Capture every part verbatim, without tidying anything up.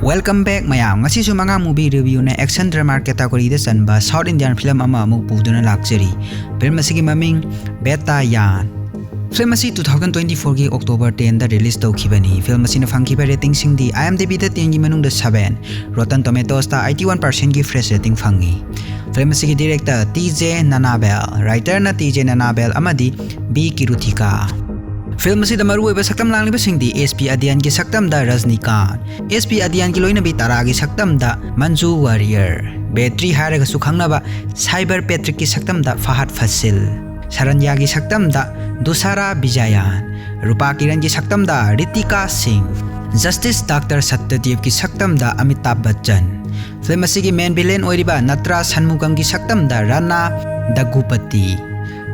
Welcome back ꯃꯌꯥꯝ꯫ ꯉꯁꯤꯁꯨ ꯃꯉꯥ movie reviewꯅ action drama categoryꯗ ꯆꯟꯕ South Indian film ꯑꯃ ꯑꯃꯨꯛ ꯄꯨꯗꯨꯅ ꯂꯥꯛꯆꯔꯤ꯫ Film ꯑꯁꯤꯒꯤ ꯃꯃꯤꯡ ꯕꯦꯇꯥꯌꯥꯟ꯫ Film ꯑꯁꯤ two thousand twenty fourꯒꯤ October tenꯗ release ꯇꯧꯈꯤꯕꯅꯤ꯫ Film ꯑꯁꯤꯅ ꯐꯪꯈꯤꯕ ratingꯁꯤꯡꯗꯤ IMDbꯗ tenꯒꯤ ꯃꯅꯨꯡꯗ seven, Rotten Tomatoesꯇ eighty one percentꯀꯤ fresh rating ꯐꯪꯉꯤ꯫ Film ꯑꯁꯤꯒꯤ director T J Nanabel, writerꯅ T J Nanabel ꯑꯃꯗꯤ B Kiruthika꯫ Film ꯑꯁꯤꯗ ꯃꯔꯨꯑꯣꯏꯕ ꯁꯛꯇꯝ ꯂꯥꯡꯂꯤꯕꯁꯤꯡꯗꯤ S P Adhiyanꯒꯤ ꯁꯛꯇꯝꯗ ꯔꯖꯅꯤꯀꯥꯟ, S P Adhiyanꯒꯤ ꯂꯣꯏꯅꯕꯤ ꯇꯥꯔꯥꯒꯤ ꯁꯛꯇꯝꯗ ꯃꯟꯖꯨ ꯋꯥꯔꯤꯌꯔ, ꯕꯦꯇ꯭ꯔꯤ ꯍꯥꯏꯔꯒꯁꯨ ꯈꯪꯅꯕ ꯁꯥꯏꯕꯔ ꯄꯦꯇ꯭ꯔꯤꯛꯀꯤ ꯁꯛꯇꯝꯗ ꯐꯍꯗ ꯐꯥꯁꯤꯜ, ꯁꯔꯟꯌꯥꯒꯤ ꯁꯛꯇꯝꯗ ꯗꯨꯁꯥꯔꯥ ꯕꯤꯖꯌꯥꯟ, ꯔꯨꯄꯥ ꯀꯤꯔꯟꯒꯤ ꯁꯛꯇꯝꯗ ꯔꯤꯇꯤꯀꯥ ꯁꯤꯡ, Justice Doctor ꯁꯠꯇꯗꯤꯞꯀꯤ ꯁꯛꯇꯝꯗ ꯑꯃꯤꯇꯥꯕ ꯕꯆꯟ, film ꯑꯁꯤꯒꯤ main villain ꯑꯣꯏꯔꯤꯕ ꯅꯠꯇ꯭ꯔꯥ ꯁꯟꯃꯨꯒꯝꯒꯤ ꯁꯛꯇꯝꯗ ꯔꯥꯅꯥ ꯗꯒꯨꯄꯇꯤ꯫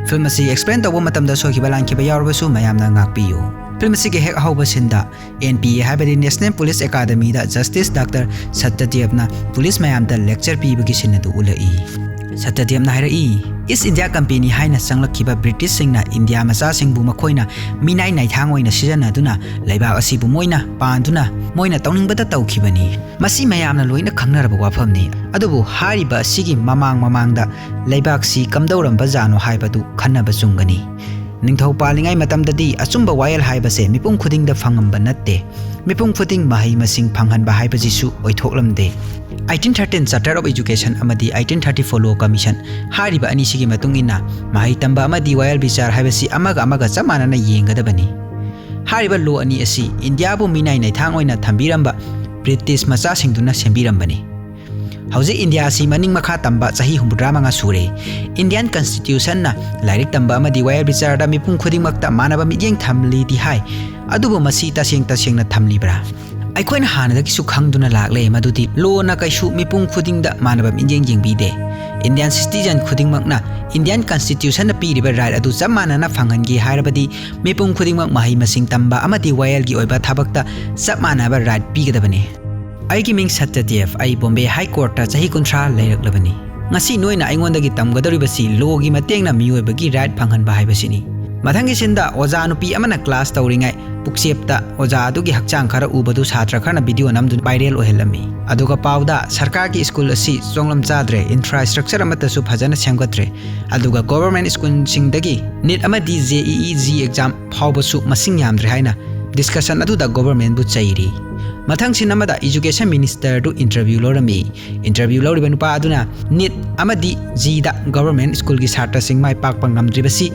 Film ꯑꯁꯤ explain ꯇꯧꯕ ꯃꯇꯝꯗ ꯁꯣꯏꯈꯤꯕ ꯂꯥꯟꯈꯤꯕ ꯌꯥꯎꯔꯕꯁꯨ ꯃꯌꯥꯝꯅ ꯉꯥꯛꯄꯤꯌꯨ꯫ Film ꯑꯁꯤꯒꯤ ꯍꯦꯛ ꯑꯍꯧꯕ sceneꯗ N P A ꯍꯥꯏꯕꯗꯤ National Police Academyꯗ Justice Doctor ꯁꯠꯇꯗꯤꯌꯞꯅ police ꯃꯌꯥꯝꯗ lecture ꯄꯤꯕꯒꯤ scene ꯑꯗꯨ ꯎꯠꯂꯛꯏ꯫ ꯁꯠꯇꯗꯤꯌꯞꯅ ꯍꯥꯏꯔꯛꯏ, East India Company ꯍꯥꯏꯅ ꯆꯪꯂꯛꯈꯤꯕ Britishꯁꯤꯡꯅ ꯏꯟꯗꯤꯌꯥ ꯃꯆꯥꯁꯤꯡꯕꯨ ꯃꯈꯣꯏꯅ ꯃꯤꯅꯥꯏ ꯅꯥꯏꯊꯥꯡ ꯑꯣꯏꯅ ꯁꯤꯖꯤꯟꯅꯗꯨꯅ ꯂꯩꯕꯥꯛ ꯑꯁꯤꯕꯨ ꯃꯣꯏꯅ ꯄꯥꯟꯗꯨꯅ ꯃꯣꯏꯅ ꯇꯧꯅꯤꯡꯕꯗ ꯇꯧꯈꯤꯕꯅꯤ꯫ ꯃꯁꯤ ꯃꯌꯥꯝꯅ ꯂꯣꯏꯅ ꯈꯪꯅꯔꯕ ꯋꯥꯐꯝꯅꯤ꯫ ꯑꯗꯨꯕꯨ ꯍꯥꯏꯔꯤꯕ ꯑꯁꯤꯒꯤ ꯃꯃꯥꯡ ꯃꯃꯥꯡꯗ ꯂꯩꯕꯥꯛꯁꯤ ꯀꯝꯗꯧꯔꯝꯕ ꯖꯥꯠꯅꯣ ꯍꯥꯏꯕꯗꯨ ꯈꯟꯅꯕ ꯆꯨꯝꯒꯅꯤ꯫ ꯅꯤꯡꯊꯧ ꯄꯥꯜꯂꯤꯉꯩ ꯃꯇꯝꯗꯗꯤ ꯑꯆꯨꯝꯕ ꯋꯥꯌꯦꯜ ꯍꯥꯏꯕꯁꯦ ꯃꯤꯄꯨꯝ ꯈꯨꯗꯤꯡꯗ ꯐꯪꯉꯝꯕ ꯅꯠꯇꯦ꯫ ꯃꯤꯄꯨꯝ ꯈꯨꯗꯤꯡ ꯃꯍꯩ ꯃꯁꯤꯡ ꯐꯪꯍꯟꯕ ꯍꯥꯏꯕꯁꯤꯁꯨ ꯑꯣꯏꯊꯣꯛꯂꯝꯗꯦ꯫ Eighteen thirteen Charter of Education ꯑꯃꯗꯤ eighteen thirty four Law Commission ꯍꯥꯏꯔꯤꯕ ꯑꯅꯤꯁꯤꯒꯤ ꯃꯇꯨꯡ ꯏꯟꯅ ꯃꯍꯩ ꯇꯝꯕ ꯑꯃꯗꯤ ꯋꯥꯌꯦꯜ ꯕꯤꯆꯥꯔ ꯍꯥꯏꯕꯁꯤ ꯑꯃꯒ ꯑꯃꯒ ꯆꯞ ꯃꯥꯟꯅꯅ ꯌꯦꯡꯒꯗꯕꯅꯤ꯫ ꯍꯥꯏꯔꯤꯕ law ꯑꯅꯤ ꯑꯁꯤ ꯏꯟꯗꯤꯌꯥꯕꯨ ꯃꯤꯅꯥꯏ ꯅꯩꯊꯥꯡ ꯑꯣꯏꯅ ꯊꯝꯕꯤꯔꯝꯕ British ꯃꯆꯥꯁꯤꯡꯗꯨꯅ ꯁꯦꯝꯕꯤꯔꯝꯕꯅꯤ꯫ ꯍꯧꯖꯤꯛ ꯏꯟꯗꯤꯌꯥ ꯑꯁꯤ ꯃꯅꯤꯡ ꯃꯈꯥ ꯇꯝꯕ ꯆꯍꯤ ꯍꯨꯝꯐꯨꯇꯔꯥ ꯃꯉꯥ ꯁꯨꯔꯦ꯫ Indian Constitutionꯅ ꯂꯥꯏꯔꯤꯛ ꯇꯝꯕ ꯑꯃꯗꯤ ꯋꯥꯌꯦꯜ ꯕꯤꯆꯥꯔꯗ ꯃꯤꯄꯨꯝ ꯈꯨꯗꯤꯡꯃꯛꯇ ꯃꯥꯟꯅꯕ ꯃꯤꯠꯌꯦꯡ ꯊꯝꯂꯤꯗꯤ ꯍꯥꯏ, ꯑꯗꯨꯕꯨ ꯃꯁꯤ ꯇꯁꯦꯡ ꯇꯁꯦꯡꯅ ꯊꯝꯂꯤꯕ꯭ꯔꯥ? ꯑꯩꯈꯣꯏꯅ ꯍꯥꯟꯅꯗꯒꯤꯁꯨ ꯈꯪꯗꯨꯅ ꯂꯥꯛꯂꯦ ꯃꯗꯨꯗꯤ lawꯅ ꯀꯩꯁꯨ ꯃꯤꯄꯨꯝ ꯈꯨꯗꯤꯡꯗ ꯃꯥꯟꯅꯕ ꯃꯤꯠꯌꯦꯡ ꯌꯦꯡꯕꯤꯗꯦ꯫ Indian citizen ꯈꯨꯗꯤꯡꯃꯛꯅ Indian Constitutionꯅ ꯄꯤꯔꯤꯕ right ꯑꯗꯨ ꯆꯞ ꯃꯥꯟꯅꯅ ꯐꯪꯍꯟꯒꯦ ꯍꯥꯏꯔꯕꯗꯤ ꯃꯤꯄꯨꯝ ꯈꯨꯗꯤꯡꯃꯛ ꯃꯍꯩ ꯃꯁꯤꯡ ꯇꯝꯕ ꯑꯃꯗꯤ ꯋꯥꯌꯦꯜꯒꯤ ꯑꯣꯏꯕ ꯊꯕꯛꯇ ꯆꯞ ꯃꯥꯟꯅꯕ right ꯄꯤꯒꯗꯕꯅꯤ꯫ ꯑꯩꯒꯤ ꯃꯤꯡ ꯁꯠꯇꯗꯦꯕ, ꯑꯩ ꯕꯣꯝꯕꯦ ꯍꯥꯏ ꯀꯣꯔꯠꯇ ꯆꯍꯤ ꯀꯨꯟꯊ꯭ꯔꯥ ꯂꯩꯔꯛꯂꯕꯅꯤ꯫ ꯉꯁꯤ ꯅꯣꯏꯅ ꯑꯩꯉꯣꯟꯗꯒꯤ ꯇꯝꯒꯗꯧꯔꯤꯕꯁꯤ lawꯒꯤ ꯃꯇꯦꯡꯅ ꯃꯤꯑꯣꯏꯕꯒꯤ right ꯐꯪꯍꯟꯕ ꯍꯥꯏꯕꯁꯤꯅꯤ꯫ ꯃꯊꯪꯒꯤ sceneꯗ ꯑꯣꯖꯥ ꯅꯨꯄꯤ ꯑꯃꯅ class ꯇꯧꯔꯤꯉꯩ ꯄꯨꯛꯆꯦꯞꯇ ꯑꯣꯖꯥ ꯑꯗꯨꯒꯤ ꯍꯛꯆꯥꯡ ꯈꯔ ꯎꯕꯗꯨ ꯁꯥꯇ꯭ꯔ ꯈꯔꯅ ꯚꯤꯗꯤꯑꯣ ꯅꯝꯗꯨꯅ ꯚꯥꯏꯔꯦꯜ ꯑꯣꯏꯍꯜꯂꯝꯃꯤ꯫ ꯑꯗꯨꯒ ꯄꯥꯎꯗ ꯁꯔꯀꯥꯔꯒꯤ ꯁ꯭ꯀꯨꯜ ꯑꯁꯤ ꯆꯣꯡꯂꯝ ꯆꯥꯗ꯭ꯔꯦ, ꯏꯟꯐ꯭ꯔꯥꯁ꯭ꯇ꯭ꯔꯛꯆꯔ ꯑꯃꯠꯇꯁꯨ ꯐꯖꯅ ꯁꯦꯝꯒꯠꯇ꯭ꯔꯦ, ꯑꯗꯨꯒ ꯒꯣꯚꯔꯟꯃꯦꯟꯠ ꯁ꯭ꯀꯨꯜꯁꯤꯡꯗꯒꯤ ꯅꯤꯠ ꯑꯃꯗꯤ J E E G exam ꯐꯥꯎꯕꯁꯨ ꯃꯁꯤꯡ ꯌꯥꯝꯗ꯭ꯔꯦ ꯍꯥꯏꯅ ꯗꯤꯁꯀꯁꯟ ꯑꯗꯨꯗ ꯒꯣꯚꯔꯟꯃꯦꯟꯠꯕꯨ ꯆꯩꯔꯤ꯫ ꯃꯊꯪ ꯁꯤꯟ ꯑꯃꯗ ꯏꯖꯨꯀꯦꯁꯟ ꯃꯤꯅꯤꯁꯇꯔꯗꯨ ꯏꯟꯇꯔꯚ꯭ꯌꯨ ꯂꯧꯔꯝꯃꯤ꯫ ꯏꯟꯇꯔꯚ꯭ꯌꯨ ꯂꯧꯔꯤꯕ ꯅꯨꯄꯥ ꯑꯗꯨꯅ ꯅꯤꯠ ꯑꯃꯗꯤ ꯖꯤꯗ ꯒꯣꯚꯔꯟꯃꯦꯟꯠ ꯁ꯭ꯀꯨꯜꯒꯤ ꯁꯥꯇ꯭ꯔꯁꯤꯡ ꯃꯥꯏ ꯄꯥꯛꯄ ꯉꯝꯗ꯭ꯔꯤꯕꯁꯤ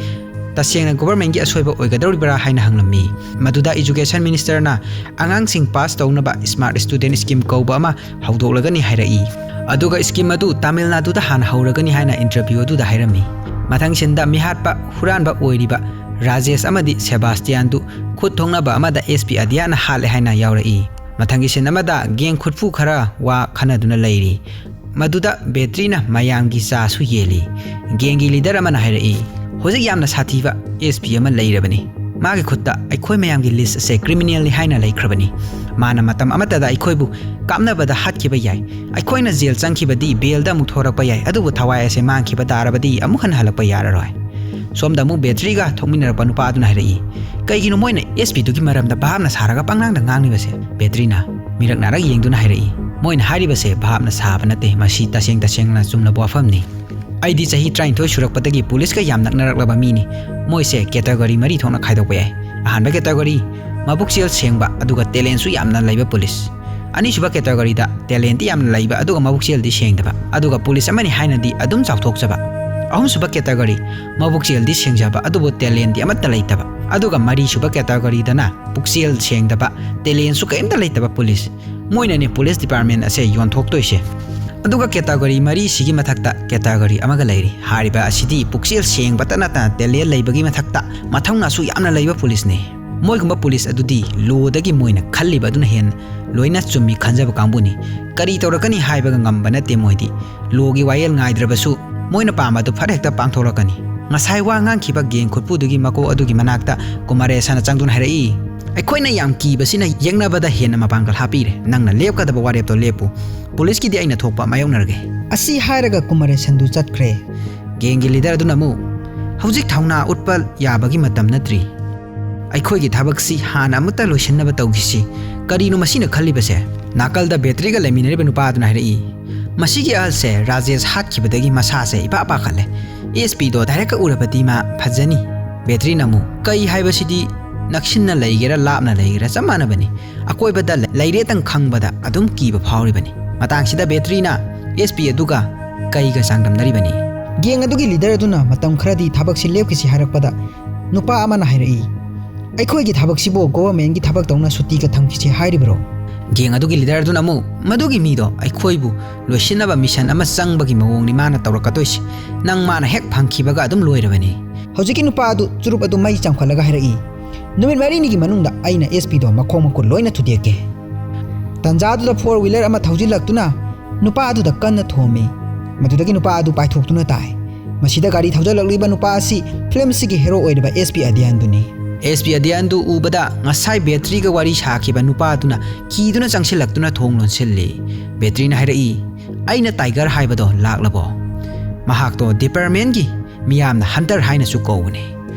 ꯇꯁꯦꯡꯅ ꯒꯣꯚꯔꯟꯃꯦꯟꯠꯀꯤ ꯑꯁꯣꯏꯕ ꯑꯣꯏꯒꯗꯧꯔꯤꯕ꯭ꯔꯥ ꯍꯥꯏꯅ ꯍꯪꯂꯝꯃꯤ꯫ ꯃꯗꯨꯗ ꯏꯖꯨꯀꯦꯁꯟ ꯃꯤꯅꯤꯁꯇꯔꯅ ꯑꯉꯥꯡꯁꯤꯡ ꯄꯥꯁ ꯇꯧꯅꯕ ꯁ꯭ꯃꯥꯔꯠ ꯁ꯭ꯇꯨꯗꯦꯟꯠ ꯁ꯭ꯀꯤꯝ ꯀꯧꯕ ꯑꯃ ꯍꯧꯗꯣꯛꯂꯒꯅꯤ ꯍꯥꯏꯔꯛꯏ꯫ ꯑꯗꯨꯒ ꯁ꯭ꯀꯤꯝ ꯑꯗꯨ ꯇꯥꯃꯤꯜ ꯅꯥꯗꯨꯗ ꯍꯥꯟꯅ ꯍꯧꯔꯒꯅꯤ ꯍꯥꯏꯅ ꯏꯟꯇꯔꯚ꯭ꯌꯨ ꯑꯗꯨꯗ ꯍꯥꯏꯔꯝꯃꯤ꯫ ꯃꯊꯪ ꯁꯤꯟꯗ ꯃꯤꯍꯥꯠꯄ ꯍꯨꯔꯥꯟꯕ ꯑꯣꯏꯔꯤꯕ ꯔꯥꯖꯦꯁ ꯑꯃꯗꯤ ꯁꯦꯕꯥꯁꯇꯤꯌꯥꯟꯗꯨ ꯈꯨꯠ ꯊꯣꯛꯅꯕ ꯑꯃꯗ ꯑꯦꯁ ꯄꯤ ꯑꯗꯤꯌꯥꯅ ꯍꯥꯠꯂꯦ ꯍꯥꯏꯅ ꯌꯥꯎꯔꯛꯏ꯫ ꯃꯊꯪꯒꯤ ꯁꯤꯟ ꯑꯃꯗ ꯒꯦꯡ ꯈꯨꯠꯐꯨ ꯈꯔ ꯋꯥ ꯈꯟꯅꯗꯨꯅ ꯂꯩꯔꯤ꯫ ꯃꯗꯨꯗ ꯕꯦꯇ꯭ꯔꯤꯅ ꯃꯌꯥꯝꯒꯤ ꯆꯥꯁꯨ ꯌꯦꯜꯂꯤ꯫ ꯒꯦꯡꯒꯤ ꯂꯤꯗꯔ ꯑꯃꯅ ꯍꯥꯏꯔꯛꯏ, "ꯍꯧꯖꯤꯛ ꯌꯥꯝꯅ ꯁꯥꯊꯤꯕ ꯑꯦꯁ ꯄꯤ ꯑꯃ ꯂꯩꯔꯕꯅꯤ꯫ ꯃꯥꯒꯤ ꯈꯨꯠꯇ ꯑꯩꯈꯣꯏ ꯃꯌꯥꯝꯒꯤ ꯂꯤꯁ ꯑꯁꯦ ꯀ꯭ꯔꯤꯃꯤꯅꯦꯜꯅꯤ ꯍꯥꯏꯅ ꯂꯩꯈ꯭ꯔꯕꯅꯤ꯫ ꯃꯥꯅ ꯃꯇꯝ ꯑꯃꯠꯇꯗ ꯑꯩꯈꯣꯏꯕꯨ ꯀꯥꯞꯅꯕꯗ ꯍꯥꯠꯈꯤꯕ ꯌꯥꯏ꯫ ꯑꯩꯈꯣꯏꯅ ꯖꯦꯜ ꯆꯪꯈꯤꯕꯗꯤ ꯕꯦꯜꯗ ꯑꯃꯨꯛ ꯊꯣꯔꯛꯄ ꯌꯥꯏ, ꯑꯗꯨꯕꯨ ꯊꯋꯥꯏ ꯑꯁꯦ ꯃꯥꯡꯈꯤꯕ ꯇꯥꯔꯕꯗꯤ ꯑꯃꯨꯛ ꯍꯟꯅ ꯍꯜꯂꯛꯄ ꯌꯥꯔꯔꯣꯏ꯫" ꯁꯣꯝꯗ ꯑꯃꯨꯛ ꯕꯦꯇ꯭ꯔꯤꯒ ꯊꯣꯛꯃꯤꯟꯅꯔꯛꯄ ꯅꯨꯄꯥ ꯑꯗꯨꯅ ꯍꯥꯏꯔꯛꯏ, "ꯀꯩꯒꯤꯅꯣ ꯃꯣꯏꯅ ꯑꯦꯁ ꯄꯤꯗꯨꯒꯤ ꯃꯔꯝꯗ ꯚꯥꯞꯅ ꯁꯥꯔꯒ ꯄꯪꯉꯥꯡꯗ ꯉꯥꯡꯂꯤꯕꯁꯦ?" ꯕꯦꯇ꯭ꯔꯤꯅ ꯃꯤꯔꯛ ꯅꯥꯔꯛ ꯌꯦꯡꯗꯨꯅ ꯍꯥꯏꯔꯛꯏ, "ꯃꯣꯏꯅ ꯍꯥꯏꯔꯤꯕꯁꯦ ꯚꯥꯞꯅ ꯁꯥꯕ ꯅꯠꯇꯦ, ꯃꯁꯤ ꯇꯁꯦꯡ ꯇꯁꯦꯡꯅ ꯆꯨꯝꯂꯕ ꯋꯥꯐꯝꯅꯤ꯫ ꯑꯩꯗꯤ ꯆꯍꯤ ꯇꯔꯥꯅꯤꯊꯣꯏ ꯁꯨꯔꯛꯄꯗꯒꯤ ꯄꯨꯂꯤꯁꯀ ꯌꯥꯝ ꯅꯛꯅꯔꯛꯂꯕ ꯃꯤꯅꯤ꯫ ꯃꯣꯏꯁꯦ ꯀꯦꯇꯒꯣꯔꯤ ꯃꯔꯤ ꯊꯣꯛꯅ ꯈꯥꯏꯗꯣꯛꯄ ꯌꯥꯏ꯫ ꯑꯍꯥꯟꯕ ꯀꯦꯇꯒꯣꯔꯤ, ꯃꯕꯨꯛꯆꯦꯜ ꯁꯦꯡꯕ ꯑꯗꯨꯒ ꯇꯦꯂꯦꯟꯁꯨ ꯌꯥꯝꯅ ꯂꯩꯕ ꯄꯨꯂꯤꯁ꯫ ꯑꯅꯤꯁꯨꯕ ꯀꯦꯇꯒꯣꯔꯤꯗ ꯇꯦꯂꯦꯟꯇꯤ ꯌꯥꯝꯅ ꯂꯩꯕ ꯑꯗꯨꯒ ꯃꯕꯨꯛꯆꯦꯜꯗꯤ ꯁꯦꯡꯗꯕ, ꯑꯗꯨꯒ ꯄꯨꯂꯤꯁ ꯑꯃꯅꯤ ꯍꯥꯏꯅꯗꯤ ꯑꯗꯨꯝ ꯆꯥꯎꯊꯣꯛꯆꯕ꯫ ꯑꯍꯨꯝꯁꯨꯕ ꯀꯦꯇꯒꯣꯔꯤ, ꯃꯕꯨꯛꯆꯦꯜꯗꯤ ꯁꯦꯡꯖꯕ ꯑꯗꯨꯕꯨ ꯇꯦꯂꯦꯟꯇꯤ ꯑꯃꯠꯇ ꯂꯩꯇꯕ, ꯑꯗꯨꯒ ꯃꯔꯤꯁꯨꯕ ꯀꯦꯇꯒꯣꯔꯤꯗꯅ ꯄꯨꯛꯆꯦꯜ ꯁꯦꯡꯗꯕ, ꯇꯦꯂꯦꯟꯁꯨ ꯀꯔꯤꯝꯇ ꯂꯩꯇꯕ ꯄꯨꯂꯤꯁ꯫ ꯃꯣꯏꯅꯅꯦ ꯄꯨꯂꯤꯁ ꯗꯤꯄꯥꯔꯠꯃꯦꯟ ꯑꯁꯦ ꯌꯣꯟꯊꯣꯛꯇꯣꯏꯁꯦ꯫" ꯑꯗꯨꯒ ꯀꯦꯇꯒꯣꯔꯤ ꯃꯔꯤꯁꯤꯒꯤ ꯃꯊꯛꯇ ꯀꯦꯇꯒꯣꯔꯤ ꯑꯃꯒ ꯂꯩꯔꯤ꯫ ꯍꯥꯏꯔꯤꯕ ꯑꯁꯤꯗꯤ ꯄꯨꯛꯆꯦꯜ ꯁꯦꯡꯕꯇ ꯅꯠꯇꯅ ꯇꯦꯂꯦꯟ ꯂꯩꯕꯒꯤ ꯃꯊꯛꯇ ꯃꯊꯧꯅꯥꯁꯨ ꯌꯥꯝꯅ ꯂꯩꯕ ꯄꯨꯂꯤꯁꯅꯤ꯫ ꯃꯣꯏꯒꯨꯝꯕ ꯄꯨꯂꯤꯁ ꯑꯗꯨꯗꯤ ꯂꯣꯗꯒꯤ ꯃꯣꯏꯅ ꯈꯜꯂꯤꯕ ꯑꯗꯨꯅ ꯍꯦꯟꯅ ꯂꯣꯏꯅ ꯆꯨꯝꯃꯤ ꯈꯟꯖꯕ ꯀꯥꯡꯕꯨꯅꯤ꯫ ꯀꯔꯤ ꯇꯧꯔꯛꯀꯅꯤ ꯍꯥꯏꯕꯒ ꯉꯝꯕ ꯅꯠꯇꯦ ꯃꯣꯏꯗꯤ꯫ ꯂꯣꯒꯤ ꯋꯥꯌꯦꯜ ꯉꯥꯏꯗ꯭ꯔꯕꯁꯨ ꯃꯣꯏꯅ ꯄꯥꯝꯕꯗꯨ ꯐꯠ ꯍꯦꯛꯇ ꯄꯥꯡꯊꯣꯔꯛꯀꯅꯤ꯫ ꯉꯁꯥꯏ ꯋꯥ ꯉꯥꯡꯈꯤꯕ ꯒꯦꯡ ꯈꯨꯠꯄꯨꯗꯨꯒꯤ ꯃꯀꯣꯛ ꯑꯗꯨꯒꯤ ꯃꯅꯥꯛꯇ ꯀꯨꯃꯥꯔꯦꯁꯅ ꯆꯪꯗꯨꯅ ꯍꯥꯏꯔꯛꯏ, "ꯑꯩꯈꯣꯏꯅ ꯌꯥꯝ ꯀꯤꯕꯁꯤꯅ ꯌꯦꯛꯅꯕꯗ ꯍꯦꯟꯅ ꯃꯄꯥꯡꯒꯜ ꯍꯥꯞꯄꯤꯔꯦ꯫ ꯅꯪꯅ ꯂꯦꯞꯀꯗꯕ ꯋꯥꯔꯦꯞꯇꯣ ꯂꯦꯞꯄꯨ꯫ ꯄꯨꯂꯤꯁꯀꯤꯗꯤ ꯑꯩꯅ ꯊꯣꯛꯄ ꯃꯥꯌꯣꯛꯅꯔꯒꯦ꯫" ꯑꯁꯤ ꯍꯥꯏꯔꯒ ꯀꯨꯃꯥꯔꯦꯁꯟꯗꯨ ꯆꯠꯈ꯭ꯔꯦ꯫ ꯒꯦꯡꯒꯤ ꯂꯤꯗꯔ ꯑꯗꯨꯅ ꯑꯃꯨꯛ, "ꯍꯧꯖꯤꯛ ꯊꯧꯅꯥ ꯎꯠꯄ ꯌꯥꯕꯒꯤ ꯃꯇꯝ ꯅꯠꯇ꯭ꯔꯤ꯫ "ꯑꯩꯈꯣꯏꯒꯤ ꯊꯕꯛꯁꯤ ꯍꯥꯟꯅ ꯑꯃꯨꯛꯇ ꯂꯣꯏꯁꯤꯟꯅꯕ ꯇꯧꯈꯤꯁꯤ꯫ ꯀꯔꯤꯅꯣ ꯃꯁꯤꯅ ꯈꯜꯂꯤꯕꯁꯦ?" ꯅꯥꯀꯜꯗ ꯕꯦꯇ꯭ꯔꯤꯒ ꯂꯩꯃꯤꯟꯅꯔꯤꯕ ꯅꯨꯄꯥ ꯑꯗꯨꯅ ꯍꯥꯏꯔꯛꯏ, "ꯃꯁꯤꯒꯤ ꯑꯍꯜꯁꯦ ꯔꯥꯖꯦꯁ ꯍꯥꯠꯈꯤꯕꯗꯒꯤ ꯃꯁꯥꯁꯦ ꯏꯄꯥ ꯄꯥꯈꯠꯂꯦ꯫ ꯑꯦꯁ ꯄꯤꯗꯣ ꯗꯥꯏꯔꯦꯛꯀ ꯎꯔꯕꯗꯤ ꯃꯥ ꯐꯖꯅꯤ꯫" ꯕꯦꯇ꯭ꯔꯤꯅ ꯑꯃꯨꯛ, "ꯀꯩ ꯍꯥꯏꯕꯁꯤꯗꯤ ꯅꯛꯁꯤꯟꯅ ꯂꯩꯒꯦꯔꯥ ꯂꯥꯞꯅ ꯂꯩꯒꯦꯔꯥ ꯆꯞ ꯃꯥꯟꯅꯕꯅꯤ꯫ ꯑꯀꯣꯏꯕꯗ ꯂꯩꯔꯦꯇꯪ ꯈꯪꯕꯗ ꯑꯗꯨꯝ ꯀꯤꯕ ꯐꯥꯎꯔꯤꯕꯅꯤ꯫" ꯃꯇꯥꯡꯁꯤꯗ ꯕꯦꯇ꯭ꯔꯤꯅ ꯑꯦꯁ ꯄꯤ ꯑꯗꯨꯒ ꯀꯩꯒ ꯆꯥꯡꯗꯝꯅꯔꯤꯕꯅꯤ꯫ ꯒꯦꯡ ꯑꯗꯨꯒꯤ ꯂꯤꯗꯔ ꯑꯗꯨꯅ ꯃꯇꯝ ꯈꯔꯗꯤ ꯊꯕꯛꯁꯤ ꯂꯦꯞꯈꯤꯁꯤ ꯍꯥꯏꯔꯛꯄꯗ, ꯅꯨꯄꯥ ꯑꯃꯅ ꯍꯥꯏꯔꯛꯏ, "ꯑꯩꯈꯣꯏꯒꯤ ꯊꯕꯛꯁꯤꯕꯨ ꯒꯣꯚꯔꯟꯃꯦꯟꯒꯤ ꯊꯕꯛ ꯇꯧꯅ ꯁꯨꯇꯤꯒ ꯊꯝꯈꯤꯁꯤ ꯍꯥꯏꯔꯤꯕ꯭ꯔꯣ?" ꯒꯦꯡ ꯑꯗꯨꯒꯤ ꯂꯤꯗꯔ ꯑꯗꯨꯅ ꯑꯃꯨꯛ, "ꯃꯗꯨꯒꯤ ꯃꯤꯗꯣ ꯑꯩꯈꯣꯏꯕꯨ ꯂꯣꯏꯁꯤꯟꯅꯕ ꯃꯤꯁꯟ ꯑꯃ ꯆꯪꯕꯒꯤ ꯃꯑꯣꯡꯅꯤ ꯃꯥꯅ ꯇꯧꯔꯛꯀꯗꯣꯏꯁꯤ꯫ ꯅꯪ ꯃꯥꯅ ꯍꯦꯛ ꯐꯪꯈꯤꯕꯒ ꯑꯗꯨꯝ ꯂꯣꯏꯔꯕꯅꯤ꯫" ꯍꯧꯖꯤꯛꯀꯤ ꯅꯨꯄꯥ ꯑꯗꯨ ꯆꯨꯔꯨꯞ ꯑꯗꯨ ꯃꯩ ꯆꯪꯈꯠꯂꯒ ꯍꯥꯏꯔꯛꯏ, "ꯅꯨꯃꯤꯠ ꯃꯔꯤꯅꯤꯒꯤ ꯃꯅꯨꯡꯗ ꯑꯩꯅ ꯑꯦꯁ ꯄꯤꯗꯣ ꯃꯈꯣꯡ ꯃꯈꯨꯠ ꯂꯣꯏꯅ ꯊꯨꯗꯦꯛꯀꯦ꯫" ꯇꯟꯖꯥꯗꯨꯗ ꯐꯣꯔ ꯋꯤꯂꯔ ꯑꯃ ꯊꯧꯖꯤꯜꯂꯛꯇꯨꯅ ꯅꯨꯄꯥ ꯑꯗꯨꯗ ꯀꯟꯅ ꯊꯣꯝꯃꯤ꯫ ꯃꯗꯨꯗꯒꯤ ꯅꯨꯄꯥ ꯑꯗꯨ ꯄꯥꯏꯊꯣꯛꯇꯨꯅ ꯇꯥꯏ꯫ ꯃꯁꯤꯗ ꯒꯥꯔꯤ ꯊꯧꯖꯤꯜꯂꯛꯂꯤꯕ ꯅꯨꯄꯥ ꯑꯁꯤ ꯐꯤꯂꯝꯁꯤꯒꯤ ꯍꯦꯔꯣ ꯑꯣꯏꯔꯤꯕ ꯑꯦꯁ ꯄꯤ ꯑꯗꯤꯌꯥꯟꯗꯨꯅꯤ꯫ ꯑꯦꯁ ꯄꯤ ꯑꯗꯤꯌꯥꯟꯗꯨ ꯎꯕꯗ ꯉꯁꯥꯏ ꯕꯦꯇ꯭ꯔꯤꯒ ꯋꯥꯔꯤ ꯁꯥꯈꯤꯕ ꯅꯨꯄꯥ ꯑꯗꯨꯅ ꯀꯤꯗꯨꯅ ꯆꯪꯁꯤꯜꯂꯛꯇꯨꯅ ꯊꯣꯡ ꯂꯣꯟꯁꯤꯜꯂꯤ꯫ ꯕꯦꯇ꯭ꯔꯤꯅ ꯍꯥꯏꯔꯛꯏ, "ꯑꯩꯅ ꯇꯥꯏꯒꯔ ꯍꯥꯏꯕꯗꯣ ꯂꯥꯛꯂꯕꯣ?" ꯃꯍꯥꯛꯇꯣ ꯗꯤꯄꯥꯔꯠꯃꯦꯟꯒꯤ ꯃꯤꯌꯥꯝꯅ ꯍꯟꯇꯔ ꯍꯥꯏꯅꯁꯨ ꯀꯧꯕꯅꯤ꯫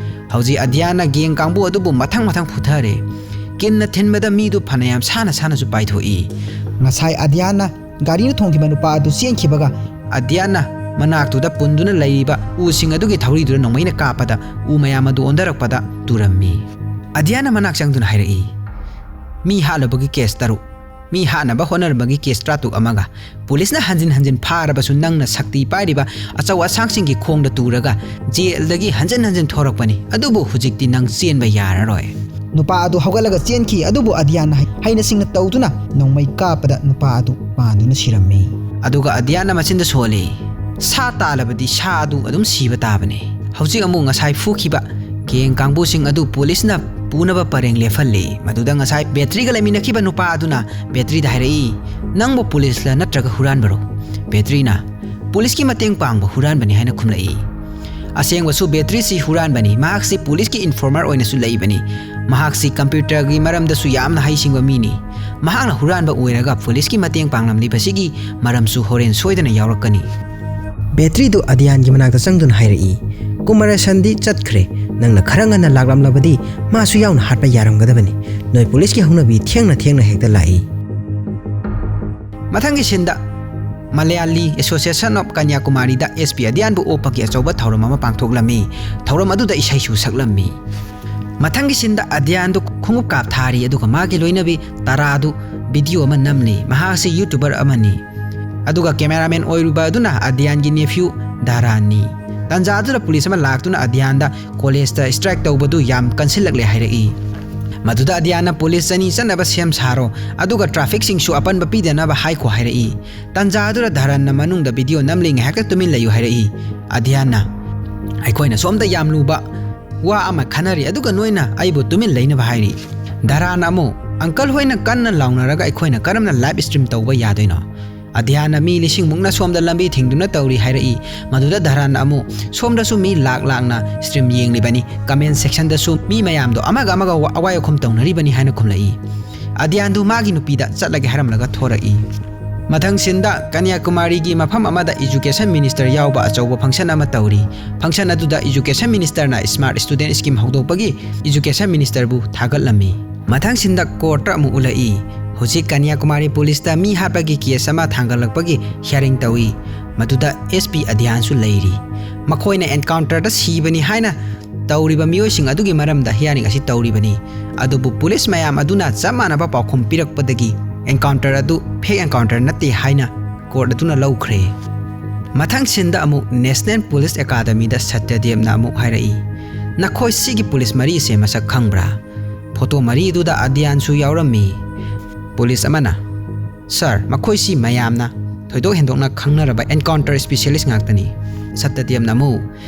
ꯍꯧꯖꯤꯛ ꯑꯗꯤꯌꯥꯟꯅ ꯒꯦꯡ ꯀꯥꯡꯕꯨ ꯑꯗꯨꯕꯨ ꯃꯊꯪ ꯃꯊꯪ ꯐꯨꯊꯔꯦ꯫ ꯀꯤꯟꯅ ꯊꯤꯟꯕꯗ ꯃꯤꯗꯨ ꯐꯅꯌꯥꯝ ꯁꯥꯟꯅ ꯁꯥꯟꯅꯁꯨ ꯄꯥꯏꯊꯣꯛꯏ꯫ ꯉꯁꯥꯏ ꯑꯗꯤꯌꯥꯟꯅ ꯒꯥꯔꯤꯅ ꯊꯣꯡꯈꯤꯕ ꯅꯨꯄꯥ ꯑꯗꯨ ꯆꯦꯟꯈꯤꯕꯒ ꯑꯗꯤꯌꯥꯟꯅ ꯃꯅꯥꯛꯇꯨꯗ ꯄꯨꯟꯗꯨꯅ ꯂꯩꯔꯤꯕ ꯎꯁꯤꯡ ꯑꯗꯨꯒꯤ ꯊꯧꯔꯤꯗꯨꯗ ꯅꯣꯡꯃꯩꯅ ꯀꯥꯞꯄꯗ ꯎ ꯃꯌꯥꯝ ꯑꯗꯨ ꯑꯣꯟꯊꯔꯛꯄꯗ ꯇꯨꯔꯝꯃꯤ꯫ ꯑꯗꯤꯌꯥꯟꯅ ꯃꯅꯥꯛ ꯆꯪꯗꯨꯅ ꯍꯥꯏꯔꯛꯏ, "ꯃꯤ ꯍꯥꯠꯂꯨꯕꯒꯤ ꯀꯦꯁ ꯇꯔꯨꯛ, ꯃꯤ ꯍꯥꯠꯅꯕ ꯍꯣꯠꯅꯔꯝꯕꯒꯤ ꯀꯦꯁ ꯇꯔꯥꯇꯔꯨꯛ ꯑꯃꯒ ꯄꯨꯂꯤꯁꯅ ꯍꯟꯖꯤꯟ ꯍꯟꯖꯤꯟ ꯐꯥꯔꯕꯁꯨ ꯅꯪꯅ ꯁꯛꯇꯤ ꯄꯥꯏꯔꯤꯕ ꯑꯆꯧ ꯑꯁꯥꯡꯁꯤꯡꯒꯤ ꯈꯣꯡꯗ ꯇꯨꯔꯒ ꯖꯦꯜꯗꯒꯤ ꯍꯟꯖꯤꯟ ꯍꯟꯖꯤꯟ ꯊꯣꯔꯛꯄꯅꯤ꯫ ꯑꯗꯨꯕꯨ ꯍꯧꯖꯤꯛꯇꯤ ꯅꯪ ꯆꯦꯟꯕ ꯌꯥꯔꯔꯣꯏ꯫" ꯅꯨꯄꯥ ꯑꯗꯨ ꯍꯧꯒꯠꯂꯒ ꯆꯦꯟꯈꯤ, ꯑꯗꯨꯕꯨ ꯑꯗꯤꯌꯥꯟꯅ ꯍꯩ-, ꯍꯩꯅ ꯁꯤꯡꯅ ꯇꯧꯗꯨꯅ ꯅꯣꯡꯃꯩ ꯀꯥꯞꯄꯗ ꯅꯨꯄꯥ ꯑꯗꯨ ꯄꯥꯟꯗꯨꯅ ꯁꯤꯔꯝꯃꯤ꯫ ꯑꯗꯨꯒ ꯑꯗꯤꯌꯥꯟꯅ ꯃꯆꯤꯟꯗ ꯁꯣꯜꯂꯤ, "ꯁꯥ ꯇꯥꯜꯂꯕꯗꯤ ꯁꯥ ꯑꯗꯨ ꯑꯗꯨꯝ ꯁꯤꯕ ꯇꯥꯕꯅꯤ꯫" ꯍꯧꯖꯤꯛ ꯑꯃꯨꯛ ꯉꯁꯥꯏ ꯐꯨꯈꯤꯕ ꯒꯦꯡ ꯀꯥꯡꯕꯨꯁꯤꯡ ꯑꯗꯨ ꯄꯨꯂꯤꯁꯅ ꯄꯨꯅꯕ ꯄꯔꯦꯡ ꯂꯦꯞꯍꯜꯂꯤ꯫ ꯃꯗꯨꯗ ꯉꯁꯥꯏ ꯕꯦꯇ꯭ꯔꯤꯒ ꯂꯩꯃꯤꯟꯅꯈꯤꯕ ꯅꯨꯄꯥ ꯑꯗꯨꯅ ꯕꯦꯇ꯭ꯔꯤꯗ ꯍꯥꯏꯔꯛꯏ, "ꯅꯪꯕꯨ ꯄꯨꯂꯤꯁꯂ ꯅꯠꯇ꯭ꯔꯒ ꯍꯨꯔꯥꯟꯕꯔꯣ?" ꯕꯦꯇ꯭ꯔꯤꯅ, "ꯄꯨꯂꯤꯁꯀꯤ ꯃꯇꯦꯡ ꯄꯥꯡꯕ ꯍꯨꯔꯥꯟꯕꯅꯤ" ꯍꯥꯏꯅ ꯈꯨꯝꯂꯛꯏ꯫ ꯑꯁꯦꯡꯕꯁꯨ ꯕꯦꯇ꯭ꯔꯤꯁꯤ ꯍꯨꯔꯥꯟꯕꯅꯤ꯫ ꯃꯍꯥꯛꯁꯤ ꯄꯨꯂꯤꯁꯀꯤ ꯏꯟꯐꯣꯔꯃꯔ ꯑꯣꯏꯅꯁꯨ ꯂꯩꯕꯅꯤ꯫ ꯃꯍꯥꯛꯁꯤ ꯀꯝꯄ꯭ꯌꯨꯇꯔꯒꯤ ꯃꯔꯝꯗꯁꯨ ꯌꯥꯝꯅ ꯍꯩꯁꯤꯡꯕ ꯃꯤꯅꯤ꯫ ꯃꯍꯥꯛꯅ ꯍꯨꯔꯥꯟꯕ ꯑꯣꯏꯔꯒ ꯄꯨꯂꯤꯁꯀꯤ ꯃꯇꯦꯡ ꯄꯥꯡꯂꯝꯂꯤꯕꯁꯤꯒꯤ ꯃꯔꯝꯁꯨ ꯍꯣꯔꯦꯟ ꯁꯣꯏꯗꯅ ꯌꯥꯎꯔꯛꯀꯅꯤ꯫ ꯕꯦꯇ꯭ꯔꯤꯗꯨ ꯑꯗꯤꯌꯥꯟꯒꯤ ꯃꯅꯥꯛꯇ ꯆꯪꯗꯨꯅ ꯍꯥꯏꯔꯛꯏ, "ꯀꯨꯃꯥꯔꯁꯟꯗꯤ ꯆꯠꯈ꯭ꯔꯦ꯫ ꯅꯪꯅ ꯈꯔ ꯉꯟꯅ ꯂꯥꯛꯂꯝꯂꯕꯗꯤ ꯃꯥꯁꯨ ꯌꯥꯎꯅ ꯍꯥꯠꯄ ꯌꯥꯔꯝꯒꯗꯕꯅꯤ꯫ ꯅꯣꯏ ꯄꯨꯂꯤꯁꯀꯤ ꯍꯧꯅꯕꯤ ꯊꯦꯡꯅ ꯊꯦꯡꯅ ꯍꯦꯛꯇ ꯂꯥꯛꯏ꯫ ꯃꯊꯪꯒꯤ ꯁꯤꯟꯗ ꯃꯂꯌꯥꯂꯤ ꯑꯦꯁꯣꯁꯤꯌꯦꯁꯟ ꯑꯣꯐ ꯀꯟꯌꯥꯀꯨꯃꯥꯔꯤꯗ ꯑꯦꯁ ꯄꯤ ꯑꯗꯤꯌꯥꯟꯕꯨ ꯑꯣꯛꯄꯒꯤ ꯑꯆꯧꯕ ꯊꯧꯔꯝ ꯑꯃ ꯄꯥꯡꯊꯣꯛꯂꯝꯃꯤ꯫ ꯊꯧꯔꯝ ꯑꯗꯨꯗ ꯏꯁꯩꯁꯨ ꯁꯛꯂꯝꯃꯤ꯫ ꯃꯊꯪꯒꯤ ꯁꯤꯟꯗ ꯑꯗꯤꯌꯥꯟꯗꯨ ꯈꯣꯡꯎꯞ ꯀꯥꯞꯊꯥꯔꯤ, ꯑꯗꯨꯒ ꯃꯥꯒꯤ ꯂꯣꯏꯅꯕꯤ ꯇꯔꯥꯗꯨ ꯚꯤꯗꯤꯑꯣ ꯑꯃ ꯅꯝꯂꯤ꯫ ꯃꯍꯥꯛ ꯑꯁꯤ ꯌꯨꯇꯨꯕꯔ ꯑꯃꯅꯤ꯫ ꯑꯗꯨꯒ ꯀꯦꯃꯦꯔꯥꯃꯦꯟ ꯑꯣꯏꯔꯤꯕ ꯑꯗꯨꯅ ꯑꯗꯤꯌꯥꯟꯒꯤ ꯅꯦꯐ꯭ꯌꯨ ꯗꯥꯔꯥꯟꯅꯤ꯫ ꯇꯟꯖꯥ ꯑꯗꯨꯗ ꯄꯨꯂꯤꯁ ꯑꯃ ꯂꯥꯛꯇꯨꯅ ꯑꯗꯤꯌꯥꯟꯗ ꯀꯣꯂꯦꯖꯇ ꯁ꯭ꯇ꯭ꯔꯥꯏꯛ ꯇꯧꯕꯗꯨ ꯌꯥꯝ ꯀꯟꯁꯤꯜꯂꯛꯂꯦ ꯍꯥꯏꯔꯛꯏ꯫ ꯃꯗꯨꯗ ꯑꯗꯤꯌꯥꯟꯅ ꯄꯨꯂꯤꯁ ꯆꯅꯤ ꯆꯠꯅꯕ ꯁꯦꯝ ꯁꯥꯔꯣ, ꯑꯗꯨꯒ ꯇ꯭ꯔꯥꯐꯤꯛꯁꯤꯡꯁꯨ ꯑꯄꯟꯕ ꯄꯤꯗꯅꯕ ꯍꯥꯏꯈꯣ ꯍꯥꯏꯔꯛꯏ꯫ ꯇꯟꯖꯥ ꯑꯗꯨꯗ ꯙꯔꯟꯅ ꯃꯅꯨꯡꯗ ꯚꯤꯗꯤꯑꯣ ꯅꯝꯂꯤ, ꯉꯥꯏꯍꯥꯛꯇ ꯇꯨꯃꯤꯟ ꯂꯩꯌꯨ ꯍꯥꯏꯔꯛꯏ꯫ ꯑꯗꯤꯌꯥꯟꯅ, ꯑꯩꯈꯣꯏꯅ ꯁꯣꯝꯗ ꯌꯥꯝ ꯂꯨꯕ ꯋꯥ ꯑꯃ ꯈꯟꯅꯔꯤ, ꯑꯗꯨꯒ ꯅꯣꯏꯅ ꯑꯩꯕꯨ ꯇꯨꯃꯤꯟ ꯂꯩꯅꯕ ꯍꯥꯏꯔꯤ꯫ ꯙꯔꯟꯅ ꯑꯃꯨꯛ, ꯑꯪꯀꯜ ꯍꯣꯏꯅ ꯀꯟꯅ ꯂꯥꯎꯅꯔꯒ ꯑꯩꯈꯣꯏꯅ ꯀꯔꯝꯅ ꯂꯥꯏꯚ ꯁ꯭ꯇ꯭ꯔꯤꯝ ꯇꯧꯕ ꯌꯥꯗꯣꯏꯅꯣ? ꯑꯗꯤꯌꯥꯟꯅ ꯃꯤ ꯂꯤꯁꯤꯡ ꯃꯨꯛꯅ ꯁꯣꯝꯗ ꯂꯝꯕꯤ ꯊꯤꯡꯗꯨꯅ ꯇꯧꯔꯤ ꯍꯥꯏꯔꯛꯏ꯫ ꯃꯗꯨꯗ ꯙꯔꯟꯅ ꯑꯃꯨꯛ, ꯁꯣꯝꯗꯁꯨ ꯃꯤ ꯂꯥꯛ ꯂꯥꯛꯅ ꯁ꯭ꯇ꯭ꯔꯤꯝ ꯌꯦꯡꯂꯤꯕꯅꯤ, ꯀꯃꯦꯟ ꯁꯦꯛꯁꯟꯗꯁꯨ ꯃꯤ ꯃꯌꯥꯝꯗꯣ ꯑꯃꯒ ꯑꯃꯒ ꯋꯥ-, ꯑꯋꯥꯏ ꯑꯈꯨꯝ ꯇꯧꯅꯔꯤꯕꯅꯤ ꯍꯥꯏꯅ ꯈꯨꯝꯂꯛꯏ꯫ ꯑꯗꯤꯌꯥꯟꯗꯨ ꯃꯥꯒꯤ ꯅꯨꯄꯤꯗ ꯆꯠꯂꯒꯦ ꯍꯥꯏꯔꯝꯂꯒ ꯊꯣꯔꯛꯏ꯫ ꯃꯊꯪ ꯁꯤꯟꯗ ꯀꯟꯌꯥꯀꯨꯃꯥꯔꯤꯒꯤ ꯃꯐꯝ ꯑꯃꯗ ꯏꯖꯨꯀꯦꯁꯟ ꯃꯤꯅꯤꯁꯇꯔ ꯌꯥꯎꯕ ꯑꯆꯧꯕ ꯐꯪꯁꯟ ꯑꯃ ꯇꯧꯔꯤ꯫ ꯐꯪꯁꯟ ꯑꯗꯨꯗ ꯏꯖꯨꯀꯦꯁꯟ ꯃꯤꯅꯤꯁꯇꯔꯅ ꯁ꯭ꯃꯥꯔꯠ ꯁ꯭ꯇꯨꯗꯦꯟꯠ ꯁ꯭ꯀꯤꯝ ꯍꯧꯗꯣꯛꯄꯒꯤ ꯏꯖꯨꯀꯦꯁꯟ ꯃꯤꯅꯤꯁꯇꯔꯕꯨ ꯊꯥꯒꯠꯂꯝꯃꯤ꯫ ꯃꯊꯪ ꯁꯤꯟꯗ ꯀꯣꯔꯠꯇ ꯑꯃꯨꯛ ꯎꯠꯂꯛꯏ꯫ ꯍꯧꯖꯤꯛ ꯀꯟꯌꯥꯀꯨꯃꯥꯔꯤ ꯄꯨꯂꯤꯁꯇ ꯃꯤ ꯍꯥꯠꯄꯒꯤ ꯀꯦꯁ ꯑꯃ ꯊꯥꯡꯒꯠꯂꯛꯄꯒꯤ ꯍꯤꯌꯥꯔꯤꯡ ꯇꯧꯏ꯫ ꯃꯗꯨꯗ ꯑꯦꯁ ꯄꯤ ꯑꯗꯤꯌꯥꯟꯁꯨ ꯂꯩꯔꯤ꯫ ꯃꯈꯣꯏꯅ ꯑꯦꯟꯀꯥꯎꯟꯇꯔꯗ ꯁꯤꯕꯅꯤ ꯍꯥꯏꯅ ꯇꯧꯔꯤꯕ ꯃꯤꯑꯣꯏꯁꯤꯡ ꯑꯗꯨꯒꯤ ꯃꯔꯝꯗ ꯍꯤꯌꯥꯔꯤꯡ ꯑꯁꯤ ꯇꯧꯔꯤꯕꯅꯤ꯫ ꯑꯗꯨꯕꯨ ꯄꯨꯂꯤꯁ ꯃꯌꯥꯝ ꯑꯗꯨꯅ ꯆꯞ ꯃꯥꯟꯅꯕ ꯄꯥꯎꯈꯨꯝ ꯄꯤꯔꯛꯄꯗꯒꯤ ꯑꯦꯟꯀꯥꯎꯟꯇꯔ ꯑꯗꯨ ꯐꯦꯛ ꯑꯦꯟꯀꯥꯎꯟꯇꯔ ꯅꯠꯇꯦ ꯍꯥꯏꯅ ꯀꯣꯔꯠ ꯑꯗꯨꯅ ꯂꯧꯈ꯭ꯔꯦ꯫ ꯃꯊꯪ ꯁꯤꯟꯗ ꯑꯃꯨꯛ ꯅꯦꯁꯅꯦꯜ ꯄꯨꯂꯤꯁ ꯑꯦꯀꯥꯗꯃꯤꯗ ꯁꯠꯌꯗꯦꯕꯅ ꯑꯃꯨꯛ ꯍꯥꯏꯔꯛꯏ, "ꯅꯈꯣꯏ ꯁꯤꯒꯤ ꯄꯨꯂꯤꯁ ꯃꯔꯤꯁꯦ ꯃꯁꯛ ꯈꯪꯕ꯭ꯔꯥ?" ꯐꯣꯇꯣ ꯃꯔꯤ ꯑꯗꯨꯗ ꯑꯗꯤꯌꯥꯟꯁꯨ ꯌꯥꯎꯔꯝꯃꯤ꯫ ꯄꯨꯂꯤꯁ ꯑꯃꯅ, "ꯁꯥꯔ, ꯃꯈꯣꯏꯁꯤ ꯃꯌꯥꯝꯅ ꯊꯣꯏꯗꯣꯛ ꯍꯦꯟꯗꯣꯛꯅ ꯈꯪꯅꯔꯕ ꯑꯦꯟꯀꯥꯎꯟꯇꯔ ꯁ꯭ꯄꯦꯁꯤꯌꯦꯂꯤꯁ ꯉꯥꯛꯇꯅꯤ꯫" ꯁꯠꯌꯗꯦꯕꯅ ꯑꯃꯨꯛ,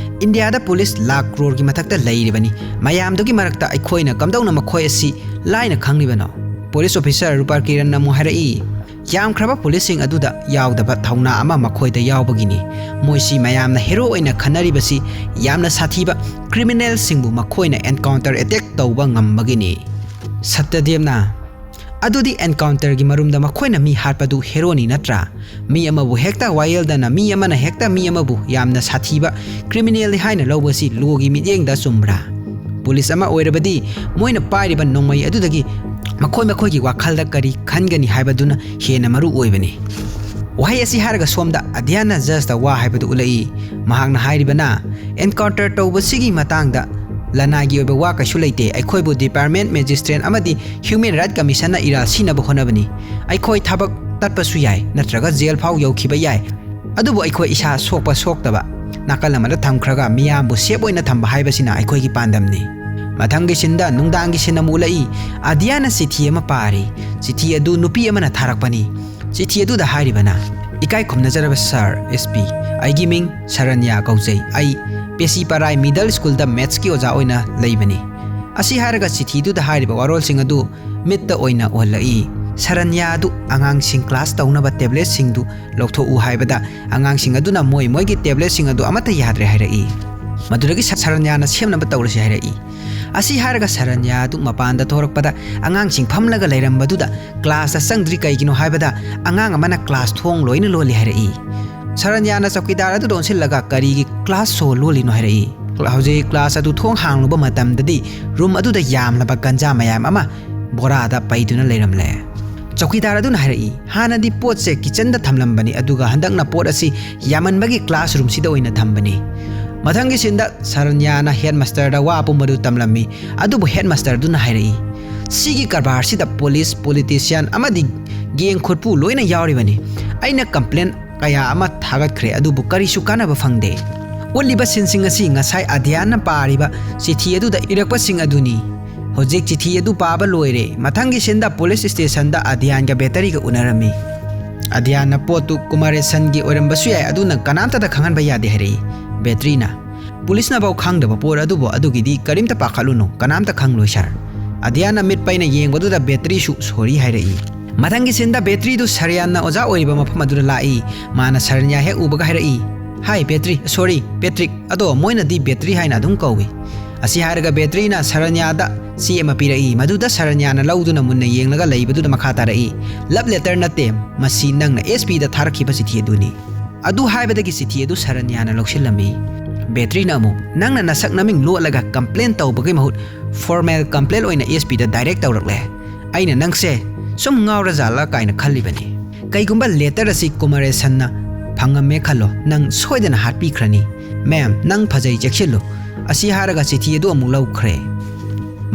"ꯏꯟꯗꯤꯌꯥꯗ ꯄꯨꯂꯤꯁ ꯂꯥꯈ ꯀ꯭ꯔꯣꯔꯒꯤ ꯃꯊꯛꯇ ꯂꯩꯔꯤꯕꯅꯤ꯫ ꯃꯌꯥꯝꯗꯨꯒꯤ ꯃꯔꯛꯇ ꯑꯩꯈꯣꯏꯅ ꯀꯝꯗꯧꯅ ꯃꯈꯣꯏ ꯑꯁꯤ ꯂꯥꯏꯅ ꯈꯪꯂꯤꯕꯅꯣ?" ꯄꯨꯂꯤꯁ ꯑꯣꯐꯤꯁꯔ ꯔꯨꯄꯥ ꯀꯤꯔꯟꯅ ꯑꯃꯨꯛ ꯍꯥꯏꯔꯛꯏ, "ꯌꯥꯝꯈ꯭ꯔꯕ ꯄꯨꯂꯤꯁꯁꯤꯡ ꯑꯗꯨꯗ ꯌꯥꯎꯗꯕ ꯊꯧꯅꯥ ꯑꯃ ꯃꯈꯣꯏꯗ ꯌꯥꯎꯕꯒꯤꯅꯤ꯫ ꯃꯣꯏꯁꯤ ꯃꯌꯥꯝꯅ ꯍꯦꯔꯣ ꯑꯣꯏꯅ ꯈꯟꯅꯔꯤꯕꯁꯤ ꯌꯥꯝꯅ ꯁꯥꯊꯤꯕ ꯀ꯭ꯔꯤꯃꯤꯅꯦꯜꯁꯤꯡꯕꯨ ꯃꯈꯣꯏꯅ ꯑꯦꯟꯀꯥꯎꯟꯇꯔ ꯑꯦꯇꯦꯛ ꯇꯧꯕ ꯉꯝꯕꯒꯤꯅꯤ꯫" ꯁꯠꯌꯗꯦꯕꯅ, ꯑꯗꯨꯗꯤ encounterꯒꯤ ꯃꯔꯨꯝꯗ ꯃꯈꯣꯏꯅ ꯃꯤ ꯍꯥꯠꯄꯗꯨ heroꯅꯤ ꯅꯠꯇ꯭ꯔꯥ? ꯃꯤ ꯑꯃꯕꯨ ꯍꯦꯛꯇ ꯋꯥꯌꯦꯜꯗꯅ ꯃꯤ ꯑꯃꯅ ꯍꯦꯛꯇ ꯃꯤ ꯑꯃꯕꯨ ꯌꯥꯝꯅ ꯁꯥꯊꯤꯕ criminalꯅꯤ ꯍꯥꯏꯅ ꯂꯧꯕꯁꯤ lawꯒꯤ ꯃꯤꯠꯌꯦꯡꯗ ꯆꯨꯝꯕ꯭ꯔꯥ? ꯄꯨꯂꯤꯁ ꯑꯃ ꯑꯣꯏꯔꯕꯗꯤ ꯃꯣꯏꯅ ꯄꯥꯏꯔꯤꯕ ꯅꯣꯡꯃꯩ ꯑꯗꯨꯗꯒꯤ ꯃꯈꯣꯏ ꯃꯈꯣꯏꯒꯤ ꯋꯥꯈꯜꯗ ꯀꯔꯤ ꯈꯟꯒꯅꯤ ꯍꯥꯏꯕꯗꯨꯅ ꯍꯦꯟꯅ ꯃꯔꯨ ꯑꯣꯏꯕꯅꯤ꯫ ꯋꯥꯍꯩ ꯑꯁꯤ ꯍꯥꯏꯔꯒ ꯁꯣꯝꯗ ꯑꯗꯤꯌꯥꯅ judgeꯇ ꯋꯥ ꯍꯥꯏꯕꯗꯨ ꯎꯠꯂꯛꯏ꯫ ꯃꯍꯥꯛꯅ ꯍꯥꯏꯔꯤꯕꯅ, encounter ꯇꯧꯕꯁꯤꯒꯤ ꯃꯇꯥꯡꯗ ꯂꯅꯥꯏꯒꯤ ꯑꯣꯏꯕ ꯋꯥ ꯀꯩꯁꯨ ꯂꯩꯇꯦ꯫ ꯑꯩꯈꯣꯏꯕꯨ department magistrate ꯑꯃꯗꯤ Human Rights Commissionꯅ ꯏꯔꯥꯜ ꯁꯤꯅꯕ ꯍꯣꯠꯅꯕꯅꯤ꯫ ꯑꯩꯈꯣꯏ ꯊꯕꯛ ꯇꯠꯄꯁꯨ ꯌꯥꯏ, ꯅꯠꯇ꯭ꯔꯒ ꯖꯦꯜ ꯐꯥꯎ ꯌꯧꯈꯤꯕ ꯌꯥꯏ꯫ ꯑꯗꯨꯕꯨ ꯑꯩꯈꯣꯏ ꯏꯁꯥ ꯁꯣꯛꯄ ꯁꯣꯛꯇꯕ ꯅꯥꯀꯜ ꯑꯃꯗ ꯊꯝꯈ꯭ꯔꯒ ꯃꯤꯌꯥꯝꯕꯨ safe ꯑꯣꯏꯅ ꯊꯝꯕ ꯍꯥꯏꯕꯁꯤꯅ ꯑꯩꯈꯣꯏꯒꯤ ꯄꯥꯟꯗꯝꯅꯤ꯫ ꯃꯊꯪꯒꯤ sceneꯗ ꯅꯨꯡꯗꯥꯡꯒꯤ scene ꯑꯃꯨꯛ ꯎꯠꯂꯛꯏ꯫ ꯑꯗꯤꯌꯥꯅ ꯆꯤꯊꯤ ꯑꯃ ꯄꯥꯔꯤ꯫ ꯆꯤꯊꯤ ꯑꯗꯨ ꯅꯨꯄꯤ ꯑꯃꯅ ꯊꯥꯔꯛꯄꯅꯤ꯫ ꯆꯤꯊꯤ ꯑꯗꯨꯗ ꯍꯥꯏꯔꯤꯕꯅ, "ꯏꯀꯥꯏ ꯈꯨꯝꯅꯖꯔꯕ Sir, S P, ꯑꯩꯒꯤ ꯃꯤꯡ ꯁꯔꯟꯌꯥ ꯀꯧꯖꯩ꯫ ꯑꯩ ꯄꯦꯁꯤꯄꯥꯔꯥꯏ Middle Schoolꯗ mathsꯀꯤ ꯑꯣꯖꯥ ꯑꯣꯏꯅ ꯂꯩꯕꯅꯤ"꯫ ꯑꯁꯤ ꯍꯥꯏꯔꯒ ꯆꯤꯊꯤꯗꯨꯗ ꯍꯥꯏꯔꯤꯕ ꯋꯥꯔꯣꯜꯁꯤꯡ ꯑꯗꯨ ꯃꯤꯠꯇ ꯑꯣꯏꯅ ꯎꯍꯜꯂꯛꯏ꯫ ꯁꯔꯟꯌꯥ ꯑꯗꯨ ꯑꯉꯥꯡꯁꯤꯡ class ꯇꯧꯅꯕ tabletꯁꯤꯡꯗꯨ ꯂꯧꯊꯣꯛꯎ ꯍꯥꯏꯕꯗ ꯑꯉꯥꯡꯁꯤꯡ ꯑꯗꯨꯅ ꯃꯣꯏ ꯃꯣꯏꯒꯤ tabletꯁꯤꯡ ꯑꯗꯨ ꯑꯃꯠꯇ ꯌꯥꯗ꯭ꯔꯦ ꯍꯥꯏꯔꯛꯏ꯫ ꯃꯗꯨꯗꯒꯤ ꯁ-, ꯁꯔꯟꯌꯥꯅ ꯁꯦꯝꯅꯕ ꯇꯧꯔꯁꯤ ꯍꯥꯏꯔꯛꯏ꯫ ꯑꯁꯤ ꯍꯥꯏꯔꯒ ꯁꯔꯟꯌꯥ ꯑꯗꯨ ꯃꯄꯥꯟꯗ ꯊꯣꯔꯛꯄꯗ ꯑꯉꯥꯡꯁꯤꯡ ꯐꯝꯂꯒ ꯂꯩꯔꯝꯕꯗꯨꯗ classꯇ ꯆꯪꯗ꯭ꯔꯤ ꯀꯩꯒꯤꯅꯣ ꯍꯥꯏꯕꯗ ꯑꯉꯥꯡ ꯑꯃꯅ class ꯊꯣꯡ ꯂꯣꯏꯅ ꯂꯣꯜꯂꯤ ꯍꯥꯏꯔꯛꯏ꯫ ꯁꯔꯟꯌꯥꯅ ꯆꯧꯀꯤꯗꯥꯔ ꯑꯗꯨꯗ ꯑꯣꯟꯁꯤꯜꯂꯒ ꯀꯔꯤꯒꯤ class ꯁꯣ ꯂꯣꯜꯂꯤꯅꯣ ꯍꯥꯏꯔꯛꯏ꯫ ꯍꯧꯖꯤꯛ class ꯑꯗꯨ ꯊꯣꯡ ꯍꯥꯡꯂꯨꯕ ꯃꯇꯝꯗꯗꯤ room ꯑꯗꯨꯗ ꯌꯥꯝꯂꯕ ꯒꯟꯖꯥ ꯃꯌꯥꯝ ꯑꯃ ꯕꯣꯔꯥꯗ ꯄꯩꯗꯨꯅ ꯂꯩꯔꯝꯂꯦ꯫ ꯆꯧꯀꯤꯗꯥꯔ ꯑꯗꯨꯅ ꯍꯥꯏꯔꯛꯏ, "ꯍꯥꯟꯅꯗꯤ ꯄꯣꯠꯁꯦ kitchenꯗ ꯊꯝꯂꯝꯕꯅꯤ, ꯑꯗꯨꯒ ꯍꯟꯗꯛꯅ ꯄꯣꯠ ꯑꯁꯤ ꯌꯥꯝꯃꯟꯕꯒꯤ classroomꯁꯤꯗ ꯑꯣꯏꯅ ꯊꯝꯕꯅꯤ"꯫ ꯃꯊꯪꯒꯤ sceneꯗ ꯁꯔꯟꯌꯥꯅ headmasterꯗ ꯋꯥ ꯑꯄꯨꯝꯕꯗꯨ ꯇꯝꯂꯝꯃꯤ꯫ ꯑꯗꯨꯕꯨ headmasterꯗꯨꯅ ꯍꯥꯏꯔꯛꯏ, "ꯁꯤꯒꯤ ꯀꯔꯕꯥꯔꯁꯤꯗ police, politician ꯑꯃꯗꯤ gang ꯈꯨꯠꯄꯨ ꯂꯣꯏꯅ ꯌꯥꯎꯔꯤꯕꯅꯤ꯫ ꯑꯩꯅ complaint ꯀꯌꯥ ꯑꯃ ꯊꯥꯒꯠꯈ꯭ꯔꯦ, ꯑꯗꯨꯕꯨ ꯀꯔꯤꯁꯨ ꯀꯥꯟꯅꯕ ꯐꯪꯗꯦ"꯫ ꯎꯠꯂꯤꯕ sceneꯁꯤꯡ ꯑꯁꯤ ꯉꯁꯥꯏ ꯑꯗꯤꯌꯥꯅ ꯄꯥꯔꯤꯕ ꯆꯤꯊꯤ ꯑꯗꯨꯗ ꯏꯔꯛꯄꯁꯤꯡ ꯑꯗꯨꯅꯤ꯫ ꯍꯧꯖꯤꯛ ꯆꯤꯊꯤ ꯑꯗꯨ ꯄꯥꯕ ꯂꯣꯏꯔꯦ꯫ ꯃꯊꯪꯒꯤ sceneꯗ police stationꯗ ꯑꯗꯤꯌꯥꯟꯒ ꯕꯦꯇꯔꯤꯒ ꯎꯅꯔꯝꯃꯤ꯫ ꯑꯗꯤꯌꯥꯟꯅ ꯄꯣꯠꯇꯨ ꯀꯨꯃꯥꯔꯦꯁꯟꯒꯤ ꯑꯣꯏꯔꯝꯕꯁꯨ ꯌꯥꯏ, ꯑꯗꯨꯅ ꯀꯅꯥꯝꯇꯗ ꯈꯪꯍꯟꯕ ꯌꯥꯗꯦ ꯍꯥꯏꯔꯛꯏ꯫ ꯕꯦꯇ꯭ꯔꯤꯅ, "ꯄꯨꯂꯤꯁꯅꯐꯥꯎ ꯈꯪꯗꯕ ꯄꯣꯠ ꯑꯗꯨꯕꯨ ꯑꯗꯨꯒꯤꯗꯤ ꯀꯔꯤꯝꯇ ꯄꯥꯈꯠꯂꯨꯅꯨ, ꯀꯅꯥꯝꯇ ꯈꯪꯂꯣꯏ ꯁꯥꯔ"꯫ ꯑꯗꯤꯌꯥꯟꯅ ꯃꯤꯠ ꯄꯩꯅ ꯌꯦꯡꯕꯗꯨꯗ ꯕꯦꯇ꯭ꯔꯤꯁꯨ "sorry" ꯍꯥꯏꯔꯛꯏ꯫ ꯃꯊꯪꯒꯤ sceneꯗ ꯕꯦꯇ꯭ꯔꯤꯗꯨ ꯁꯔꯌꯥꯟꯅ ꯑꯣꯖꯥ ꯑꯣꯏꯔꯤꯕ ꯃꯐꯝ ꯑꯗꯨꯗ ꯂꯥꯛꯏ꯫ ꯃꯥꯅ ꯁꯔꯟꯌꯥ ꯍꯦꯛ ꯎꯕꯒ ꯍꯥꯏꯔꯛꯏ, "Hi ꯕꯦꯇ꯭ꯔꯤ, sorry ꯄꯦꯇ꯭ꯔꯤꯛ, ꯑꯗꯣ ꯃꯣꯏꯅꯗꯤ ꯕꯦꯇ꯭ꯔꯤ ꯍꯥꯏꯅ ꯑꯗꯨꯝ ꯀꯧꯏ"꯫ ꯑꯁꯤ ꯍꯥꯏꯔꯒ ꯕꯦꯇ꯭ꯔꯤꯅ ꯁꯔꯟꯌꯥꯗ ꯆꯦ ꯑꯃ ꯄꯤꯔꯛꯏ꯫ ꯃꯗꯨꯗ ꯁꯔꯟꯌꯥꯅ ꯂꯧꯗꯨꯅ ꯃꯨꯟꯅ ꯌꯦꯡꯂꯒ ꯂꯩꯕꯗꯨꯗ ꯃꯈꯥ ꯇꯥꯔꯛꯏ, "Love letter ꯅꯠꯇꯦ, ꯃꯁꯤ ꯅꯪꯅ S P ꯗ ꯊꯥꯔꯛꯈꯤꯕ ꯆꯤꯊꯤ ꯑꯗꯨꯅꯤ"꯫ ꯑꯗꯨ ꯍꯥꯏꯕꯗꯒꯤ ꯆꯤꯊꯤ ꯑꯗꯨ ꯁꯔꯟꯌꯥꯅ ꯂꯧꯁꯤꯜꯂꯝꯃꯤ꯫ ꯕꯦꯇ꯭ꯔꯤꯅ ꯑꯃꯨꯛ, "ꯅꯪꯅ ꯅꯁꯛ ꯅꯃꯤꯡ ꯂꯣꯠꯂꯒ complain ꯇꯧꯕꯒꯤ ꯃꯍꯨꯠ formal complain ꯑꯣꯏꯅ S P ꯗ direct ꯇꯧꯔꯛꯂꯦ꯫ ꯑꯩꯅ ꯅꯪꯁꯦ ꯁꯨꯝ ꯉꯥꯎꯔꯖꯥꯠꯂ ꯀꯥꯏꯅ ꯈꯜꯂꯤꯕꯅꯤ꯫ ꯀꯩꯒꯨꯝꯕ letter ꯑꯁꯤ ꯀꯨꯃꯥꯔꯦꯁꯟꯅ ꯐꯪꯉꯝꯃꯦ ꯈꯜꯂꯣ, ꯅꯪ ꯁꯣꯏꯗꯅ ꯍꯥꯠꯄꯤꯈ꯭ꯔꯅꯤ꯫ Ma'am, ꯅꯪ ꯐꯖꯩ, ꯆꯦꯛꯁꯤꯜꯂꯨ"꯫ ꯑꯁꯤ ꯍꯥꯏꯔꯒ ꯆꯤꯊꯤ ꯑꯗꯨ ꯑꯃꯨꯛ ꯂꯧꯈ꯭ꯔꯦ꯫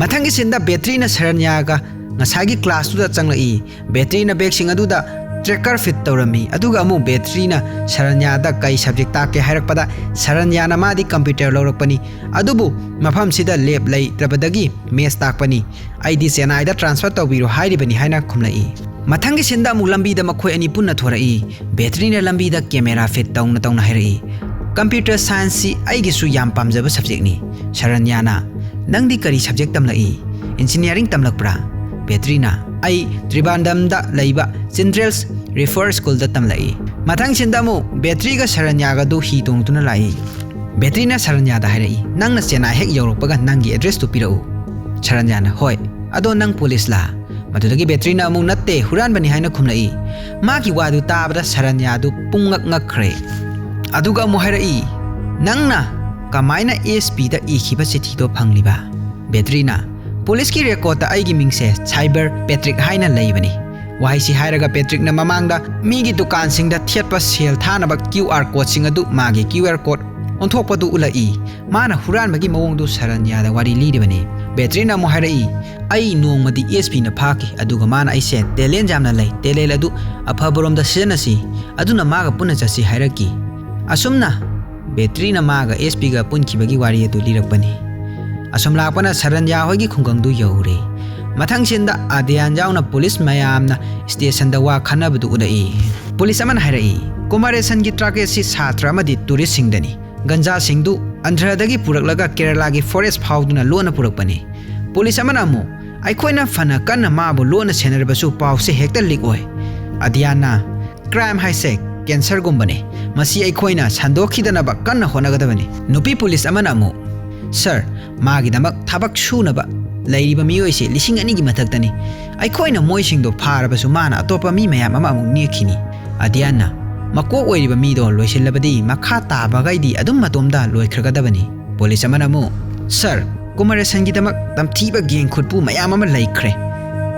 ꯃꯊꯪꯒꯤ ꯁꯤꯟꯗ ꯕꯦꯇ꯭ꯔꯤꯅ ꯁꯔꯟꯌꯥꯒ ꯉꯁꯥꯏꯒꯤ class ꯇꯨꯗ ꯆꯪꯂꯛꯏ꯫ ꯕꯦꯇ꯭ꯔꯤꯅ bag ꯁꯤꯡ ꯑꯗꯨꯗ tracker fit ꯇꯧꯔꯝꯃꯤ꯫ ꯑꯗꯨꯒ ꯑꯃꯨꯛ ꯕꯦꯇ꯭ꯔꯤꯅ ꯁꯔꯟꯌꯥꯗ ꯀꯩ subject ꯇꯥꯛꯀꯦ ꯍꯥꯏꯔꯛꯄꯗ, ꯁꯔꯟꯌꯥꯅ ꯃꯥꯗꯤ computer ꯂꯧꯔꯛꯄꯅꯤ, ꯑꯗꯨꯕꯨ ꯃꯐꯝꯁꯤꯗ lab ꯂꯩꯇ꯭ꯔꯕꯗꯒꯤ maths ꯇꯥꯛꯄꯅꯤ, "ꯑꯩꯗꯤ ꯆꯦꯟꯅꯥꯏꯗ transfer ꯇꯧꯕꯤꯔꯣ ꯍꯥꯏꯔꯤꯕꯅꯤ" ꯍꯥꯏꯅ ꯈꯨꯝꯂꯛꯏ꯫ ꯃꯊꯪꯒꯤ ꯁꯤꯟꯗ ꯑꯃꯨꯛ ꯂꯝꯕꯤꯗ ꯃꯈꯣꯏ ꯑꯅꯤ ꯄꯨꯟꯅ ꯊꯣꯔꯛꯏ꯫ ꯕꯦꯇ꯭ꯔꯤꯅ ꯂꯝꯕꯤꯗ camera fit ꯇꯧꯅ ꯇꯧꯅ ꯍꯥꯏꯔꯛꯏ, "Computer science ꯁꯤ ꯑꯩꯒꯤꯁꯨ ꯌꯥꯝ ꯄꯥꯝꯖꯕ subject ꯅꯤ"꯫ ꯁꯔꯟꯌꯥꯅ, "ꯅꯪꯗꯤ ꯀꯔꯤ subject ꯇꯝꯂꯛꯏ? Engineering ꯇꯝꯂꯛꯄ꯭ꯔꯥ?" ꯕꯦꯇ꯭ꯔꯤꯅ, "ꯑꯩ ꯇ꯭ꯔꯤꯕꯥꯟꯗꯝꯗ ꯂꯩꯕ Children's Refer School ꯗ ꯇꯝꯂꯛꯏ"꯫ ꯃꯊꯪ ꯁꯤꯟꯗ ꯑꯃꯨꯛ ꯕꯦꯇ꯭ꯔꯤꯒ ꯁꯔꯟꯌꯥꯒꯗꯨ ꯍꯤ ꯇꯣꯡꯗꯨꯅ ꯂꯥꯛꯏ꯫ ꯕꯦꯇ꯭ꯔꯤꯅ ꯁꯔꯟꯌꯥꯗ ꯍꯥꯏꯔꯛꯏ, "ꯅꯪꯅ ꯆꯦꯟꯅꯥꯏ ꯍꯦꯛ ꯌꯧꯔꯛꯄꯒ ꯅꯪꯒꯤ address ꯇꯨ ꯄꯤꯔꯛꯎ"꯫ ꯁꯔꯟꯌꯥꯅ, "ꯍꯣꯏ, ꯑꯗꯣ ꯅꯪ police ꯂꯥ?" ꯃꯗꯨꯗꯒꯤ ꯕꯦꯇ꯭ꯔꯤꯅ ꯑꯃꯨꯛ, "ꯅꯠꯇꯦ, ꯍꯨꯔꯥꯟꯕꯅꯤ" ꯍꯥꯏꯅ ꯈꯨꯝꯂꯛꯏ꯫ ꯃꯥꯒꯤ ꯋꯥꯗꯨ ꯇꯥꯕꯗ ꯁꯔꯟꯌꯥꯗꯨ ꯄꯨꯡꯉꯛ ꯉꯛꯈ꯭ꯔꯦ꯫ ꯑꯗꯨꯒ ꯑꯃꯨꯛ ꯍꯥꯏꯔꯛꯏ, "ꯅꯪꯅ ꯀꯃꯥꯏꯅ S P ꯗ ꯏꯈꯤꯕ ꯆꯤꯊꯤꯗꯣ ꯐꯪꯂꯤꯕ?" ꯕꯦꯇ꯭ꯔꯤꯅ, "Police ꯀꯤ record ꯇ ꯑꯩꯒꯤ ꯃꯤꯡꯁꯦ Cyber Patrick ꯍꯥꯏꯅ ꯂꯩꯕꯅꯤ"꯫ ꯋꯥꯍꯩꯁꯤ ꯍꯥꯏꯔꯒ ꯄꯦꯇ꯭ꯔꯤꯛꯅ ꯃꯃꯥꯡꯗ ꯃꯤꯒꯤ ꯗꯨꯀꯥꯟꯁꯤꯡꯗ ꯊꯦꯠꯄ ꯁꯦꯜ ꯊꯥꯅꯕ Q R code ꯁꯤꯡ ꯑꯗꯨ ꯃꯥꯒꯤ Q R code ꯑꯣꯟꯊꯣꯛꯄꯗꯨ ꯎꯠꯂꯛꯏ꯫ ꯃꯥꯅ ꯍꯨꯔꯥꯟꯕꯒꯤ ꯃꯑꯣꯡꯗꯨ ꯁꯔꯟꯌꯥꯗ ꯋꯥꯔꯤ ꯂꯤꯔꯤꯕꯅꯤ꯫ ꯕꯦꯇ꯭ꯔꯤꯅ ꯑꯃꯨꯛ ꯍꯥꯏꯔꯛꯏ, "ꯑꯩ ꯅꯣꯡꯃꯗꯤ S P ꯅ ꯐꯥꯈꯤ, ꯑꯗꯨꯒ ꯃꯥꯅ ꯑꯩꯁꯦ talent ꯌꯥꯝꯅ ꯂꯩ, talent ꯑꯗꯨ ꯑꯐꯕꯔꯣꯝꯗ ꯁꯤꯖꯤꯟꯅꯁꯤ, ꯑꯗꯨꯅ ꯃꯥꯒ ꯄꯨꯟꯅ ꯆꯠꯁꯤ" ꯍꯥꯏꯔꯛꯈꯤ꯫ ꯑꯁꯨꯝꯅ ꯕꯦꯇ꯭ꯔꯤꯅ ꯃꯥꯒ S P ꯒ ꯄꯨꯟꯈꯤꯕꯒꯤ ꯋꯥꯔꯤ ꯑꯗꯨ ꯂꯤꯔꯛꯄꯅꯤ꯫ ꯑꯁꯨꯝ ꯂꯥꯛꯄꯅ ꯁꯔꯟꯌꯥ ꯍꯣꯏꯒꯤ ꯈꯨꯡꯒꯪꯗꯨ ꯌꯧꯔꯦ꯫ ꯃꯊꯪ ꯁꯤꯟꯗ ꯑꯗ꯭ꯌꯥꯟ ꯌꯥꯎꯅ police ꯃꯌꯥꯝꯅ station ꯗ ꯋꯥ ꯈꯟꯅꯕꯗꯨ ꯎꯠꯂꯛꯏ꯫ Police ꯑꯃꯅ ꯍꯥꯏꯔꯛꯏ, "ꯀꯨꯃꯥꯔꯦꯁꯟꯒꯤ target ꯁꯤ ꯁꯥꯇ꯭ꯔ ꯑꯃꯗꯤ tourist ꯁꯤꯡꯗꯅꯤ꯫ ꯒꯟꯖꯥꯁꯤꯡꯗꯨ ꯑꯟꯙ꯭ꯔꯗꯒꯤ ꯄꯨꯔꯛꯂꯒ ꯀꯦꯔꯂꯥꯒꯤ forest ꯐꯥꯎꯗꯨꯅ ꯂꯣꯟꯅ ꯄꯨꯔꯛꯄꯅꯤ"꯫ Police ꯑꯃꯅ ꯑꯃꯨꯛ, "ꯑꯩꯈꯣꯏꯅ ꯐꯅ ꯀꯟꯅ ꯃꯥꯕꯨ ꯂꯣꯟꯅ ꯁꯦꯟꯅꯔꯕꯁꯨ ꯄꯥꯎꯁꯦ ꯍꯦꯛꯇ leak ꯑꯣꯏ"꯫ ꯑꯗ꯭ꯌꯥꯟꯅ, "Crime ꯍꯥꯏꯁꯦ cancer ꯒꯨꯝꯕꯅꯤ꯫ ꯃꯁꯤ ꯑꯩꯈꯣꯏꯅ ꯁꯟꯗꯣꯛꯈꯤꯗꯅꯕ ꯀꯟꯅ ꯍꯣꯠꯅꯒꯗꯕꯅꯤ"꯫ ꯅꯨꯄꯤ police ꯑꯃꯅ ꯑꯃꯨꯛ, "Sir, ꯃꯥꯒꯤꯗꯃꯛ ꯊꯕꯛ ꯁꯨꯅꯕ ꯂꯩꯔꯤꯕ ꯃꯤꯑꯣꯏꯁꯤ ꯂꯤꯁꯤꯡ ꯑꯅꯤꯒꯤ ꯃꯊꯛꯇꯅꯤ꯫ ꯑꯩꯈꯣꯏꯅ ꯃꯣꯏꯁꯤꯡꯗꯣ ꯐꯥꯔꯕꯁꯨ ꯃꯥꯅ ꯑꯇꯣꯞꯄ ꯃꯤ ꯃꯌꯥꯝ ꯑꯃ ꯑꯃꯨꯛ ꯅꯦꯛꯈꯤꯅꯤ꯫ ꯑꯗꯤꯌꯥꯟꯅ, ꯃꯀꯣꯛ ꯑꯣꯏꯔꯤꯕ ꯃꯤꯗꯣ ꯂꯣꯏꯁꯤꯜꯂꯕꯗꯤ ꯃꯈꯥ ꯇꯥꯕꯈꯩꯗꯤ ꯑꯗꯨꯝ ꯃꯇꯣꯝꯇ ꯂꯣꯏꯈ꯭ꯔꯒꯗꯕꯅꯤ꯫ ꯄꯨꯂꯤꯁ ꯑꯃꯅ ꯑꯃꯨꯛ, "ꯁꯥꯔ, ꯀꯨꯃꯥꯔꯦꯁꯟꯒꯤꯗꯃꯛ ꯇꯝꯊꯤꯕ ꯒꯦꯡ ꯈꯨꯠꯄꯨ ꯃꯌꯥꯝ ꯑꯃ ꯂꯩꯈ꯭ꯔꯦ꯫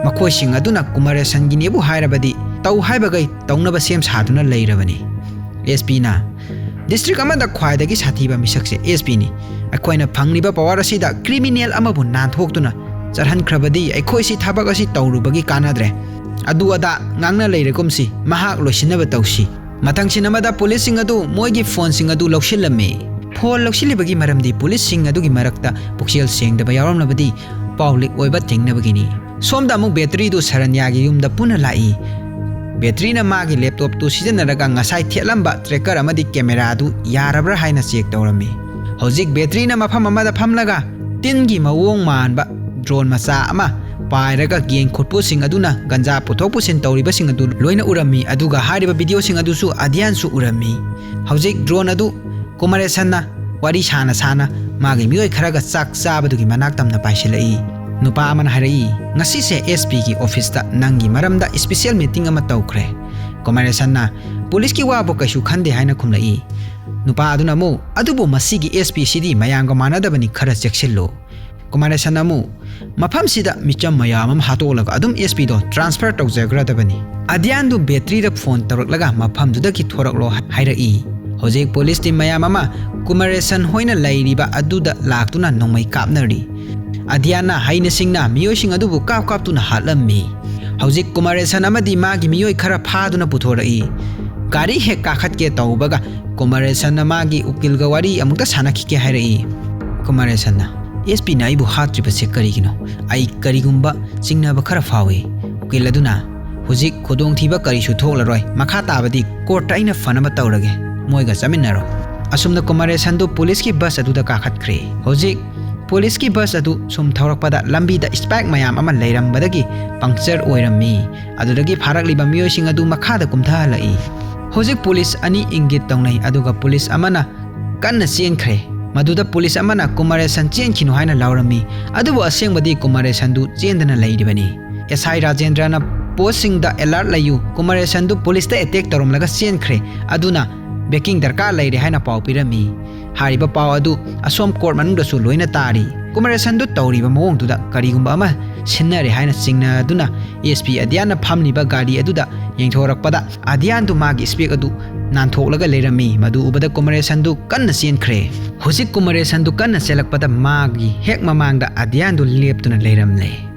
ꯃꯈꯣꯏꯁꯤꯡ ꯑꯗꯨꯅ ꯀꯨꯃꯥꯔꯦꯁꯟꯒꯤꯅꯦꯕꯨ ꯍꯥꯏꯔꯕꯗꯤ ꯇꯧ ꯍꯥꯏꯕꯈꯩ ꯇꯧꯅꯕ ꯁꯦꯝ ꯁꯥꯗꯨꯅ ꯂꯩꯔꯕꯅꯤ"꯫ ꯑꯦꯁ ꯄꯤꯅ, "ꯗꯤꯁꯇ꯭ꯔꯤꯛ ꯑꯃꯗ ꯈ꯭ꯋꯥꯏꯗꯒꯤ ꯁꯥꯊꯤꯕ ꯃꯤꯁꯛꯁꯦ ꯑꯦꯁ ꯄꯤꯅꯤ꯫ ꯑꯩꯈꯣꯏꯅ ꯐꯪꯂꯤꯕ ꯄꯋꯥꯔ ꯑꯁꯤꯗ ꯀ꯭ꯔꯤꯃꯤꯅꯦꯜ ꯑꯃꯕꯨ ꯅꯥꯟꯊꯣꯛꯇꯨꯅ ꯆꯠꯍꯟꯈ꯭ꯔꯕꯗꯤ ꯑꯩꯈꯣꯏꯁꯤ ꯊꯕꯛ ꯑꯁꯤ ꯇꯧꯔꯨꯕꯒꯤ ꯀꯥꯟꯅꯗ꯭ꯔꯦ꯫ ꯑꯗꯨ ꯑꯗꯥ ꯉꯥꯡꯅ ꯂꯩꯔꯒꯨꯝꯁꯤ, ꯃꯍꯥꯛ ꯂꯣꯏꯁꯤꯟꯅꯕ ꯇꯧꯁꯤ"꯫ ꯃꯊꯪ ꯁꯤꯟ ꯑꯃꯗ ꯄꯨꯂꯤꯁꯁꯤꯡ ꯑꯗꯨ ꯃꯣꯏꯒꯤ ꯐꯣꯟꯁꯤꯡ ꯑꯗꯨ ꯂꯧꯁꯤꯜꯂꯝꯃꯤ꯫ ꯐꯣꯟ ꯂꯧꯁꯤꯜꯂꯤꯕꯒꯤ ꯃꯔꯝꯗꯤ ꯄꯨꯂꯤꯁꯁꯤꯡ ꯑꯗꯨꯒꯤ ꯃꯔꯛꯇ ꯄꯨꯛꯆꯦꯜ ꯁꯦꯡꯗꯕ ꯌꯥꯎꯔꯝꯂꯕꯗꯤ ꯄꯥꯎ ꯂꯤꯛ ꯑꯣꯏꯕ ꯊꯤꯡꯅꯕꯒꯤꯅꯤ꯫ ꯁꯣꯝꯗ ꯑꯃꯨꯛ ꯕꯦꯇ꯭ꯔꯤꯗꯨ ꯁꯔꯟꯌꯥꯒꯤ ꯌꯨꯝꯗ ꯄꯨꯟꯅ ꯂꯥꯛꯏ꯫ ꯕꯦꯇ꯭ꯔꯤꯅ ꯃꯥꯒꯤ ꯂꯦꯞꯇꯣꯞꯇꯨ ꯁꯤꯖꯤꯟꯅꯔꯒ ꯉꯁꯥꯏ ꯊꯦꯠꯂꯝꯕ ꯇ꯭ꯔꯦꯀꯔ ꯑꯃꯗꯤ ꯀꯦꯃꯦꯔꯥꯗꯨ ꯌꯥꯔꯕ꯭ꯔꯥ ꯍꯥꯏꯅ ꯆꯦꯛ ꯇꯧꯔꯝꯃꯤ꯫ ꯍꯧꯖꯤꯛ ꯕꯦꯇ꯭ꯔꯤꯅ ꯃꯐꯝ ꯑꯃꯗ ꯐꯝꯂꯒ ꯇꯤꯟꯒꯤ ꯃꯑꯣꯡ ꯃꯥꯟꯕ ꯗ꯭ꯔꯣꯟ ꯃꯆꯥ ꯑꯃ ꯄꯥꯏꯔꯒ ꯒꯦꯡ ꯈꯨꯠꯄꯨꯁꯤꯡ ꯑꯗꯨꯅ ꯒꯟꯖꯥ ꯄꯨꯊꯣꯛ ꯄꯨꯁꯤꯟ ꯇꯧꯔꯤꯕꯁꯤꯡ ꯑꯗꯨ ꯂꯣꯏꯅ ꯎꯔꯝꯃꯤ꯫ ꯑꯗꯨꯒ ꯍꯥꯏꯔꯤꯕ ꯚꯤꯗꯤꯑꯣꯁꯤꯡ ꯑꯗꯨꯁꯨ ꯑꯗꯤꯌꯥꯟꯁꯨ ꯎꯔꯝꯃꯤ꯫ ꯍꯧꯖꯤꯛ ꯗ꯭ꯔꯣꯟ ꯑꯗꯨ ꯀꯨꯃꯥꯔꯦꯁꯟꯅ ꯋꯥꯔꯤ ꯁꯥꯅ ꯁꯥꯅ ꯃꯥꯒꯤ ꯃꯤꯑꯣꯏ ꯈꯔꯒ ꯆꯥꯛ ꯆꯥꯕꯗꯨꯒꯤ ꯃꯅꯥꯛ ꯇꯝꯅ ꯄꯥꯏꯁꯤꯜꯂꯛꯏ꯫ ꯅꯨꯄꯥ ꯑꯃꯅ ꯍꯥꯏꯔꯛꯏ, "ꯉꯁꯤꯁꯦ ꯑꯦꯁ ꯄꯤꯒꯤ ꯑꯣꯐꯤꯁꯇ ꯅꯪꯒꯤ ꯃꯔꯝꯗ ꯏꯁꯄꯤꯁꯦꯜ ꯃꯤꯇꯤꯡ ꯑꯃ ꯇꯧꯈ꯭ꯔꯦ"꯫ ꯀꯨꯃꯥꯔꯦꯁꯟꯅ, "ꯄꯨꯂꯤꯁꯀꯤ ꯋꯥꯕꯨ ꯀꯩꯁꯨ ꯈꯟꯗꯦ" ꯍꯥꯏꯅ ꯈꯨꯝꯂꯛꯏ꯫ ꯅꯨꯄꯥ ꯑꯗꯨꯅ ꯑꯃꯨꯛ, "ꯑꯗꯨꯕꯨ ꯃꯁꯤꯒꯤ ꯑꯦꯁ ꯄꯤ ꯁꯤꯗꯤ ꯃꯌꯥꯝꯒ ꯃꯥꯟꯅꯗꯕꯅꯤ, ꯈꯔ ꯆꯦꯛꯁꯤꯜꯂꯨ"꯫ ꯀꯨꯃꯥꯔꯦꯁꯟꯅ ꯑꯃꯨꯛ, "ꯃꯐꯝꯁꯤꯗ ꯃꯤꯆꯝ ꯃꯌꯥꯝ ꯑꯃ ꯍꯥꯠꯇꯣꯛꯂꯒ ꯑꯗꯨꯝ ꯑꯦꯁ ꯄꯤꯗꯣ ꯇ꯭ꯔꯥꯟꯁꯐꯔ ꯇꯧꯖꯈ꯭ꯔꯗꯕꯅꯤ"꯫ ꯑꯗꯤꯌꯥꯟꯗꯨ ꯕꯦꯇ꯭ꯔꯤꯗ ꯐꯣꯟ ꯇꯧꯔꯛꯂꯒ ꯃꯐꯝꯗꯨꯗꯒꯤ ꯊꯣꯔꯛꯂꯣ ꯍꯥꯏꯔꯛꯏ꯫ ꯍꯧꯖꯤꯛ ꯄꯨꯂꯤꯁ ꯇꯤꯝ ꯃꯌꯥꯝ ꯑꯃ ꯀꯨꯃꯥꯔꯦꯁꯟ ꯍꯣꯏꯅ ꯂꯩꯔꯤꯕ ꯑꯗꯨꯗ ꯂꯥꯛꯇꯨꯅ ꯅꯣꯡꯃꯩ ꯀꯥꯞꯅꯔꯤ꯫ ꯑꯗꯤꯌꯥꯟꯅ ꯍꯩꯅ ꯁꯤꯡꯅ ꯃꯤꯑꯣꯏꯁꯤꯡ ꯑꯗꯨꯕꯨ ꯀꯥꯞ ꯀꯥꯞꯇꯨꯅ ꯍꯥꯠꯂꯝꯃꯤ꯫ ꯍꯧꯖꯤꯛ ꯀꯨꯃꯥꯔꯦꯁꯟ ꯑꯃꯗꯤ ꯃꯥꯒꯤ ꯃꯤꯑꯣꯏ ꯈꯔ ꯐꯥꯗꯨꯅ ꯄꯨꯊꯣꯔꯛꯏ꯫ ꯒꯥꯔꯤ ꯍꯦꯛ ꯀꯥꯈꯠꯀꯦ ꯇꯧꯕꯒ ꯀꯨꯃꯥꯔꯦꯁꯟꯅ ꯃꯥꯒꯤ ꯎꯀꯤꯜꯒ ꯋꯥꯔꯤ ꯑꯃꯨꯛꯇ ꯁꯥꯟꯅꯈꯤꯒꯦ ꯍꯥꯏꯔꯛꯏ꯫ ꯀꯨꯃꯥꯔꯦꯁꯟꯅ, "ꯑꯦꯁ ꯄꯤꯅ ꯑꯩꯕꯨ ꯍꯥꯠꯇ꯭ꯔꯤꯕꯁꯦ ꯀꯔꯤꯒꯤꯅꯣ? ꯑꯩ ꯀꯔꯤꯒꯨꯝꯕ ꯆꯤꯡꯅꯕ ꯈꯔ ꯐꯥꯎꯏ"꯫ ꯎꯀꯤꯜ ꯑꯗꯨꯅ, "ꯍꯧꯖꯤꯛ ꯈꯨꯗꯣꯡꯊꯤꯕ ꯀꯔꯤꯁꯨ ꯊꯣꯛꯂꯔꯣꯏ, ꯃꯈꯥ ꯇꯥꯕꯗꯤ ꯀꯣꯔꯠꯇ ꯑꯩꯅ ꯐꯅꯕ ꯇꯧꯔꯒꯦ, ꯃꯣꯏꯒ ꯆꯠꯃꯤꯟꯅꯔꯣ"꯫ ꯑꯁꯨꯝꯅ ꯀꯨꯃꯥꯔꯦꯁꯟꯗꯨ ꯄꯨꯂꯤꯁꯀꯤ ꯕꯁ ꯑꯗꯨꯗ ꯀꯥꯈꯠꯈ꯭ꯔꯦ꯫ ꯍꯧꯖꯤꯛ ꯄꯨꯂꯤꯁꯀꯤ ꯕꯁ ꯑꯗꯨ ꯁꯨꯝ ꯊꯧꯔꯛꯄꯗ ꯂꯝꯕꯤꯗ ꯁ꯭ꯄꯥꯏꯛ ꯃꯌꯥꯝ ꯑꯃ ꯂꯩꯔꯝꯕꯗꯒꯤ ꯄꯪꯆꯔ ꯑꯣꯏꯔꯝꯃꯤ꯫ ꯑꯗꯨꯗꯒꯤ ꯐꯥꯔꯛꯂꯤꯕ ꯃꯤꯑꯣꯏꯁꯤꯡ ꯑꯗꯨ ꯃꯈꯥꯗ ꯀꯨꯝꯊꯍꯜꯂꯛꯏ꯫ ꯍꯧꯖꯤꯛ ꯄꯨꯂꯤꯁ ꯑꯅꯤ ꯏꯪꯒꯤꯠ ꯇꯧꯅꯩ, ꯑꯗꯨꯒ ꯄꯨꯂꯤꯁ ꯑꯃꯅ ꯀꯟꯅ ꯆꯦꯟꯈ꯭ꯔꯦ꯫ ꯃꯗꯨꯗ ꯄꯨꯂꯤꯁ ꯑꯃꯅ ꯀꯨꯃꯥꯔꯦꯁꯟ ꯆꯦꯟꯈꯤꯅꯨ ꯍꯥꯏꯅ ꯂꯥꯎꯔꯝꯃꯤ꯫ ꯑꯗꯨꯕꯨ ꯑꯁꯦꯡꯕꯗꯤ ꯀꯨꯃꯥꯔꯦꯁꯟꯗꯨ ꯆꯦꯟꯗꯅ ꯂꯩꯔꯤꯕꯅꯤ꯫ ꯑꯦꯁ ꯑꯥꯏ ꯔꯥꯖꯦꯟꯗ꯭ꯔꯅ "ꯄꯣꯁꯁꯤꯡꯗ ꯑꯦꯂꯔꯠ ꯂꯩꯌꯨ, ꯀꯨꯃꯥꯔꯦꯁꯟꯗꯨ ꯄꯨꯂꯤꯁꯇ ꯑꯦꯇꯦꯛ ꯇꯧꯔꯝꯂꯒ ꯆꯦꯟꯈ꯭ꯔꯦ, ꯑꯗꯨꯅ ꯕꯦꯀꯤꯡ ꯗꯔꯀꯥꯔ ꯂꯩꯔꯦ" ꯍꯥꯏꯅ ꯄꯥꯎ ꯄꯤꯔꯝꯃꯤ꯫ ꯍꯥꯏꯔꯤꯕ ꯄꯥꯎ ꯑꯗꯨ ꯑꯁꯣꯝ ꯀꯣꯔꯠ ꯃꯅꯨꯡꯗꯁꯨ ꯂꯣꯏꯅ ꯇꯥꯔꯤ꯫ ꯀꯨꯃꯥꯔꯦꯁꯟꯗꯨ ꯇꯧꯔꯤꯕ ꯃꯑꯣꯡꯗꯨꯗ ꯀꯔꯤꯒꯨꯝꯕ ꯑꯃ ꯁꯤꯟꯅꯔꯦ ꯍꯥꯏꯅ ꯆꯤꯡꯅꯗꯨꯅ ꯑꯦꯁ ꯄꯤ ꯑꯗꯤꯌꯥꯟꯅ ꯐꯝꯂꯤꯕ ꯒꯥꯔꯤ ꯑꯗꯨꯗ ꯌꯦꯡꯊꯣꯔꯛꯄꯗ ꯑꯗꯤꯌꯥꯟꯗꯨ ꯃꯥꯒꯤ ꯏꯁꯄꯦꯛ ꯑꯗꯨ ꯅꯥꯟꯊꯣꯛꯂꯒ ꯂꯩꯔꯝꯃꯤ꯫ ꯃꯗꯨ ꯎꯕꯗ ꯀꯨꯃꯥꯔꯦꯁꯟꯗꯨ ꯀꯟꯅ ꯆꯦꯟꯈ꯭ꯔꯦ꯫ ꯍꯧꯖꯤꯛ ꯀꯨꯃꯥꯔꯦꯁꯟꯗꯨ ꯀꯟꯅ ꯆꯦꯜꯂꯛꯄꯗ ꯃꯥꯒꯤ ꯍꯦꯛ ꯃꯃꯥꯡꯗ ꯑꯗꯤꯌꯥꯟꯗꯨ ꯂꯦꯞꯇꯨꯅ ꯂꯩꯔꯝꯂꯦ꯫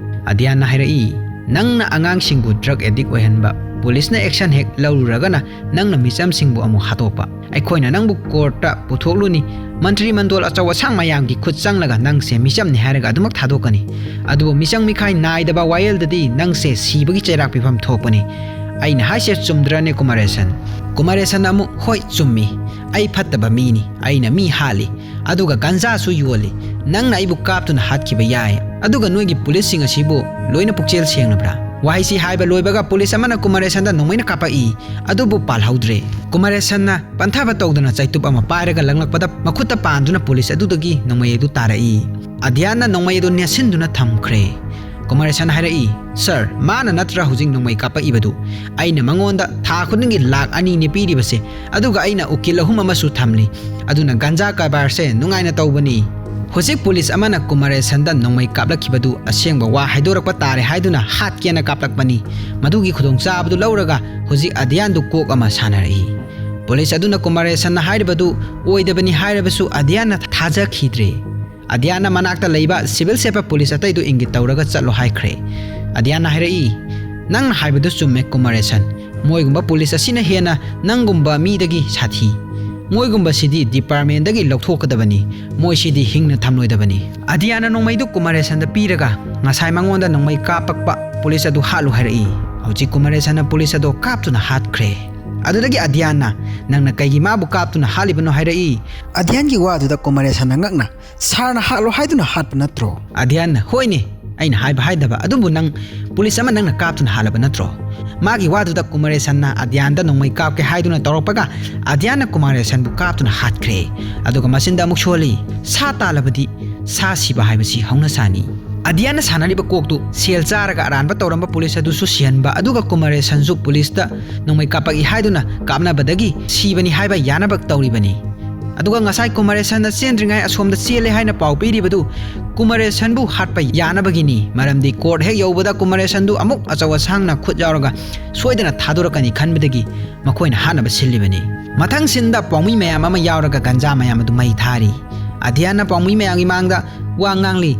ꯑꯗꯤꯌꯥꯟꯅ ꯍꯥꯏꯔꯛꯏ, "ꯅꯪꯅ ꯑꯉꯥꯡꯁꯤꯡꯕꯨ ꯗ꯭ꯔꯒ ꯑꯦꯗꯤꯛ ꯑꯣꯏꯍꯟꯕ, ꯄꯨꯂꯤꯁꯅ ꯑꯦꯛꯁꯟ ꯍꯦꯛ ꯂꯧꯔꯨꯔꯒꯅ ꯅꯪꯅ ꯃꯤꯆꯝꯁꯤꯡꯕꯨ ꯑꯃꯨꯛ ꯍꯥꯠꯇꯣꯛꯄ꯫ ꯑꯩꯈꯣꯏꯅ ꯅꯪꯕꯨ ꯀꯣꯔꯠꯇ ꯄꯨꯊꯣꯛꯂꯨꯅꯤ꯫ ꯃꯟꯇ꯭ꯔꯤ ꯃꯟꯗꯣꯜ ꯑꯆꯧ ꯑꯁꯥꯡ ꯃꯌꯥꯝꯒꯤ ꯈꯨꯠ ꯆꯪꯂꯒ ꯅꯪꯁꯦ ꯃꯤꯆꯝꯅꯤ ꯍꯥꯏꯔꯒ ꯑꯗꯨꯃꯛ ꯊꯥꯗꯣꯛꯀꯅꯤ꯫ ꯑꯗꯨꯕꯨ ꯃꯤꯆꯪ ꯃꯤꯈꯥꯏ ꯅꯥꯏꯗꯕ ꯋꯥꯌꯦꯜꯗꯗꯤ ꯅꯪꯁꯦ ꯁꯤꯕꯒꯤ ꯆꯩꯔꯥꯛ ꯄꯤꯐꯝ ꯊꯣꯛꯄꯅꯤ꯫ ꯑꯩꯅ ꯍꯥꯏꯁꯦ ꯆꯨꯝꯗ꯭ꯔꯅꯦ, ꯀꯨꯃꯥꯔꯦꯁꯟ?" ꯀꯨꯃꯥꯔꯦꯁꯟꯅ ꯑꯃꯨꯛ, "ꯍꯣꯏ, ꯆꯨꯝꯃꯤ꯫ ꯑꯩ ꯐꯠꯇꯕ ꯃꯤꯅꯤ꯫ ꯑꯩꯅ ꯃꯤ ꯍꯥꯠꯂꯤ꯫ ꯑꯗꯨꯒ ꯒꯟꯖꯥꯁꯨ ꯌꯣꯜꯂꯤ꯫ ꯅꯪꯅ ꯑꯩꯕꯨ ꯀꯥꯞꯇꯨꯅ ꯍꯥꯠꯈꯤꯕ ꯌꯥꯏ꯫ ꯑꯗꯨꯒ ꯅꯣꯏꯒꯤ ꯄꯨꯂꯤꯁꯁꯤꯡ ꯑꯁꯤꯕꯨ ꯂꯣꯏꯅ ꯄꯨꯛꯆꯦꯜ ꯁꯦꯡꯂꯕ꯭ꯔꯥ?" ꯋꯥꯍꯩꯁꯤ ꯍꯥꯏꯕ ꯂꯣꯏꯕꯒ ꯄꯨꯂꯤꯁ ꯑꯃꯅ ꯀꯨꯃꯥꯔꯦꯁꯟꯗ ꯅꯣꯡꯃꯩꯅ ꯀꯥꯞꯄꯛꯏ꯫ ꯑꯗꯨꯕꯨ ꯄꯥꯜꯍꯧꯗ꯭ꯔꯦ꯫ ꯀꯨꯃꯥꯔꯦꯁꯟꯅ ꯄꯟꯊꯕ ꯇꯧꯗꯅ ꯆꯩꯇꯨꯞ ꯑꯃ ꯄꯥꯏꯔꯒ ꯂꯪꯂꯛꯄꯗ ꯃꯈꯨꯠꯇ ꯄꯥꯟꯗꯨꯅ ꯄꯨꯂꯤꯁ ꯑꯗꯨꯗꯒꯤ ꯅꯣꯡꯃꯩ ꯑꯗꯨ ꯇꯥꯔꯛꯏ꯫ ꯑꯗꯤꯌꯥꯟꯅ ꯅꯣꯡꯃꯩ ꯑꯗꯨ ꯅꯦꯠꯁꯤꯟꯗꯨꯅ ꯊꯝꯈ꯭ꯔꯦ꯫ ꯀꯨꯃꯥꯔꯦꯁꯟ ꯍꯥꯏꯔꯛꯏ, "ꯁꯥꯔ, ꯃꯥꯅ ꯅꯠꯇ꯭ꯔꯥ ꯍꯧꯖꯤꯛ ꯅꯣꯡꯃꯩ ꯀꯥꯞꯄꯛꯏꯕꯗꯨ? ꯑꯩꯅ ꯃꯉꯣꯟꯗ ꯊꯥ ꯈꯨꯗꯤꯡꯒꯤ ꯂꯥꯛ ꯑꯅꯤꯅꯤ ꯄꯤꯔꯤꯕꯁꯦ, ꯑꯗꯨꯒ ꯑꯩꯅ ꯎꯀꯤꯜ ꯑꯍꯨꯝ ꯑꯃꯁꯨ ꯊꯝꯂꯤ꯫ ꯑꯗꯨꯅ ꯒꯟꯖꯥ ꯀꯔꯕꯥꯔꯁꯦ ꯅꯨꯡꯉꯥꯏꯅ ꯇꯧꯕꯅꯤ꯫" ꯍꯧꯖꯤꯛ ꯄꯨꯂꯤꯁ ꯑꯃꯅ ꯀꯨꯃꯥꯔꯦꯁꯟꯗ ꯅꯣꯡꯃꯩ ꯀꯥꯞꯂꯛꯈꯤꯕꯗꯨ ꯑꯁꯦꯡꯕ ꯋꯥ ꯍꯥꯏꯗꯣꯔꯛꯄ ꯇꯥꯔꯦ ꯍꯥꯏꯗꯨꯅ ꯍꯥꯠꯀꯦꯅ ꯀꯥꯞꯂꯛꯄꯅꯤ꯫ ꯃꯗꯨꯒꯤ ꯈꯨꯗꯣꯡꯆꯥꯕꯗꯨ ꯂꯧꯔꯒ ꯍꯧꯖꯤꯛ ꯑꯗꯤꯌꯥꯟꯗꯨ ꯀꯣꯛ ꯑꯃ ꯁꯥꯟꯅꯔꯛꯏ꯫ ꯄꯨꯂꯤꯁ ꯑꯗꯨꯅ ꯀꯨꯃꯥꯔꯦꯁꯟꯅ ꯍꯥꯏꯔꯤꯕꯗꯨ ꯑꯣꯏꯗꯕꯅꯤ ꯍꯥꯏꯔꯕꯁꯨ ꯑꯗꯤꯌꯥꯟꯅ ꯊꯥꯖꯈꯤꯗ꯭ꯔꯦ꯫ ꯑꯗꯤꯌꯥꯟꯅ ꯃꯅꯥꯛꯇ ꯂꯩꯕ ꯁꯤꯚꯤꯜ ꯁꯦꯞꯄ ꯄꯨꯂꯤꯁ ꯑꯇꯩꯗꯨ ꯏꯪꯒꯤꯠ ꯇꯧꯔꯒ ꯆꯠꯂꯣ ꯍꯥꯏꯈ꯭ꯔꯦ꯫ ꯑꯗꯤꯌꯥꯟꯅ ꯍꯥꯏꯔꯛꯏ, "ꯅꯪꯅ ꯍꯥꯏꯕꯗꯨ ꯆꯨꯝꯃꯦ, ꯀꯨꯃꯥꯔꯦꯁꯟ꯫ ꯃꯣꯏꯒꯨꯝꯕ ꯄꯨꯂꯤꯁ ꯑꯁꯤꯅ ꯍꯦꯟꯅ ꯅꯪꯒꯨꯝꯕ ꯃꯤꯗꯒꯤ ꯁꯥꯊꯤ꯫ ꯃꯣꯏꯒꯨꯝꯕꯁꯤꯗꯤ ꯗꯤꯄꯥꯔꯠꯃꯦꯟꯗꯒꯤ ꯂꯧꯊꯣꯛꯀꯗꯕꯅꯤ꯫ ꯃꯣꯏꯁꯤꯗꯤ ꯍꯤꯡꯅ ꯊꯝꯂꯣꯏꯗꯕꯅꯤ꯫" ꯑꯗꯤꯌꯥꯟꯅ ꯅꯣꯡꯃꯩꯗꯨ ꯀꯨꯃꯥꯔꯦꯁꯟꯗ ꯄꯤꯔꯒ ꯉꯁꯥꯏ ꯃꯉꯣꯟꯗ ꯅꯣꯡꯃꯩ ꯀꯥꯞꯄꯛꯄ ꯄꯨꯂꯤꯁ ꯑꯗꯨ ꯍꯥꯠꯂꯨ ꯍꯥꯏꯔꯛꯏ꯫ ꯍꯧꯖꯤꯛ ꯀꯨꯃꯥꯔꯦꯁꯟꯅ ꯄꯨꯂꯤꯁ ꯑꯗꯣ ꯀꯥꯞꯇꯨꯅ ꯍꯥꯠꯈ꯭ꯔꯦ꯫ ꯑꯗꯨꯗꯒꯤ ꯑꯗꯤꯌꯥꯟꯅ, "ꯅꯪꯅ ꯀꯩꯒꯤ ꯃꯥꯕꯨ ꯀꯥꯞꯇꯨꯅ ꯍꯥꯠꯂꯤꯕꯅꯣ?" ꯍꯥꯏꯔꯛꯏ꯫ ꯑꯗꯤꯌꯥꯟꯒꯤ ꯋꯥꯗꯨꯗ ꯀꯨꯃꯥꯔꯦꯁꯟꯅ ꯉꯛꯅ, "ꯁꯥꯔꯅ ꯍꯥꯠꯂꯣ ꯍꯥꯏꯗꯨꯅ ꯍꯥꯠꯄ ꯅꯠꯇ꯭ꯔꯣ?" ꯑꯗꯤꯌꯥꯟꯅ, "ꯍꯣꯏꯅꯦ, ꯑꯩꯅ ꯍꯥꯏꯕ ꯍꯥꯏꯗꯕ, ꯑꯗꯨꯕꯨ ꯅꯪ ꯄꯨꯂꯤꯁ ꯑꯃ ꯅꯪꯅ ꯀꯥꯞꯇꯨꯅ ꯍꯥꯠꯂꯕ ꯅꯠꯇ꯭ꯔꯣ? ꯃꯥꯒꯤ ꯋꯥꯗꯨꯗ ꯀꯨꯃꯥꯔꯦꯁꯟꯅ ꯑꯗ꯭ꯌꯥꯟꯗ ꯅꯣꯡꯃꯩ ꯀꯥꯞꯀꯦ ꯍꯥꯏꯗꯨꯅ ꯇꯧꯔꯛꯄꯒ ꯑꯗ꯭ꯌꯥꯟꯅ ꯀꯨꯃꯥꯔꯦꯁꯟꯕꯨ ꯀꯥꯞꯇꯨꯅ ꯍꯥꯠꯈ꯭ꯔꯦ꯫ ꯑꯗꯨꯒ ꯃꯆꯤꯟꯗ ꯑꯃꯨꯛ ꯁꯣꯜꯂꯤ, "ꯁꯥ ꯇꯥꯜꯂꯕꯗꯤ ꯁꯥ ꯁꯤꯕ ꯍꯥꯏꯕꯁꯤ ꯍꯧꯅꯁꯥꯅꯤ"꯫ ꯑꯗ꯭ꯌꯥꯟꯅ ꯁꯥꯟꯅꯔꯤꯕ ꯀꯣꯛꯇꯨ ꯁꯦꯜ ꯆꯥꯔꯒ ꯑꯔꯥꯟꯕ ꯇꯧꯔꯝꯕ ꯄꯨꯂꯤꯁ ꯑꯗꯨꯁꯨ ꯁꯤꯍꯟꯕ, ꯑꯗꯨꯒ ꯀꯨꯃꯥꯔꯦꯁꯟꯁꯨ ꯄꯨꯂꯤꯁꯇ ꯅꯣꯡꯃꯩ ꯀꯥꯞꯄꯛꯏ ꯍꯥꯏꯗꯨꯅ ꯀꯥꯞꯅꯕꯗꯒꯤ ꯁꯤꯕꯅꯤ ꯍꯥꯏꯕ ꯌꯥꯅꯕ ꯇꯧꯔꯤꯕꯅꯤ꯫ ꯑꯗꯨꯒ ꯉꯁꯥꯏ ꯀꯨꯃꯥꯔꯦꯁꯟꯅ ꯆꯦꯟꯗ꯭ꯔꯤꯉꯩ ꯑꯁꯣꯝꯗ ꯆꯦꯜꯂꯦ ꯍꯥꯏꯅ ꯄꯥꯎ ꯄꯤꯔꯤꯕꯗꯨ ꯀꯨꯃꯥꯔꯦꯁꯟꯕꯨ ꯍꯥꯠꯄ ꯌꯥꯅꯕꯒꯤꯅꯤ꯫ ꯃꯔꯝꯗꯤ ꯀꯣꯔꯠ ꯍꯦꯛ ꯌꯧꯕꯗ ꯀꯨꯃꯥꯔꯦꯁꯟꯗꯨ ꯑꯃꯨꯛ ꯑꯆꯧ ꯑꯁꯥꯡꯅ ꯈꯨꯠ ꯌꯥꯎꯔꯒ ꯁꯣꯏꯗꯅ ꯊꯥꯗꯣꯔꯛꯀꯅꯤ ꯈꯟꯕꯗꯒꯤ ꯃꯈꯣꯏꯅ ꯍꯥꯠꯅꯕ ꯁꯤꯜꯂꯤꯕꯅꯤ꯫ ꯃꯊꯪ ꯁꯤꯟꯗ ꯄꯥꯎꯃꯤ ꯃꯌꯥꯝ ꯑꯃ ꯌꯥꯎꯔꯒ ꯒꯟꯖꯥ ꯃꯌꯥꯝ ꯑꯗꯨ ꯃꯩ ꯊꯥꯔꯤ꯫ ꯑꯗ꯭ꯌꯥꯟꯅ ꯄꯥꯎꯃꯤ ꯃꯌꯥꯝꯒꯤ ꯃꯥꯡꯗ ꯋꯥ ꯉꯥꯡꯂꯤ,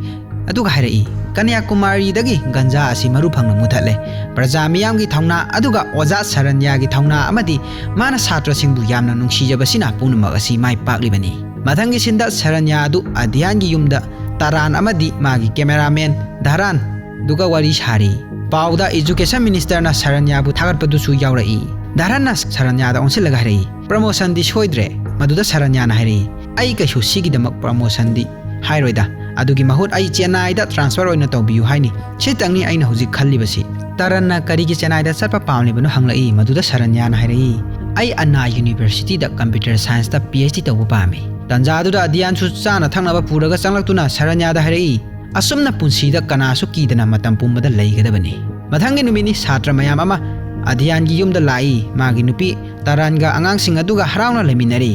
ꯑꯗꯨꯒ ꯍꯥꯏꯔꯛꯏ, "ꯀꯟꯌꯥꯀꯨꯃꯥꯔꯤꯗꯒꯤ ꯒꯟꯖꯥ ꯑꯁꯤ ꯃꯔꯨ ꯐꯪꯅ ꯃꯨꯊꯠꯂꯦ꯫ ꯄ꯭ꯔꯖꯥ ꯃꯤꯌꯥꯝꯒꯤ ꯊꯧꯅꯥ ꯑꯗꯨꯒ ꯑꯣꯖꯥ ꯁꯔꯟꯌꯥꯒꯤ ꯊꯧꯅꯥ ꯑꯃꯗꯤ ꯃꯥꯅ ꯁꯥꯇ꯭ꯔꯁꯤꯡꯕꯨ ꯌꯥꯝꯅ ꯅꯨꯡꯁꯤꯖꯕꯁꯤꯅ ꯄꯨꯝꯅꯃꯛ ꯑꯁꯤ ꯃꯥꯏ ꯄꯥꯛꯂꯤꯕꯅꯤ"꯫ ꯃꯊꯪꯒꯤ ꯁꯤꯟꯗ ꯁꯔꯟꯌꯥ ꯑꯗꯨ ꯑꯗ꯭ꯌꯥꯟꯒꯤ ꯌꯨꯝꯗ ꯇꯥꯔꯥꯟ ꯑꯃꯗꯤ ꯃꯥꯒꯤ ꯀꯦꯃꯦꯔꯥꯃꯦꯟ ꯙꯔꯥꯟ ꯗꯨꯒ ꯋꯥꯔꯤ ꯁꯥꯔꯤ꯫ ꯄꯥꯎꯗ education ministerꯅ ꯁꯔꯟꯌꯥꯕꯨ ꯊꯥꯒꯠꯄꯗꯨꯁꯨ ꯌꯥꯎꯔꯛꯏ꯫ ꯙꯔꯥꯟꯅ ꯁꯔꯟꯌꯥꯗ ꯑꯣꯟꯁꯤꯜꯂꯒ ꯍꯥꯏꯔꯛꯏ, "ꯄ꯭ꯔꯃꯣꯁꯟꯗꯤ ꯁꯣꯏꯗ꯭ꯔꯦ"꯫ ꯃꯗꯨꯗ ꯁꯔꯟꯌꯥꯅ ꯍꯥꯏꯔꯛꯏ, "ꯑꯩ ꯀꯩꯁꯨ ꯁꯤꯒꯤꯗꯃꯛ ꯄ꯭ꯔꯃꯣꯁꯟꯗꯤ ꯍꯥꯏꯔꯣꯏꯗ꯫ ꯑꯗꯨꯒꯤ ꯃꯍꯨꯠ ꯑꯩ ꯆꯦꯟꯅꯥꯏꯗ transfer ꯑꯣꯏꯅ ꯇꯧꯕꯤꯌꯨ ꯍꯥꯏꯅꯤ꯫ ꯁꯤꯇꯪꯅꯤ ꯑꯩꯅ ꯍꯧꯖꯤꯛ ꯈꯜꯂꯤꯕꯁꯤ"꯫ ꯇꯔꯟꯅ ꯀꯔꯤꯒꯤ ꯆꯦꯟꯅꯥꯏꯗ ꯆꯠꯄ ꯄꯥꯝꯂꯤꯕꯅꯣ ꯍꯪꯂꯛꯏ꯫ ꯃꯗꯨꯗ ꯁꯔꯟꯌꯥꯅ ꯍꯥꯏꯔꯛꯏ, "ꯑꯩ ꯑꯟꯅꯥ ꯌꯨꯅꯤꯚꯔꯁꯤꯇꯤꯗ computer scienceꯇ PhD ꯇꯧꯕ ꯄꯥꯝꯃꯤ"꯫ ꯇꯟꯖꯥꯗꯨꯗ ꯑꯗꯤꯌꯥꯟꯁꯨ ꯆꯥꯅ ꯊꯛꯅꯕ ꯄꯨꯔꯒ ꯆꯪꯂꯛꯇꯨꯅ ꯁꯔꯟꯌꯥꯗ ꯍꯥꯏꯔꯛꯏ, "ꯑꯁꯨꯝꯅ ꯄꯨꯟꯁꯤꯗ ꯀꯅꯥꯁꯨ ꯀꯤꯗꯅ ꯃꯇꯝ ꯄꯨꯝꯕꯗ ꯂꯩꯒꯗꯕꯅꯤ"꯫ ꯃꯊꯪꯒꯤ ꯅꯨꯃꯤꯠꯅꯤ꯫ ꯁꯥꯇ꯭ꯔ ꯃꯌꯥꯝ ꯑꯃ ꯑꯗꯤꯌꯥꯟꯒꯤ ꯌꯨꯝꯗ ꯂꯥꯛꯏ꯫ ꯃꯥꯒꯤ ꯅꯨꯄꯤ ꯇꯔꯥꯟꯒ ꯑꯉꯥꯡꯁꯤꯡ ꯑꯗꯨꯒ ꯍꯔꯥꯎꯅ ꯂꯩꯃꯤꯟꯅꯔꯤ꯫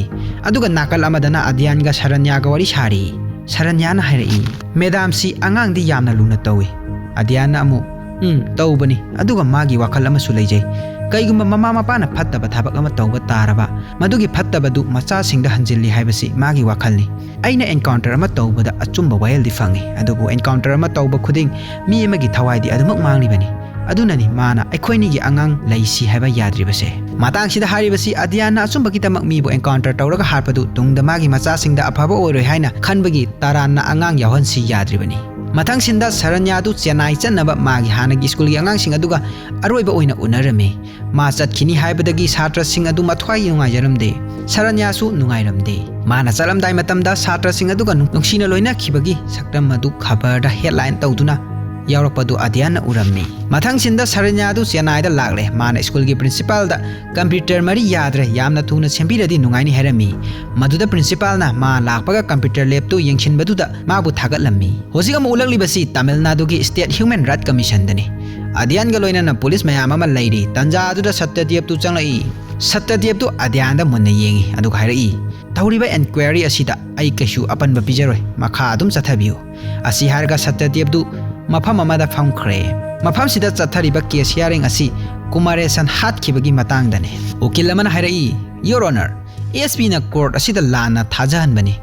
ꯑꯗꯨꯒ ꯅꯥꯀꯜ ꯑꯃꯗꯅ ꯑꯗꯤꯌꯥꯟꯒ ꯁꯔꯟꯌꯥꯒ ꯋꯥꯔꯤ ꯁꯥꯔꯤ꯫ ꯁꯔꯟꯌꯥꯅ ꯍꯥꯏꯔꯛꯏ, "ꯃꯦꯗꯥꯝꯁꯤ ꯑꯉꯥꯡꯗꯤ ꯌꯥꯝꯅ ꯂꯨꯅ ꯇꯧꯏ"꯫ ꯑꯗꯤꯌꯥꯟꯅ ꯑꯃꯨꯛ, "ꯎꯝ, ꯇꯧꯕꯅꯤ꯫ ꯑꯗꯨꯒ ꯃꯥꯒꯤ ꯋꯥꯈꯜ ꯑꯃꯁꯨ ꯂꯩꯖꯩ꯫ ꯀꯩꯒꯨꯝꯕ ꯃꯃꯥ ꯃꯄꯥꯅ ꯐꯠꯇꯕ ꯊꯕꯛ ꯑꯃ ꯇꯧꯕ ꯇꯥꯔꯕ, ꯃꯗꯨꯒꯤ ꯐꯠꯇꯕꯗꯨ ꯃꯆꯥꯁꯤꯡꯗ ꯍꯟꯖꯤꯜꯂꯤ ꯍꯥꯏꯕꯁꯤ ꯃꯥꯒꯤ ꯋꯥꯈꯜꯅꯤ꯫ ꯑꯩꯅ encounter ꯑꯃ ꯇꯧꯕꯗ ꯑꯆꯨꯝꯕ ꯋꯥꯌꯦꯜꯗꯤ ꯐꯪꯏ, ꯑꯗꯨꯕꯨ encounter ꯑꯃ ꯇꯧꯕ ꯈꯨꯗꯤꯡ ꯃꯤ ꯑꯃꯒꯤ ꯊꯋꯥꯏꯗꯤ ꯑꯗꯨꯃꯛ ꯃꯥꯡꯂꯤꯕꯅꯤ꯫ ꯑꯗꯨꯅꯅꯤ ꯃꯥꯅ ꯑꯩꯈꯣꯏꯅꯤꯒꯤ ꯑꯉꯥꯡ ꯂꯩꯁꯤ ꯍꯥꯏꯕ ꯌꯥꯗ꯭ꯔꯤꯕꯁꯦ"꯫ ꯃꯇꯥꯡꯁꯤꯗ ꯍꯥꯏꯔꯤꯕꯁꯤ ꯑꯗꯤꯌꯥꯟꯅ ꯑꯆꯨꯝꯕꯒꯤꯗꯃꯛ ꯃꯤꯕꯨ encounter ꯇꯧꯔꯒ ꯍꯥꯠꯄꯗꯨ ꯇꯨꯡꯗ ꯃꯥꯒꯤ ꯃꯆꯥꯁꯤꯡꯗ ꯑꯐꯕ ꯑꯣꯏꯔꯣꯏ ꯍꯥꯏꯅ ꯈꯟꯕꯒꯤ ꯇꯔꯥꯟꯅ ꯑꯉꯥꯡ ꯌꯥꯎꯍꯟꯁꯤ ꯌꯥꯗ꯭ꯔꯤꯕꯅꯤ꯫ ꯃꯊꯪ ꯁꯤꯟꯗ ꯁꯔꯟꯌꯥꯗꯨ ꯆꯦꯟꯅꯥꯏ ꯆꯠꯅꯕ ꯃꯥꯒꯤ ꯍꯥꯟꯅꯒꯤ ꯁ꯭ꯀꯨꯜꯒꯤ ꯑꯉꯥꯡꯁꯤꯡ ꯑꯗꯨꯒ ꯑꯔꯣꯏꯕ ꯑꯣꯏꯅ ꯎꯅꯔꯝꯃꯤ꯫ ꯃꯥ ꯆꯠꯈꯤꯅꯤ ꯍꯥꯏꯕꯗꯒꯤ ꯁꯥꯇ꯭ꯔꯁꯤꯡ ꯑꯗꯨ ꯃꯊ꯭ꯋꯥꯏ ꯅꯨꯡꯉꯥꯏꯖꯔꯝꯗꯦ꯫ ꯁꯔꯟꯌꯥꯁꯨ ꯅꯨꯡꯉꯥꯏꯔꯝꯗꯦ꯫ ꯃꯥꯅ ꯆꯠꯂꯝꯗꯥꯏ ꯃꯇꯝꯗ ꯁꯥꯇ꯭ꯔꯁꯤꯡ ꯑꯗꯨꯒ ꯅꯨꯡ-, ꯅꯨꯡꯁꯤꯅ ꯂꯣꯏꯅꯈꯤꯕꯒꯤ ꯁꯛꯇꯝ ꯑꯗꯨ ꯈꯕꯔꯗ headline ꯇꯧꯗꯨꯅ ꯌꯥꯎꯔꯛꯄꯗꯨ ꯑꯗ꯭ꯌꯥꯟꯅ ꯎꯔꯝꯃꯤ꯫ ꯃꯊꯪ ꯁꯤꯟꯗ ꯁꯔꯟꯌꯥꯗꯨ ꯆꯦꯟꯅꯥꯏꯗ ꯂꯥꯛꯂꯦ꯫ ꯃꯥꯅ ꯁ꯭ꯀꯨꯜꯒꯤ ꯄ꯭ꯔꯤꯟꯁꯤꯄꯥꯜꯗ "ꯀꯝꯄ꯭ꯌꯨꯇꯔ ꯃꯔꯤ ꯌꯥꯗ꯭ꯔꯦ, ꯌꯥꯝꯅ ꯊꯨꯅ ꯁꯦꯝꯕꯤꯔꯗꯤ ꯅꯨꯡꯉꯥꯏꯅꯤ" ꯍꯥꯏꯔꯝꯃꯤ꯫ ꯃꯗꯨꯗ ꯄ꯭ꯔꯤꯟꯁꯤꯄꯥꯜꯅ ꯃꯥ ꯂꯥꯛꯄꯒ ꯀꯝꯄ꯭ꯌꯨꯇꯔ ꯂꯦꯞꯇꯨ ꯌꯦꯡꯁꯤꯟꯕꯗꯨꯗ ꯃꯥꯕꯨ ꯊꯥꯒꯠꯂꯝꯃꯤ꯫ ꯍꯧꯖꯤꯛ ꯑꯃꯨꯛ ꯎꯠꯂꯛꯂꯤꯕꯁꯤ ꯇꯥꯃꯤꯜ ꯅꯥꯗꯨꯒꯤ ꯁ꯭ꯇꯦꯠ ꯍ꯭ꯌꯨꯃꯦꯟ ꯔꯥꯏꯠ ꯀꯃꯤꯁꯟꯗꯅꯤ꯫ ꯑꯗ꯭ꯌꯥꯟꯒ ꯂꯣꯏꯅꯅ ꯄꯨꯂꯤꯁ ꯃꯌꯥꯝ ꯑꯃ ꯂꯩꯔꯤ꯫ ꯇꯟꯖꯥ ꯑꯗꯨꯗ ꯁꯠꯇ꯭ꯌꯗꯦꯕꯇꯨ ꯆꯪꯂꯛꯏ꯫ ꯁꯠꯇ꯭ꯌꯗꯦꯕꯇꯨ ꯑꯗ꯭ꯌꯥꯟꯗ ꯃꯨꯟꯅ ꯌꯦꯡꯏ, ꯑꯗꯨꯒ ꯍꯥꯏꯔꯛꯏ, "ꯇꯧꯔꯤꯕ ꯏꯟꯀ꯭ꯋꯥꯏꯔꯤ ꯑꯁꯤꯗ ꯑꯩ ꯀꯩꯁꯨ ꯑꯄꯟꯕ ꯄꯤꯖꯔꯣꯏ꯫ ꯃꯈꯥ ꯑꯗꯨꯝ ꯆꯠꯊꯕꯤꯌꯨ"꯫ ꯑꯁꯤ ꯍꯥꯏꯔꯒ ꯁꯠꯇ꯭ꯌꯗꯦꯕꯇꯨ ꯃꯐꯝ ꯑꯃꯗ ꯐꯝꯈ꯭ꯔꯦ꯫ ꯃꯐꯝꯁꯤꯗ ꯆꯠꯊꯔꯤꯕ ꯀꯦꯁ ꯍꯤꯌꯥꯔꯤꯡ ꯑꯁꯤ ꯀꯨꯃꯥꯔꯦꯁꯟ ꯍꯥꯠꯈꯤꯕꯒꯤ ꯃꯇꯥꯡꯗꯅꯤ꯫ ꯎꯀꯤꯜ ꯑꯃꯅ ꯍꯥꯏꯔꯛꯏ, "ꯌꯣꯔ ꯑꯣꯅꯔ, ꯑꯦꯁ ꯄꯤꯅ ꯀꯣꯔꯠ ꯑꯁꯤꯗ ꯂꯥꯟꯅ ꯊꯥꯖꯍꯟꯕꯅꯤ꯫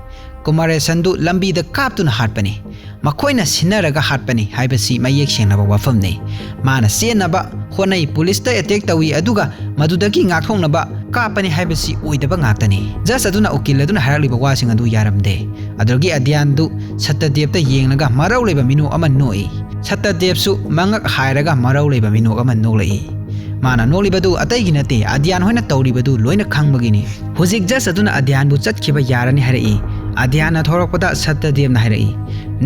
ꯀꯨꯃꯥꯔꯦꯁꯟꯗꯨ ꯂꯝꯕꯤꯗ ꯀꯥꯞꯇꯨꯅ ꯍꯥꯠꯄꯅꯤ꯫ ꯃꯈꯣꯏꯅ ꯁꯤꯟꯅꯔꯒ ꯍꯥꯠꯄꯅꯤ ꯍꯥꯏꯕꯁꯤ ꯃꯌꯦꯛ ꯁꯦꯡꯂꯕ ꯋꯥꯐꯝꯅꯤ꯫ ꯃꯥꯅ ꯆꯦꯟꯅꯕ ꯍꯣꯠꯅꯩ, ꯄꯨꯂꯤꯁꯇ ꯑꯦꯇꯦꯛ ꯇꯧꯏ, ꯑꯗꯨꯒ ꯃꯗꯨꯗꯒꯤ ꯉꯥꯛꯊꯣꯛꯅꯕ ꯀꯥꯞꯄꯅꯤ ꯍꯥꯏꯕꯁꯤ ꯑꯣꯏꯗꯕ ꯉꯥꯛꯇꯅꯤ"꯫ ꯖꯖ ꯑꯗꯨꯅ ꯎꯀꯤꯜ ꯑꯗꯨꯅ ꯍꯥꯏꯔꯛꯂꯤꯕ ꯋꯥꯁꯤꯡ ꯑꯗꯨ ꯌꯥꯔꯝꯗꯦ꯫ ꯑꯗꯨꯗꯒꯤ ꯑꯗ꯭ꯌꯥꯟꯗꯨ ꯁꯠꯇ꯭ꯌꯗꯦꯕꯇ ꯌꯦꯡꯂꯒ ꯃꯔꯧ ꯂꯩꯕ ꯃꯤꯅꯣꯛ ꯑꯃ ꯅꯣꯛꯏ꯫ ꯁꯠꯇ꯭ꯌꯗꯦꯕꯁꯨ ꯃꯉꯛ ꯍꯥꯏꯔꯒ ꯃꯔꯧ ꯂꯩꯕ ꯃꯤꯅꯣꯛ ꯑꯃ ꯅꯣꯛꯂꯛꯏ꯫ ꯃꯥꯅ ꯅꯣꯛꯂꯤꯕꯗꯨ ꯑꯇꯩꯒꯤ ꯅꯠꯇꯦ, ꯑꯗ꯭ꯌꯥꯟ ꯍꯣꯏꯅ ꯇꯧꯔꯤꯕꯗꯨ ꯂꯣꯏꯅ ꯈꯪꯕꯒꯤꯅꯤ꯫ ꯍꯧꯖꯤꯛ ꯖꯖ ꯑꯗꯨꯅ ꯑꯗ꯭ꯌꯥꯟꯕꯨ ꯆꯠꯈꯤꯕ ꯌꯥꯔꯅꯤ ꯍꯥꯏꯔꯛꯏ꯫ ꯑꯗ꯭ꯌꯥꯟꯅ ꯊꯣꯔꯛꯄꯗ ꯁꯠꯇ꯭ꯌꯗꯦꯕꯅ ꯍꯥꯏꯔꯛꯏ,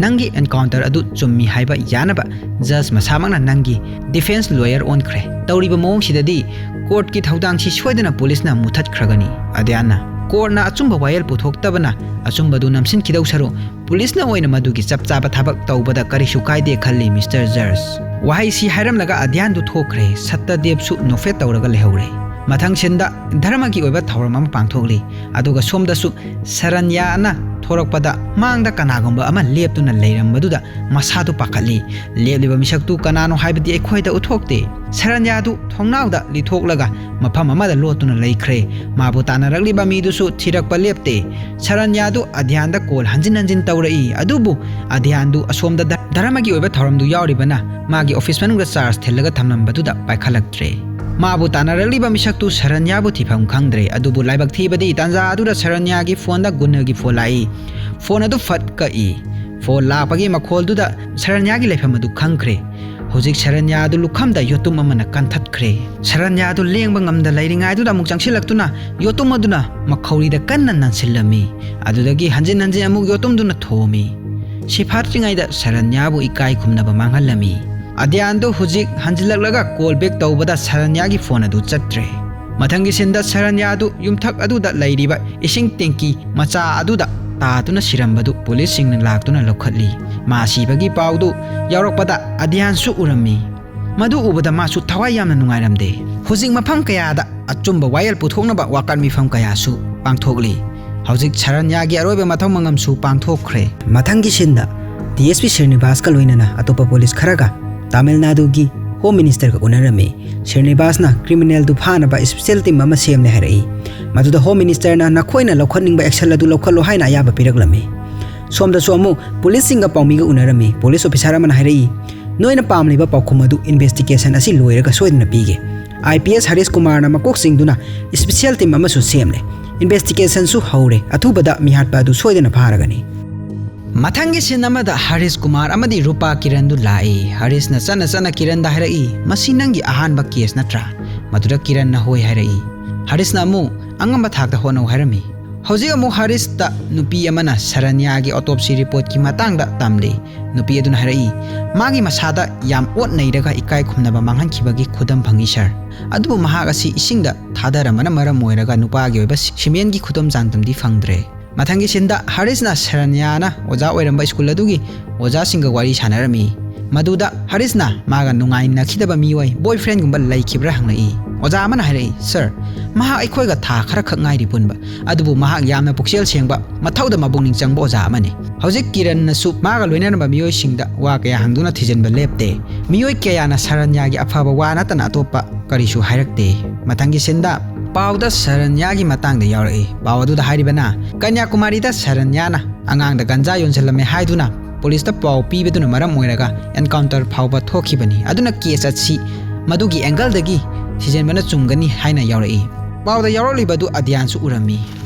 "ꯅꯪꯒꯤ ꯑꯦꯟꯀꯥꯎꯟꯇꯔ ꯑꯗꯨ ꯆꯨꯝꯃꯤ ꯍꯥꯏꯕ ꯌꯥꯅꯕ ꯖꯖ ꯃꯁꯥꯃꯛꯅ ꯅꯪꯒꯤ ꯗꯤꯐꯦꯟꯁ ꯂꯣꯌꯔ ꯑꯣꯟꯈ꯭ꯔꯦ꯫ ꯇꯧꯔꯤꯕ ꯃꯑꯣꯡꯁꯤꯗꯗꯤ ꯀꯣꯔꯠꯀꯤ ꯊꯧꯗꯥꯡꯁꯤ ꯁꯣꯏꯗꯅ ꯄꯨꯂꯤꯁꯅ ꯃꯨꯊꯠꯈ꯭ꯔꯒꯅꯤ"꯫ ꯑꯗ꯭ꯌꯥꯟꯅ, "ꯀꯣꯔꯠꯅ ꯑꯆꯨꯝꯕ ꯋꯥꯌꯦꯜ ꯄꯨꯊꯣꯛꯇꯕꯅ ꯑꯆꯨꯝꯕꯗꯨ ꯅꯝꯁꯤꯟꯈꯤꯗꯧ ꯁꯔꯨꯛ ꯄꯨꯂꯤꯁꯅ ꯑꯣꯏꯅ ꯃꯗꯨꯒꯤ ꯆꯞ ꯆꯥꯕ ꯊꯕꯛ ꯇꯧꯕꯗ ꯀꯔꯤꯁꯨ ꯀꯥꯏꯗꯦ ꯈꯜꯂꯤ, ꯃꯤꯁꯇꯔ ꯖꯖ"꯫ ꯋꯥꯍꯩꯁꯤ ꯍꯥꯏꯔꯝꯂꯒ ꯑꯗ꯭ꯌꯥꯟꯗꯨ ꯊꯣꯛꯈ꯭ꯔꯦ꯫ ꯁꯠꯇ꯭ꯌꯗꯦꯕꯁꯨ ꯅꯣꯛꯐꯦꯠ ꯇꯧꯔꯒ ꯂꯩꯍꯧꯔꯦ꯫ ꯃꯊꯪ ꯁꯤꯟꯗ ꯙꯔꯃꯒꯤ ꯑꯣꯏꯕ ꯊꯧꯔꯝ ꯑꯃ ꯄꯥꯡꯊꯣꯛꯂꯤ꯫ ꯑꯗꯨꯒ ꯁꯣꯝꯗꯁꯨ ꯁꯔꯟꯌꯥꯅ ꯊꯣꯔꯛꯄꯗ ꯃꯥꯡꯗ ꯀꯅꯥꯒꯨꯝꯕ ꯑꯃ ꯂꯦꯞꯇꯨꯅ ꯂꯩꯔꯝꯕꯗꯨꯗ ꯃꯁꯥꯗꯨ ꯄꯥꯈꯠꯂꯤ꯫ ꯂꯦꯞꯂꯤꯕ ꯃꯤꯁꯛꯇꯨ ꯀꯅꯥꯅꯣ ꯍꯥꯏꯕꯗꯤ ꯑꯩꯈꯣꯏꯗ ꯎꯠꯊꯣꯛꯇꯦ꯫ ꯁꯔꯟꯌꯥꯗꯨ ꯊꯣꯡꯅꯥꯎꯗ ꯂꯤꯊꯣꯛꯂꯒ ꯃꯐꯝ ꯑꯃꯗ ꯂꯣꯠꯇꯨꯅ ꯂꯩꯈ꯭ꯔꯦ꯫ ꯃꯥꯕꯨ ꯇꯥꯟꯅꯔꯛꯂꯤꯕ ꯃꯤꯗꯨꯁꯨ ꯊꯤꯔꯛꯄ ꯂꯦꯞꯇꯦ꯫ ꯁꯔꯟꯌꯥꯗꯨ ꯑꯗ꯭ꯌꯥꯟꯗ ꯀꯣꯜ ꯍꯟꯖꯤꯟ ꯍꯟꯖꯤꯟ ꯇꯧꯔꯛꯏ, ꯑꯗꯨꯕꯨ ꯑꯗ꯭ꯌꯥꯟꯗꯨ ꯑꯁꯣꯝꯗ ꯙ-, ꯙꯔꯃꯒꯤ ꯑꯣꯏꯕ ꯊꯧꯔꯝꯗꯨ ꯌꯥꯎꯔꯤꯕꯅ ꯃꯥꯒꯤ ꯑꯣꯐꯤꯁ ꯃꯅꯨꯡꯗ ꯆꯥꯔꯖ ꯊꯤꯜꯂꯒ ꯊꯝꯂꯝꯕꯗꯨꯗ ꯄꯥꯏꯈꯠꯂꯛꯇ꯭ꯔꯦ꯫ ꯃꯥꯕꯨ ꯇꯥꯟꯅꯔꯛꯂꯤꯕ ꯃꯤꯁꯛꯇꯨ ꯁꯔꯟꯌꯥꯕꯨ ꯊꯤꯐꯝ ꯈꯪꯗ꯭ꯔꯦ꯫ ꯑꯗꯨꯕꯨ ꯂꯥꯏꯕꯛ ꯊꯤꯕꯗꯤ ꯇꯥꯟꯖꯥ ꯑꯗꯨꯗ ꯁꯔꯟꯌꯥꯒꯤ ꯐꯣꯟꯗ ꯒꯨꯟꯅꯒꯤ ꯐꯣꯟ ꯂꯥꯛꯏ꯫ ꯐꯣꯟ ꯑꯗꯨ ꯐꯠ ꯀꯛꯏ꯫ ꯐꯣꯟ ꯂꯥꯛꯄꯒꯤ ꯃꯈꯣꯜꯗꯨꯗ ꯁꯔꯟꯌꯥꯒꯤ ꯂꯩꯐꯝ ꯑꯗꯨ ꯈꯪꯈ꯭ꯔꯦ꯫ ꯍꯧꯖꯤꯛ ꯁꯔꯟꯌꯥ ꯑꯗꯨ ꯂꯨꯈꯝꯗ ꯌꯣꯠꯇꯨꯝ ꯑꯃꯅ ꯀꯟꯊꯠꯈ꯭ꯔꯦ꯫ ꯁꯔꯟꯌꯥ ꯑꯗꯨ ꯂꯦꯡꯕ ꯉꯝꯗ ꯂꯩꯔꯤꯉꯩꯗꯨꯗ ꯑꯃꯨꯛ ꯆꯪꯁꯤꯜꯂꯛꯇꯨꯅ ꯌꯣꯠꯇꯨꯝ ꯑꯗꯨꯅ ꯃꯈꯧꯔꯤꯗ ꯀꯟꯅ ꯅꯟꯁꯤꯜꯂꯝꯃꯤ꯫ ꯑꯗꯨꯗꯒꯤ ꯍꯟꯖꯤꯟ ꯍꯟꯖꯤꯟ ꯑꯃꯨꯛ ꯌꯣꯠꯇꯨꯝꯗꯨꯅ ꯊꯣꯝꯃꯤ꯫ ꯁꯤ ꯐꯥꯠꯇ꯭ꯔꯤꯉꯩꯗ ꯁꯔꯟꯌꯥꯕꯨ ꯏꯀꯥꯏ ꯈꯨꯝꯅꯕ ꯃꯥꯡꯍꯜꯂꯝꯃꯤ꯫ ꯑꯗ꯭ꯌꯥꯟꯗꯨ ꯍꯧꯖꯤꯛ ꯍꯟꯖꯤꯜꯂꯛꯂꯒ ꯀꯣꯜ ꯕꯦꯛ ꯇꯧꯕꯗ ꯁꯔꯟꯌꯥꯒꯤ ꯐꯣꯟ ꯑꯗꯨ ꯆꯠꯇ꯭ꯔꯦ꯫ ꯃꯊꯪꯒꯤ ꯁꯤꯟꯗ ꯁꯔꯟꯌꯥꯗꯨ ꯌꯨꯝꯊꯛ ꯑꯗꯨꯗ ꯂꯩꯔꯤꯕ ꯏꯁꯤꯡ ꯇꯦꯡꯀꯤ ꯃꯆꯥ ꯑꯗꯨꯗ ꯇꯥꯗꯨꯅ ꯁꯤꯔꯝꯕꯗꯨ ꯄꯨꯂꯤꯁꯁꯤꯡꯅ ꯂꯥꯛꯇꯨꯅ ꯂꯧꯈꯠꯂꯤ꯫ ꯃꯥ ꯁꯤꯕꯒꯤ ꯄꯥꯎꯗꯨ ꯌꯥꯎꯔꯛꯄꯗ ꯑꯗ꯭ꯌꯥꯟꯁꯨ ꯎꯔꯝꯃꯤ꯫ ꯃꯗꯨ ꯎꯕꯗ ꯃꯥꯁꯨ ꯊꯋꯥꯏ ꯌꯥꯝꯅ ꯅꯨꯡꯉꯥꯏꯔꯝꯗꯦ꯫ ꯍꯧꯖꯤꯛ ꯃꯐꯝ ꯀꯌꯥꯗ ꯑꯆꯨꯝꯕ ꯋꯥꯌꯦꯜ ꯄꯨꯊꯣꯛꯅꯕ ꯋꯥꯀꯠ ꯃꯤꯐꯝ ꯀꯌꯥꯁꯨ ꯄꯥꯡꯊꯣꯛꯂꯤ꯫ ꯍꯧꯖꯤꯛ ꯁꯔꯟꯌꯥꯒꯤ ꯑꯔꯣꯏꯕ ꯃꯊꯧ ꯃꯉꯝꯁꯨ ꯄꯥꯡꯊꯣꯛꯈ꯭ꯔꯦ꯫ ꯃꯊꯪꯒꯤ ꯁꯤꯟꯗ ꯗꯤ ꯑꯦꯁ ꯄꯤ ꯁ꯭ꯔꯤꯅꯤꯕꯥꯁꯀ ꯂꯣꯏꯅꯅ ꯑꯇꯣꯞꯄ ꯄꯨꯂꯤꯁ ꯈꯔꯒ ꯇꯥꯃꯤꯜ ꯅꯥꯗꯨꯒꯤ ꯍꯣꯝ ꯃꯤꯅꯤꯁꯇꯔꯒ ꯎꯅꯔꯝꯃꯤ꯫ ꯁ꯭ꯔꯤꯅꯤꯕꯥꯁꯅ ꯀ꯭ꯔꯤꯃꯤꯅꯦꯜꯗꯨ ꯐꯥꯅꯕ ꯏꯁꯄꯤꯁꯦꯜ ꯇꯤꯝ ꯑꯃ ꯁꯦꯝꯂꯦ ꯍꯥꯏꯔꯛꯏ꯫ ꯃꯗꯨꯗ ꯍꯣꯝ ꯃꯤꯅꯤꯁꯇꯔꯅ ꯅꯈꯣꯏꯅ ꯂꯧꯈꯠꯅꯤꯡꯕ ꯑꯦꯛꯁꯟ ꯑꯗꯨ ꯂꯧꯈꯠꯂꯣ ꯍꯥꯏꯅ ꯑꯌꯥꯕ ꯄꯤꯔꯛꯂꯝꯃꯤ꯫ ꯁꯣꯝꯗꯁꯨ ꯑꯃꯨꯛ ꯄꯨꯂꯤꯁꯁꯤꯡꯒ ꯄꯥꯎꯃꯤꯒ ꯎꯅꯔꯝꯃꯤ꯫ ꯄꯨꯂꯤꯁ ꯑꯣꯐꯤꯁꯥꯔ ꯑꯃꯅ ꯍꯥꯏꯔꯛꯏ, "ꯅꯣꯏꯅ ꯄꯥꯝꯂꯤꯕ ꯄꯥꯎꯈꯨꯝ ꯑꯗꯨ ꯏꯟꯚꯦꯁꯇꯤꯒꯦꯁꯟ ꯑꯁꯤ ꯂꯣꯏꯔꯒ ꯁꯣꯏꯗꯅ ꯄꯤꯒꯦ꯫" ꯑꯥꯏ ꯄꯤ ꯑꯦꯁ ꯍꯔꯤꯁ ꯀꯨꯃꯥꯔꯅ ꯃꯀꯣꯛ ꯆꯤꯡꯗꯨꯅ ꯏꯁꯄꯤꯁꯦꯜ ꯇꯤꯝ ꯑꯃꯁꯨ ꯁꯦꯝꯂꯦ꯫ ꯏꯟꯚꯦꯁꯇꯤꯒꯦꯁꯟꯁꯨ ꯍꯧꯔꯦ꯫ ꯑꯊꯨꯕꯗ ꯃꯤꯍꯥꯠꯄ ꯑꯗꯨ ꯁꯣꯏꯗꯅ ꯐꯥꯔꯒꯅꯤ꯫ ꯃꯊꯪꯒꯤ ꯁꯤꯟ ꯑꯃꯗ ꯍꯔꯤꯁ ꯀꯨꯃꯥꯔ ꯑꯃꯗꯤ ꯔꯨꯄꯥ ꯀꯤꯔꯟꯗꯨ ꯂꯥꯛꯏ꯫ ꯍꯔꯤꯁꯅ ꯆꯠꯅ ꯆꯠꯅ ꯀꯤꯔꯟꯗ ꯍꯥꯏꯔꯛꯏ, "ꯃꯁꯤ ꯅꯪꯒꯤ ꯑꯍꯥꯟꯕ ꯀꯦꯁ ꯅꯠꯇ꯭ꯔꯥ?" ꯃꯗꯨꯗ ꯀꯤꯔꯟꯅ ꯍꯣꯏ ꯍꯥꯏꯔꯛꯏ꯫ ꯍꯔꯤꯁꯅ ꯑꯃꯨꯛ ꯑꯉꯝꯕ ꯊꯥꯛꯇ ꯍꯣꯠꯅꯧ ꯍꯥꯏꯔꯝꯃꯤ꯫ ꯍꯧꯖꯤꯛ ꯑꯃꯨꯛ ꯍꯔꯤꯁꯇ ꯅꯨꯄꯤ ꯑꯃꯅ ꯁꯔꯟꯌꯥꯒꯤ ꯑꯣꯇꯣꯞꯁꯤ ꯔꯤꯄꯣꯔꯠꯀꯤ ꯃꯇꯥꯡꯗ ꯇꯝꯂꯤ꯫ ꯅꯨꯄꯤ ꯑꯗꯨꯅ ꯍꯥꯏꯔꯛꯏ, ꯃꯥꯒꯤ ꯃꯁꯥꯗ ꯌꯥꯝ ꯑꯣꯠ ꯅꯩꯔꯒ ꯏꯀꯥꯏ ꯈꯨꯝꯅꯕ ꯃꯥꯡꯍꯟꯈꯤꯕꯒꯤ ꯈꯨꯗꯝ ꯐꯪꯏ, ꯁꯥꯔ꯫ ꯑꯗꯨꯕꯨ ꯃꯍꯥꯛ ꯑꯁꯤ ꯏꯁꯤꯡꯗ ꯊꯥꯗꯔꯝꯕꯅ ꯃꯔꯝ ꯑꯣꯏꯔꯒ ꯅꯨꯄꯥꯒꯤ ꯑꯣꯏꯕ ꯁꯤ-, ꯁꯤꯃꯦꯟꯒꯤ ꯈꯨꯗꯝ ꯆꯥꯡꯗꯝꯗꯤ ꯐꯪꯗ꯭ꯔꯦ꯫ ꯃꯊꯪꯒꯤ ꯁꯤꯟꯗ ꯍꯔꯤꯁꯅ ꯁꯔꯟꯌꯥꯅ ꯑꯣꯖꯥ ꯑꯣꯏꯔꯝꯕ ꯁ꯭ꯀꯨꯜ ꯑꯗꯨꯒꯤ ꯑꯣꯖꯥꯁꯤꯡꯒ ꯋꯥꯔꯤ ꯁꯥꯟꯅꯔꯝꯃꯤ꯫ ꯃꯗꯨꯗ ꯍꯔꯤꯁꯅ ꯃꯥꯒ ꯅꯨꯡꯉꯥꯏꯅꯈꯤꯗꯕ ꯃꯤꯑꯣꯏ, ꯕꯣꯏꯐ꯭ꯔꯦꯟꯒꯨꯝꯕ ꯂꯩꯈꯤꯕ꯭ꯔꯥ ꯍꯪꯂꯛꯏ꯫ ꯑꯣꯖꯥ ꯑꯃꯅ ꯍꯥꯏꯔꯛꯏ, "ꯁꯥꯔ, ꯃꯍꯥꯛ ꯑꯩꯈꯣꯏꯒ ꯊꯥ ꯈꯔ ꯈꯛ ꯉꯥꯏꯔꯤ ꯄꯨꯟꯕ, ꯑꯗꯨꯕꯨ ꯃꯍꯥꯛ ꯌꯥꯝꯅ ꯄꯨꯛꯆꯦꯜ ꯁꯦꯡꯕ, ꯃꯊꯧꯗ ꯃꯄꯨꯛꯅꯤꯡ ꯆꯪꯕ ꯑꯣꯖꯥ ꯑꯃꯅꯤ꯫" ꯍꯧꯖꯤꯛ ꯀꯤꯔꯟꯅꯁꯨ ꯃꯥꯒ ꯂꯣꯏꯅꯔꯝꯕ ꯃꯤꯑꯣꯏꯁꯤꯡꯗ ꯋꯥ ꯀꯌꯥ ꯍꯪꯗꯨꯅ ꯊꯤꯖꯤꯟꯕ ꯂꯦꯞꯇꯦ꯫ ꯃꯤꯑꯣꯏ ꯀꯌꯥꯅ ꯁꯔꯟꯌꯥꯒꯤ ꯑꯐꯕ ꯋꯥ ꯅꯠꯇꯅ ꯑꯇꯣꯞꯄ ꯀꯔꯤꯁꯨ ꯍꯥꯏꯔꯛꯇꯦ꯫ ꯃꯊꯪꯒꯤ ꯁꯤꯟꯗ ꯄꯥꯎꯗ ꯁꯔꯟꯌꯥꯒꯤ ꯃꯇꯥꯡꯗ ꯌꯥꯎꯔꯛꯏ꯫ ꯄꯥꯎ ꯑꯗꯨꯗ ꯍꯥꯏꯔꯤꯕꯅ, ꯀꯟꯌꯥꯀꯨꯃꯥꯔꯤꯗ ꯁꯔꯟꯌꯥꯅ ꯑꯉꯥꯡꯗ ꯒꯟꯖꯥ ꯌꯣꯟꯁꯤꯜꯂꯝꯃꯦ ꯍꯥꯏꯗꯨꯅ ꯄꯨꯂꯤꯁꯇ ꯄꯥꯎ ꯄꯤꯕꯗꯨꯅ ꯃꯔꯝ ꯑꯣꯏꯔꯒ ꯑꯦꯟꯀꯥꯎꯟꯇꯔ ꯐꯥꯎꯕ ꯊꯣꯛꯈꯤꯕꯅꯤ꯫ ꯑꯗꯨꯅ ꯀꯦꯁ ꯑꯁꯤ ꯃꯗꯨꯒꯤ ꯑꯦꯡꯒꯜꯗꯒꯤ ꯊꯤꯖꯤꯟꯕꯅ ꯆꯨꯝꯒꯅꯤ ꯍꯥꯏꯅ ꯌꯥꯎꯔꯛꯏ꯫ ꯄꯥꯎꯗ ꯌꯥꯎꯔꯛꯂꯤꯕ ꯑꯗꯨ ꯑꯗ꯭ꯌꯥꯟꯁꯨ ꯎꯔꯝꯃꯤ꯫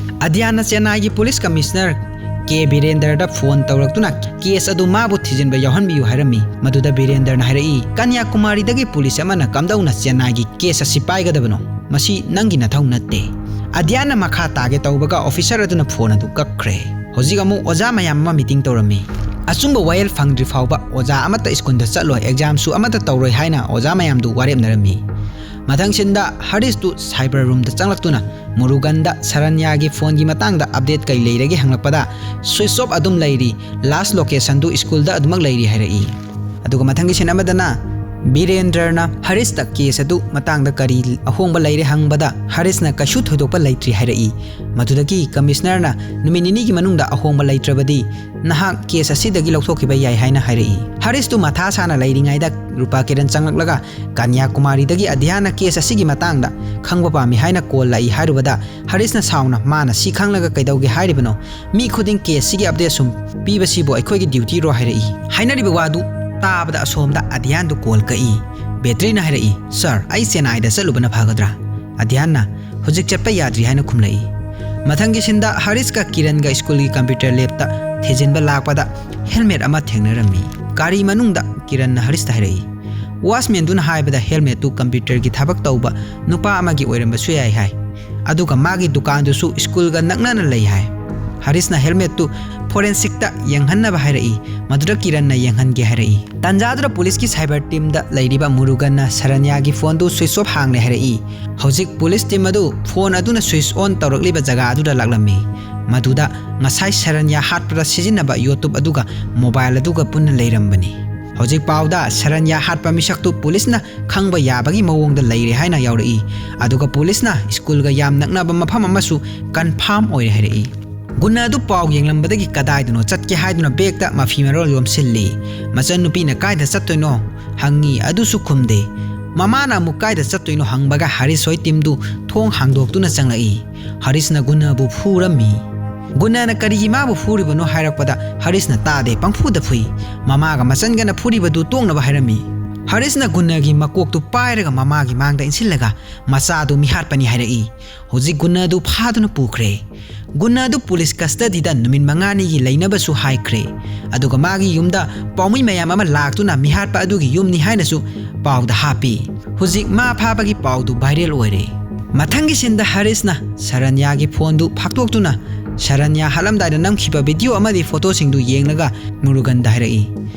ꯑꯗ꯭ꯌꯥꯟꯅ ꯆꯦꯟꯅꯥꯏꯒꯤ ꯄꯨꯂꯤꯁ ꯀꯃꯤꯁꯅꯔ ꯀꯦ ꯕꯤꯔꯦꯟꯗꯔꯗ ꯐꯣꯟ ꯇꯧꯔꯛꯇꯨꯅ ꯀꯦꯁ ꯑꯗꯨ ꯃꯥꯕꯨ ꯊꯤꯖꯤꯟꯕ ꯌꯥꯎꯍꯟꯕꯤꯌꯨ ꯍꯥꯏꯔꯝꯃꯤ꯫ ꯃꯗꯨꯗ ꯕꯤꯔꯦꯟꯗꯔꯅ ꯍꯥꯏꯔꯛꯏ, "ꯀꯟꯌꯥꯀꯨꯃꯥꯔꯤꯗꯒꯤ ꯄꯨꯂꯤꯁ ꯑꯃꯅ ꯀꯝꯗꯧꯅ ꯆꯦꯟꯅꯥꯏꯒꯤ ꯀꯦꯁ ꯑꯁꯤ ꯄꯥꯏꯒꯗꯕꯅꯣ? ꯃꯁꯤ ꯅꯪꯒꯤ ꯅꯊꯧ ꯅꯠꯇꯦ꯫" ꯑꯗ꯭ꯌꯥꯟꯅ ꯃꯈꯥ ꯇꯥꯒꯦ ꯇꯧꯕꯒ ꯑꯣꯐꯤꯁꯔ ꯑꯗꯨꯅ ꯐꯣꯟ ꯑꯗꯨ ꯀꯛꯈ꯭ꯔꯦ꯫ ꯍꯧꯖꯤꯛ ꯑꯃꯨꯛ ꯑꯣꯖꯥ ꯃꯌꯥꯝ ꯑꯃ ꯃꯤꯇꯤꯡ ꯇꯧꯔꯝꯃꯤ꯫ ꯑꯆꯨꯝꯕ ꯋꯥꯌꯦꯜ ꯐꯪꯗ꯭ꯔꯤ ꯐꯥꯎꯕ ꯑꯣꯖꯥ ꯑꯃꯠꯇ ꯁ꯭ꯀꯨꯜꯗ ꯆꯠꯂꯣꯏ, ꯑꯦꯛꯖꯥꯝꯁꯨ ꯑꯃꯠꯇ ꯇꯧꯔꯣꯏ ꯍꯥꯏꯅ ꯑꯣꯖꯥ ꯃꯌꯥꯝꯗꯨ ꯋꯥꯔꯦꯞꯅꯔꯝꯃꯤ꯫ ꯃꯊꯪꯁꯤꯟꯗ ꯍꯔꯤꯁꯇꯨ ꯁꯥꯏꯕꯔ ꯔꯨꯝꯗ ꯆꯪꯂꯛꯇꯨꯅ ꯃꯨꯔꯨꯒꯟꯗ ꯁꯔꯟꯌꯥꯒꯤ ꯐꯣꯟꯒꯤ ꯃꯇꯥꯡꯗ ꯑꯞꯗꯦꯠ ꯀꯩ ꯂꯩꯔꯒꯦ ꯍꯪꯂꯛꯄꯗ, ꯁ꯭ꯋꯤꯆ ꯑꯣꯐ ꯑꯗꯨꯝ ꯂꯩꯔꯤ, ꯂꯥꯁ ꯂꯣꯀꯦꯁꯟꯗꯨ ꯁ꯭ꯀꯨꯜꯗ ꯑꯗꯨꯃꯛ ꯂꯩꯔꯤ ꯍꯥꯏꯔꯛꯏ꯫ ꯑꯗꯨꯒ ꯃꯊꯪꯒꯤ ꯁꯤꯟ ꯑꯃꯗꯅ ꯕꯤꯔꯦꯟꯗ꯭ꯔꯅ ꯍꯔꯤꯁꯇ ꯀꯦꯁ ꯑꯗꯨ ꯃꯇꯥꯡꯗ ꯀꯔꯤ ꯑꯍꯣꯡꯕ ꯂꯩꯔꯦ ꯍꯪꯕꯗ, ꯍꯔꯤꯁꯅ ꯀꯩꯁꯨ ꯊꯣꯏꯗꯣꯛꯄ ꯂꯩꯇ꯭ꯔꯤ ꯍꯥꯏꯔꯛꯏ꯫ ꯃꯗꯨꯗꯒꯤ ꯀꯃꯤꯁꯅꯔꯅ ꯅꯨꯃꯤꯠ ꯅꯤꯅꯤꯒꯤ ꯃꯅꯨꯡꯗ ꯑꯍꯣꯡꯕ ꯂꯩꯇ꯭ꯔꯕꯗꯤ ꯅꯍꯥꯛ ꯀꯦꯁ ꯑꯁꯤꯗꯒꯤ ꯂꯧꯊꯣꯛꯈꯤꯕ ꯌꯥꯏ ꯍꯥꯏꯅ ꯍꯥꯏꯔꯛꯏ꯫ ꯍꯔꯤꯁꯇꯨ ꯃꯊꯥ ꯁꯥꯅ ꯂꯩꯔꯤꯉꯩꯗ ꯔꯨꯄꯥ ꯀꯤꯔꯟ ꯆꯪꯂꯛꯂꯒ ꯀꯟꯌꯥꯀꯨꯃꯥꯔꯤꯗꯒꯤ ꯑꯙ꯭ꯌꯥꯟꯅ ꯀꯦꯁ ꯑꯁꯤꯒꯤ ꯃꯇꯥꯡꯗ ꯈꯪꯕ ꯄꯥꯝꯃꯤ ꯍꯥꯏꯅ ꯀꯣꯜ ꯂꯥꯛꯏ ꯍꯥꯏꯔꯨꯕꯗ, ꯍꯔꯤꯁꯅ ꯁꯥꯎꯅ, "ꯃꯥꯅ ꯁꯤ ꯈꯪꯂꯒ ꯀꯩꯗꯧꯒꯦ ꯍꯥꯏꯔꯤꯕꯅꯣ? ꯃꯤ ꯈꯨꯗꯤꯡ ꯀꯦꯁ ꯁꯤꯒꯤ ꯑꯞꯗꯦꯠ ꯁꯨꯝ ꯄꯤꯕꯁꯤꯕꯨ ꯑꯩꯈꯣꯏꯒꯤ ꯗ꯭ꯌꯨꯇꯤꯔꯣ?" ꯍꯥꯏꯔꯛꯏ꯫ ꯍꯥꯏꯅꯔꯤꯕ ꯋꯥꯗꯨ ꯇꯥꯕꯗ ꯑꯁꯣꯝꯗ ꯑꯙ꯭ꯌꯥꯟꯗꯨ ꯀꯣꯜ ꯀꯛꯏ꯫ ꯕꯦꯇ꯭ꯔꯤꯅ ꯍꯥꯏꯔꯛꯏ, "ꯁꯥꯔ, ꯑꯩ ꯆꯦꯟꯅꯥꯏꯗ ꯆꯠꯂꯨꯕꯅ ꯐꯒꯗ꯭ꯔꯥ?" ꯑꯙ꯭ꯌꯥꯟꯅ, "ꯍꯧꯖꯤꯛ ꯆꯠꯄ ꯌꯥꯗ꯭ꯔꯤ" ꯍꯥꯏꯅ ꯈꯨꯝꯂꯛꯏ꯫ ꯃꯊꯪꯒꯤ ꯁꯤꯟꯗ ꯍꯔꯤꯁꯀ ꯀꯤꯔꯟꯒ ꯁ꯭ꯀꯨꯜꯒꯤ ꯀꯝꯄ꯭ꯌꯨꯇꯔ ꯂꯦꯞꯇ ꯊꯤꯖꯤꯟꯕ ꯂꯥꯛꯄꯗ ꯍꯦꯜꯃꯦꯠ ꯑꯃ ꯊꯦꯡꯅꯔꯝꯃꯤ꯫ ꯒꯥꯔꯤ ꯃꯅꯨꯡꯗ ꯀꯤꯔꯟꯅ ꯍꯔꯤꯁꯇ ꯍꯥꯏꯔꯛꯏ, "ꯋꯥꯆꯃꯦꯟꯗꯨꯅ ꯍꯥꯏꯕꯗ ꯍꯦꯜꯃꯦꯠꯇꯨ ꯀꯝꯄ꯭ꯌꯨꯇꯔꯒꯤ ꯊꯕꯛ ꯇꯧꯕ ꯅꯨꯄꯥ ꯑꯃꯒꯤ ꯑꯣꯏꯔꯝꯕꯁꯨ ꯌꯥꯏ ꯍꯥꯏ꯫ ꯑꯗꯨꯒ ꯃꯥꯒꯤ ꯗꯨꯀꯥꯟꯗꯨꯁꯨ ꯁ꯭ꯀꯨꯜꯒ ꯅꯛꯅꯅ ꯂꯩ ꯍꯥꯏ꯫" ꯍꯔꯤꯁꯅ ꯍꯦꯜꯃꯦꯠꯇꯨ ꯐꯣꯔꯦꯟꯁꯤꯛꯇ ꯌꯦꯡꯍꯟꯅꯕ ꯍꯥꯏꯔꯛꯏ꯫ ꯃꯗꯨꯗ ꯀꯤꯔꯟꯅ ꯌꯦꯡꯍꯟꯒꯦ ꯍꯥꯏꯔꯛꯏ꯫ ꯇꯥꯟꯖꯥꯗꯨꯗ ꯄꯨꯂꯤꯁꯀꯤ ꯁꯥꯏꯕꯔ ꯇꯤꯝꯗ ꯂꯩꯔꯤꯕ ꯃꯨꯔꯨꯒꯟꯅ ꯁꯔꯟꯌꯥꯒꯤ ꯐꯣꯟꯗꯨ ꯁ꯭ꯋꯤꯆ ꯑꯣꯐ ꯍꯥꯡꯂꯦ ꯍꯥꯏꯔꯛꯏ꯫ ꯍꯧꯖꯤꯛ ꯄꯨꯂꯤꯁ ꯇꯤꯝ ꯑꯗꯨ ꯐꯣꯟ ꯑꯗꯨꯅ ꯁ꯭ꯋꯤꯆ ꯑꯣꯟ ꯇꯧꯔꯛꯂꯤꯕ ꯖꯒꯥ ꯑꯗꯨꯗ ꯂꯥꯛꯂꯝꯃꯤ꯫ ꯃꯗꯨꯗ ꯉꯁꯥꯏ ꯁꯔꯟꯌꯥ ꯍꯥꯠꯄꯗ ꯁꯤꯖꯤꯟꯅꯕ ꯌꯣꯠꯇꯨꯞ ꯑꯗꯨꯒ ꯃꯣꯕꯥꯏꯜ ꯑꯗꯨꯒ ꯄꯨꯟꯅ ꯂꯩꯔꯝꯕꯅꯤ꯫ ꯍꯧꯖꯤꯛ ꯄꯥꯎꯗ ꯁꯔꯟꯌꯥ ꯍꯥꯠꯄ ꯃꯤꯁꯛꯇꯨ ꯄꯨꯂꯤꯁꯅ ꯈꯪꯕ ꯌꯥꯕꯒꯤ ꯃꯑꯣꯡꯗ ꯂꯩꯔꯦ ꯍꯥꯏꯅ ꯌꯥꯎꯔꯛꯏ꯫ ꯑꯗꯨꯒ ꯄꯨꯂꯤꯁꯅ ꯁ꯭ꯀꯨꯜꯒ ꯌꯥꯝ ꯅꯛꯅꯕ ꯃꯐꯝ ꯑꯃꯁꯨ ꯀꯟꯐꯥꯔꯝ ꯑꯣꯏꯔꯦ ꯍꯥꯏꯔꯛꯏ꯫ ꯒꯨꯟꯅ ꯑꯗꯨ ꯄꯥꯎ ꯌꯦꯡꯂꯝꯕꯗꯒꯤ ꯀꯗꯥꯏꯗꯅꯣ ꯆꯠꯀꯦ ꯍꯥꯏꯗꯨꯅ ꯕꯦꯒꯇ ꯃꯐꯤ ꯃꯔꯣꯜ ꯌꯣꯝꯁꯤꯜꯂꯤ꯫ ꯃꯆꯟꯅꯨꯄꯤꯅ ꯀꯥꯏꯗ ꯆꯠꯇꯣꯏꯅꯣ ꯍꯪꯉꯤ, ꯑꯗꯨꯁꯨ ꯈꯨꯝꯗꯦ꯫ ꯃꯃꯥꯅ ꯑꯃꯨꯛ ꯀꯥꯏꯗ ꯆꯠꯇꯣꯏꯅꯣ ꯍꯪꯕꯒ ꯍꯔꯤꯁ ꯍꯣꯏ ꯇꯤꯝꯗꯨ ꯊꯣꯡ ꯍꯥꯡꯗꯣꯛꯇꯨꯅ ꯆꯪꯂꯛꯏ꯫ ꯍꯔꯤꯁꯅ ꯒꯨꯟꯅꯕꯨ ꯐꯨꯔꯝꯃꯤ꯫ ꯒꯨꯟꯅꯅ ꯀꯔꯤꯒꯤ ꯃꯥꯕꯨ ꯐꯨꯔꯤꯕꯅꯣ ꯍꯥꯏꯔꯛꯄꯗ ꯍꯔꯤꯁꯅ ꯇꯥꯗꯦ, ꯄꯪꯐꯨꯗ ꯐꯨꯏ꯫ ꯃꯃꯥꯒ ꯃꯆꯟꯒꯅ ꯐꯨꯔꯤꯕꯗꯨ ꯇꯣꯛꯅꯕ ꯍꯥꯏꯔꯝꯃꯤ꯫ ꯍꯔꯤꯁꯅ ꯒꯨꯟꯅꯒꯤ ꯃꯀꯣꯛꯇꯨ ꯄꯥꯏꯔꯒ ꯃꯃꯥꯒꯤ ꯃꯥꯡꯗ ꯏꯟꯁꯤꯜꯂꯒ ꯃꯆꯥꯗꯨ ꯃꯤꯍꯥꯠꯄꯅꯤ ꯍꯥꯏꯔꯛꯏ꯫ ꯍꯧꯖꯤꯛ ꯒꯨꯟꯅ ꯑꯗꯨ ꯐꯥꯗꯨꯅ ꯄꯨꯈ꯭ꯔꯦ꯫ ꯒꯨꯟꯅ ꯑꯗꯨ ꯄꯨꯂꯤꯁ ꯀꯁꯇꯗꯤꯗ ꯅꯨꯃꯤꯠ ꯃꯉꯥꯅꯤꯒꯤ ꯂꯩꯅꯕꯁꯨ ꯍꯥꯏꯈ꯭ꯔꯦ꯫ ꯑꯗꯨꯒ ꯃꯥꯒꯤ ꯌꯨꯝꯗ ꯄꯥꯎꯃꯤ ꯃꯌꯥꯝ ꯑꯃ ꯂꯥꯛꯇꯨꯅ ꯃꯤꯍꯥꯠꯄ ꯑꯗꯨꯒꯤ ꯌꯨꯝꯅꯤ ꯍꯥꯏꯅꯁꯨ ꯄꯥꯎꯗ ꯍꯥꯞꯄꯤ꯫ ꯍꯧꯖꯤꯛ ꯃꯥ ꯐꯥꯕꯒꯤ ꯄꯥꯎꯗꯨ ꯚꯥꯏꯔꯦꯜ ꯑꯣꯏꯔꯦ꯫ ꯃꯊꯪꯒꯤ ꯁꯤꯟꯗ ꯍꯔꯤꯁꯅ ꯁꯔꯟꯌꯥꯒꯤ ꯐꯣꯟꯗꯨ ꯐꯥꯛꯇꯣꯛꯇꯨꯅ ꯁꯔꯟꯌꯥ ꯍꯥꯠꯂꯝꯗꯥꯏꯗ ꯅꯝꯈꯤꯕ ꯚꯤꯗꯤꯑꯣ ꯑꯃꯗꯤ ꯐꯣꯇꯣꯁꯤꯡꯗꯨ ꯌꯦꯡꯂꯒ ꯃꯨꯔꯨꯒꯟꯗ ꯍꯥꯏꯔꯛꯏ,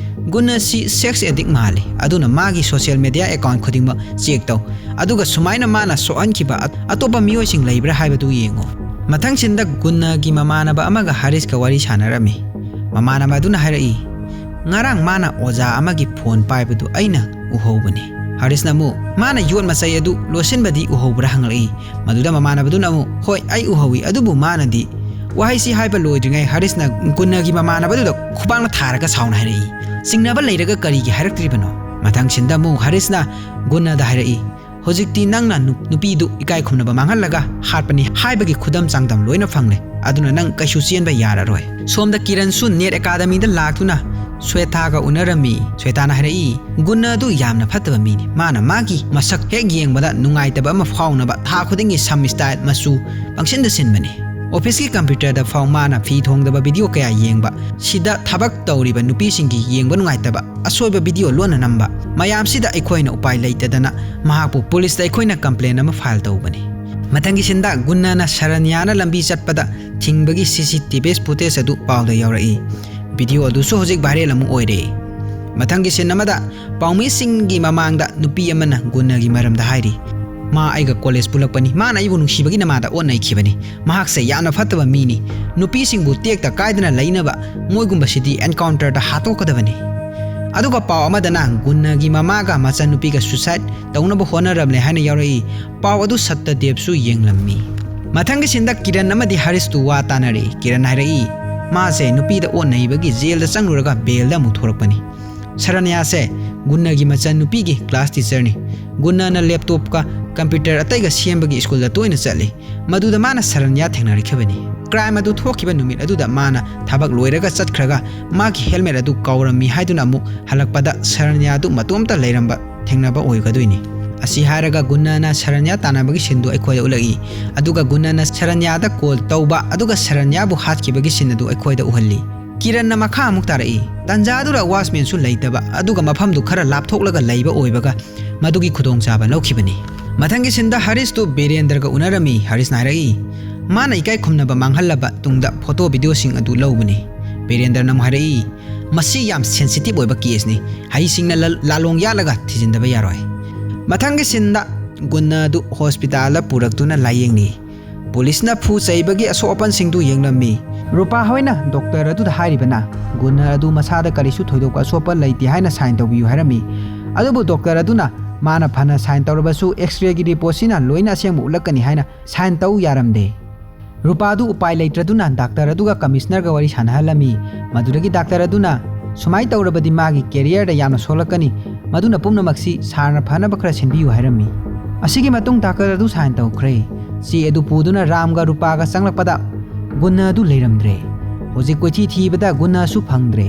"ꯒꯨꯟꯅ ꯁꯤ ꯁꯦꯛꯁ ꯑꯦꯗꯤꯛ ꯃꯥꯜꯂꯤ, ꯑꯗꯨꯅ ꯃꯥꯒꯤ ꯁꯣꯁꯤꯌꯦꯜ ꯃꯦꯗꯤꯌꯥ ꯑꯦꯀꯥꯎꯟ ꯈꯨꯗꯤꯡꯃꯛ ꯆꯦꯛ ꯇꯧ, ꯑꯗꯨꯒ ꯁꯨꯃꯥꯏꯅ ꯃꯥꯅ ꯁꯣꯛꯍꯟꯈꯤꯕ ꯑ-, ꯑꯇꯣꯞꯄ ꯃꯤꯑꯣꯏꯁꯤꯡ ꯂꯩꯕ꯭ꯔꯥ ꯍꯥꯏꯕꯗꯨ ꯌꯦꯡꯉꯨ"꯫ ꯃꯊꯪ ꯁꯤꯟꯗ ꯒꯨꯟꯅꯒꯤ ꯃꯃꯥꯟꯅꯕ ꯑꯃꯒ ꯍꯥꯔꯤꯁꯀ ꯋꯥꯔꯤ ꯁꯥꯟꯅꯔꯝꯃꯤ꯫ ꯃꯃꯥꯟꯅꯕ ꯑꯗꯨꯅ ꯍꯥꯏꯔꯛꯏ, "ꯉꯔꯥꯡ ꯃꯥꯅ ꯑꯣꯖꯥ ꯑꯃꯒꯤ ꯐꯣꯟ ꯄꯥꯏꯕꯗꯨ ꯑꯩꯅ ꯎꯍꯧꯕꯅꯤ"꯫ ꯍꯥꯔꯤꯁꯅ ꯑꯃꯨꯛ, "ꯃꯥꯅ ꯌꯣꯠ ꯃꯆꯩ ꯑꯗꯨ ꯂꯣꯠꯁꯤꯟꯕꯗꯤ ꯎꯍꯧꯕ꯭ꯔꯥ?" ꯍꯪꯂꯛꯏ꯫ ꯃꯗꯨꯗ ꯃꯃꯥꯟꯅꯕꯗꯨꯅ ꯑꯃꯨꯛ, "ꯍꯣꯏ, ꯑꯩ ꯎꯍꯧꯏ, ꯑꯗꯨꯕꯨ ꯃꯥꯅꯗꯤ"꯫ ꯋꯥꯍꯩꯁꯤ ꯍꯥꯏꯕ ꯂꯣꯏꯗ꯭ꯔꯤꯉꯩ ꯍꯥꯔꯤꯁꯅ ꯒꯨꯟꯅꯒꯤ ꯃꯃꯥꯟꯅꯕꯗꯨꯗ ꯈꯨꯕꯥꯛꯅ ꯊꯥꯔꯒ ꯁꯥꯎꯅ ꯍꯥꯏꯔꯛꯏ, "ꯆꯤꯡꯅꯕ ꯂꯩꯔꯒ ꯀꯔꯤꯒꯤ ꯍꯥꯏꯔꯛꯇ꯭ꯔꯤꯕꯅꯣ?" ꯃꯊꯪ ꯁꯤꯟꯗ ꯑꯃꯨꯛ ꯍꯥꯔꯤꯁꯅ ꯒꯨꯟꯅꯗ ꯍꯥꯏꯔꯛꯏ, "ꯍꯧꯖꯤꯛꯇꯤ ꯅꯪꯅ ꯅꯨ-, ꯅꯨꯄꯤꯗꯨ ꯏꯀꯥꯏ ꯈꯨꯝꯅꯕ ꯃꯥꯡꯍꯜꯂꯒ ꯍꯥꯠꯄꯅꯤ ꯍꯥꯏꯕꯒꯤ ꯈꯨꯗꯝ ꯆꯥꯡꯗꯝ ꯂꯣꯏꯅ ꯐꯪꯂꯦ, ꯑꯗꯨꯅ ꯅꯪ ꯀꯩꯁꯨ ꯆꯦꯟꯕ ꯌꯥꯔꯔꯣꯏ"꯫ ꯁꯣꯝꯗ ꯀꯤꯔꯟꯁꯨ ꯅꯦꯠ ꯑꯦꯀꯥꯗꯃꯤꯗ ꯂꯥꯛꯇꯨꯅ ꯁ꯭ꯋꯦꯇꯥꯒ ꯎꯅꯔꯝꯃꯤ꯫ ꯁ꯭ꯋꯦꯇꯥꯅ ꯍꯥꯏꯔꯛꯏ, "ꯒꯨꯟꯅ ꯑꯗꯨ ꯌꯥꯝꯅ ꯐꯠꯇꯕ ꯃꯤꯅꯤ꯫ ꯃꯥꯅ ꯃꯥꯒꯤ ꯃꯁꯛ ꯍꯦꯛ ꯌꯦꯡꯕꯗ ꯅꯨꯡꯉꯥꯏꯇꯕ ꯑꯃ ꯐꯥꯎꯅꯕ ꯊꯥ ꯈꯨꯗꯤꯡꯒꯤ ꯁꯝ ꯁ꯭ꯇꯥꯏꯜ, ꯃꯆꯨ ꯄꯪꯁꯤꯟꯗ ꯁꯤꯟꯕꯅꯤ꯫ ꯑꯣꯐꯤꯁꯀꯤ ꯀꯝꯄ꯭ꯌꯨꯇꯔꯗ ꯐꯥꯎ ꯃꯥꯅ ꯐꯤ ꯊꯣꯡꯗꯕ ꯚꯤꯗꯤꯑꯣ ꯀꯌꯥ ꯌꯦꯡꯕ, ꯁꯤꯗ ꯊꯕꯛ ꯇꯧꯔꯤꯕ ꯅꯨꯄꯤꯁꯤꯡꯒꯤ ꯌꯦꯡꯕ ꯅꯨꯡꯉꯥꯏꯇꯕ ꯑꯁꯣꯏꯕ ꯚꯤꯗꯤꯑꯣ ꯂꯣꯟꯅ ꯅꯝꯕ꯫ ꯃꯌꯥꯝꯁꯤꯗ ꯑꯩꯈꯣꯏꯅ ꯎꯄꯥꯏ ꯂꯩꯇꯗꯅ ꯃꯍꯥꯛꯄꯨ ꯄꯨꯂꯤꯁꯇ ꯑꯩꯈꯣꯏꯅ ꯀꯝꯄ꯭ꯂꯦꯟ ꯑꯃ ꯐꯥꯏꯜ ꯇꯧꯕꯅꯤ"꯫ ꯃꯊꯪꯒꯤ ꯁꯤꯟꯗ ꯒꯨꯟꯅꯅ ꯁꯔꯟꯌꯥꯅ ꯂꯝꯕꯤ ꯆꯠꯄꯗ ꯊꯤꯡꯕꯒꯤ ꯁꯤ ꯁꯤ ꯇꯤ ꯚꯤ ꯐꯨꯇꯦꯖ ꯑꯗꯨ ꯄꯥꯎꯗ ꯌꯥꯎꯔꯛꯏ꯫ ꯚꯤꯗꯤꯑꯣ ꯑꯗꯨꯁꯨ ꯍꯧꯖꯤꯛ ꯚꯥꯏꯔꯦꯜ ꯑꯃ ꯑꯣꯏꯔꯦ꯫ ꯃꯊꯪꯒꯤ ꯁꯤꯟ ꯑꯃꯗ ꯄꯥꯎꯃꯤꯁꯤꯡꯒꯤ ꯃꯃꯥꯡꯗ ꯅꯨꯄꯤ ꯑꯃꯅ ꯒꯨꯟꯅꯒꯤ ꯃꯔꯝꯗ ꯍꯥꯏꯔꯤ, "ꯃꯥ ꯑꯩꯒ ꯀꯣꯂꯦꯖ ꯄꯨꯜꯂꯛꯄꯅꯤ꯫ ꯃꯥꯅ ꯑꯩꯕꯨ ꯅꯨꯡꯁꯤꯕꯒꯤ ꯅꯃꯥꯗ ꯑꯣꯠ ꯅꯩꯈꯤꯕꯅꯤ꯫ ꯃꯍꯥꯛꯁꯦ ꯌꯥꯝꯅ ꯐꯠꯇꯕ ꯃꯤꯅꯤ꯫ ꯅꯨꯄꯤꯁꯤꯡꯕꯨ ꯇꯦꯛꯇ ꯀꯥꯏꯗꯅ ꯂꯩꯅꯕ ꯃꯣꯏꯒꯨꯝꯕꯁꯤꯗꯤ ꯑꯦꯟꯀꯥꯎꯟꯇꯔꯗ ꯍꯥꯠꯇꯣꯛꯀꯗꯕꯅꯤ"꯫ ꯑꯗꯨꯒ ꯄꯥꯎ ꯑꯃꯗꯅ ꯒꯨꯟꯅꯒꯤ ꯃꯃꯥꯒ ꯃꯆꯟꯅꯨꯄꯤꯒ ꯁꯨꯁꯥꯏꯗ ꯇꯧꯅꯕ ꯍꯣꯠꯅꯔꯝꯂꯦ ꯍꯥꯏꯅ ꯌꯥꯎꯔꯛꯏ꯫ ꯄꯥꯎ ꯑꯗꯨ ꯁꯠꯇꯗꯦꯕꯁꯨ ꯌꯦꯡꯂꯝꯃꯤ꯫ ꯃꯊꯪꯒꯤ ꯁꯤꯟꯗ ꯀꯤꯔꯟ ꯑꯃꯗꯤ ꯍꯔꯤꯁꯇꯨ ꯋꯥ ꯇꯥꯅꯔꯤ꯫ ꯀꯤꯔꯟ ꯍꯥꯏꯔꯛꯏ, ꯃꯥꯁꯦ ꯅꯨꯄꯤꯗ ꯑꯣꯠ ꯅꯩꯕꯒꯤ ꯖꯦꯜꯗ ꯆꯪꯂꯨꯔꯒ ꯕꯦꯜꯗ ꯑꯃꯨꯛ ꯊꯣꯔꯛꯄꯅꯤ꯫ ꯁꯔꯟꯌꯥꯁꯦ ꯒꯨꯟꯅꯒꯤ ꯃꯆꯟ ꯅꯨꯄꯤꯒꯤ ꯀ꯭ꯂꯥꯁ ꯇꯤꯆꯔꯅꯤ꯫ ꯒꯨꯟꯅꯅ ꯂꯦꯞꯇꯣꯞꯀ ꯀꯝꯄ꯭ꯌꯨꯇꯔ ꯑꯇꯩꯒ ꯁꯦꯝꯕꯒꯤ ꯁ꯭ꯀꯨꯜꯗ ꯇꯣꯏꯅ ꯆꯠꯂꯤ꯫ ꯃꯗꯨꯗ ꯃꯥꯅ ꯁꯔꯟꯌꯥ ꯊꯦꯡꯅꯔꯛꯈꯤꯕꯅꯤ꯫ ꯀ꯭ꯔꯥꯏꯝ ꯑꯗꯨ ꯊꯣꯛꯈꯤꯕ ꯅꯨꯃꯤꯠ ꯑꯗꯨꯗ ꯃꯥꯅ ꯊꯕꯛ ꯂꯣꯏꯔꯒ ꯆꯠꯈ꯭ꯔꯒ ꯃꯥꯒꯤ ꯍꯦꯜꯃꯦꯠ ꯑꯗꯨ ꯀꯥꯎꯔꯝꯃꯤ ꯍꯥꯏꯗꯨꯅ ꯑꯃꯨꯛ ꯍꯜꯂꯛꯄꯗ ꯁꯔꯟꯌꯥ ꯑꯗꯨ ꯃꯇꯣꯝꯇ ꯂꯩꯔꯝꯕ ꯊꯦꯡꯅꯕ ꯑꯣꯏꯒꯗꯣꯏꯅꯤ꯫ ꯑꯁꯤ ꯍꯥꯏꯔꯒ ꯒꯨꯟꯅꯅ ꯁꯔꯟꯌꯥ ꯇꯥꯟꯅꯕꯒꯤ ꯁꯤꯟꯗꯨ ꯑꯩꯈꯣꯏꯗ ꯎꯠꯂꯛꯏ꯫ ꯑꯗꯨꯒ ꯒꯨꯟꯅꯅ ꯁꯔꯟꯌꯥꯗ ꯀꯣꯜ ꯇꯧꯕ ꯑꯗꯨꯒ ꯁꯔꯟꯌꯥꯕꯨ ꯍꯥꯠꯈꯤꯕꯒꯤ ꯁꯤꯟ ꯑꯗꯨ ꯑꯩꯈꯣꯏꯗ ꯎꯍꯜꯂꯤ꯫ ꯀꯤꯔꯟꯅ ꯃꯈꯥ ꯑꯃꯨꯛ ꯇꯥꯔꯛꯏ, "ꯇꯟꯖꯥꯗꯨꯗ ꯋꯥꯆꯃꯦꯟꯁꯨ ꯂꯩꯇꯕ, ꯑꯗꯨꯒ ꯃꯐꯝꯗꯨ ꯈꯔ ꯂꯥꯞꯊꯣꯛꯂꯒ ꯂꯩꯕ ꯑꯣꯏꯕꯒ ꯃꯗꯨꯒꯤ ꯈꯨꯗꯣꯡꯆꯥꯕ ꯂꯧꯈꯤꯕꯅꯤ"꯫ ꯃꯊꯪꯒꯤ ꯁꯤꯟꯗ ꯍꯔꯤꯁꯇꯨ ꯕꯤꯔꯦꯟꯗ꯭ꯔꯒ ꯎꯅꯔꯝꯃꯤ꯫ ꯍꯔꯤꯁꯅ ꯍꯥꯏꯔꯛꯏ, ꯃꯥꯅ ꯏꯀꯥꯏ ꯈꯨꯝꯅꯕ ꯃꯥꯡꯍꯜꯂꯕ ꯇꯨꯡꯗ ꯐꯣꯇꯣ ꯚꯤꯗꯤꯑꯣꯁꯤꯡ ꯑꯗꯨ ꯂꯧꯕꯅꯤ꯫ ꯕꯤꯔꯦꯟꯗ꯭ꯔꯅ ꯑꯃꯨꯛ ꯍꯥꯏꯔꯛꯏ, "ꯃꯁꯤ ꯌꯥꯝ ꯁꯦꯟꯁꯤꯇꯤꯚ ꯑꯣꯏꯕ ꯀꯦꯁꯅꯤ꯫ ꯍꯩꯁꯤꯡꯅ ꯂ-, ꯂꯥꯂꯣꯡ ꯌꯥꯠꯂꯒ ꯊꯤꯖꯤꯟꯗꯕ ꯌꯥꯔꯣꯏ"꯫ ꯃꯊꯪꯒꯤ ꯁꯤꯟꯗ ꯒꯨꯟꯅ ꯑꯗꯨ ꯍꯣꯁꯄꯤꯇꯥꯜꯗ ꯄꯨꯔꯛꯇꯨꯅ ꯂꯥꯌꯦꯡꯂꯤ꯫ ꯄꯨꯂꯤꯁꯅ ꯐꯨ ꯆꯩꯕꯒꯤ ꯑꯁꯣꯛ ꯑꯄꯟꯁꯤꯡꯗꯨ ꯌꯦꯡꯂꯝꯃꯤ꯫ ꯔꯨꯄꯥ ꯍꯣꯏꯅ ꯗꯣꯛꯇꯔ ꯑꯗꯨꯗ ꯍꯥꯏꯔꯤꯕꯅ ꯒꯨꯟꯅ ꯑꯗꯨ ꯃꯁꯥꯗ ꯀꯔꯤꯁꯨ ꯊꯣꯏꯗꯣꯛꯄ ꯑꯁꯣꯛꯄ ꯂꯩꯇꯦ ꯍꯥꯏꯅ ꯁꯥꯏꯟ ꯇꯧꯕꯤꯌꯨ ꯍꯥꯏꯔꯝꯃꯤ꯫ ꯑꯗꯨꯕꯨ ꯗꯣꯛꯇꯔ ꯑꯗꯨꯅ ꯃꯥꯅ ꯐꯅ ꯁꯥꯏꯟ ꯇꯧꯔꯕꯁꯨ X-rayꯒꯤ ꯔꯤꯄꯣꯔꯠꯁꯤꯅ ꯂꯣꯏꯅ ꯑꯁꯦꯡꯕ ꯎꯠꯂꯛꯀꯅꯤ ꯍꯥꯏꯅ ꯁꯥꯏꯟ ꯇꯧ ꯌꯥꯔꯝꯗꯦ꯫ ꯔꯨꯄꯥꯗꯨ ꯎꯄꯥꯏ ꯂꯩꯇ꯭ꯔꯗꯨꯅ ꯗꯥꯛꯇꯔ ꯑꯗꯨꯒ ꯀꯃꯤꯁꯅꯔꯒ ꯋꯥꯔꯤ ꯁꯥꯟꯅꯍꯜꯂꯝꯃꯤ꯫ ꯃꯗꯨꯗꯒꯤ ꯗꯥꯛꯇꯔ ꯑꯗꯨꯅ, "ꯁꯨꯃꯥꯏ ꯇꯧꯔꯕꯗꯤ ꯃꯥꯒꯤ ꯀꯦꯔꯤꯌꯔꯗ ꯌꯥꯝꯅ ꯁꯣꯛꯂꯛꯀꯅꯤ꯫ ꯃꯗꯨꯅ ꯄꯨꯝꯅꯃꯛꯁꯤ ꯁꯥꯔꯅ ꯐꯅꯕ ꯈꯔ ꯁꯤꯟꯕꯤꯌꯨ" ꯍꯥꯏꯔꯝꯃꯤ꯫ ꯑꯁꯤꯒꯤ ꯃꯇꯨꯡ ꯗꯥꯛꯇꯔ ꯑꯗꯨ ꯁꯥꯏꯟ ꯇꯧꯈ꯭ꯔꯦ꯫ ꯆꯦ ꯑꯗꯨ ꯄꯨꯗꯨꯅ ꯔꯥꯝꯒ ꯔꯨꯄꯥꯒ ꯆꯪꯂꯛꯄꯗ ꯒꯨꯟꯅ ꯑꯗꯨ ꯂꯩꯔꯝꯗ꯭ꯔꯦ꯫ ꯍꯧꯖꯤꯛ ꯀꯣꯏꯊꯤ ꯊꯤꯕꯗ ꯒꯨꯟꯅꯁꯨ ꯐꯪꯗ꯭ꯔꯦ꯫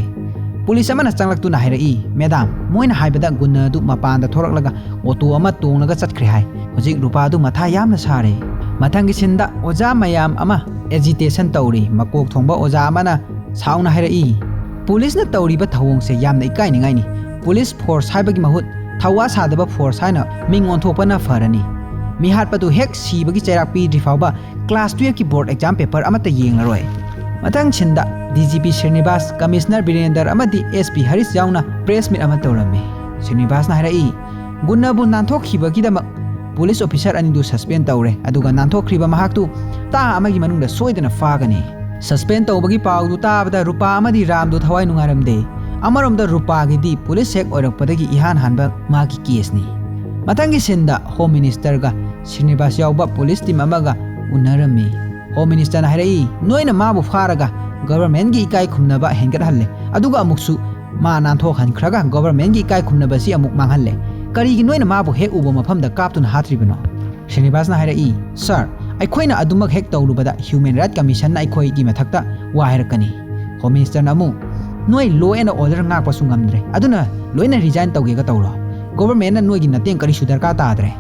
ꯄꯨꯂꯤꯁ ꯑꯃꯅ ꯆꯪꯂꯛꯇꯨꯅ ꯍꯥꯏꯔꯛꯏ, "ꯃꯦꯗꯥꯝ, ꯃꯣꯏꯅ ꯍꯥꯏꯕꯗ ꯒꯨꯟꯅ ꯑꯗꯨ ꯃꯄꯥꯟꯗ ꯊꯣꯔꯛꯂꯒ ꯑꯣꯇꯣ ꯑꯃ ꯇꯣꯡꯂꯒ ꯆꯠꯈ꯭ꯔꯦ ꯍꯥꯏ"꯫ ꯍꯧꯖꯤꯛ ꯔꯨꯄꯥ ꯑꯗꯨ ꯃꯊꯥ ꯌꯥꯝꯅ ꯁꯥꯔꯦ꯫ ꯃꯊꯪꯒꯤ ꯁꯤꯟꯗ ꯑꯣꯖꯥ ꯃꯌꯥꯝ ꯑꯃ ꯑꯦꯖꯤꯇꯦꯁꯟ ꯇꯧꯔꯤ꯫ ꯃꯀꯣꯛ ꯊꯣꯡꯕ ꯑꯣꯖꯥ ꯑꯃꯅ ꯁꯥꯎꯅ ꯍꯥꯏꯔꯛꯏ, "ꯄꯨꯂꯤꯁꯅ ꯇꯧꯔꯤꯕ ꯊꯧꯑꯣꯡꯁꯦ ꯌꯥꯝꯅ ꯏꯀꯥꯏꯅꯤꯡꯉꯥꯏꯅꯤ꯫ ꯄꯨꯂꯤꯁ ꯐꯣꯔꯁ ꯍꯥꯏꯕꯒꯤ ꯃꯍꯨꯠ ꯊꯧꯋꯥ ꯁꯥꯗꯕ ꯐꯣꯔꯁ ꯍꯥꯏꯅ ꯃꯤꯡ ꯑꯣꯟꯊꯣꯛꯄꯅ ꯐꯔꯅꯤ꯫ ꯃꯤꯍꯥꯠꯄꯗꯨ ꯍꯦꯛ ꯁꯤꯕꯒꯤ ꯆꯩꯔꯥꯛ ꯄꯤꯗ꯭ꯔꯤ ꯐꯥꯎꯕ ꯀ꯭ꯂꯥꯁ ꯇꯨꯌꯦꯜꯐꯀꯤ ꯕꯣꯔꯗ ꯑꯦꯛꯖꯥꯝ ꯄꯦꯄꯔ ꯑꯃꯠꯇ ꯌꯦꯡꯂꯔꯣꯏ"꯫ ꯃꯊꯪ ꯁꯤꯟꯗ D G P Srinivas, commissioner ꯕꯤꯔꯦꯟꯗꯔ ꯑꯃꯗꯤ ꯑꯦꯁ ꯄꯤ ꯍꯔꯤꯁ ꯌꯥꯎꯅ ꯄ꯭ꯔꯦꯁ ꯃꯤꯠ ꯑꯃ ꯇꯧꯔꯝꯃꯤ꯫ ꯁ꯭ꯔꯤꯅꯤꯕꯥꯁꯅ ꯍꯥꯏꯔꯛꯏ, ꯒꯨꯟꯅꯕꯨ ꯅꯥꯟꯊꯣꯛꯈꯤꯕꯒꯤꯗꯃꯛ ꯄꯨꯂꯤꯁ ꯑꯣꯐꯤꯁꯔ ꯑꯅꯤꯗꯨ ꯁꯁꯄꯦꯟ ꯇꯧꯔꯦ, ꯑꯗꯨꯒ ꯅꯥꯟꯊꯣꯛꯈ꯭ꯔꯤꯕ ꯃꯍꯥꯛꯇꯨ ꯍꯞꯇꯥ ꯑꯃꯒꯤ ꯃꯅꯨꯡꯗ ꯁꯣꯏꯗꯅ ꯐꯥꯒꯅꯤ꯫ ꯁꯁꯄꯦꯟ ꯇꯧꯕꯒꯤ ꯄꯥꯎꯗꯨ ꯇꯥꯕꯗ ꯔꯨꯄꯥ ꯑꯃꯗꯤ ꯔꯥꯝꯗꯨ ꯊꯋꯥꯏ ꯅꯨꯡꯉꯥꯏꯔꯝꯗꯦ꯫ ꯑꯃꯔꯣꯝꯗ ꯔꯨꯄꯥꯒꯤꯗꯤ ꯄꯨꯂꯤꯁ ꯍꯦꯛ ꯑꯣꯏꯔꯛꯄꯗꯒꯤ ꯏꯍꯥꯟ ꯍꯥꯟꯕ ꯃꯥꯒꯤ ꯀꯦꯁꯅꯤ꯫ ꯃꯊꯪꯒꯤ ꯁꯤꯟꯗ ꯍꯣꯝ ꯃꯤꯅꯤꯁꯇꯔꯒ ꯁ꯭ꯔꯤꯅꯤꯕꯥꯁ ꯌꯥꯎꯕ ꯄꯨꯂꯤꯁ ꯇꯤꯝ ꯑꯃꯒ ꯎꯅꯔꯝꯃꯤ꯫ ꯍꯣꯝ ꯃꯤꯅꯤꯁꯇꯔꯅ ꯍꯥꯏꯔꯛꯏ, "ꯅꯣꯏꯅ ꯃꯥꯕꯨ ꯐꯥꯔꯒ ꯒꯚꯔꯟꯃꯦꯟꯒꯤ ꯏꯀꯥꯏ ꯈꯨꯝꯅꯕ ꯍꯦꯟꯒꯠꯍꯜꯂꯦ, ꯑꯗꯨꯒ ꯑꯃꯨꯛꯁꯨ ꯃꯥ ꯅꯥꯟꯊꯣꯛꯍꯟꯈ꯭ꯔꯒ ꯒꯚꯔꯟꯃꯦꯟꯒꯤ ꯏꯀꯥꯏ ꯈꯨꯝꯅꯕꯁꯤ ꯑꯃꯨꯛ ꯃꯥꯡꯍꯜꯂꯦ꯫ ꯀꯔꯤꯒꯤ ꯅꯣꯏꯅ ꯃꯥꯕꯨ ꯍꯦꯛ ꯎꯕ ꯃꯐꯝꯗ ꯀꯥꯞꯇꯨꯅ ꯍꯥꯠꯇ꯭ꯔꯤꯕꯅꯣ?" ꯁ꯭ꯔꯤꯅꯤꯕꯥꯁꯅ ꯍꯥꯏꯔꯛꯏ, "ꯁꯥꯔ, ꯑꯩꯈꯣꯏꯅ ꯑꯗꯨꯃꯛ ꯍꯦꯛ ꯇꯧꯔꯨꯕꯗ ꯍ꯭ꯌꯨꯃꯦꯟ ꯔꯥꯏꯠ ꯀꯃꯤꯁꯟꯅ ꯑꯩꯈꯣꯏꯒꯤ ꯃꯊꯛꯇ ꯋꯥ ꯍꯥꯏꯔꯛꯀꯅꯤ"꯫ ꯍꯣꯝ ꯃꯤꯅꯤꯁꯇꯔꯅ ꯑꯃꯨꯛ, "ꯅꯣꯏ ꯂꯣ ꯑꯦꯟ ꯑꯣꯔꯗꯔ ꯉꯥꯛꯄꯁꯨ ꯉꯝꯗ꯭ꯔꯦ, ꯑꯗꯨꯅ ꯂꯣꯏꯅ ꯔꯤꯖꯥꯏꯟ ꯇꯧꯒꯦꯒ ꯇꯧꯔꯣ꯫ ꯒꯣꯚꯔꯟꯃꯦꯟꯠꯅ ꯅꯣꯏꯒꯤ ꯃꯇꯦꯡ ꯀꯔꯤꯁꯨ ꯗꯔꯀꯥꯔ ꯇꯥꯗ꯭ꯔꯦ"꯫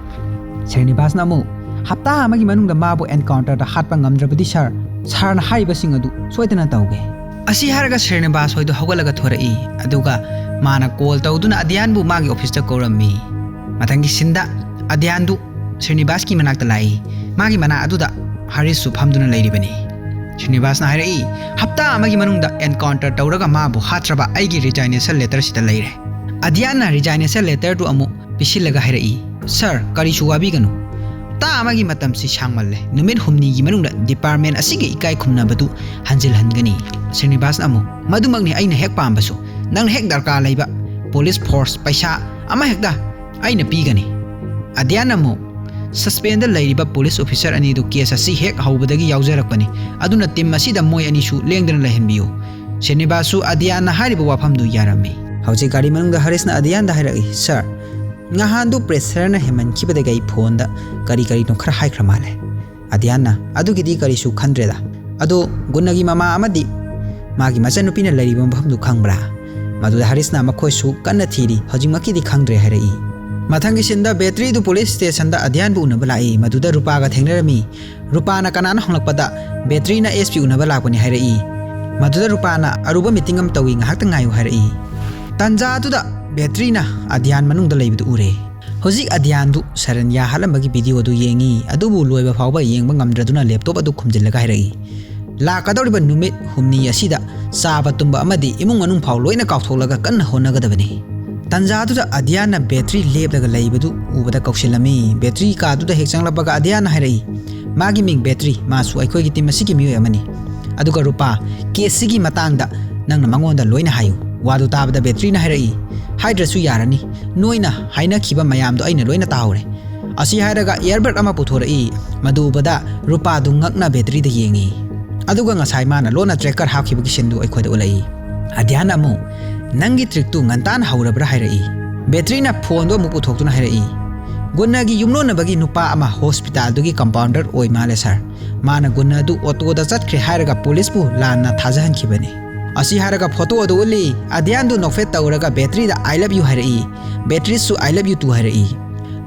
ꯁ꯭ꯔꯤꯅꯤꯕꯥꯁꯅ ꯑꯃꯨꯛ, "ꯍꯞꯇꯥ ꯑꯃꯒꯤ ꯃꯅꯨꯡꯗ ꯃꯥꯕꯨ ꯑꯦꯟꯀꯥꯎꯟꯇꯔꯗ ꯍꯥꯠꯄ ꯉꯝꯗ꯭ꯔꯕꯗꯤ ꯁꯥꯔ, ꯁꯥꯔꯅ ꯍꯥꯏꯔꯤꯕꯁꯤꯡ ꯑꯗꯨ ꯁꯣꯏꯗꯅ ꯇꯧꯒꯦ"꯫ ꯑꯁꯤ ꯍꯥꯏꯔꯒ ꯁ꯭ꯔꯤꯅꯤꯕꯥꯁ ꯍꯣꯏꯗꯨ ꯍꯧꯒꯠꯂꯒ ꯊꯣꯔꯛꯏ, ꯑꯗꯨꯒ ꯃꯥꯅ ꯀꯣꯜ ꯇꯧꯗꯨꯅ ꯑꯗ꯭ꯌꯥꯟꯕꯨ ꯃꯥꯒꯤ ꯑꯣꯐꯤꯁꯇ ꯀꯧꯔꯝꯃꯤ꯫ ꯃꯊꯪꯒꯤ ꯁꯤꯟꯗ ꯑꯗ꯭ꯌꯥꯟꯗꯨ ꯁ꯭ꯔꯤꯅꯤꯕꯥꯁꯀꯤ ꯃꯅꯥꯛꯇ ꯂꯥꯛꯏ꯫ ꯃꯥꯒꯤ ꯃꯅꯥ ꯑꯗꯨꯗ ꯍꯔꯤꯁꯁꯨ ꯐꯝꯗꯨꯅ ꯂꯩꯔꯤꯕꯅꯤ꯫ ꯁ꯭ꯔꯤꯅꯤꯕꯥꯁꯅ ꯍꯥꯏꯔꯛꯏ, "ꯍꯞꯇꯥ ꯑꯃꯒꯤ ꯃꯅꯨꯡꯗ encounter ꯇꯧꯔꯒ ꯃꯥꯕꯨ ꯍꯥꯠꯇ꯭ꯔꯕ ꯑꯩꯒꯤ resignation letter ꯁꯤꯗ ꯂꯩꯔꯦ꯫" ꯑꯗꯤꯌꯥꯟꯅ resignation letter ꯗꯨ ꯑꯃꯨꯛ ꯄꯤꯁꯤꯜꯂꯒ ꯍꯥꯏꯔꯛꯏ, "Sir, ꯀꯔꯤꯁꯨ ꯋꯥꯕꯤꯒꯅꯨ꯫ ꯍꯞꯇꯥ ꯑꯃꯒꯤ ꯃꯇꯝꯁꯤ ꯁꯥꯡꯃꯜꯂꯦ꯫ ꯅꯨꯃꯤꯠ ꯍꯨꯝꯅꯤꯒꯤ ꯃꯅꯨꯡꯗ department ꯑꯁꯤꯒꯤ ꯏꯀꯥꯏ ꯈꯨꯝꯅꯕꯗꯨ ꯍꯟꯖꯤꯜꯍꯟꯒꯅꯤ꯫" ꯁ꯭ꯔꯤꯅꯤꯕꯥꯁꯅ ꯑꯃꯨꯛ, "ꯃꯗꯨꯃꯛꯅꯤ ꯑꯩꯅ ꯍꯦꯛ ꯄꯥꯝꯕꯁꯨ꯫ ꯅꯪꯅ ꯍꯦꯛ ꯗꯔꯀꯥꯔ ꯂꯩꯕ police force, ꯄꯩꯁꯥ, ꯑꯃ ꯍꯦꯛꯇ ꯑꯩꯅ ꯄꯤꯒꯅꯤ꯫" ꯑꯗꯤꯌꯥꯟꯅ ꯑꯃꯨꯛ, "Suspend ꯗ ꯂꯩꯔꯤꯕ police officer ꯑꯅꯤꯗꯨ case ꯑꯁꯤ ꯍꯦꯛ ꯍꯧꯕꯗꯒꯤ ꯌꯥꯎꯖꯔꯛꯄꯅꯤ, ꯑꯗꯨꯅ team ꯑꯁꯤꯗ ꯃꯣꯏ ꯑꯅꯤꯁꯨ ꯂꯦꯡꯗꯅ ꯂꯩꯍꯟꯕꯤꯌꯨ꯫" ꯁ꯭ꯔꯤꯅꯤꯕꯥꯁꯁꯨ ꯑꯗꯤꯌꯥꯟꯅ ꯍꯥꯏꯔꯤꯕ ꯋꯥꯐꯝꯗꯨ ꯌꯥꯔꯝꯃꯤ꯫ ꯍꯧꯖꯤꯛ ꯒꯥꯔꯤ ꯃꯅꯨꯡꯗ ꯍꯔꯤꯁꯅ ꯑꯗꯤꯌꯥꯟꯗ ꯍꯥꯏꯔꯛꯏ, "Sir, ꯉꯍꯥꯟꯗꯨ pressure ꯅ ꯍꯦꯟꯃꯟꯈꯤꯕꯗꯒꯤ ꯑꯩ phone ꯗ ꯀꯔꯤ ꯀꯔꯤꯅꯣ ꯈꯔ ꯍꯥꯏꯈ꯭ꯔ ꯃꯥꯜꯂꯦ꯫" ꯑꯗꯤꯌꯥꯟꯅ, "ꯑꯗꯨꯒꯤꯗꯤ ꯀꯔꯤꯁꯨ ꯈꯟꯗ꯭ꯔꯦꯗ꯫ ꯑꯗꯣ ꯒꯨꯟꯅꯒꯤ ꯃꯃꯥ ꯑꯃꯗꯤ ꯃꯥꯒꯤ ꯃꯆꯟꯅꯨꯄꯤꯅ ꯂꯩꯔꯤꯕ ꯃꯐꯝꯗꯨ ꯈꯪꯕ꯭ꯔꯥ?" ꯃꯗꯨꯗ ꯍꯔꯤꯁꯅ, "ꯃꯈꯣꯏꯁꯨ ꯀꯟꯅ ꯊꯤꯔꯤ, ꯍꯧꯖꯤꯛꯃꯛꯀꯤꯗꯤ ꯈꯪꯗ꯭ꯔꯦ" ꯍꯥꯏꯔꯛꯏ꯫ ꯃꯊꯪꯒꯤ scene ꯗ ꯕꯦꯇ꯭ꯔꯤꯗꯨ police station ꯗ ꯑꯗꯤꯌꯥꯟꯕꯨ ꯎꯅꯕ ꯂꯥꯛꯏ꯫ ꯃꯗꯨꯗ ꯔꯨꯄꯥꯒ ꯊꯦꯡꯅꯔꯝꯃꯤ꯫ ꯔꯨꯄꯥꯅ ꯀꯅꯥꯅꯣ ꯍꯪꯂꯛꯄꯗ, "ꯕꯦꯇ꯭ꯔꯤꯅ S P ꯎꯅꯕ ꯂꯥꯛꯄꯅꯤ" ꯍꯥꯏꯔꯛꯏ꯫ ꯃꯗꯨꯗ ꯔꯨꯄꯥꯅ, "ꯑꯔꯨꯕ meeting ꯑꯃ ꯇꯧꯏ, ꯉꯥꯏꯍꯥꯛꯇ ꯉꯥꯏꯌꯨ" ꯍꯥꯏꯔꯛꯏ꯫ ꯇꯟꯖꯥꯗꯨꯗ ꯕꯦꯇ꯭ꯔꯤꯅ ꯑꯗꯤꯌꯥꯟ ꯃꯅꯨꯡꯗ ꯂꯩꯕꯗꯨ ꯎꯔꯦ꯫ ꯍꯧꯖꯤꯛ ꯑꯗꯤꯌꯥꯟꯗꯨ ꯁꯔꯟꯌꯥ ꯍꯥꯠꯂꯝꯕꯒꯤ video ꯑꯗꯨ ꯌꯦꯡꯉꯤ, ꯑꯗꯨꯕꯨ ꯂꯣꯏꯕ ꯐꯥꯎꯕ ꯌꯦꯡꯕ ꯉꯝꯗ꯭ꯔꯗꯨꯅ laptop ꯑꯗꯨ ꯈꯨꯝꯖꯤꯜꯂꯒ ꯍꯥꯏꯔꯛꯏ, "ꯂꯥꯛꯀꯗꯧꯔꯤꯕ ꯅꯨꯃꯤꯠ ꯍꯨꯝꯅꯤ ꯑꯁꯤꯗ ꯆꯥꯕ ꯇꯨꯝꯕ ꯑꯃꯗꯤ ꯏꯃꯨꯡ ꯃꯅꯨꯡ ꯐꯥꯎ ꯂꯣꯏꯅ ꯀꯥꯎꯊꯣꯛꯂꯒ ꯀꯟꯅ ꯍꯣꯠꯅꯒꯗꯕꯅꯤ꯫" ꯇꯟꯖꯥꯗꯨꯗ ꯑꯗꯤꯌꯥꯟꯅ ꯕꯦꯇ꯭ꯔꯤ ꯂꯦꯞꯂꯒ ꯂꯩꯕꯗꯨ ꯎꯕꯗ ꯀꯧꯁꯤꯜꯂꯝꯃꯤ꯫ ꯕꯦꯇ꯭ꯔꯤ ꯀꯥꯗꯨꯗ ꯍꯦꯛ ꯆꯪꯂꯛꯄꯒ ꯑꯗꯤꯌꯥꯟꯅ ꯍꯥꯏꯔꯛꯏ, "ꯃꯥꯒꯤ ꯃꯤꯡ ꯕꯦꯇ꯭ꯔꯤ, ꯃꯥꯁꯨ ꯑꯩꯈꯣꯏꯒꯤ team ꯑꯁꯤꯒꯤ ꯃꯤꯑꯣꯏ ꯑꯃꯅꯤ꯫ ꯑꯗꯨꯒ ꯔꯨꯄꯥ, case ꯁꯤꯒꯤ ꯃꯇꯥꯡꯗ ꯅꯪꯅ ꯃꯉꯣꯟꯗ ꯂꯣꯏꯅ ꯍꯥꯏꯌꯨ꯫" ꯋꯥꯗꯨ ꯇꯥꯕꯗ ꯕꯦꯇ꯭ꯔꯤꯅ ꯍꯥꯏꯔꯛꯏ, "ꯍꯥꯏꯗ꯭ꯔꯁꯨ ꯌꯥꯔꯅꯤ, ꯅꯣꯏꯅ ꯍꯥꯏꯅꯈꯤꯕ ꯃꯌꯥꯝꯗꯣ ꯑꯩꯅ ꯂꯣꯏꯅ ꯇꯥꯍꯧꯔꯦ꯫" ꯑꯁꯤ ꯍꯥꯏꯔꯒ airbag ꯑꯃ ꯄꯨꯊꯣꯔꯛꯏ꯫ ꯃꯗꯨ ꯎꯕꯗ ꯔꯨꯄꯥꯗꯨ ꯉꯛꯅ ꯕꯦꯇ꯭ꯔꯤꯗ ꯌꯦꯡꯉꯤ꯫ ꯑꯗꯨꯒ ꯉꯁꯥꯏ ꯃꯥꯅ ꯂꯣꯟꯅ tracker ꯍꯥꯞꯈꯤꯕꯒꯤ scene ꯗꯨ ꯑꯩꯈꯣꯏꯗ ꯎꯠꯂꯛꯏ꯫ ꯑꯗꯤꯌꯥꯟꯅ ꯑꯃꯨꯛ, "ꯅꯪꯒꯤ trick ꯇꯨ ꯉꯟꯇꯥꯅ ꯍꯧꯔꯕ꯭ꯔꯥ?" ꯍꯥꯏꯔꯛꯏ꯫ ꯕꯦꯇ꯭ꯔꯤꯅ phone ꯗꯨ ꯑꯃꯨꯛ ꯄꯨꯊꯣꯛꯇꯨꯅ ꯍꯥꯏꯔꯛꯏ, "ꯒꯨꯟꯅꯒꯤ ꯌꯨꯝꯂꯣꯟꯅꯕꯒꯤ ꯅꯨꯄꯥ ꯑꯃ hospital ꯗꯨꯒꯤ compounder ꯑꯣꯏ ꯃꯥꯜꯂꯦ sir꯫ ꯃꯥꯅ ꯒꯨꯟꯅ ꯑꯗꯨ auto ꯗ ꯆꯠꯈ꯭ꯔꯦ ꯍꯥꯏꯔꯒ police ꯄꯨ ꯂꯥꯟꯅ ꯊꯥꯖꯍꯟꯈꯤꯕꯅꯤ꯫" ꯑꯁꯤ ꯍꯥꯏꯔꯒ photo ꯑꯗꯨ ꯎꯠꯂꯤ꯫ ꯑꯗꯤꯌꯥꯟꯗꯨ ꯅꯣꯛꯐꯦꯠ ꯇꯧꯔꯒ ꯕꯦꯇ꯭ꯔꯤꯗ "I love you" ꯍꯥꯏꯔꯛꯏ꯫ ꯕꯦꯇ꯭ꯔꯤꯁꯨ "I love you too" ꯍꯥꯏꯔꯛꯏ꯫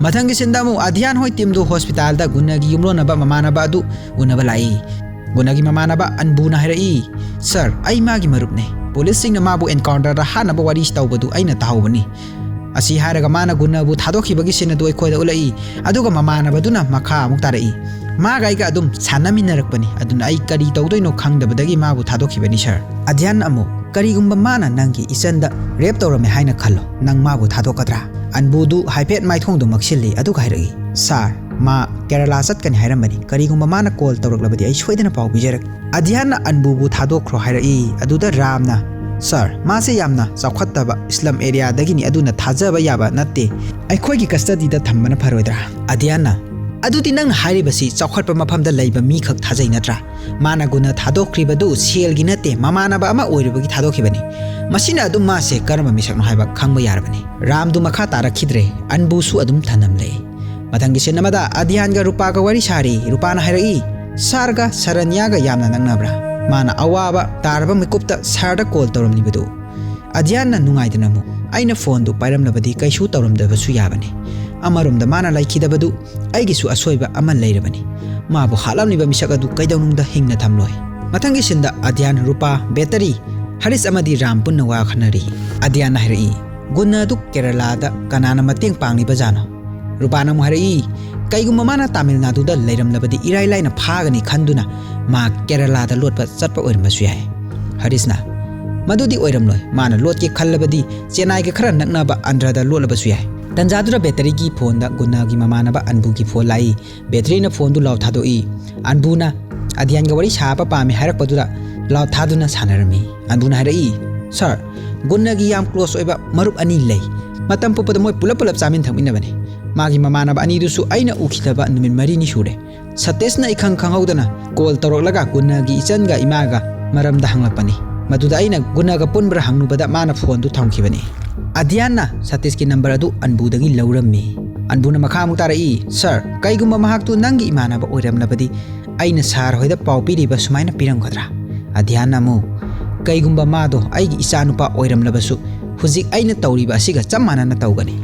ꯃꯊꯪꯒꯤ scene ꯗ ꯑꯃꯨꯛ ꯑꯗꯤꯌꯥꯟ ꯍꯣꯏ team ꯗꯨ hospital ꯗ ꯒꯨꯟꯅꯒꯤ ꯌꯨꯝꯂꯣꯟꯅꯕ ꯃꯃꯥꯟꯅꯕ ꯑꯗꯨ ꯎꯅꯕ ꯂꯥꯛꯏ꯫ ꯒꯨꯟꯅꯒꯤ ꯃꯃꯥꯟꯅꯕ ꯑꯟꯕꯨꯅ ꯍꯥꯏꯔꯛꯏ, "Sir, ꯑꯩ ꯃꯥꯒꯤ ꯃꯔꯨꯞꯅꯦ꯫ Police ꯁꯤꯡꯅ ꯃꯥꯕꯨ encounter ꯗ ꯍꯥꯠꯅꯕ ꯋꯥꯔꯤ ꯇꯧꯕꯗꯨ ꯑꯩꯅ ꯇꯥꯍꯧꯕꯅꯤ꯫ ꯑꯁꯤ ꯍꯥꯏꯔꯒ ꯃꯥꯅ ꯒꯨꯟꯅꯕꯨ ꯊꯥꯗꯣꯛꯈꯤꯕꯒꯤ ꯁꯤꯟ ꯑꯗꯨ ꯑꯩꯈꯣꯏꯗ ꯎꯠꯂꯛꯏ꯫ ꯑꯗꯨꯒ ꯃꯃꯥꯟꯅꯕꯗꯨꯅ ꯃꯈꯥ ꯑꯃꯨꯛ ꯇꯥꯔꯛꯏ, "ꯃꯥꯒ ꯑꯩꯒ ꯑꯗꯨꯝ ꯁꯥꯟꯅꯃꯤꯟꯅꯔꯛꯄꯅꯤ, ꯑꯗꯨꯅ ꯑꯩ ꯀꯔꯤ ꯇꯧꯗꯣꯏꯅꯣ ꯈꯪꯗꯕꯗꯒꯤ ꯃꯥꯕꯨ ꯊꯥꯗꯣꯛꯈꯤꯕꯅꯤ ꯁꯥꯔ꯫" ꯑꯙ꯭ꯌꯥꯟꯅ ꯑꯃꯨꯛ, "ꯀꯔꯤꯒꯨꯝꯕ ꯃꯥꯅ ꯅꯪꯒꯤ ꯏꯆꯟꯗ ꯔꯦꯞ ꯇꯧꯔꯝꯃꯦ ꯍꯥꯏꯅ ꯈꯜꯂꯣ, ꯅꯪ ꯃꯥꯕꯨ ꯊꯥꯗꯣꯛꯀꯗ꯭ꯔꯥ?" ꯑꯟꯕꯨꯗꯨ ꯍꯥꯏꯐꯦꯠ ꯃꯥꯏꯊꯣꯡꯗꯨ ꯃꯛꯁꯤꯜꯂꯤ, ꯑꯗꯨꯒ ꯍꯥꯏꯔꯛꯏ, "ꯁꯥꯔ, ꯃꯥ ꯀꯦꯔꯂꯥ ꯆꯠꯀꯅꯤ ꯍꯥꯏꯔꯝꯕꯅꯤ꯫ ꯀꯔꯤꯒꯨꯝꯕ ꯃꯥꯅ ꯀꯣꯜ ꯇꯧꯔꯛꯂꯕꯗꯤ ꯑꯩ ꯁꯣꯏꯗꯅ ꯄꯥꯎ ꯄꯤꯖꯔꯛꯀꯦ꯫" ꯑꯙ꯭ꯌꯥꯟꯅ ꯑꯟꯕꯨꯕꯨ ꯊꯥꯗꯣꯛꯈ꯭ꯔꯣ ꯍꯥꯏꯔꯛꯏ꯫ ꯑꯗꯨꯗ ꯔꯥꯝꯅ, "ꯁꯥꯔ, ꯃꯥꯁꯦ ꯌꯥꯝꯅ ꯆꯥꯎꯈꯠꯇꯕ ꯏꯁꯂꯝ ꯑꯦꯔꯤꯌꯥꯗꯒꯤꯅꯤ, ꯑꯗꯨꯅ ꯊꯥꯖꯕ ꯌꯥꯕ ꯅꯠꯇꯦ꯫ ꯑꯩꯈꯣꯏꯒꯤ ꯀꯁꯇꯗꯤꯗ ꯊꯝꯕꯅ ꯐꯔꯣꯏꯗ꯭ꯔꯥ?" ꯑꯙ꯭ꯌꯥꯟꯅ, "ꯑꯗꯨꯗꯤ ꯅꯪꯅ ꯍꯥꯏꯔꯤꯕꯁꯤ ꯆꯥꯎꯈꯠꯄ ꯃꯐꯝꯗ ꯂꯩꯕ ꯃꯤꯈꯛ ꯊꯥꯖꯩ ꯅꯠꯇ꯭ꯔꯥ? ꯃꯥꯅ ꯒꯨꯟꯅ ꯊꯥꯗꯣꯛꯈ꯭ꯔꯤꯕꯗꯨ ꯁꯦꯜꯒꯤ ꯅꯠꯇꯦ, ꯃꯃꯥꯟꯅꯕ ꯑꯃ ꯑꯣꯏꯔꯨꯕꯒꯤ ꯊꯥꯗꯣꯛꯈꯤꯕꯅꯤ꯫ ꯃꯁꯤꯅ ꯑꯗꯨꯝ ꯃꯥꯁꯦ ꯀꯔꯝꯕ ꯃꯤꯁꯛꯅꯣ ꯍꯥꯏꯕ ꯈꯪꯕ ꯌꯥꯔꯕꯅꯤ꯫" ꯔꯥꯝꯗꯨ ꯃꯈꯥ ꯇꯥꯔꯛꯈꯤꯗ꯭ꯔꯦ꯫ ꯑꯟꯕꯨꯁꯨ ꯑꯗꯨꯝ ꯊꯅꯝꯂꯦ꯫ ꯃꯊꯪꯒꯤ ꯁꯤꯟ ꯑꯃꯗ ꯑꯙ꯭ꯌꯥꯟꯒ ꯔꯨꯄꯥꯒ ꯋꯥꯔꯤ ꯁꯥꯔꯤ꯫ ꯔꯨꯄꯥꯅ ꯍꯥꯏꯔꯛꯏ, "ꯁꯥꯔꯒ ꯁꯔꯟꯌꯥꯒ ꯌꯥꯝꯅ ꯅꯛꯅꯕ꯭ꯔꯥ? ꯃꯥꯅ ꯑꯋꯥꯕ ꯇꯥꯔꯕ ꯃꯤꯀꯨꯞꯇ ꯁꯥꯔꯗ ꯀꯣꯜ ꯇꯧꯔꯝꯂꯤꯕꯗꯨ?" ꯑꯙ꯭ꯌꯥꯟꯅ ꯅꯨꯡꯉꯥꯏꯗꯅ ꯑꯃꯨꯛ, "ꯑꯩꯅ ꯐꯣꯟꯗꯨ ꯄꯥꯏꯔꯝꯂꯕꯗꯤ ꯀꯩꯁꯨ ꯇꯧꯔꯝꯗꯕꯁꯨ ꯌꯥꯕꯅꯤ꯫ ꯑꯃꯔꯣꯝꯗ ꯃꯥꯅ ꯂꯩꯈꯤꯗꯕꯗꯨ ꯑꯩꯒꯤꯁꯨ ꯑꯁꯣꯏꯕ ꯑꯃ ꯂꯩꯔꯕꯅꯤ꯫ ꯃꯥꯕꯨ ꯍꯥꯠꯂꯝꯂꯤꯕ ꯃꯤꯁꯛ ꯑꯗꯨ ꯀꯩꯗꯧꯅꯨꯡꯗ ꯍꯤꯡꯅ ꯊꯝꯂꯣꯏ꯫" ꯃꯊꯪꯒꯤ ꯁꯤꯟꯗ ꯑꯙ꯭ꯌꯥꯟ, ꯔꯨꯄꯥ, ꯕꯦꯇꯔꯤ, ꯍꯔꯤꯁ ꯑꯃꯗꯤ ꯔꯥꯝ ꯄꯨꯟꯅ ꯋꯥ ꯈꯟꯅꯔꯤ꯫ ꯑꯙ꯭ꯌꯥꯟꯅ ꯍꯥꯏꯔꯛꯏ, "ꯒꯨꯟꯅ ꯑꯗꯨ ꯀꯦꯔꯂꯥꯗ ꯀꯅꯥꯅ ꯃꯇꯦꯡ ꯄꯥꯡꯂꯤꯕꯖꯥꯠꯅꯣ?" ꯔꯨꯄꯥꯅ ꯑꯃꯨꯛ ꯍꯥꯏꯔꯛꯏ, "ꯀꯩꯒꯨꯝꯕ ꯃꯥꯅ ꯇꯥꯃꯤꯜ ꯅꯥꯗꯨꯗ ꯂꯩꯔꯝꯂꯕꯗꯤ ꯏꯔꯥꯏ ꯂꯥꯏꯅ ꯐꯥꯒꯅꯤ ꯈꯟꯗꯨꯅ ꯃꯥ ꯀꯦꯔꯂꯥꯗ ꯂꯣꯠꯄ ꯆꯠꯄ ꯑꯣꯏꯔꯝꯕꯁꯨ ꯌꯥꯏ꯫" ꯍꯔꯤꯁꯅ, "ꯃꯗꯨꯗꯤ ꯑꯣꯏꯔꯝꯂꯣꯏ, ꯃꯥꯅ ꯂꯣꯠꯀꯦ ꯈꯜꯂꯕꯗꯤ ꯆꯦꯟꯅꯥꯏꯒ ꯈꯔ ꯅꯛꯅꯕ ꯑꯟꯙ꯭ꯔꯗ ꯂꯣꯠꯂꯕꯁꯨ ꯌꯥꯏ꯫" ꯇꯟꯖꯥꯗꯨꯗ ꯕꯦꯇꯔꯤꯒꯤ ꯐꯣꯟꯗ ꯒꯨꯟꯅꯒꯤ ꯃꯃꯥꯟꯅꯕ ꯑꯟꯕꯨꯒꯤ ꯐꯣꯟ ꯂꯥꯛꯏ꯫ ꯕꯦꯇ꯭ꯔꯤꯅ ꯐꯣꯟꯗꯨ ꯂꯥꯎ ꯊꯥꯗꯣꯛꯏ꯫ ꯑꯟꯕꯨꯅ ꯑꯙ꯭ꯌꯥꯟꯒ ꯋꯥꯔꯤ ꯁꯥꯕ ꯄꯥꯝꯃꯤ ꯍꯥꯏꯔꯛꯄꯗꯨꯗ ꯂꯥꯎ ꯊꯥꯗꯨꯅ ꯁꯥꯟꯅꯔꯝꯃꯤ꯫ ꯑꯟꯕꯨꯅ ꯍꯥꯏꯔꯛꯏ, "ꯁꯥꯔ, ꯒꯨꯟꯅꯒꯤ ꯌꯥꯝ ꯀ꯭ꯂꯣꯁ ꯑꯣꯏꯕ ꯃꯔꯨꯞ ꯑꯅꯤ ꯂꯩ꯫ ꯃꯇꯝ ꯄꯣꯛꯄꯗ ꯃꯣꯏ ꯄꯨꯂꯞ ꯄꯨꯂꯞ ꯆꯥꯃꯤꯟ ꯊꯛꯃꯤꯟꯅꯕꯅꯤ꯫ ꯃꯥꯒꯤ ꯃꯃꯥꯟꯅꯕ ꯑꯅꯤꯗꯨꯁꯨ ꯑꯩꯅ ꯎꯈꯤꯗꯕ ꯅꯨꯃꯤꯠ ꯃꯔꯤꯅꯤ ꯁꯨꯔꯦ꯫ ꯁꯇꯤꯁꯅ ꯏꯈꯪ ꯈꯪꯍꯧꯗꯅ ꯀꯣꯜ ꯇꯧꯔꯛꯂꯒ ꯒꯨꯟꯅꯒꯤ ꯏꯆꯟꯒ ꯏꯃꯥꯒ ꯃꯔꯝꯗ ꯍꯪꯂꯛꯄꯅꯤ꯫ ꯃꯗꯨꯗ ꯑꯩꯅ ꯒꯨꯟꯅꯒ ꯄꯨꯟꯕ꯭ꯔꯥ ꯍꯪꯂꯨꯕꯗ ꯃꯥꯅ ꯐꯣꯟꯗꯨ ꯊꯝꯈꯤꯕꯅꯤ꯫" ꯑꯙ꯭ꯌꯥꯟꯅ ꯁꯇꯤꯁꯀꯤ ꯅꯝꯕꯔ ꯑꯗꯨ ꯑꯟꯕꯨꯗꯒꯤ ꯂꯧꯔꯝꯃꯤ꯫ ꯑꯟꯕꯨꯅ ꯃꯈꯥ ꯑꯃꯨꯛ ꯇꯥꯔꯛꯏ, "ꯁꯥꯔ, ꯀꯩꯒꯨꯝꯕ ꯃꯍꯥꯛꯇꯨ ꯅꯪꯒꯤ ꯏꯃꯥꯟꯅꯕ ꯑꯣꯏꯔꯝꯂꯕꯗꯤ ꯑꯩꯅ ꯁꯥꯔ ꯍꯣꯏꯗ ꯄꯥꯎ ꯄꯤꯔꯤꯕ ꯁꯨꯃꯥꯏꯅ ꯄꯤꯔꯝꯒꯗ꯭ꯔꯥ?" ꯑꯙ꯭ꯌꯥꯟꯅ ꯑꯃꯨꯛ, "ꯀꯩꯒꯨꯝꯕ ꯃꯥꯗꯣ ꯑꯩꯒꯤ ꯏꯆꯥꯅꯨꯄꯥ ꯑꯣꯏꯔꯝꯂꯕꯁꯨ ꯍꯧꯖꯤꯛ ꯑꯩꯅ ꯇꯧꯔꯤꯕ ꯑꯁꯤꯒ ꯆꯞ ꯃꯥꯟꯅꯅ ꯇꯧꯒꯅꯤ꯫"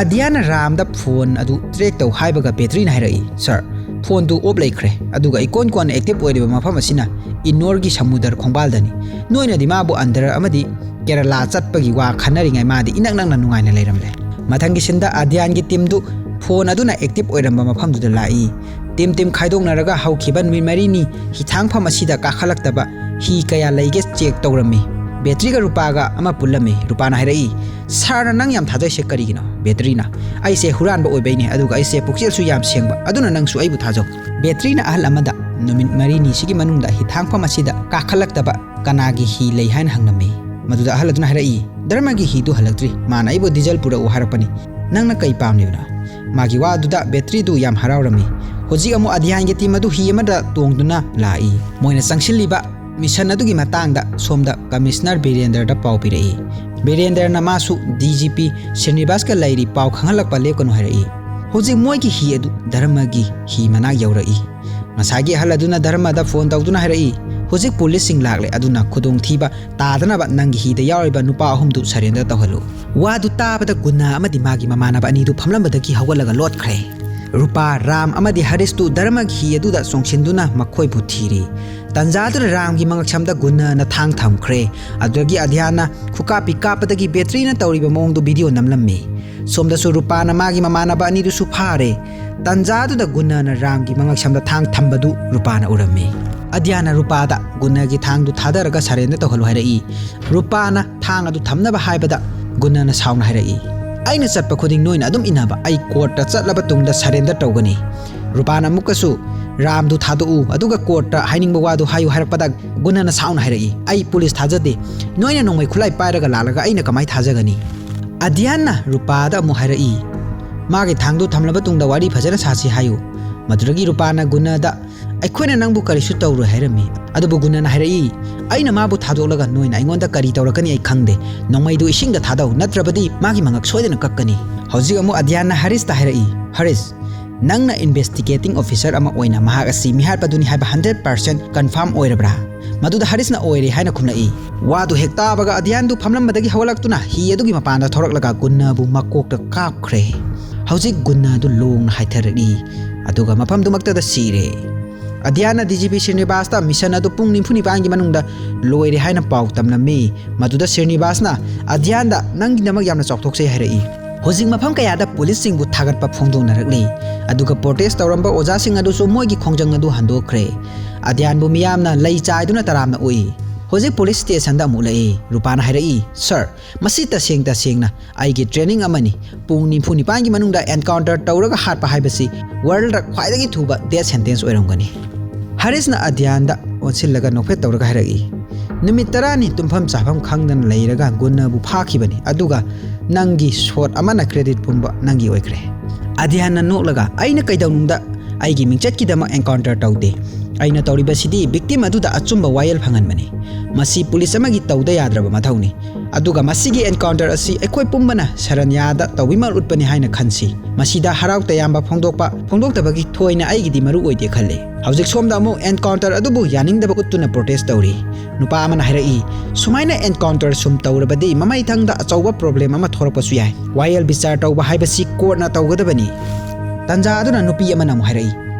ꯑꯙ꯭ꯌꯥꯟꯅ ꯔꯥꯝꯗ ꯐꯣꯟ ꯑꯗꯨ ꯇ꯭ꯔꯦꯛ ꯇꯧ ꯍꯥꯏꯕꯒ ꯕꯦꯇ꯭ꯔꯤꯅ ꯍꯥꯏꯔꯛꯏ, "ꯁꯥꯔ, ꯐꯣꯟꯗꯨ ꯑꯣꯞ ꯂꯩꯈ꯭ꯔꯦ, ꯑꯗꯨꯒ ꯏꯀꯣꯟ ꯀꯣꯟꯅ ꯑꯦꯛꯇꯤꯚ ꯑꯣꯏꯔꯤꯕ ꯃꯐꯝ ꯑꯁꯤꯅ ꯏꯅꯣꯔꯒꯤ ꯁꯃꯨꯗ꯭ꯔ ꯈꯣꯡꯕꯥꯜꯗꯅꯤ꯫ ꯅꯣꯏꯅꯗꯤ ꯃꯥꯕꯨ ꯑꯟꯙ꯭ꯔ ꯑꯃꯗꯤ ꯀꯦꯔꯂꯥ ꯆꯠꯄꯒꯤ ꯋꯥ ꯈꯟꯅꯔꯤꯉꯩ ꯃꯥꯗꯤ ꯏꯅꯛ ꯅꯛꯅ ꯅꯨꯡꯉꯥꯏꯅ ꯂꯩꯔꯝꯂꯦ꯫ ꯃꯊꯪꯒꯤ ꯁꯤꯟꯗ ꯑꯗ꯭ꯌꯥꯟꯒꯤ ꯇꯤꯝꯗꯨ ꯐꯣꯟ ꯑꯗꯨꯅ ꯑꯦꯛꯇꯤꯚ ꯑꯣꯏꯔꯝꯕ ꯃꯐꯝꯗꯨꯗ ꯂꯥꯛꯏ꯫ ꯇꯤꯝ ꯇꯤꯝ ꯈꯥꯏꯗꯣꯛꯅꯔꯒ ꯍꯧꯈꯤꯕ ꯅꯨꯃꯤꯠ ꯃꯔꯤꯅꯤ ꯍꯤꯊꯥꯡꯐꯝ ꯑꯁꯤꯗ ꯀꯥꯈꯠꯂꯛꯇꯕ ꯍꯤ ꯀꯌꯥ ꯂꯩꯒꯦ ꯆꯦꯛ ꯇꯧꯔꯝꯃꯤ꯫ ꯕꯦꯇ꯭ꯔꯤꯒ ꯔꯨꯄꯥꯒ ꯑꯃ ꯄꯨꯜꯂꯝꯃꯤ꯫ ꯔꯨꯄꯥꯅ ꯍꯥꯏꯔꯛꯏ, "ꯁꯥꯔꯅ ꯅꯪ ꯌꯥꯝ ꯊꯥꯖꯩꯁꯦ ꯀꯔꯤꯒꯤꯅꯣ?" ꯕꯦꯇ꯭ꯔꯤꯅ, "ꯑꯩꯁꯦ ꯍꯨꯔꯥꯟꯕ ꯑꯣꯏꯕꯩꯅꯦ, ꯑꯗꯨꯒ ꯑꯩꯁꯦ ꯄꯨꯛꯆꯦꯜꯁꯨ ꯌꯥꯝ ꯁꯦꯡꯕ, ꯑꯗꯨꯅ ꯅꯪꯁꯨ ꯑꯩꯕꯨ ꯊꯥꯖꯧ꯫" ꯕꯦꯇ꯭ꯔꯤꯅ ꯑꯍꯜ ꯑꯃꯗ ꯅꯨꯃꯤꯠ ꯃꯔꯤꯅꯤꯁꯤꯒꯤ ꯃꯅꯨꯡꯗ ꯍꯤꯊꯥꯡꯐꯝ ꯑꯁꯤꯗ ꯀꯥꯈꯠꯂꯛꯇꯕ ꯀꯅꯥꯒꯤ ꯍꯤ ꯂꯩ ꯍꯥꯏꯅ ꯍꯪꯂꯝꯃꯤ꯫ ꯃꯗꯨꯗ ꯑꯍꯜ ꯑꯗꯨꯅ ꯍꯥꯏꯔꯛꯏ, "ꯙꯔꯃꯒꯤ ꯍꯤꯗꯨ ꯍꯜꯂꯛꯇ꯭ꯔꯤ, ꯃꯥꯅ ꯑꯩꯕꯨ ꯗꯤꯖꯜ ꯄꯨꯔꯛꯎ ꯍꯥꯏꯔꯛꯄꯅꯤ꯫ ꯅꯪꯅ ꯀꯩ ꯄꯥꯝꯂꯤꯕꯅꯣ?" ꯃꯥꯒꯤ ꯋꯥꯗꯨꯗ ꯕꯦꯇ꯭ꯔꯤꯗꯨ ꯌꯥꯝ ꯍꯔꯥꯎꯔꯝꯃꯤ꯫ ꯍꯧꯖꯤꯛ ꯑꯃꯨꯛ ꯑꯗ꯭ꯌꯥꯟꯒꯤ ꯇꯤꯝ ꯑꯗꯨ ꯍꯤ ꯑꯃꯗ ꯇꯣꯡꯗꯨꯅ ꯂꯥꯛꯏ꯫ ꯃꯣꯏꯅ ꯆꯪꯁꯤꯜꯂꯤꯕ ꯃꯤꯁꯟ ꯑꯗꯨꯒꯤ ꯃꯇꯥꯡꯗ ꯁꯣꯝꯗ ꯀꯃꯤꯁꯅꯔ ꯕꯤꯔꯦꯟꯗꯔꯗ ꯄꯥꯎ ꯄꯤꯔꯛꯏ꯫ ꯕꯤꯔꯦꯟꯗꯔꯅ ꯃꯥꯁꯨ ꯗꯤ ꯖꯤ ꯄꯤ ꯁ꯭ꯔꯤꯅꯤꯕꯥꯁꯀ ꯂꯩꯔꯤ, ꯄꯥꯎ ꯈꯪꯍꯜꯂꯛꯄ ꯂꯦꯞꯀꯅꯨ ꯍꯥꯏꯔꯛꯏ꯫ ꯍꯧꯖꯤꯛ ꯃꯣꯏꯒꯤ ꯍꯤ ꯑꯗꯨ ꯙꯔꯃꯒꯤ ꯍꯤ ꯃꯅꯥꯛ ꯌꯧꯔꯛꯏ꯫ ꯉꯁꯥꯏꯒꯤ ꯑꯍꯜ ꯑꯗꯨꯅ ꯙꯔꯃꯗ ꯐꯣꯟ ꯇꯧꯗꯨꯅ ꯍꯥꯏꯔꯛꯏ, "ꯍꯧꯖꯤꯛ ꯄꯨꯂꯤꯁꯁꯤꯡ ꯂꯥꯛꯂꯦ, ꯑꯗꯨꯅ ꯈꯨꯗꯣꯡꯊꯤꯕ ꯇꯥꯗꯅꯕ ꯅꯪꯒꯤ ꯍꯤꯗ ꯌꯥꯎꯔꯤꯕ ꯅꯨꯄꯥ ꯑꯍꯨꯝꯗꯨ ꯁꯔꯦꯟꯗꯔ ꯇꯧꯍꯜꯂꯨ꯫" ꯋꯥꯗꯨ ꯇꯥꯕꯗ ꯒꯨꯟꯅ ꯑꯃꯗꯤ ꯃꯥꯒꯤ ꯃꯃꯥꯟꯅꯕ ꯑꯅꯤꯗꯨ ꯐꯝꯂꯝꯕꯗꯒꯤ ꯍꯧꯒꯠꯂꯒ ꯂꯣꯠꯈ꯭ꯔꯦ꯫ ꯔꯨꯄꯥ, ꯔꯥꯝ ꯑꯃꯗꯤ ꯍꯔꯤꯁꯇꯨ ꯙꯔꯃꯒꯤ ꯍꯤ ꯑꯗꯨꯗ ꯆꯣꯡꯁꯤꯟꯗꯨꯅ ꯃꯈꯣꯏꯕꯨ ꯊꯤꯔꯤ꯫ ꯇꯟꯖꯥꯗꯨꯗ ꯔꯥꯝꯒꯤ ꯃꯉꯛꯁꯝꯗ ꯒꯨꯟꯅꯅ ꯊꯥꯡ ꯊꯝꯈ꯭ꯔꯦ꯫ ꯑꯗꯨꯗꯒꯤ ꯑꯗ꯭ꯌꯥꯟꯅ ꯈꯨꯀꯥꯞꯄꯤ ꯀꯥꯞꯄꯗꯒꯤ ꯕꯦꯇ꯭ꯔꯤꯅ ꯇꯧꯔꯤꯕ ꯃꯑꯣꯡꯗꯨ ꯚꯤꯗꯤꯑꯣ ꯅꯝꯂꯝꯃꯤ꯫ ꯁꯣꯝꯗꯁꯨ ꯔꯨꯄꯥꯅ ꯃꯥꯒꯤ ꯃꯃꯥꯟꯅꯕ ꯑꯅꯤꯗꯨꯁꯨ ꯐꯥꯔꯦ꯫ ꯇꯟꯖꯥꯗꯨꯗ ꯒꯨꯟꯅꯅ ꯔꯥꯝꯒꯤ ꯃꯉꯛꯁꯝꯗ ꯊꯥꯡ ꯊꯝꯕꯗꯨ ꯔꯨꯄꯥꯅ ꯎꯔꯝꯃꯤ꯫ ꯑꯗ꯭ꯌꯥꯟꯅ ꯔꯨꯄꯥꯗ ꯒꯨꯟꯅꯒꯤ ꯊꯥꯡꯗꯨ ꯊꯥꯗꯔꯒ ꯁꯔꯦꯟꯗꯔ ꯇꯧꯍꯜꯂꯨ ꯍꯥꯏꯔꯛꯏ꯫ ꯔꯨꯄꯥꯅ ꯊꯥꯡ ꯑꯗꯨ ꯊꯝꯅꯕ ꯍꯥꯏꯕꯗ ꯒꯨꯟꯅꯅ ꯁꯥꯎꯅ ꯍꯥꯏꯔꯛꯏ, "ꯑꯩꯅ ꯆꯠꯄ ꯈꯨꯗꯤꯡ ꯅꯣꯏꯅ ꯑꯗꯨꯝ ꯏꯟꯅꯕ, ꯑꯩ ꯀꯣꯔꯠꯇ ꯆꯠꯂꯕ ꯇꯨꯡꯗ ꯁꯔꯦꯟꯗꯔ ꯇꯧꯒꯅꯤ꯫" ꯔꯨꯄꯥꯅ ꯑꯃꯨꯛꯀꯁꯨ, "ꯔꯥꯝꯗꯨ ꯊꯥꯗꯣꯛꯎ, ꯑꯗꯨꯒ ꯀꯣꯔꯠꯇ ꯍꯥꯏꯅꯤꯡꯕ ꯋꯥꯗꯨ ꯍꯥꯏꯌꯨ" ꯍꯥꯏꯔꯛꯄꯗ ꯒꯨꯟꯅꯅ ꯁꯥꯎꯅ ꯍꯥꯏꯔꯛꯏ, "ꯑꯩ ꯄꯨꯂꯤꯁ ꯊꯥꯖꯗꯦ, ꯅꯣꯏꯅ ꯅꯣꯡꯃꯩ ꯈꯨꯠꯂꯥꯏ ꯄꯥꯏꯔꯒ ꯂꯥꯛꯂꯒ ꯑꯩꯅ ꯀꯃꯥꯏ ꯊꯥꯖꯒꯅꯤ?" ꯑꯗ꯭ꯌꯥꯟꯅ ꯔꯨꯄꯥꯗ ꯑꯃꯨꯛ ꯍꯥꯏꯔꯛꯏ, "ꯃꯥꯒꯤ ꯊꯥꯡꯗꯨ ꯊꯝꯂꯕ ꯇꯨꯡꯗ ꯋꯥꯔꯤ ꯐꯖꯅ ꯁꯥꯁꯤ ꯍꯥꯏꯌꯨ꯫" ꯃꯗꯨꯗꯒꯤ ꯔꯨꯄꯥꯅ ꯒꯨꯟꯅꯗ, "ꯑꯩꯈꯣꯏꯅ ꯅꯪꯕꯨ ꯀꯔꯤꯁꯨ ꯇꯧꯔꯣꯏ" ꯍꯥꯏꯔꯝꯃꯤ꯫ ꯑꯗꯨꯕꯨ ꯒꯨꯟꯅꯅ ꯍꯥꯏꯔꯛꯏ, "ꯑꯩꯅ ꯃꯥꯕꯨ ꯊꯥꯗꯣꯛꯂꯒ ꯅꯣꯏꯅ ꯑꯩꯉꯣꯟꯗ ꯀꯔꯤ ꯇꯧꯔꯛꯀꯅꯤ ꯑꯩ ꯈꯪꯗꯦ꯫ ꯅꯣꯡꯃꯩꯗꯨ ꯏꯁꯤꯡꯗ ꯊꯥꯗꯧ, ꯅꯠꯇ꯭ꯔꯕꯗꯤ ꯃꯥꯒꯤ ꯃꯉꯛ ꯁꯣꯏꯗꯅ ꯀꯛꯀꯅꯤ꯫" ꯍꯧꯖꯤꯛ ꯑꯃꯨꯛ ꯑꯗ꯭ꯌꯥꯟꯅ ꯍꯔꯤꯁꯇ ꯍꯥꯏꯔꯛꯏ, "ꯍꯔꯤꯁ, ꯅꯪꯅ ꯏꯟꯚꯦꯁꯇꯤꯒꯦꯇꯤꯡ ꯑꯣꯐꯤꯁꯔ ꯑꯃ ꯑꯣꯏꯅ ꯃꯍꯥꯛ ꯑꯁꯤ ꯃꯤꯍꯥꯠꯄꯗꯨꯅꯤ ꯍꯥꯏꯕ ꯍꯟꯗ꯭ꯔꯦꯠ ꯄꯥꯔꯁꯦꯟ ꯀꯟꯐꯥꯔꯝ ꯑꯣꯏꯔꯕ꯭ꯔꯥ?" ꯃꯗꯨꯗ ꯍꯔꯤꯁꯅ ꯑꯣꯏꯔꯦ ꯍꯥꯏꯅ ꯈꯨꯝꯂꯛꯏ꯫ ꯋꯥꯗꯨ ꯍꯦꯛ ꯇꯥꯕꯒ ꯑꯗ꯭ꯌꯥꯟꯗꯨ ꯐꯝꯂꯝꯕꯗꯒꯤ ꯍꯧꯒꯠꯂꯛꯇꯨꯅ ꯍꯤ ꯑꯗꯨꯒꯤ ꯃꯄꯥꯟꯗ ꯊꯣꯔꯛꯂꯒ ꯒꯨꯟꯅꯕꯨ ꯃꯀꯣꯛꯇ ꯀꯥꯞꯈ꯭ꯔꯦ꯫ ꯍꯧꯖꯤꯛ ꯒꯨꯟꯅ ꯑꯗꯨ ꯂꯣꯡꯅ ꯍꯥꯏꯊꯔꯛꯏ, ꯑꯗꯨꯒ ꯃꯐꯝꯗꯨꯃꯛꯇꯗ ꯁꯤꯔꯦ꯫ ꯑꯙ꯭ꯌꯥꯟꯅ ꯗꯤ ꯖꯤ ꯄꯤ ꯁ꯭ꯔꯤꯅꯤꯕꯥꯁꯇ ꯃꯤꯁꯟ ꯑꯗꯨ ꯄꯨꯡ ꯅꯤꯐꯨ ꯅꯤꯄꯥꯟꯒꯤ ꯃꯅꯨꯡꯗ ꯂꯣꯏꯔꯦ ꯍꯥꯏꯅ ꯄꯥꯎ ꯇꯝꯂꯝꯃꯤ꯫ ꯃꯗꯨꯗ ꯁ꯭ꯔꯤꯅꯤꯕꯥꯁꯅ ꯑꯙ꯭ꯌꯥꯟꯗ "ꯅꯪꯒꯤꯗꯃꯛ ꯌꯥꯝꯅ ꯆꯥꯎꯊꯣꯛꯆꯩ" ꯍꯥꯏꯔꯛꯏ꯫ ꯍꯧꯖꯤꯛ ꯃꯐꯝ ꯀꯌꯥꯗ ꯄꯨꯂꯤꯁꯁꯤꯡꯕꯨ ꯊꯥꯒꯠꯄ ꯐꯣꯡꯗꯣꯛꯅꯔꯛꯂꯤ꯫ ꯑꯗꯨꯒ ꯄ꯭ꯔꯣꯇꯦꯁ ꯇꯧꯔꯝꯕ ꯑꯣꯖꯥꯁꯤꯡ ꯑꯗꯨꯁꯨ ꯃꯣꯏꯒꯤ ꯈꯣꯡꯖꯪ ꯑꯗꯨ ꯍꯟꯗꯣꯛꯈ꯭ꯔꯦ꯫ ꯑꯙ꯭ꯌꯥꯟꯕꯨ ꯃꯤꯌꯥꯝꯅ ꯂꯩ ꯆꯥꯏꯗꯨꯅ ꯇꯔꯥꯝꯅ ꯑꯣꯛꯏ꯫ ꯍꯧꯖꯤꯛ ꯄꯨꯂꯤꯁ ꯁ꯭ꯇꯦꯁꯟꯗ ꯑꯃꯨꯛ ꯂꯥꯛꯏ꯫ ꯔꯨꯄꯥꯅ ꯍꯥꯏꯔꯛꯏ, "ꯁꯔ, ꯃꯁꯤ ꯇꯁꯦꯡ ꯇꯁꯦꯡꯅ ꯑꯩꯒꯤ ꯇ꯭ꯔꯦꯅꯤꯡ ꯑꯃꯅꯤ꯫ ꯄꯨꯡ ꯅꯤꯐꯨ ꯅꯤꯄꯥꯟꯒꯤ ꯃꯅꯨꯡꯗ ꯑꯦꯟꯀꯥꯎꯟꯇꯔ ꯇꯧꯔꯒ ꯍꯥꯠꯄ ꯍꯥꯏꯕꯁꯤ ꯋꯥꯔꯜꯗ ꯈ꯭ꯋꯥꯏꯗꯒꯤ ꯊꯨꯕ ꯗꯦꯠ ꯁꯦꯟꯇꯦꯟꯁ ꯑꯣꯏꯔꯝꯒꯅꯤ"꯫ ꯍꯔꯤꯁꯅ ꯑꯙ꯭ꯌꯥꯟꯗ ꯑꯣꯟꯁꯤꯜꯂꯒ ꯅꯣꯛꯐꯦꯠ ꯇꯧꯔꯒ ꯍꯥꯏꯔꯛꯏ, "ꯅꯨꯃꯤꯠ ꯇꯔꯥꯅꯤ ꯇꯨꯝꯐꯝ ꯆꯥꯐꯝ ꯈꯪꯗꯅ ꯂꯩꯔꯒ ꯒꯨꯟꯅꯕꯨ ꯐꯥꯈꯤꯕꯅꯤ, ꯑꯗꯨꯒ ꯅꯪꯒꯤ ꯁꯣꯠ ꯑꯃꯅ ꯀ꯭ꯔꯦꯗꯤꯠ ꯄꯨꯝꯕ ꯅꯪꯒꯤ ꯑꯣꯏꯈ꯭ꯔꯦ"꯫ ꯑꯙ꯭ꯌꯥꯟꯅ ꯅꯣꯛꯂꯒ, "ꯑꯩꯅ ꯀꯩꯗꯧꯅꯨꯡꯗ ꯑꯩꯒꯤ ꯃꯤꯡꯆꯠꯀꯤꯗꯃꯛ ꯑꯦꯟꯀꯥꯎꯟꯇꯔ ꯇꯧꯗꯦ꯫ ꯑꯩꯅ ꯇꯧꯔꯤꯕꯁꯤꯗꯤ ꯚꯤꯛꯇꯤꯝ ꯑꯗꯨꯗ ꯑꯆꯨꯝꯕ ꯋꯥꯌꯦꯜ ꯐꯪꯍꯟꯕꯅꯤ꯫ ꯃꯁꯤ ꯄꯨꯂꯤꯁ ꯑꯃꯒꯤ ꯇꯧꯗ ꯌꯥꯗ꯭ꯔꯕ ꯃꯊꯧꯅꯤ꯫ ꯑꯗꯨꯒ ꯃꯁꯤꯒꯤ ꯑꯦꯟꯀꯥꯎꯟꯇꯔ ꯑꯁꯤ ꯑꯩꯈꯣꯏ ꯄꯨꯝꯕꯅ ꯁꯔꯟꯌꯥꯗ ꯇꯧꯕꯤꯃꯜ ꯎꯠꯄꯅꯤ ꯍꯥꯏꯅ ꯈꯟꯁꯤ꯫ ꯃꯁꯤꯗ ꯍꯔꯥꯎ ꯇꯌꯥꯝꯕ ꯐꯣꯡꯗꯣꯛꯄ ꯐꯣꯡꯗꯣꯛꯇꯕꯒꯤ ꯊꯣꯏꯅ ꯑꯩꯒꯤꯗꯤ ꯃꯔꯨ ꯑꯣꯏꯗꯦ ꯈꯜꯂꯤ꯫ ꯍꯧꯖꯤꯛ ꯁꯣꯝꯗ ꯑꯃꯨꯛ ꯑꯦꯟꯀꯥꯎꯟꯇꯔ ꯑꯗꯨꯕꯨ ꯌꯥꯅꯤꯡꯗꯕ ꯎꯠꯇꯨꯅ ꯄ꯭ꯔꯣꯇꯦꯁ ꯇꯧꯔꯤ"꯫ ꯅꯨꯄꯥ ꯑꯃꯅ ꯍꯥꯏꯔꯛꯏ, "ꯁꯨꯃꯥꯏꯅ ꯑꯦꯟꯀꯥꯎꯟꯇꯔ ꯁꯨꯝ ꯇꯧꯔꯕꯗꯤ ꯃꯃꯩꯊꯪꯗ ꯑꯆꯧꯕ ꯄ꯭ꯔꯣꯕ꯭ꯂꯦꯝ ꯑꯃ ꯊꯣꯛꯂꯛꯄꯁꯨ ꯌꯥꯏ꯫ ꯋꯥꯌꯦꯜ ꯕꯤꯆꯥꯔ ꯇꯧꯕ ꯍꯥꯏꯕꯁꯤ ꯀꯣꯔꯠꯅ ꯇꯧꯒꯗꯕꯅꯤ"꯫ ꯇꯟꯖꯥ ꯑꯗꯨꯅ ꯅꯨꯄꯤ ꯑꯃꯅ ꯑꯃꯨꯛ ꯍꯥꯏꯔꯛꯏ,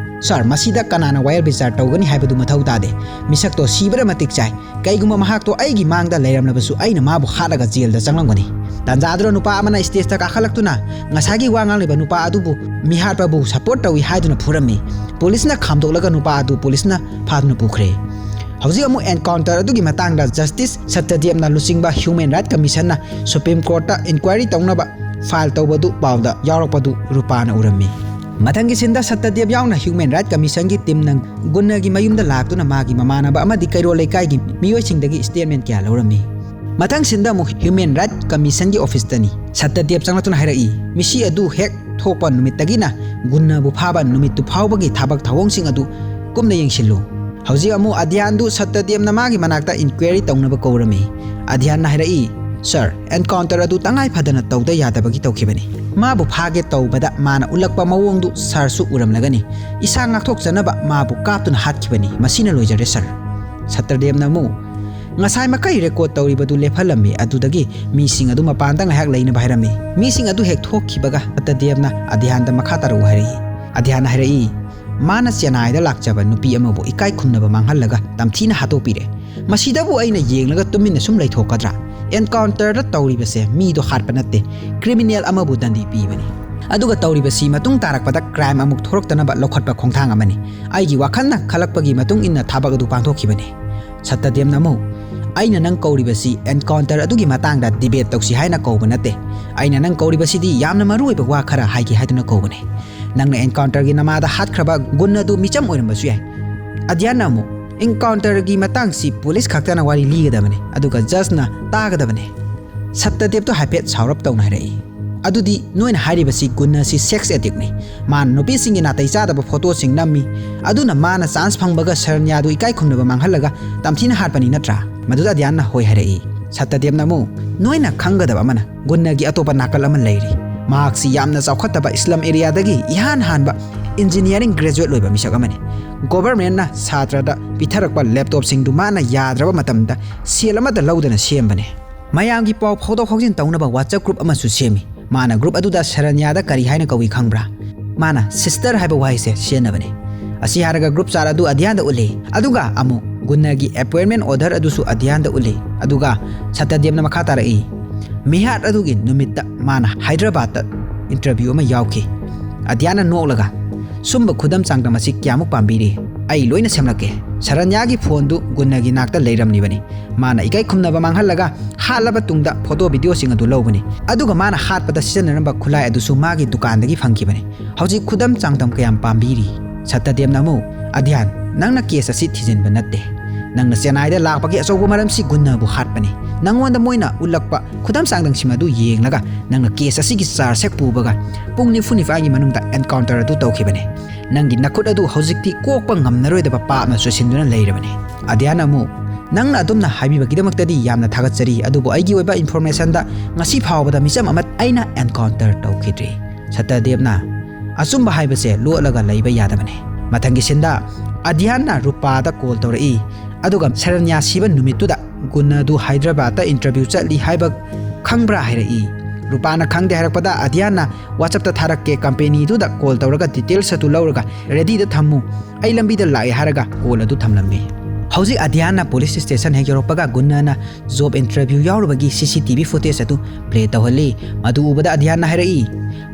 "ꯁꯥꯔ, ꯃꯁꯤꯗ ꯀꯅꯥꯅ ꯋꯥꯌꯦꯜ ꯕꯤꯆꯥꯔ ꯇꯧꯒꯅꯤ ꯍꯥꯏꯕꯗꯨ ꯃꯊꯧ ꯇꯥꯗꯦ꯫ ꯃꯤꯁꯛꯇꯣ ꯁꯤꯕꯅ ꯃꯇꯤꯛ ꯆꯥꯏ꯫ ꯀꯩꯒꯨꯝꯕ ꯃꯍꯥꯛꯇꯣ ꯑꯩꯒꯤ ꯃꯥꯡꯗ ꯂꯩꯔꯝꯂꯕꯁꯨ ꯑꯩꯅ ꯃꯥꯕꯨ ꯍꯥꯠꯂꯒ ꯖꯦꯜꯗ ꯆꯪꯂꯝꯒꯅꯤ"꯫ ꯇꯥꯟꯖꯥꯗꯨꯗ ꯅꯨꯄꯥ ꯑꯃꯅ ꯁ꯭ꯇꯦꯖꯇ ꯀꯥꯈꯠꯂꯛꯇꯨꯅ ꯉꯁꯥꯏꯒꯤ ꯋꯥ ꯉꯥꯡꯂꯤꯕ ꯅꯨꯄꯥ ꯑꯗꯨꯕꯨ ꯃꯤꯍꯥꯠꯄꯕꯨ ꯁꯄꯣꯔꯠ ꯇꯧꯏ ꯍꯥꯏꯗꯨꯅ ꯐꯨꯔꯝꯃꯤ꯫ ꯄꯨꯂꯤꯁꯅ ꯈꯥꯝꯗꯣꯛꯂꯒ ꯅꯨꯄꯥ ꯑꯗꯨ ꯄꯨꯂꯤꯁꯅ ꯐꯥꯗꯨꯅ ꯄꯨꯈ꯭ꯔꯦ꯫ ꯍꯧꯖꯤꯛ ꯑꯃꯨꯛ ꯑꯦꯟꯀꯥꯎꯟꯇꯔ ꯑꯗꯨꯒꯤ ꯃꯇꯥꯡꯗ ꯖꯁꯇꯤꯁ ꯁꯠꯇꯗꯦꯕꯅ ꯂꯨꯆꯤꯡꯕ ꯍ꯭ꯌꯨꯃꯦꯟ ꯔꯥꯏꯠ ꯀꯃꯤꯁꯟꯅ ꯁꯨꯄ꯭ꯔꯤꯝ ꯀꯣꯔꯠꯇ ꯏꯟꯀ꯭ꯋꯥꯏꯔꯤ ꯇꯧꯅꯕ ꯐꯥꯏꯜ ꯇꯧꯕꯗꯨ ꯄꯥꯎꯗ ꯌꯥꯎꯔꯛꯄꯗꯨ ꯔꯨꯄꯥꯅ ꯎꯔꯝꯃꯤ꯫ ꯃꯊꯪꯒꯤ ꯁꯤꯟꯗ ꯁꯠꯇꯗꯦꯕ ꯌꯥꯎꯅ ꯍ꯭ꯌꯨꯃꯦꯟ ꯔꯥꯏꯠ ꯀꯃꯤꯁꯟꯒꯤ ꯇꯤꯝꯅ ꯒꯨꯟꯅꯒꯤ ꯃꯌꯨꯝꯗ ꯂꯥꯛꯇꯨꯅ ꯃꯥꯒꯤ ꯃꯃꯥꯟꯅꯕ ꯑꯃꯗꯤ ꯀꯩꯔꯣꯜ ꯂꯩꯀꯥꯏꯒꯤ ꯃꯤꯑꯣꯏꯁꯤꯡꯗꯒꯤ ꯁ꯭ꯇꯦꯠꯃꯦꯟ ꯀꯌꯥ ꯂꯧꯔꯝꯃꯤ꯫ ꯃꯊꯪ ꯁꯤꯟꯗ ꯑꯃꯨꯛ ꯍ꯭ꯌꯨꯃꯦꯟ ꯔꯥꯏꯠ ꯀꯃꯤꯁꯟꯒꯤ ꯑꯣꯐꯤꯁꯇꯅꯤ꯫ ꯁꯠꯇꯗꯦꯕ ꯆꯪꯂꯛꯇꯨꯅ ꯍꯥꯏꯔꯛꯏ, "ꯃꯤꯁꯤ ꯑꯗꯨ ꯍꯦꯛ ꯊꯣꯛꯄ ꯅꯨꯃꯤꯠꯇꯒꯤꯅ ꯒꯨꯟꯅꯕꯨ ꯐꯥꯕ ꯅꯨꯃꯤꯠꯇꯨ ꯐꯥꯎꯕꯒꯤ ꯊꯕꯛ ꯊꯧꯑꯣꯡꯁꯤꯡ ꯑꯗꯨ ꯀꯨꯞꯅ ꯌꯦꯡꯁꯤꯜꯂꯨ"꯫ ꯍꯧꯖꯤꯛ ꯑꯃꯨꯛ ꯑꯙ꯭ꯌꯥꯟꯗꯨ ꯁꯠꯇꯗꯦꯕꯅ ꯃꯥꯒꯤ ꯃꯅꯥꯛꯇ ꯏꯟꯀ꯭ꯋꯥꯏꯔꯤ ꯇꯧꯅꯕ ꯀꯧꯔꯝꯃꯤ꯫ ꯑꯙ꯭ꯌꯥꯟꯅ ꯍꯥꯏꯔꯛꯏ, "ꯁꯥꯔ, ꯑꯦꯟꯀꯥꯎꯟꯇꯔ ꯑꯗꯨ ꯇꯉꯥꯏ ꯐꯗꯅ ꯇꯧꯗ ꯌꯥꯗꯕꯒꯤ ꯇꯧꯈꯤꯕꯅꯤ꯫ ꯃꯥꯕꯨ ꯐꯥꯒꯦ ꯇꯧꯕꯗ ꯃꯥꯅ ꯎꯠꯂꯛꯄ ꯃꯑꯣꯡꯗꯨ ꯁꯥꯔꯁꯨ ꯎꯔꯝꯂꯒꯅꯤ꯫ ꯏꯁꯥ ꯉꯥꯛꯊꯣꯛꯆꯅꯕ ꯃꯥꯕꯨ ꯀꯥꯞꯇꯨꯅ ꯍꯥꯠꯈꯤꯕꯅꯤ꯫ ꯃꯁꯤꯅ ꯂꯣꯏꯖꯔꯦ, ꯁꯥꯔ"꯫ ꯁꯠꯇꯗꯦꯕꯅ ꯑꯃꯨꯛ, "ꯉꯁꯥꯏ ꯃꯈꯩ ꯔꯦꯀꯣꯔꯗ ꯇꯧꯔꯤꯕꯗꯨ ꯂꯦꯞꯍꯜꯂꯝꯃꯤ, ꯑꯗꯨꯗꯒꯤ ꯃꯤꯁꯤꯡ ꯑꯗꯨ ꯃꯄꯥꯟꯗ ꯉꯥꯏꯍꯥꯛ ꯂꯩꯅꯕ ꯍꯥꯏꯔꯝꯃꯤ꯫ ꯃꯤꯁꯤꯡ ꯑꯗꯨ ꯍꯦꯛ ꯊꯣꯛꯈꯤꯕꯒ ꯁꯠꯇꯗꯦꯕꯅ ꯑꯙ꯭ꯌꯥꯟꯗ ꯃꯈꯥ ꯇꯥꯔꯛꯎ ꯍꯥꯏꯔꯛꯏ"꯫ ꯑꯙ꯭ꯌꯥꯟꯅ ꯍꯥꯏꯔꯛꯏ, ꯃꯥꯅ ꯆꯦꯟꯅꯥꯏꯗ ꯂꯥꯛꯆꯕ ꯅꯨꯄꯤ ꯑꯃꯕꯨ ꯏꯀꯥꯏ ꯈꯨꯝꯅꯕ ꯃꯥꯡꯍꯜꯂꯒ ꯇꯝꯊꯤꯅ ꯍꯥꯠꯇꯣꯛꯄꯤꯔꯦ꯫ ꯃꯁꯤꯗꯕꯨ ꯑꯩꯅ ꯌꯦꯡꯂꯒ ꯇꯨꯃꯤꯟꯅ ꯁꯨꯝ ꯂꯩꯊꯣꯛꯀꯗ꯭ꯔꯥ? ꯑꯦꯟꯀꯥꯎꯟꯇꯔꯗ ꯇꯧꯔꯤꯕꯁꯦ ꯃꯤꯗꯣ ꯍꯥꯠꯄ ꯅꯠꯇꯦ, ꯀ꯭ꯔꯤꯃꯤꯅꯦꯜ ꯑꯃꯕꯨ ꯗꯟꯗꯤ ꯄꯤꯕꯅꯤ꯫ ꯑꯗꯨꯒ ꯇꯧꯔꯤꯕꯁꯤ ꯃꯇꯨꯡ ꯇꯥꯔꯛꯄꯗ ꯀ꯭ꯔꯥꯏꯝ ꯑꯃꯨꯛ ꯊꯣꯔꯛꯇꯅꯕ ꯂꯧꯈꯠꯄ ꯈꯣꯡꯊꯥꯡ ꯑꯃꯅꯤ꯫ ꯑꯩꯒꯤ ꯋꯥꯈꯜꯅ ꯈꯜꯂꯛꯄꯒꯤ ꯃꯇꯨꯡ ꯏꯟꯅ ꯊꯕꯛ ꯑꯗꯨ ꯄꯥꯡꯊꯣꯛꯈꯤꯕꯅꯤ꯫ ꯁꯠꯇꯗꯦꯕꯅ ꯑꯃꯨꯛ, "ꯑꯩꯅ ꯅꯪ ꯀꯧꯔꯤꯕꯁꯤ ꯑꯦꯟꯀꯥꯎꯟꯇꯔ ꯑꯗꯨꯒꯤ ꯃꯇꯥꯡꯗ ꯗꯤꯕꯦꯠ ꯇꯧꯁꯤ ꯍꯥꯏꯅ ꯀꯧꯕ ꯅꯠꯇꯦ꯫ ꯑꯩꯅ ꯅꯪ ꯀꯧꯔꯤꯕꯁꯤꯗꯤ ꯌꯥꯝꯅ ꯃꯔꯨꯑꯣꯏꯕ ꯋꯥ ꯈꯔ ꯍꯥꯏꯒꯦ ꯍꯥꯏꯗꯨꯅ ꯀꯧꯕꯅꯤ꯫ ꯅꯪꯅ ꯑꯦꯟꯀꯥꯎꯟꯇꯔꯒꯤ ꯅꯃꯥꯗ ꯍꯥꯠꯈ꯭ꯔꯕ ꯒꯨꯟ ꯑꯗꯨ ꯃꯤꯆꯝ ꯑꯣꯏꯔꯝꯕꯁꯨ ꯌꯥꯏ꯫" ꯑꯗ꯭ꯌꯥꯟꯅ ꯑꯃꯨꯛ, "ꯑꯦꯟꯀꯥꯎꯟꯇꯔꯒꯤ ꯃꯇꯥꯡꯁꯤ ꯄꯨꯂꯤꯁ ꯈꯛꯇꯅ ꯋꯥꯔꯤ ꯂꯤꯒꯗꯕꯅꯤ, ꯑꯗꯨꯒ ꯖꯖꯅ ꯇꯥꯒꯗꯕꯅꯤ꯫" ꯁꯠꯇꯗꯦꯕꯇꯣ ꯍꯥꯏꯐꯦꯠ ꯁꯥꯎꯔꯞ ꯇꯧꯅ ꯍꯥꯏꯔꯛꯏ, "ꯑꯗꯨꯗꯤ ꯅꯣꯏꯅ ꯍꯥꯏꯔꯤꯕꯁꯤ ꯒꯨꯟ ꯑꯁꯤ ꯁꯦꯛꯁ ꯑꯦꯗꯤꯛꯅꯤ꯫ ꯃꯥꯅ ꯅꯨꯄꯤꯁꯤꯡꯒꯤ ꯅꯥꯇꯩ ꯆꯥꯗꯕ ꯐꯣꯇꯣꯁꯤꯡ ꯅꯝꯃꯤ꯫ ꯑꯗꯨꯅ ꯃꯥꯅ ꯆꯥꯟꯁ ꯐꯪꯕꯒ ꯁꯔꯟꯌꯥꯗꯨ ꯏꯀꯥꯏ ꯈꯨꯝꯅꯕ ꯃꯥꯡꯍꯜꯂꯒ ꯇꯝꯊꯤꯅ ꯍꯥꯠꯄꯅꯤ ꯅꯠꯇ꯭ꯔꯥ?" ꯃꯗꯨꯗ ꯑꯗ꯭ꯌꯥꯟꯅ ꯍꯣꯏ ꯍꯥꯏꯔꯛꯏ꯫ ꯁꯠꯇꯗꯦꯕꯅ ꯑꯃꯨꯛ, "ꯅꯣꯏꯅ ꯈꯪꯒꯗꯕ ꯑꯃꯅ, ꯒꯨꯟꯅꯒꯤ ꯑꯇꯣꯞꯄ ꯅꯥꯀꯜ ꯑꯃ ꯂꯩꯔꯤ꯫ ꯃꯍꯥꯛꯁꯤ ꯌꯥꯝꯅ ꯆꯥꯎꯈꯠꯇꯕ ꯏꯁꯂꯝ ꯑꯦꯔꯤꯌꯥꯗꯒꯤ ꯏꯍꯥꯟ ꯍꯥꯟꯕ ꯏꯟꯖꯤꯅꯤꯌꯥꯔꯤꯡ ꯒ꯭ꯔꯦꯖꯨꯋꯦꯠ ꯂꯣꯏꯕ ꯃꯤꯁꯛ ꯑꯃꯅꯤ꯫ ꯒꯣꯚꯔꯃꯦꯟꯠꯅ ꯁꯥꯇ꯭ꯔꯗ ꯄꯤꯊꯔꯛꯄ ꯂꯦꯞꯇꯣꯞꯁꯤꯡꯗꯨ ꯃꯥꯅ ꯌꯥꯗ꯭ꯔꯕ ꯃꯇꯝꯗ ꯁꯦꯜ ꯑꯃꯠꯇ ꯂꯧꯗꯅ ꯁꯦꯝꯕꯅꯤ꯫ ꯃꯌꯥꯝꯒꯤ ꯄꯥꯎ ꯐꯥꯎꯗꯣꯛ ꯐꯥꯎꯖꯤꯟ ꯇꯧꯅꯕ WhatsApp ꯒ꯭ꯔꯨꯞ ꯑꯃꯁꯨ ꯁꯦꯝꯃꯤ꯫ ꯃꯥꯅ ꯒ꯭ꯔꯨꯞ ꯑꯗꯨꯗ ꯁꯔꯟꯌꯥꯗ ꯀꯔꯤ ꯍꯥꯏꯅ ꯀꯧꯏ ꯈꯪꯕ꯭ꯔꯥ? ꯃꯥꯅ ꯁꯤꯁꯇꯔ ꯍꯥꯏꯕ ꯋꯥꯍꯩꯁꯦ ꯁꯤꯖꯤꯟꯅꯕꯅꯤ꯫" ꯑꯁꯤ ꯍꯥꯏꯔꯒ ꯒ꯭ꯔꯨꯞ ꯆꯥꯠ ꯑꯗꯨ ꯑꯗ꯭ꯌꯥꯟꯗ ꯎꯠꯂꯤ꯫ ꯑꯗꯨꯒ ꯑꯃꯨꯛ ꯒꯨꯟꯅꯒꯤ ꯑꯦꯄꯣꯏꯟꯃꯦꯟꯠ ꯑꯣꯔꯗꯔ ꯑꯗꯨꯁꯨ ꯑꯗ꯭ꯌꯥꯟꯗ ꯎꯠꯂꯤ꯫ ꯑꯗꯨꯒ ꯁꯠꯇꯗꯦꯕꯅ ꯃꯈꯥ ꯇꯥꯔꯛꯏ, "ꯃꯤꯍꯥꯠ ꯑꯗꯨꯒꯤ ꯅꯨꯃꯤꯠꯇ ꯃꯥꯅ ꯍꯥꯏꯗ꯭ꯔꯕꯥꯗꯇ ꯏꯟꯇꯔꯚ꯭ꯌꯨ ꯑꯃ ꯌꯥꯎꯈꯤ꯫" ꯑꯗ꯭ꯌꯥꯟꯅ ꯅꯣꯛꯂꯒ, "ꯁꯨꯝꯕ ꯈꯨꯗꯝ ꯆꯥꯡꯗꯝ ꯑꯁꯤ ꯀꯌꯥꯃꯨꯛ ꯄꯥꯝꯕꯤꯔꯤ? ꯑꯩ ꯂꯣꯏꯅ ꯁꯦꯝꯂꯛꯀꯦ꯫" ꯁꯔꯟꯌꯥꯒꯤ ꯐꯣꯟꯗꯨ ꯒꯨꯟꯅꯒꯤ ꯅꯥꯛꯇ ꯂꯩꯔꯝꯂꯤꯕꯅꯤ꯫ ꯃꯥꯅ ꯏꯀꯥꯏ ꯈꯨꯝꯅꯕ ꯃꯥꯡꯍꯜꯂꯒ ꯍꯥꯠꯂꯕ ꯇꯨꯡꯗ ꯐꯣꯇꯣ ꯚꯤꯗꯤꯑꯣꯁꯤꯡ ꯑꯗꯨ ꯂꯧꯕꯅꯤ꯫ ꯑꯗꯨꯒ ꯃꯥꯅ ꯍꯥꯠꯄꯗ ꯁꯤꯖꯤꯟꯅꯔꯝꯕ ꯈꯨꯠꯂꯥꯏ ꯑꯗꯨꯁꯨ ꯃꯥꯒꯤ ꯗꯨꯀꯥꯟꯗꯒꯤ ꯐꯪꯈꯤꯕꯅꯤ꯫ ꯍꯧꯖꯤꯛ ꯈꯨꯗꯝ ꯆꯥꯡꯗꯝ ꯀꯌꯥꯝ ꯄꯥꯝꯕꯤꯔꯤ? ꯁꯠꯇꯗꯦꯕꯅ ꯑꯃꯨꯛ, "ꯑꯗ꯭ꯌꯥꯟ, ꯅꯪꯅ ꯀꯦꯁ ꯑꯁꯤ ꯊꯤꯖꯤꯟꯕ ꯅꯠꯇꯦ꯫ ꯅꯪꯅ ꯆꯦꯟꯅꯥꯏꯗ ꯂꯥꯛꯄꯒꯤ ꯑꯆꯧꯕ ꯃꯔꯝꯁꯤ ꯒꯨꯟꯅꯕꯨ ꯍꯥꯠꯄꯅꯤ꯫ ꯅꯪꯉꯣꯟꯗ ꯃꯣꯏꯅ ꯎꯠꯂꯛꯄ ꯈꯨꯗꯝ ꯆꯥꯡꯗꯝꯁꯤꯡ ꯑꯗꯨ ꯌꯦꯡꯂꯒ ꯅꯪꯅ ꯀꯦꯁ ꯑꯁꯤꯒꯤ ꯆꯥꯔꯖ ꯍꯦꯛ ꯄꯨꯕꯒ ꯄꯨꯡ ꯅꯤꯐꯨ ꯅꯤꯄꯥꯟꯒꯤ ꯃꯅꯨꯡꯗ ꯑꯦꯟꯀꯥꯎꯟꯇꯔ ꯑꯗꯨ ꯇꯧꯈꯤꯕꯅꯤ꯫ ꯅꯪꯒꯤ ꯅꯈꯨꯠ ꯑꯗꯨ ꯍꯧꯖꯤꯛꯇꯤ ꯀꯣꯛꯄ ꯉꯝꯅꯔꯣꯏꯗꯕ ꯄꯥꯞꯅ ꯆꯨꯁꯤꯟꯗꯨꯅ ꯂꯩꯔꯕꯅꯤ꯫" ꯑꯗ꯭ꯌꯥꯟꯅ ꯑꯃꯨꯛ, "ꯅꯪꯅ ꯑꯗꯨꯝꯅ ꯍꯥꯏꯕꯤꯕꯒꯤꯗꯃꯛꯇꯗꯤ ꯌꯥꯝꯅ ꯊꯥꯒꯠꯆꯔꯤ, ꯑꯗꯨꯕꯨ ꯑꯩꯒꯤ ꯑꯣꯏꯕ ꯏꯟꯐꯣꯔꯃꯦꯁꯟꯗ ꯉꯁꯤ ꯐꯥꯎꯕꯗ ꯃꯤꯆꯝ ꯑꯃ ꯑꯩꯅ ꯑꯦꯟꯀꯥꯎꯟꯇꯔ ꯇꯧꯈꯤꯗ꯭ꯔꯤ꯫" ꯁꯠꯇꯗꯦꯕꯅ, "ꯑꯆꯨꯝꯕ ꯍꯥꯏꯕꯁꯦ ꯂꯣꯠꯂꯒ ꯂꯩꯕ ꯌꯥꯗꯕꯅꯤ꯫" ꯃꯊꯪꯒꯤ ꯁꯤꯟꯗ ꯑꯗ꯭ꯌꯥꯟꯅ ꯔꯨꯄꯥꯗ ꯀꯣꯜ ꯇꯧꯔꯛꯏ꯫ ꯑꯗꯨꯒ ꯁꯔꯟꯌꯥ ꯁꯤꯕ ꯅꯨꯃꯤꯠꯇꯨꯗ ꯒꯨꯟꯅ ꯑꯗꯨ ꯍꯥꯏꯗ꯭ꯔꯕꯥꯗꯇ ꯏꯟꯇꯔꯚ꯭ꯌꯨ ꯆꯠꯂꯤ ꯍꯥꯏꯕ ꯈꯪꯕ꯭ꯔꯥ ꯍꯥꯏꯔꯛꯏ꯫ ꯔꯨꯄꯥꯅ ꯈꯪꯗꯦ ꯍꯥꯏꯔꯛꯄꯗ ꯑꯙ꯭ꯌꯥꯟꯅ WhatsApp-ꯇ ꯊꯥꯔꯛꯀꯦ, ꯀꯝꯄꯦꯅꯤꯗꯨꯗ ꯀꯣꯜ ꯇꯧꯔꯒ ꯗꯤꯇꯦꯜꯁ ꯑꯗꯨ ꯂꯧꯔꯒ ꯔꯦꯗꯤꯗ ꯊꯝꯃꯨ, ꯑꯩ ꯂꯝꯕꯤꯗ ꯂꯥꯛꯑꯦ ꯍꯥꯏꯔꯒ ꯀꯣꯜ ꯑꯗꯨ ꯊꯝꯂꯝꯃꯤ꯫ ꯍꯧꯖꯤꯛ ꯑꯙ꯭ꯌꯥꯟꯅ ꯄꯨꯂꯤꯁ ꯁ꯭ꯇꯦꯁꯟ ꯍꯦꯛ ꯌꯧꯔꯛꯄꯒ ꯒꯨꯟꯅꯅ ꯖꯣꯕ ꯏꯟꯇꯔꯚ꯭ꯌꯨ ꯌꯥꯎꯔꯨꯕꯒꯤ CCTV footage ꯑꯗꯨ ꯄ꯭ꯂꯦ ꯇꯧꯍꯜꯂꯤ꯫ ꯃꯗꯨ ꯎꯕꯗ ꯑꯙ꯭ꯌꯥꯟꯅ ꯍꯥꯏꯔꯛꯏ,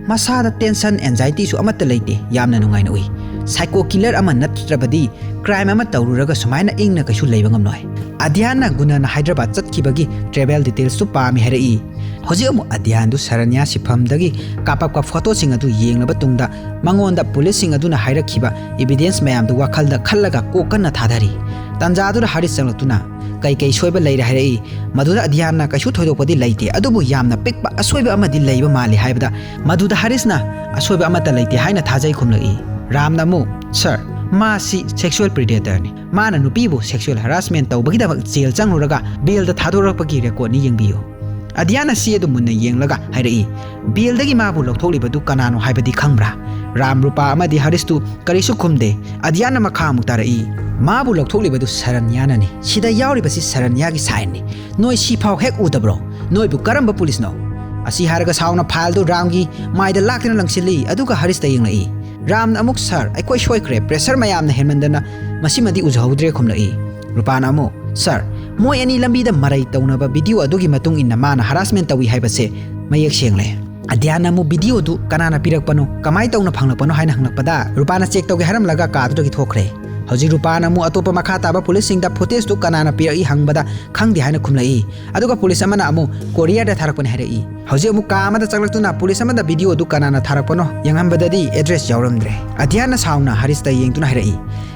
ꯃꯁꯥꯗ ꯇꯦꯟꯁꯟ, ꯑꯦꯟꯖꯥꯏꯇꯤꯁꯨ ꯑꯃꯠꯇ ꯂꯩꯇꯦ, ꯌꯥꯝꯅ ꯅꯨꯡꯉꯥꯏꯅ ꯎꯏ꯫ ꯁꯥꯏꯀꯣ ꯀꯤꯂꯔ ꯑꯃ ꯅꯠꯇ꯭ꯔꯕꯗꯤ ꯀ꯭ꯔꯥꯏꯝ ꯑꯃ ꯇꯧꯔꯨꯔꯒ ꯁꯨꯃꯥꯏꯅ ꯏꯪꯅ ꯀꯩꯁꯨ ꯂꯩꯕ ꯉꯝꯂꯣꯏ꯫ ꯑꯙ꯭ꯌꯥꯟꯅ ꯒꯨꯟꯅꯅ ꯍꯥꯏꯗ꯭ꯔꯕꯥꯗ ꯆꯠꯈꯤꯕꯒꯤ ꯇ꯭ꯔꯦꯚꯦꯜ ꯗꯤꯇꯦꯜꯁꯇꯨ ꯄꯥꯝꯃꯤ ꯍꯥꯏꯔꯛꯏ꯫ ꯍꯧꯖꯤꯛ ꯑꯃꯨꯛ ꯑꯙ꯭ꯌꯥꯟꯗꯨ ꯁꯔꯟꯌꯥ ꯁꯤꯐꯝꯗꯒꯤ ꯀꯥꯞꯄꯛꯄ ꯐꯣꯇꯣꯁꯤꯡ ꯑꯗꯨ ꯌꯦꯡꯂꯕ ꯇꯨꯡꯗ ꯃꯉꯣꯟꯗ ꯄꯨꯂꯤꯁꯁꯤꯡ ꯑꯗꯨꯅ ꯍꯥꯏꯔꯛꯈꯤꯕ ꯏꯚꯤꯗꯦꯟꯁ ꯃꯌꯥꯝꯗꯨ ꯋꯥꯈꯜꯗ ꯈꯜꯂꯒ ꯀꯣꯛ ꯀꯟꯅ ꯊꯥꯗꯔꯤ꯫ ꯇꯥꯟꯖꯥꯗꯨꯗ ꯍꯔꯤꯁ ꯆꯪꯂꯛꯇꯨꯅ ꯀꯩ ꯀꯩ ꯁꯣꯏꯕ ꯂꯩꯔꯦ ꯍꯥꯏꯔꯛꯏ꯫ ꯃꯗꯨꯗ ꯑꯙ꯭ꯌꯥꯟꯅ ꯀꯩꯁꯨ ꯊꯣꯏꯗꯣꯛꯄꯗꯤ ꯂꯩꯇꯦ, ꯑꯗꯨꯕꯨ ꯌꯥꯝꯅ ꯄꯤꯛꯄ ꯑꯁꯣꯏꯕ ꯑꯃꯗꯤ ꯂꯩꯕ ꯃꯥꯜꯂꯤ ꯍꯥꯏꯕꯗ ꯃꯗꯨꯗ ꯍꯔꯤꯁꯅ ꯑꯁꯣꯏꯕ ꯑꯃꯠꯇ ꯂꯩꯇꯦ ꯍꯥꯏꯅ ꯊꯥꯖꯩ ꯈꯨꯝꯂꯛꯏ꯫ ꯔꯥꯝꯅ ꯑꯃꯨꯛ, "ꯁꯔ, ꯃꯥꯁꯤ ꯁꯦꯛꯁꯨꯑꯦꯜ ꯄ꯭ꯔꯤꯗꯦꯇꯔꯅꯤ꯫ ꯃꯥꯅ ꯅꯨꯄꯤꯕꯨ ꯁꯦꯛꯁꯨꯑꯦꯜ ꯍꯔꯥꯁꯃꯦꯟ ꯇꯧꯕꯒꯤꯗꯃꯛ ꯖꯦꯜ ꯆꯪꯂꯨꯔꯒ ꯕꯦꯜꯗ ꯊꯥꯗꯣꯔꯛꯄꯒꯤ ꯔꯦꯀꯣꯔꯗꯅꯤ, ꯌꯦꯡꯕꯤꯌꯨ"꯫ ꯑꯙ꯭ꯌꯥꯟꯅ ꯆꯦ ꯑꯗꯨ ꯃꯨꯟꯅ ꯌꯦꯡꯂꯒ ꯍꯥꯏꯔꯛꯏ, "ꯕꯦꯜꯗꯒꯤ ꯃꯥꯕꯨ ꯂꯧꯊꯣꯛꯂꯤꯕꯗꯨ ꯀꯅꯥꯅꯣ ꯍꯥꯏꯕꯗꯤ ꯈꯪꯕ꯭ꯔꯥ?" ꯔꯥꯝ, ꯔꯨꯄꯥ ꯑꯃꯗꯤ ꯍꯔꯤꯁꯇꯨ ꯀꯔꯤꯁꯨ ꯈꯨꯝꯗꯦ꯫ ꯑꯙ꯭ꯌꯥꯟꯅ ꯃꯈꯥ ꯑꯃꯨꯛ ꯇꯥꯔꯛꯏ, "ꯃꯥꯕꯨ ꯂꯧꯊꯣꯛꯂꯤꯕꯗꯨ ꯁꯔꯟꯌꯥꯅꯅꯤ꯫ ꯁꯤꯗ ꯌꯥꯎꯔꯤꯕꯁꯤ ꯁꯔꯟꯌꯥꯒꯤ ꯁꯥꯏꯟꯅꯤ꯫ ꯅꯣꯏ ꯁꯤꯐꯥꯎ ꯍꯦꯛ ꯎꯗꯕ꯭ꯔꯣ? ꯅꯣꯏꯕꯨ ꯀꯔꯝꯕ ꯄꯨꯂꯤꯁꯅꯣ?" ꯑꯁꯤ ꯍꯥꯏꯔꯒ ꯁꯥꯎꯅ ꯐꯥꯏꯜꯗꯨ ꯔꯥꯝꯒꯤ ꯃꯥꯏꯗ ꯂꯥꯛꯇꯨꯅ ꯂꯪꯁꯤꯜꯂꯤ, ꯑꯗꯨꯒ ꯍꯔꯤꯁꯇ ꯌꯦꯡꯂꯛꯏ꯫ ꯔꯥꯝꯅ ꯑꯃꯨꯛ, "ꯁꯔ, ꯑꯩꯈꯣꯏ ꯁꯣꯏꯈ꯭ꯔꯦ, ꯄ꯭ꯔꯦꯁꯔ ꯃꯌꯥꯝꯅ ꯍꯦꯟꯃꯟꯗꯅ ꯃꯁꯤꯃꯗꯤ ꯎꯖꯍꯧꯗ꯭ꯔꯦ" ꯈꯨꯝꯂꯛꯏ꯫ ꯔꯨꯄꯥꯅ ꯑꯃꯨꯛ, "ꯁꯔ, ꯃꯣꯏ ꯑꯅꯤ ꯂꯝꯕꯤꯗ ꯃꯔꯩ ꯇꯧꯅꯕ ꯚꯤꯗꯤꯑꯣ ꯑꯗꯨꯒꯤ ꯃꯇꯨꯡ ꯏꯟꯅ ꯃꯥꯅ ꯍꯔꯥꯁꯃꯦꯟ ꯇꯧꯏ ꯍꯥꯏꯕꯁꯦ ꯃꯌꯦꯛ ꯁꯦꯡꯂꯦ"꯫ ꯑꯙ꯭ꯌꯥꯟꯅ ꯑꯃꯨꯛ, "ꯚꯤꯗꯤꯑꯣꯗꯨ ꯀꯅꯥꯅ ꯄꯤꯔꯛꯄꯅꯣ, ꯀꯃꯥꯏꯅ ꯇꯧꯅ ꯐꯪꯂꯛꯄꯅꯣ?" ꯍꯥꯏꯅ ꯍꯪꯂꯛꯄꯗ ꯔꯨꯄꯥꯅ ꯆꯦꯛ ꯇꯧꯒꯦ ꯍꯥꯏꯔꯝꯂꯒ ꯀꯥꯗꯨꯗꯒꯤ ꯊꯣꯛꯈ꯭ꯔꯦ꯫ ꯍꯧꯖꯤꯛ ꯔꯨꯄꯥꯅ ꯑꯃꯨꯛ ꯑꯇꯣꯞꯄ ꯃꯈꯥ ꯇꯥꯕ ꯄꯨꯂꯤꯁꯁꯤꯡꯗ ꯐꯨꯇꯦꯖꯇꯨ ꯀꯅꯥꯅ ꯄꯤꯔꯛꯏ ꯍꯪꯕꯗ ꯈꯪꯗꯦ ꯍꯥꯏꯅ ꯈꯨꯝꯂꯛꯏ꯫ ꯑꯗꯨꯒ ꯄꯨꯂꯤꯁ ꯑꯃꯅ ꯑꯃꯨꯛ ꯀꯣꯔꯤꯌꯔꯗ ꯊꯥꯔꯛꯄꯅꯤ ꯍꯥꯏꯔꯛꯏ꯫ ꯍꯧꯖꯤꯛ ꯑꯃꯨꯛ ꯀꯥ ꯑꯃꯗ ꯆꯪꯂꯛꯇꯨꯅ ꯄꯨꯂꯤꯁ ꯑꯃꯗ ꯚꯤꯗꯤꯑꯣꯗꯨ ꯀꯅꯥꯅ ꯊꯥꯔꯛꯄꯅꯣ ꯌꯦꯡꯍꯟꯕꯗꯗꯤ ꯑꯦꯗ꯭ꯔꯦꯁ ꯌꯥꯎꯔꯝꯗ꯭ꯔꯦ꯫ ꯑꯙ꯭ꯌꯥꯟꯅ ꯁꯥꯎꯅ ꯍꯔꯤꯁꯇ ꯌꯦꯡꯗꯨꯅ ꯍꯥꯏꯔꯛꯏ,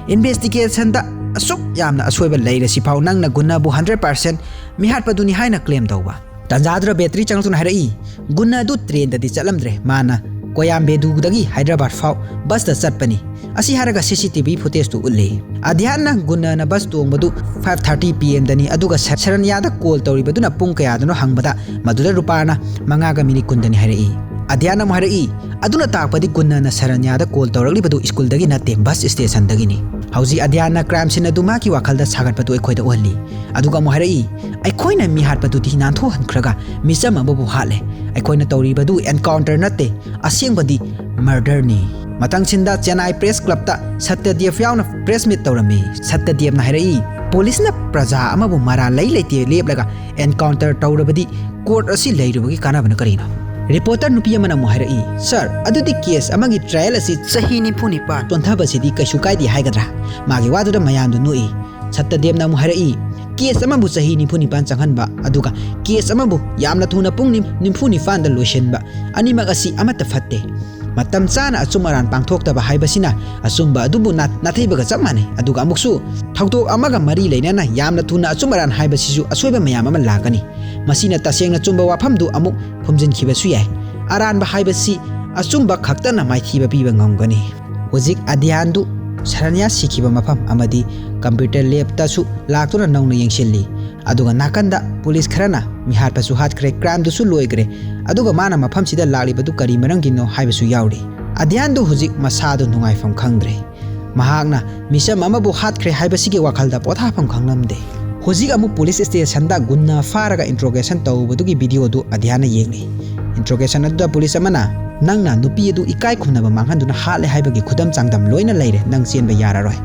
"ꯏꯟꯚꯦꯁꯇꯤꯒꯦꯁꯟꯗ ꯑꯁꯨꯛ ꯌꯥꯝꯅ ꯑꯁꯣꯏꯕ ꯂꯩꯔꯁꯤꯐꯥꯎ ꯅꯪꯅ ꯒꯨꯟꯅꯕꯨ ꯍꯟꯗ꯭ꯔꯦꯠ ꯄꯥꯔꯁꯦꯟ ꯃꯤꯍꯥꯠꯄꯗꯨꯅꯤ ꯍꯥꯏꯅ ꯀ꯭ꯂꯦꯝ ꯇꯧꯕ?" ꯇꯥꯟꯖꯥꯗꯨꯗ ꯕꯦꯇ꯭ꯔꯤ ꯆꯪꯂꯛꯇꯨꯅ ꯍꯥꯏꯔꯛꯏ, "ꯒꯨꯟꯅ ꯑꯗꯨ ꯇ꯭ꯔꯦꯟꯗꯗꯤ ꯆꯠꯂꯝꯗ꯭ꯔꯦ, ꯃꯥꯅ ꯀꯣꯌꯥꯝꯕꯦꯗꯨꯗꯒꯤ ꯍꯥꯏꯗ꯭ꯔꯕꯥꯗ ꯐꯥꯎ ꯕꯁꯇ ꯆꯠꯄꯅꯤ"꯫ ꯑꯁꯤ ꯍꯥꯏꯔꯒ CCTV ꯐꯨꯇꯦꯖꯇꯨ ꯎꯠꯂꯤ꯫ ꯑꯙ꯭ꯌꯥꯟꯅ ꯒꯨꯟꯅꯅ ꯕꯁ ꯇꯣꯡꯕꯗꯨ five thirty PM ꯗꯅꯤ, ꯑꯗꯨꯒ ꯁ-, ꯁꯔꯟꯌꯥꯗ ꯀꯣꯜ ꯇꯧꯔꯤꯕꯗꯨꯅ ꯄꯨꯡ ꯀꯌꯥꯗꯅꯣ ꯍꯪꯕꯗ ꯃꯗꯨꯗ ꯔꯨꯄꯥꯅ ꯃꯉꯥꯒ ꯃꯤꯅꯤꯠ ꯀꯨꯟꯗꯅꯤ ꯍꯥꯏꯔꯛꯏ꯫ ꯑꯙ꯭ꯌꯥꯟꯅ ꯑꯃꯨꯛ ꯍꯥꯏꯔꯛꯏ, "ꯑꯗꯨꯅ ꯇꯥꯛꯄꯗꯤ ꯒꯨꯟꯅꯅ ꯁꯔꯟꯌꯥꯗ ꯀꯣꯜ ꯇꯧꯔꯛꯂꯤꯕꯗꯨ ꯁ꯭ꯀꯨꯜꯗꯒꯤ ꯅꯠꯇꯦ, ꯕꯁ ꯁ꯭ꯇꯦꯁꯟꯗꯒꯤꯅꯤ"꯫ ꯍꯧꯖꯤꯛ ꯑꯗ꯭ꯌꯥꯟꯅ ꯀ꯭ꯔꯥꯏꯝ ꯁꯤꯟ ꯑꯗꯨ ꯃꯥꯒꯤ ꯋꯥꯈꯜꯗ ꯁꯥꯒꯠꯄꯗꯨ ꯑꯩꯈꯣꯏꯗ ꯎꯍꯜꯂꯤ꯫ ꯑꯗꯨꯒ ꯑꯃꯨꯛ ꯍꯥꯏꯔꯛꯏ, "ꯑꯩꯈꯣꯏꯅ ꯃꯤ ꯍꯥꯠꯄꯗꯨꯗꯤ ꯅꯥꯟꯊꯣꯛꯍꯟꯈ꯭ꯔꯒ ꯃꯤꯆꯝ ꯑꯃꯕꯨ ꯍꯥꯠꯂꯦ꯫ ꯑꯩꯈꯣꯏꯅ ꯇꯧꯔꯤꯕꯗꯨ ꯑꯦꯟꯀꯥꯎꯟꯇꯔ ꯅꯠꯇꯦ, ꯑꯁꯦꯡꯕꯗꯤ ꯃꯔꯗꯔꯅꯤ"꯫ ꯃꯊꯪꯁꯤꯟꯗ ꯆꯦꯟꯅꯥꯏ ꯄ꯭ꯔꯦꯁ ꯀ꯭ꯂꯕꯇ ꯁꯠꯇꯗꯦꯕ ꯌꯥꯎꯅ ꯄ꯭ꯔꯦꯁ ꯃꯤꯠ ꯇꯧꯔꯝꯃꯤ꯫ ꯁꯠꯇꯗꯦꯕꯅ ꯍꯥꯏꯔꯛꯏ, "ꯄꯨꯂꯤꯁꯅ ꯄ꯭ꯔꯖꯥ ꯑꯃꯕꯨ ꯃꯔꯥꯜ ꯂꯩ ꯂꯩꯇꯦ ꯂꯦꯞꯂꯒ ꯑꯦꯟꯀꯥꯎꯟꯇꯔ ꯇꯧꯔꯕꯗꯤ ꯀꯣꯔꯠ ꯑꯁꯤ ꯂꯩꯔꯨꯕꯒꯤ ꯀꯥꯟꯅꯕꯅ ꯀꯔꯤꯅꯣ?" ꯔꯤꯄꯣꯔꯇꯔ ꯅꯨꯄꯤ ꯑꯃꯅ ꯑꯃꯨꯛ ꯍꯥꯏꯔꯛꯏ, "ꯁꯥꯔ, ꯑꯗꯨꯗꯤ ꯀꯦꯁ ꯑꯃꯒꯤ ꯇ꯭ꯔꯥꯌꯦꯜ ꯑꯁꯤ ꯆꯍꯤ ꯅꯤꯐꯨ ꯅꯤꯄꯥꯟ ꯆꯣꯟꯊꯕꯁꯤꯗꯤ ꯀꯩꯁꯨ ꯀꯥꯏꯗꯦ ꯍꯥꯏꯒꯗ꯭ꯔꯥ?" ꯃꯥꯒꯤ ꯋꯥꯗꯨꯗ ꯃꯌꯥꯝꯗꯨ ꯅꯣꯛꯏ꯫ ꯁꯠꯇꯗꯦꯕꯅ ꯑꯃꯨꯛ ꯍꯥꯏꯔꯛꯏ, "ꯀꯦꯁ ꯑꯃꯕꯨ ꯆꯍꯤ ꯅꯤꯐꯨ ꯅꯤꯄꯥꯟ ꯆꯪꯍꯟꯕ, ꯑꯗꯨꯒ ꯀꯦꯁ ꯑꯃꯕꯨ ꯌꯥꯝꯅ ꯊꯨꯅ ꯄꯨꯡ ꯅꯤꯝ-, ꯅꯤꯝꯐꯨ ꯅꯤꯄꯥꯟꯗ ꯂꯣꯏꯁꯤꯟꯕ, ꯑꯅꯤꯃꯛ ꯑꯁꯤ ꯑꯃꯠꯇ ꯐꯠꯇꯦ꯫ ꯃꯇꯝ ꯆꯥꯅ ꯑꯆꯨꯝ ꯑꯔꯥꯟ ꯄꯥꯡꯊꯣꯛꯇꯕ ꯍꯥꯏꯕꯁꯤꯅ ꯑꯆꯨꯝꯕ ꯑꯗꯨꯕꯨ ꯅꯥ-, ꯅꯥꯊꯩꯕꯒ ꯆꯞ ꯃꯥꯟꯅꯩ꯫ ꯑꯗꯨꯒ ꯑꯃꯨꯛꯁꯨ ꯊꯧꯗꯣꯛ ꯑꯃꯒ ꯃꯔꯤ ꯂꯩꯅꯅ ꯌꯥꯝꯅ ꯊꯨꯅ ꯑꯆꯨꯝ ꯑꯔꯥꯟ ꯍꯥꯏꯕꯁꯤꯁꯨ ꯑꯁꯣꯏꯕ ꯃꯌꯥꯝ ꯑꯃ ꯂꯥꯛꯀꯅꯤ꯫ ꯃꯁꯤꯅ ꯇꯁꯦꯡꯅ ꯆꯨꯝꯕ ꯋꯥꯐꯝꯗꯨ ꯑꯃꯨꯛ ꯐꯨꯝꯖꯤꯟꯈꯤꯕꯁꯨ ꯌꯥꯏ꯫ ꯑꯔꯥꯟꯕ ꯍꯥꯏꯕꯁꯤ ꯑꯆꯨꯝꯕ ꯈꯛꯇꯅ ꯃꯥꯏꯊꯤꯕ ꯄꯤꯕ ꯉꯝꯒꯅꯤ"꯫ ꯍꯧꯖꯤꯛ ꯑꯗ꯭ꯌꯥꯟꯗꯨ ꯁꯔꯅ꯭ꯌꯥꯁ ꯁꯤꯈꯤꯕ ꯃꯐꯝ ꯑꯃꯗꯤ ꯀꯝꯄ꯭ꯌꯨꯇꯔ ꯂꯦꯕꯇꯁꯨ ꯂꯥꯛꯇꯨꯅ ꯅꯧꯅ ꯌꯦꯡꯁꯤꯜꯂꯤ꯫ ꯑꯗꯨꯒ ꯅꯥꯀꯟꯗ ꯄꯨꯂꯤꯁ ꯈꯔꯅ ꯃꯤꯍꯥꯠꯄꯁꯨ ꯍꯥꯠꯈ꯭ꯔꯦ, ꯀ꯭ꯔꯥꯏꯝꯗꯨꯁꯨ ꯂꯣꯏꯈ꯭ꯔꯦ꯫ ꯑꯗꯨꯒ ꯃꯥꯅ ꯃꯐꯝꯁꯤꯗ ꯂꯥꯛꯂꯤꯕꯗꯨ ꯀꯔꯤ ꯃꯔꯝꯒꯤꯅꯣ ꯍꯥꯏꯕꯁꯨ ꯌꯥꯎꯔꯤ꯫ ꯑꯗ꯭ꯌꯥꯟꯗꯨ ꯍꯧꯖꯤꯛ ꯃꯁꯥꯗꯨ ꯅꯨꯡꯉꯥꯏꯐꯝ ꯈꯪꯗ꯭ꯔꯦ꯫ ꯃꯍꯥꯛꯅ ꯃꯤꯆꯝ ꯑꯃꯕꯨ ꯍꯥꯠꯈ꯭ꯔꯦ ꯍꯥꯏꯕꯁꯤꯒꯤ ꯋꯥꯈꯜꯗ ꯄꯣꯊꯥꯐꯝ ꯈꯪꯂꯝꯗꯦ꯫ ꯍꯧꯖꯤꯛ ꯑꯃꯨꯛ ꯄꯨꯂꯤꯁ ꯁ꯭ꯇꯦꯁꯟꯗ ꯒꯨꯟꯅ ꯐꯥꯔꯒ ꯏꯟꯇ꯭ꯔꯣꯒꯦꯁꯟ ꯇꯧꯕꯗꯨꯒꯤ ꯚꯤꯗꯤꯑꯣꯗꯨ ꯑꯗ꯭ꯌꯥꯟꯅ ꯌꯦꯡꯂꯤ꯫ ꯏꯟꯇ꯭ꯔꯣꯒꯦꯁꯟ ꯑꯗꯨꯗ ꯄꯨꯂꯤꯁ ꯑꯃꯅ, "ꯅꯪꯅ ꯅꯨꯄꯤ ꯑꯗꯨ ꯏꯀꯥꯏ ꯈꯨꯝꯅꯕ ꯃꯥꯡꯍꯟꯗꯨꯅ ꯍꯥꯠꯂꯦ ꯍꯥꯏꯕꯒꯤ ꯈꯨꯗꯝ ꯆꯥꯡꯗꯝ ꯂꯣꯏꯅ ꯂꯩꯔꯦ, ꯅꯪ ꯆꯦꯟꯕ ꯌꯥꯔꯔꯣꯏ꯫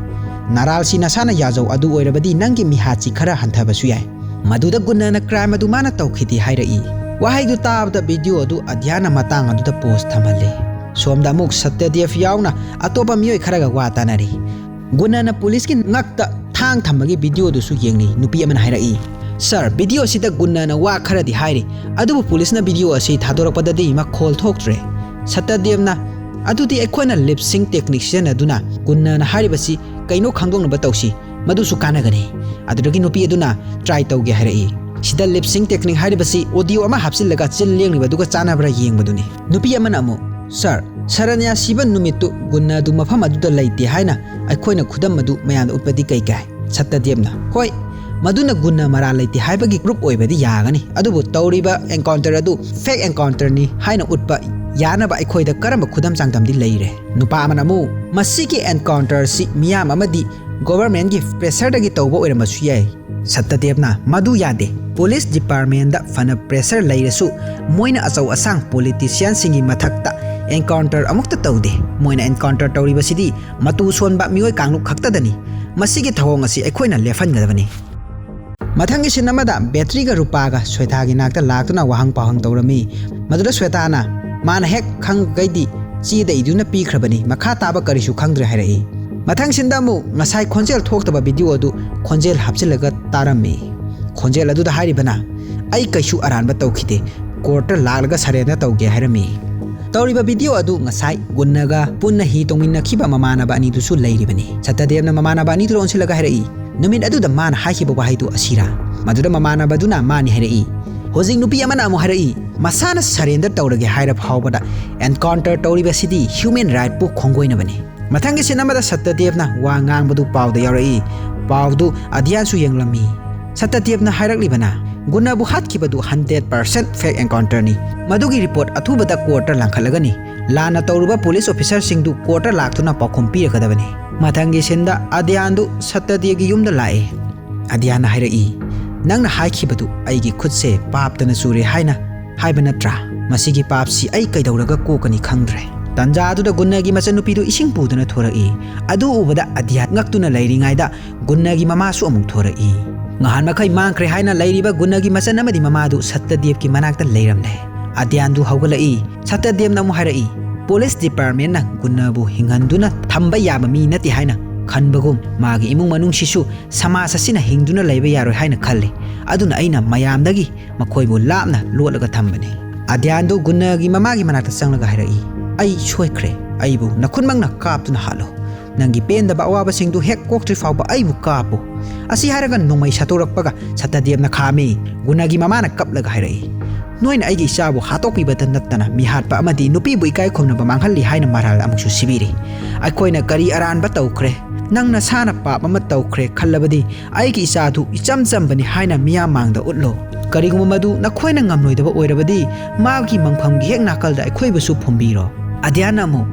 ꯅꯔꯥꯜꯁꯤ ꯅꯁꯥꯅ ꯌꯥꯖꯧ, ꯑꯗꯨ ꯑꯣꯏꯔꯕꯗꯤ ꯅꯪꯒꯤ ꯃꯤꯍꯥꯠꯁꯤ ꯈꯔ ꯍꯟꯊꯕꯁꯨ ꯌꯥꯏ"꯫ ꯃꯗꯨꯗ ꯒꯨꯟꯅꯅ ꯀ꯭ꯔꯥꯏꯝ ꯑꯗꯨ ꯃꯥꯅ ꯇꯧꯈꯤꯗꯦ ꯍꯥꯏꯔꯛꯏ꯫ ꯋꯥꯍꯩꯗꯨ ꯇꯥꯕꯗ ꯚꯤꯗꯤꯑꯣ ꯑꯗꯨ ꯑꯗ꯭ꯌꯥꯟꯅ ꯃꯇꯥꯡ ꯑꯗꯨꯗ ꯄꯣꯖ ꯊꯝꯍꯜꯂꯤ꯫ ꯁꯣꯝꯗ ꯑꯃꯨꯛ ꯁꯠꯇꯗꯦꯕ ꯌꯥꯎꯅ ꯑꯇꯣꯞꯄ ꯃꯤꯑꯣꯏ ꯈꯔꯒ ꯋꯥ ꯇꯥꯅꯔꯤ꯫ ꯒꯨꯟꯅꯅ ꯄꯨꯂꯤꯁꯀꯤ ꯉꯛꯇ ꯊꯥꯡ ꯊꯝꯕꯒꯤ ꯚꯤꯗꯤꯑꯣꯗꯨꯁꯨ ꯌꯦꯡꯂꯤ꯫ ꯅꯨꯄꯤ ꯑꯃꯅ ꯍꯥꯏꯔꯛꯏ, "ꯁꯥꯔ, ꯚꯤꯗꯤꯑꯣ ꯑꯁꯤꯗ ꯒꯨꯟꯅꯅ ꯋꯥ ꯈꯔꯗꯤ ꯍꯥꯏꯔꯤ, ꯑꯗꯨꯕꯨ ꯄꯨꯂꯤꯁꯅ ꯚꯤꯗꯤꯑꯣ ꯑꯁꯤ ꯊꯥꯗꯣꯔꯛꯄꯗꯗꯤ ꯃꯈꯣꯜ ꯊꯣꯛꯇ꯭ꯔꯦ"꯫ ꯁꯠꯇꯗꯦꯕꯅ, "ꯑꯗꯨꯗꯤ ꯑꯩꯈꯣꯏꯅ ꯂꯤꯞ ꯁꯤꯡ ꯇꯦꯛꯅꯤꯛ ꯁꯤꯖꯤꯟꯅꯗꯨꯅ ꯒꯨꯟꯅꯅ ꯍꯥꯏꯔꯤꯕꯁꯤ ꯀꯩꯅꯣ ꯈꯪꯗꯣꯛꯅꯕ ꯇꯧꯁꯤ, ꯃꯗꯨꯁꯨ ꯀꯥꯟꯅꯒꯅꯤ"꯫ ꯑꯗꯨꯗꯒꯤ ꯅꯨꯄꯤ ꯑꯗꯨꯅ ꯇ꯭ꯔꯥꯏ ꯇꯧꯒꯦ ꯍꯥꯏꯔꯛꯏ꯫ ꯁꯤꯗ ꯂꯤꯞ ꯁꯤꯡ ꯇꯦꯛꯅꯤꯛ ꯍꯥꯏꯔꯤꯕꯁꯤ ꯑꯣꯗꯤꯑꯣ ꯑꯃ ꯍꯥꯞꯆꯤꯜꯂꯒ ꯆꯤꯟ ꯂꯦꯡꯂꯤꯕꯗꯨꯒ ꯆꯥꯟꯅꯕ꯭ꯔꯥ ꯌꯦꯡꯕꯗꯨꯅꯤ꯫ ꯅꯨꯄꯤ ꯑꯃꯅ ꯑꯃꯨꯛ, "ꯁꯥꯔ, ꯁꯔꯅ꯭ꯌꯥ ꯁꯤꯕ ꯅꯨꯃꯤꯠꯇꯨ ꯒꯨꯟꯅ ꯑꯗꯨ ꯃꯐꯝ ꯑꯗꯨꯗ ꯂꯩꯇꯦ ꯍꯥꯏꯅ ꯑꯩꯈꯣꯏꯅ ꯈꯨꯗꯝ ꯑꯗꯨ ꯃꯌꯥꯝꯗ ꯎꯠꯄꯗꯤ ꯀꯩ ꯀꯥꯏ?" ꯁꯠꯇꯗꯦꯕꯅ, "ꯍꯣꯏ, ꯃꯗꯨꯅ ꯒꯨꯟꯅ ꯃꯔꯥꯜ ꯂꯩꯇꯦ ꯍꯥꯏꯕꯒꯤ ꯄ꯭ꯔꯨꯞ ꯑꯣꯏꯕꯗꯤ ꯌꯥꯒꯅꯤ, ꯑꯗꯨꯕꯨ ꯇꯧꯔꯤꯕ ꯑꯦꯟꯀꯥꯎꯟꯇꯔ ꯑꯗꯨ ꯐꯦꯛ ꯑꯦꯟꯀꯥꯎꯟꯇꯔꯅꯤ ꯍꯥꯏꯅ ꯎꯠꯄ ꯌꯥꯅꯕ ꯑꯩꯈꯣꯏꯗ ꯀꯔꯝꯕ ꯈꯨꯗꯝ ꯆꯥꯡꯗꯝꯗꯤ ꯂꯩꯔꯦ? ꯅꯨꯄꯥ ꯑꯃꯅ ꯑꯃꯨꯛ, "ꯃꯁꯤꯒꯤ encounter ꯁꯤ ꯃꯤꯌꯥꯝ ꯑꯃꯗꯤ government ꯀꯤ pressure ꯗꯒꯤ ꯇꯧꯕ ꯑꯣꯏꯔꯝꯕꯁꯨ ꯌꯥꯏ"꯫ ꯁꯠꯇꯗꯦꯕꯅ, "ꯃꯗꯨ ꯌꯥꯗꯦ꯫ Police department ꯗ ꯐꯅ pressure ꯂꯩꯔꯁꯨ, ꯃꯣꯏꯅ ꯑꯆꯧ ꯑꯁꯥꯡ politician ꯁꯤꯡꯒꯤ ꯃꯊꯛꯇ encounter ꯑꯃꯨꯛꯇ ꯇꯧꯗꯦ꯫ ꯃꯣꯏꯅ encounter ꯇꯧꯔꯤꯕꯁꯤꯗꯤ ꯃꯇꯨ ꯁꯣꯟꯕ ꯃꯤꯑꯣꯏ ꯀꯥꯡꯂꯨꯞ ꯈꯛꯇꯗꯅꯤ꯫ ꯃꯁꯤꯒꯤ ꯊꯧꯑꯣꯡ ꯑꯁꯤ ꯑꯩꯈꯣꯏꯅ ꯂꯦꯞꯍꯟꯒꯗꯕꯅꯤ"꯫ ꯃꯊꯪꯒꯤ scene ꯑꯃꯗ ꯕꯦꯇ꯭ꯔꯤꯒ ꯔꯨꯄꯥꯒ ꯁ꯭ꯋꯦꯇꯥꯒꯤ ꯅꯥꯛꯇ ꯂꯥꯛꯇꯨꯅ ꯋꯥꯍꯪ ꯄꯥꯎꯍꯪ ꯇꯧꯔꯝꯃꯤ꯫ ꯃꯗꯨꯗ ꯁ꯭ꯋꯦꯇꯥꯅ, "ꯃꯥꯅ ꯍꯦꯛ ꯈꯪꯈꯩꯗꯤ ꯆꯦꯗ ꯏꯗꯨꯅ ꯄꯤꯈ꯭ꯔꯕꯅꯤ, ꯃꯈꯥ ꯇꯥꯕ ꯀꯔꯤꯁꯨ ꯈꯪꯗ꯭ꯔꯦ" ꯍꯥꯏꯔꯛꯏ꯫ ꯃꯊꯪ scene ꯗ ꯑꯃꯨꯛ ꯉꯁꯥꯏ ꯈꯣꯟꯖꯦꯜ ꯊꯣꯛꯇꯕ video ꯑꯗꯨ ꯈꯣꯟꯖꯦꯜ ꯍꯥꯞꯆꯤꯜꯂꯒ ꯇꯥꯔꯝꯃꯤ꯫ ꯈꯣꯟꯖꯦꯜ ꯑꯗꯨꯗ ꯍꯥꯏꯔꯤꯕꯅ, "ꯑꯩ ꯀꯩꯁꯨ ꯑꯔꯥꯟꯕ ꯇꯧꯈꯤꯗꯦ, court ꯇ ꯂꯥꯛꯂꯒ surrender ꯇꯧꯒꯦ" ꯍꯥꯏꯔꯝꯃꯤ꯫ ꯇꯧꯔꯤꯕ video ꯑꯗꯨ ꯉꯁꯥꯏ ꯒꯨꯟꯅꯒ ꯄꯨꯟꯅ ꯍꯤ ꯇꯣꯡꯃꯤꯟꯅꯈꯤꯕ ꯃꯃꯥꯟꯅꯕ ꯑꯅꯤꯗꯨꯁꯨ ꯂꯩꯔꯤꯕꯅꯤ꯫ ꯁꯠꯇꯗꯦꯕꯅ ꯃꯃꯥꯟꯅꯕ ꯑꯅꯤꯗꯨꯗ ꯑꯣꯟꯁꯤꯜꯂꯒ ꯍꯥꯏꯔꯛꯏ, "ꯅꯨꯃꯤꯠ ꯑꯗꯨꯗ ꯃꯥꯅ ꯍꯥꯏꯈꯤꯕ ꯋꯥꯍꯩꯗꯨ ꯑꯁꯤꯔꯥ?" ꯃꯗꯨꯗ ꯃꯃꯥꯟꯅꯕꯗꯨꯅ ꯃꯥꯅꯤ ꯍꯥꯏꯔꯛꯏ꯫ ꯍꯧꯖꯤꯛ ꯅꯨꯄꯤ ꯑꯃꯅ ꯑꯃꯨꯛ ꯍꯥꯏꯔꯛꯏ, "ꯃꯁꯥꯅ surrender ꯇꯧꯔꯒꯦ ꯍꯥꯏꯔ ꯐꯥꯎꯕꯗ encounter ꯇꯧꯔꯤꯕꯁꯤꯗꯤ human right ꯄꯨ ꯈꯣꯡꯒꯣꯏꯅꯕꯅꯤ"꯫ ꯃꯊꯪꯒꯤ scene ꯑꯃꯗ ꯁꯠꯇꯗꯦꯕꯅ ꯋꯥ ꯉꯥꯡꯕꯗꯨ ꯄꯥꯎꯗ ꯌꯥꯎꯔꯛꯏ꯫ ꯄꯥꯎꯗꯨ ꯑꯗꯤꯌꯥꯟꯁꯨ ꯌꯦꯡꯂꯝꯃꯤ꯫ ꯁꯠꯇꯗꯦꯕꯅ ꯍꯥꯏꯔꯛꯂꯤꯕꯅ, "ꯒꯨꯟꯅꯕꯨ ꯍꯥꯠꯈꯤꯕꯗꯨ hundred percent fake encounter ꯅꯤ꯫ ꯃꯗꯨꯒꯤ report ꯑꯊꯨꯕꯗ court ꯇ ꯂꯥꯡꯈꯠꯂꯒꯅꯤ꯫ ꯂꯥꯟꯅ ꯇꯧꯔꯨꯕ police officer ꯁꯤꯡꯗꯨ court ꯇ ꯂꯥꯛꯇꯨꯅ ꯄꯥꯎꯈꯨꯝ ꯄꯤꯔꯒꯗꯕꯅꯤ"꯫ ꯃꯊꯪꯒꯤ scene ꯗ ꯑꯗꯤꯌꯥꯟꯗꯨ ꯁꯠꯇꯗꯦꯕꯒꯤ ꯌꯨꯝꯗ ꯂꯥꯛꯏ꯫ ꯑꯗꯤꯌꯥꯟꯅ ꯍꯥꯏꯔꯛꯏ, "ꯅꯪꯅ ꯍꯥꯏꯈꯤꯕꯗꯨ ꯑꯩꯒꯤ ꯈꯨꯠꯁꯦ ꯄꯥꯞꯇꯅ ꯆꯨꯔꯦ ꯍꯥꯏꯅ ꯍꯥꯏꯕ ꯅꯠꯇ꯭ꯔꯥ? ꯃꯁꯤꯒꯤ ꯄꯥꯞꯁꯤ ꯑꯩ ꯀꯩꯗꯧꯔꯒ ꯀꯣꯛꯀꯅꯤ ꯈꯪꯗ꯭ꯔꯦ"꯫ ꯇꯟꯖꯥ ꯑꯗꯨꯗ ꯒꯨꯟꯅꯒꯤ ꯃꯆꯟꯅꯨꯄꯤꯗꯨ ꯏꯁꯤꯡ ꯄꯨꯗꯨꯅ ꯊꯣꯔꯛꯏ꯫ ꯑꯗꯨ ꯎꯕꯗ ꯑꯗꯤꯌꯥꯟ ꯉꯛꯇꯨꯅ ꯂꯩꯔꯤꯉꯩꯗ ꯒꯨꯟꯅꯒꯤ ꯃꯃꯥꯁꯨ ꯑꯃꯨꯛ ꯊꯣꯔꯛꯏ꯫ ꯉꯍꯥꯟ ꯃꯈꯩ ꯃꯥꯡꯈ꯭ꯔꯦ ꯍꯥꯏꯅ ꯂꯩꯔꯤꯕ ꯒꯨꯟꯅꯒꯤ ꯃꯆꯟ ꯑꯃꯗꯤ ꯃꯃꯥꯗꯨ ꯁꯠꯇꯗꯦꯕꯀꯤ ꯃꯅꯥꯛꯇ ꯂꯩꯔꯝꯂꯦ꯫ ꯑꯗꯤꯌꯥꯟꯗꯨ ꯍꯧꯒꯠꯂꯛꯏ꯫ ꯁꯠꯇꯗꯦꯕꯅ ꯑꯃꯨꯛ ꯍꯥꯏꯔꯛꯏ, "Police department ꯅ ꯒꯨꯟꯅꯕꯨ ꯍꯤꯡꯍꯟꯗꯨꯅ ꯊꯝꯕ ꯌꯥꯕ ꯃꯤ ꯅꯠꯇꯦ ꯍꯥꯏꯅ ꯈꯟꯕꯒꯨꯝ, ꯃꯥꯒꯤ ꯏꯃꯨꯡ ꯃꯅꯨꯡꯁꯤꯁꯨ ꯁꯃꯥꯖ ꯑꯁꯤꯅ ꯍꯤꯡꯗꯨꯅ ꯂꯩꯕ ꯌꯥꯔꯣꯏ ꯍꯥꯏꯅ ꯈꯜꯂꯤ꯫ ꯑꯗꯨꯅ ꯑꯩꯅ ꯃꯌꯥꯝꯗꯒꯤ ꯃꯈꯣꯏꯕꯨ ꯂꯥꯞꯅ ꯂꯣꯠꯂꯒ ꯊꯝꯕꯅꯤ"꯫ ꯑꯗꯤꯌꯥꯟꯗꯨ ꯒꯨꯟꯅꯒꯤ ꯃꯃꯥꯒꯤ ꯃꯅꯥꯛꯇ ꯆꯪꯂꯒ ꯍꯥꯏꯔꯛꯏ, "ꯑꯩ ꯁꯣꯏꯈ꯭ꯔꯦ꯫ ꯑꯩꯕꯨ ꯅꯈꯨꯠꯃꯛꯅ ꯀꯥꯞꯇꯨꯅ ꯍꯥꯠꯂꯣ꯫ ꯅꯪꯒꯤ ꯄꯦꯟꯗꯕ ꯑꯋꯥꯕꯁꯤꯡꯗꯨ ꯍꯦꯛ ꯀꯣꯛꯇ꯭ꯔꯤ ꯐꯥꯎꯕ ꯑꯩꯕꯨ ꯀꯥꯞꯄꯨ"꯫ ꯑꯁꯤ ꯍꯥꯏꯔꯒ ꯅꯣꯡꯃꯩ ꯁꯠꯇꯣꯔꯛꯄꯒ ꯁꯠꯇꯗꯦꯕꯅ ꯈꯥꯝꯃꯤ꯫ ꯒꯨꯟꯅꯒꯤ ꯃꯃꯥꯅ ꯀꯞꯂꯒ ꯍꯥꯏꯔꯛꯏ, "ꯅꯣꯏꯅ ꯑꯩꯒꯤ ꯏꯆꯥꯕꯨ ꯍꯥꯠꯇꯣꯛꯄꯤꯕꯇ ꯅꯠꯇꯅ ꯃꯤꯍꯥꯠꯄ ꯑꯃꯗꯤ ꯅꯨꯄꯤꯕꯨ ꯏꯀꯥꯏ ꯈꯨꯝꯅꯕ ꯃꯥꯡꯍꯜꯂꯤ" ꯍꯥꯏꯅ ꯃꯔꯥꯜ ꯑꯃꯨꯛꯁꯨ ꯁꯤꯕꯤꯔꯤ꯫ "ꯑꯩꯈꯣꯏꯅ ꯀꯔꯤ ꯑꯔꯥꯟꯕ ꯇꯧꯈ꯭ꯔꯦ? "ꯅꯪ ꯅꯁꯥꯅ ꯄꯥꯞ ꯑꯃ ꯇꯧꯈ꯭ꯔꯦ ꯈꯜꯂꯕꯗꯤ, ꯑꯩꯒꯤ ꯏꯆꯥꯗꯨ ꯏꯆꯝ ꯆꯝꯕꯅꯤ ꯍꯥꯏꯅ ꯃꯤꯌꯥꯝ ꯃꯥꯡꯗ ꯎꯠꯂꯣ꯫ ꯀꯔꯤꯒꯨꯝꯕ ꯃꯗꯨ ꯅꯈꯣꯏꯅ ꯉꯝꯂꯣꯏꯗꯕ ꯑꯣꯏꯔꯕꯗꯤ, ꯃꯥꯒꯤ ꯃꯪꯐꯝꯒꯤ ꯍꯦꯛ ꯅꯥꯀꯜꯗ ꯑꯩꯈꯣꯏꯕꯨꯁꯨ ꯐꯨꯝꯕꯤꯔꯣ"꯫ ꯑꯗ꯭ꯌꯥꯟꯅ ꯑꯃꯨꯛ,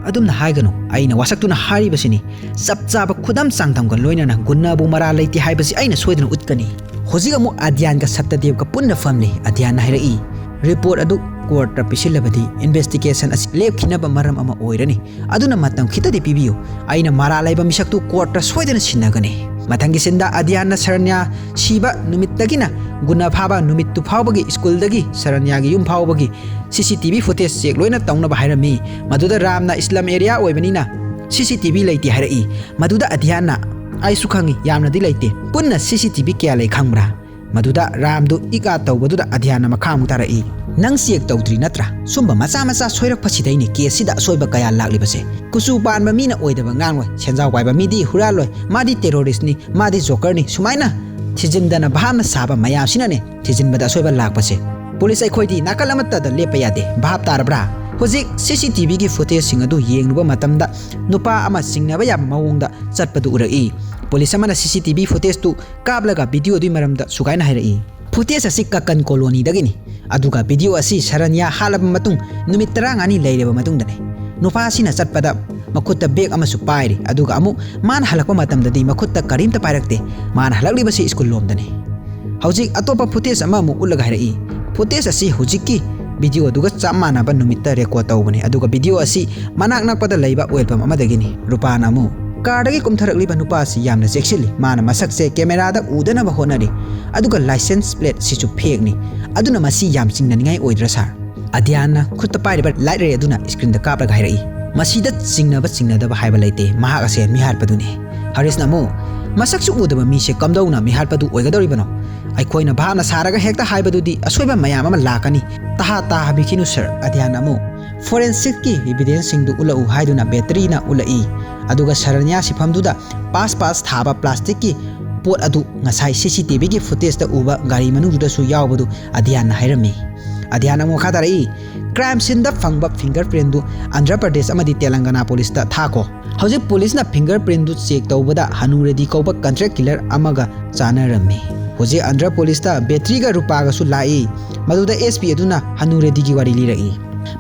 "ꯑꯗꯨꯝꯅ ꯍꯥꯏꯒꯅꯨ, ꯑꯩꯅ ꯋꯥꯁꯛꯇꯨꯅ ꯍꯥꯏꯔꯤꯕꯁꯤꯅꯤ꯫ ꯆꯞ ꯆꯥꯕ ꯈꯨꯗꯝ ꯆꯥꯡꯗꯝꯒ ꯂꯣꯏꯅꯅ ꯒꯨꯟꯅꯥꯕꯨ ꯃꯔꯥꯜ ꯂꯩꯇꯦ ꯍꯥꯏꯕꯁꯤ ꯑꯩꯅ ꯁꯣꯏꯗꯅ ꯎꯠꯀꯅꯤ"꯫ ꯍꯧꯖꯤꯛ ꯑꯃꯨꯛ ꯑꯗ꯭ꯌꯥꯟꯒ ꯁꯠꯇꯗꯦꯕꯒ ꯄꯨꯟꯅ ꯐꯝꯂꯤ꯫ ꯑꯗ꯭ꯌꯥꯟꯅ ꯍꯥꯏꯔꯛꯏ, "ꯔꯤꯄꯣꯔꯠ ꯑꯗꯨ ꯀꯣꯔꯠꯇ ꯄꯤꯁꯤꯜꯂꯕꯗꯤ ꯏꯟꯚꯦꯁꯇꯤꯒꯦꯁꯟ ꯑꯁꯤ ꯂꯦꯞꯈꯤꯅꯕ ꯃꯔꯝ ꯑꯃ ꯑꯣꯏꯔꯅꯤ꯫ ꯑꯗꯨꯅ ꯃꯇꯝ ꯈꯤꯇꯗꯤ ꯄꯤꯕꯤꯌꯨ꯫ ꯑꯩꯅ ꯃꯔꯥꯜ ꯂꯩꯕ ꯃꯤꯁꯛꯇꯨ ꯀꯣꯔꯠꯇ ꯁꯣꯏꯗꯅ ꯁꯤꯟꯅꯒꯅꯤ"꯫ ꯃꯊꯪꯒꯤ ꯁꯤꯟꯗ ꯑꯗ꯭ꯌꯥꯟꯅ ꯁꯔꯟꯌꯥ ꯁꯤꯕ ꯅꯨꯃꯤꯠꯇꯒꯤꯅ ꯒꯨꯟꯅꯥ ꯐꯥꯕ ꯅꯨꯃꯤꯠꯇꯨ ꯐꯥꯎꯕꯒꯤ ꯁ꯭ꯀꯨꯜꯗꯒꯤ ꯁꯔꯟꯌꯥꯒꯤ ꯌꯨꯝ ꯐꯥꯎꯕꯒꯤ ꯁꯤ C T V footage check ꯂꯣꯏꯅ ꯇꯧꯅꯕ ꯍꯥꯏꯔꯝꯃꯤ꯫ ꯃꯗꯨꯗ ꯔꯥꯝꯅ ꯏꯁꯂꯝ ꯑꯦꯔꯤꯌꯥ ꯑꯣꯏꯕꯅꯤꯅ ꯁꯤ ꯁꯤ ꯇꯤ ꯚꯤ ꯂꯩꯇꯦ ꯍꯥꯏꯔꯛꯏ꯫ ꯃꯗꯨꯗ ꯑꯗ꯭ꯌꯥꯟꯅ, "ꯑꯩꯁꯨ ꯈꯪꯏ, ꯌꯥꯝꯅꯗꯤ ꯂꯩꯇꯦ꯫ ꯄꯨꯟꯅ ꯁꯤ ꯁꯤ ꯇꯤ ꯚꯤ ꯀꯌꯥ ꯂꯩ ꯈꯪꯕ꯭ꯔꯥ?" ꯃꯗꯨꯗ ꯔꯥꯝꯗꯨ ꯏꯛ ꯑꯥ ꯇꯧꯕꯗꯨꯗ ꯑꯗ꯭ꯌꯥꯟꯅ ꯃꯈꯥ ꯑꯃꯨꯛ ꯇꯥꯔꯛꯏ, "ꯅꯪ ꯆꯦꯛ ꯇꯧꯗ꯭ꯔꯤ ꯅꯠꯇ꯭ꯔꯥ? ꯁꯨꯝꯕ ꯃꯆꯥ ꯃꯆꯥ ꯁꯣꯏꯔꯛꯄꯁꯤꯗꯩꯅꯦ ꯀꯦꯁꯁꯤꯗ ꯑꯁꯣꯏꯕ ꯀꯌꯥ ꯂꯥꯛꯂꯤꯕꯁꯦ꯫ ꯀꯨꯆꯨ ꯄꯥꯟꯕ ꯃꯤꯅ ꯑꯣꯏꯗꯕ ꯉꯥꯡꯂꯣꯏ, ꯁꯦꯟꯖꯥꯎ ꯄꯥꯏꯕ ꯃꯤꯗꯤ ꯍꯨꯔꯥꯜꯂꯣꯏ, ꯃꯥꯗꯤ ꯇꯦꯔꯣꯔꯤꯁꯅꯤ, ꯃꯥꯗꯤ ꯖꯣꯀꯔꯅꯤ", ꯁꯨꯃꯥꯏꯅ ꯊꯤꯖꯤꯟꯗꯅ ꯚꯥꯞꯅ ꯁꯥꯕ ꯃꯌꯥꯝꯁꯤꯅꯅꯦ ꯊꯤꯖꯤꯟꯕꯗ ꯑꯁꯣꯏꯕ ꯂꯥꯛꯄꯁꯦ꯫ ꯄꯨꯂꯤꯁ ꯑꯩꯈꯣꯏꯗꯤ ꯅꯥꯀꯜ ꯑꯃꯠꯇꯗ ꯂꯦꯞꯄ ꯌꯥꯗꯦ, ꯚꯥꯞ ꯇꯥꯔꯕ꯭ꯔꯥ? ꯍꯧꯖꯤꯛ ꯁꯤ ꯁꯤ ꯇꯤ ꯚꯤꯒꯤ ꯐꯨꯇꯦꯖꯁꯤꯡ ꯑꯗꯨ ꯌꯦꯡꯂꯨꯕ ꯃꯇꯝꯗ ꯅꯨꯄꯥ ꯑꯃ ꯆꯤꯡꯅꯕ ꯌꯥꯕ ꯃꯑꯣꯡꯗ ꯆꯠꯄꯗꯨ ꯎꯔꯛꯏ꯫ ꯄꯨꯂꯤꯁ ꯑꯃꯅ ꯁꯤ ꯁꯤ ꯇꯤ ꯚꯤ ꯐꯨꯇꯦꯖꯇꯨ ꯀꯥꯞꯂꯒ ꯚꯤꯗꯤꯑꯣꯗꯨꯒꯤ ꯃꯔꯝꯗ ꯁꯨꯒꯥꯏꯅ ꯍꯥꯏꯔꯛꯏ, "ꯐꯨꯇꯦꯖ ꯑꯁꯤ ꯀꯀꯟ ꯀꯣꯂꯣꯅꯤꯗꯒꯤꯅꯤ, ꯑꯗꯨꯒ ꯚꯤꯗꯤꯑꯣ ꯑꯁꯤ ꯁꯔꯟꯌꯥ ꯍꯥꯠꯂꯕ ꯃꯇꯨꯡ ꯅꯨꯃꯤꯠ ꯇꯔꯥꯃꯉꯥꯅꯤ ꯂꯩꯔꯕ ꯃꯇꯨꯡꯗꯅꯤ꯫ ꯅꯨꯄꯥ ꯑꯁꯤꯅ ꯆꯠꯄꯗ ꯃꯈꯨꯠꯇ ꯕꯦꯒ ꯑꯃꯁꯨ ꯄꯥꯏꯔꯤ, ꯑꯗꯨꯒ ꯑꯃꯨꯛ ꯃꯥꯅ ꯍꯜꯂꯛꯄ ꯃꯇꯝꯗꯗꯤ ꯃꯈꯨꯠꯇ ꯀꯔꯤꯝꯇ ꯄꯥꯏꯔꯛꯇꯦ꯫ ꯃꯥꯅ ꯍꯜꯂꯛꯂꯤꯕꯁꯤ ꯁ꯭ꯀꯨꯜ ꯂꯣꯝꯗꯅꯤ"꯫ ꯍꯧꯖꯤꯛ ꯑꯇꯣꯞꯄ ꯐꯨꯇꯦꯖ ꯑꯃ ꯑꯃꯨꯛ ꯎꯠꯂꯒ ꯍꯥꯏꯔꯛꯏ, "ꯐꯨꯇꯦꯖ ꯑꯁꯤ ꯍꯧꯖꯤꯛꯀꯤ ꯚꯤꯗꯤꯑꯣꯗꯨꯒ ꯆꯞ ꯃꯥꯟꯅꯕ ꯅꯨꯃꯤꯠꯇ ꯔꯦꯀꯣꯔꯗ ꯇꯧꯕꯅꯤ, ꯑꯗꯨꯒ ꯚꯤꯗꯤꯑꯣ ꯑꯁꯤ ꯃꯅꯥꯛ ꯅꯛꯄꯗ ꯂꯩꯕ ꯑꯣꯏꯜ ꯄꯝ ꯑꯃꯗꯒꯤꯅꯤ"꯫ ꯔꯨꯄꯥꯅ ꯑꯃꯨꯛ, "ꯀꯥꯔꯗꯒꯤ ꯀꯨꯝꯊꯔꯛꯂꯤꯕ ꯅꯨꯄꯥ ꯑꯁꯤ ꯌꯥꯝꯅ ꯆꯦꯛꯁꯤꯜꯂꯤ꯫ ꯃꯥꯅ ꯃꯁꯛꯁꯦ ꯀꯦꯃꯦꯔꯥꯗ ꯎꯗꯅꯕ ꯍꯣꯠꯅꯔꯤ, ꯑꯗꯨꯒ ꯂꯥꯏꯁꯦꯟꯁ ꯄ꯭ꯂꯦꯠ ꯁꯤꯁꯨ ꯐꯦꯛꯅꯤ꯫ ꯑꯗꯨꯅ ꯃꯁꯤ ꯌꯥꯝ ꯆꯤꯡꯅꯅꯤꯡꯉꯥꯏ ꯑꯣꯏꯗ꯭ꯔꯥ, ꯁꯥꯔ?" ꯑꯗ꯭ꯌꯥꯟꯅ ꯈꯨꯠꯇ ꯄꯥꯏꯔꯤꯕ ꯂꯥꯏꯠ ꯔꯦ ꯑꯗꯨꯅ ꯁ꯭ꯀ꯭ꯔꯤꯟꯗ ꯀꯥꯞꯂꯒ ꯍꯥꯏꯔꯛꯏ, "ꯃꯁꯤꯗ ꯆꯤꯡꯅꯕ ꯆꯤꯡꯅꯗꯕ ꯍꯥꯏꯕ ꯂꯩꯇꯦ꯫ ꯃꯍꯥꯛ ꯑꯁꯦ ꯃꯤꯍꯥꯠꯄꯗꯨꯅꯤ"꯫ ꯍꯔꯤꯁꯅ ꯑꯃꯨꯛ, "ꯃꯁꯛꯁꯨ ꯎꯗꯕ ꯃꯤꯁꯦ ꯀꯝꯗꯧꯅ ꯃꯤꯍꯥꯠꯄꯗꯨ ꯑꯣꯏꯒꯗꯧꯔꯤꯕꯅꯣ? ꯑꯩꯈꯣꯏꯅ ꯚꯥꯞꯅ ꯁꯥꯔꯒ ꯍꯦꯛꯇ ꯍꯥꯏꯕꯗꯨꯗꯤ ꯑꯁꯣꯏꯕ ꯃꯌꯥꯝ ꯑꯃ ꯂꯥꯛꯀꯅꯤ"꯫ "ꯇꯍꯥ ꯇꯥꯍꯥꯕꯤꯈꯤꯅꯨ, ꯁꯥꯔ"꯫ ꯑꯗ꯭ꯌꯥꯟꯅ ꯑꯃꯨꯛ, "ꯐꯣꯔꯦꯟꯁꯤꯛꯀꯤ ꯏꯚꯤꯗꯦꯟꯁꯁꯤꯡꯗꯨ ꯎꯠꯂꯛꯎ" ꯍꯥꯏꯗꯨꯅ ꯕꯦꯇꯔꯤꯅ ꯎꯠꯂꯛꯏ꯫ ꯑꯗꯨꯒ ꯁꯔꯟꯌꯥ ꯁꯤꯐꯝꯗꯨꯗ ꯄꯥꯁ ꯄꯥꯁ ꯊꯥꯕ ꯄ꯭ꯂꯥꯁꯇꯤꯛꯀꯤ ꯄꯣꯠ ꯑꯗꯨ ꯉꯁꯥꯏ ꯁꯤ ꯁꯤ ꯇꯤ ꯚꯤꯒꯤ ꯐꯨꯇꯦꯖꯇ ꯎꯕ ꯒꯥꯔꯤ ꯃꯅꯨꯡꯗꯨꯗꯁꯨ ꯌꯥꯎꯕꯗꯨ ꯑꯗ꯭ꯌꯥꯟꯅ ꯍꯥꯏꯔꯝꯃꯤ꯫ ꯑꯗ꯭ꯌꯥꯟꯅ ꯑꯃꯨꯛ ꯃꯈꯥ ꯇꯥꯔꯛꯏ, "ꯀ꯭ꯔꯥꯏꯝ ꯁꯤꯟꯗ ꯐꯪꯕ ꯐꯤꯡꯒꯔ ꯄ꯭ꯔꯤꯟꯗꯨ ꯑꯟꯙ꯭ꯔ ꯄ꯭ꯔꯗꯦꯁ ꯑꯃꯗꯤ ꯇꯦꯂꯪꯒꯅꯥ ꯄꯨꯂꯤꯁꯇ ꯊꯥꯈꯣ"꯫ ꯍꯧꯖꯤꯛ ꯄꯨꯂꯤꯁꯅ ꯐꯤꯡꯒꯔ ꯄ꯭ꯔꯤꯟꯗꯨ ꯆꯦꯛ ꯇꯧꯕꯗ ꯍꯅꯨ ꯔꯦꯗꯤ ꯀꯧꯕ ꯀꯟꯇ꯭ꯔꯦꯛ ꯀꯤꯂꯔ ꯑꯃꯒ ꯆꯥꯟꯅꯔꯝꯃꯤ꯫ ꯍꯧꯖꯤꯛ ꯑꯟꯗ꯭ꯔ ꯄꯨꯂꯤꯁꯇ ꯕꯦꯇ꯭ꯔꯤꯒ ꯔꯨꯄꯥꯒꯁꯨ ꯂꯥꯛꯏ꯫ ꯃꯗꯨꯗ ꯑꯦꯁ ꯄꯤ ꯑꯗꯨꯅ ꯍꯅꯨ ꯔꯦꯗꯤꯒꯤ ꯋꯥꯔꯤ ꯂꯤꯔꯛꯏ꯫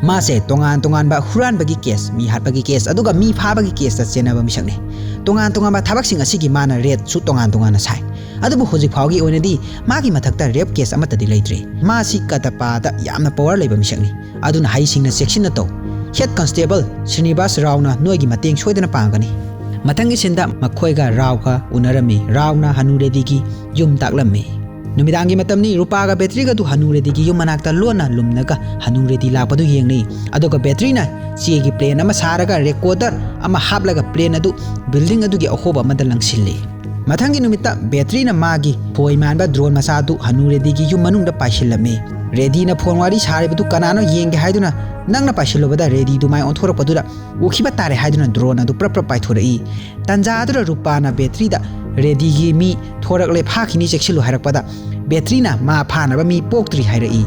ꯃꯥꯁꯦ ꯇꯣꯉꯥꯟ ꯇꯣꯉꯥꯟꯕ ꯍꯨꯔꯥꯟꯕꯒꯤ ꯀꯦꯁ, ꯃꯤ ꯍꯥꯠꯄꯒꯤ ꯀꯦꯁ, ꯑꯗꯨꯒ ꯃꯤ ꯐꯥꯕꯒꯤ ꯀꯦꯁꯇ ꯆꯦꯟꯅꯕ ꯃꯤꯁꯛꯅꯤ꯫ ꯇꯣꯉꯥꯟ ꯇꯣꯉꯥꯟꯕ ꯊꯕꯛꯁꯤꯡ ꯑꯁꯤꯒꯤ ꯃꯥꯅ ꯔꯦꯠꯁꯨ ꯇꯣꯉꯥꯟ ꯇꯣꯉꯥꯟꯅ ꯁꯥꯏ꯫ ꯑꯗꯨꯕꯨ ꯍꯧꯖꯤꯛ ꯐꯥꯎꯒꯤ ꯑꯣꯏꯅꯗꯤ ꯃꯥꯒꯤ ꯃꯊꯛꯇ ꯔꯦꯞ ꯀꯦꯁ ꯑꯃꯠꯇꯗꯤ ꯂꯩꯇ꯭ꯔꯤ꯫ ꯃꯥꯁꯤ ꯀꯇꯄꯥꯗ ꯌꯥꯝꯅ ꯄꯋꯥꯔ ꯂꯩꯕ ꯃꯤꯁꯛꯅꯤ꯫ ꯑꯗꯨꯅ ꯍꯩꯁꯤꯡꯅ ꯆꯦꯛꯁꯤꯟꯅ ꯇꯧ꯫ ꯍꯦꯗ ꯀꯟꯁꯇꯦꯕꯜ ꯁ꯭ꯔꯤꯅꯤꯕꯥꯁ ꯔꯥꯎꯅ ꯅꯣꯏꯒꯤ ꯃꯇꯦꯡ ꯁꯣꯏꯗꯅ ꯄꯥꯡꯒꯅꯤ꯫ ꯃꯊꯪꯒꯤ ꯁꯤꯟꯗ ꯃꯈꯣꯏꯒ ꯔꯥꯎꯒ ꯎꯅꯔꯝꯃꯤ꯫ ꯔꯥꯎꯅ ꯍꯅꯨ ꯔꯦꯗꯤꯒꯤ ꯌꯨꯝ ꯇꯥꯛꯂꯝꯃꯤ꯫ ꯅꯨꯃꯤꯗꯥꯡꯒꯤ ꯃꯇꯝꯅꯤ꯫ ꯔꯨꯄꯥꯒ ꯕꯦꯇ꯭ꯔꯤꯒꯗꯨ ꯍꯅꯨ ꯔꯦꯗꯤꯒꯤ ꯌꯨꯝ ꯃꯅꯥꯛꯇ ꯂꯣꯟꯅ ꯂꯨꯝꯂꯒ ꯍꯅꯨ ꯔꯦꯗꯤ ꯂꯥꯛꯄꯗꯨ ꯌꯦꯡꯂꯤ꯫ ꯑꯗꯨꯒ ꯕꯦꯇ꯭ꯔꯤꯅ ꯆꯦꯒꯤ ꯄ꯭ꯂꯦꯟ ꯑꯃ ꯁꯥꯔꯒ ꯔꯦꯀꯣꯔꯗꯔ ꯑꯃ ꯍꯥꯞꯂꯒ ꯄ꯭ꯂꯦꯟ ꯑꯗꯨ ꯕꯤꯜꯗꯤꯡ ꯑꯗꯨꯒꯤ ꯑꯍꯣꯕ ꯑꯃꯗ ꯂꯪꯁꯤꯜꯂꯤ꯫ ꯃꯊꯪꯒꯤ ꯅꯨꯃꯤꯠꯇ ꯕꯦꯇ꯭ꯔꯤꯅ ꯃꯥꯒꯤ ꯈꯣꯏ ꯃꯥꯟꯕ ꯗ꯭ꯔꯣꯟ ꯃꯆꯥꯗꯨ ꯍꯅꯨ ꯔꯦꯗꯤꯒꯤ ꯌꯨꯝ ꯃꯅꯨꯡꯗ ꯄꯥꯏꯁꯤꯜꯂꯝꯃꯤ꯫ ꯔꯦꯗꯤꯅ ꯐꯣꯟ ꯋꯥꯔꯤ ꯁꯥꯔꯤꯕꯗꯨ ꯀꯅꯥꯅꯣ ꯌꯦꯡꯒꯦ ꯍꯥꯏꯗꯨꯅ ꯅꯪꯅ ꯄꯥꯏꯁꯤꯜꯂꯨꯕꯗ ꯔꯦꯗꯤꯗꯨ ꯃꯥꯏ ꯑꯣꯟꯊꯣꯔꯛꯄꯗꯨꯗ ꯎꯈꯤꯕ ꯇꯥꯔꯦ ꯍꯥꯏꯗꯨꯅ ꯗ꯭ꯔꯣꯟ ꯑꯗꯨ ꯄ꯭ꯔꯞ ꯄ꯭ꯔꯞ ꯄꯥꯏꯊꯣꯔꯛꯏ꯫ ꯇꯟꯖꯥ ꯑꯗꯨꯗ ꯔꯨꯄꯥꯅ ꯕꯦꯇ꯭ꯔꯤꯗ "ꯔꯦꯗꯤꯒꯤ ꯃꯤ ꯊꯣꯔꯛꯂꯦ, ꯐꯥꯈꯤꯅꯤ, ꯆꯦꯛꯁꯤꯜꯂꯨ" ꯍꯥꯏꯔꯛꯄꯗ ꯕꯦꯇ꯭ꯔꯤꯅ "ꯃꯥ ꯐꯥꯅꯕ ꯃꯤ ꯄꯣꯛꯇ꯭ꯔꯤ" ꯍꯥꯏꯔꯛꯏ꯫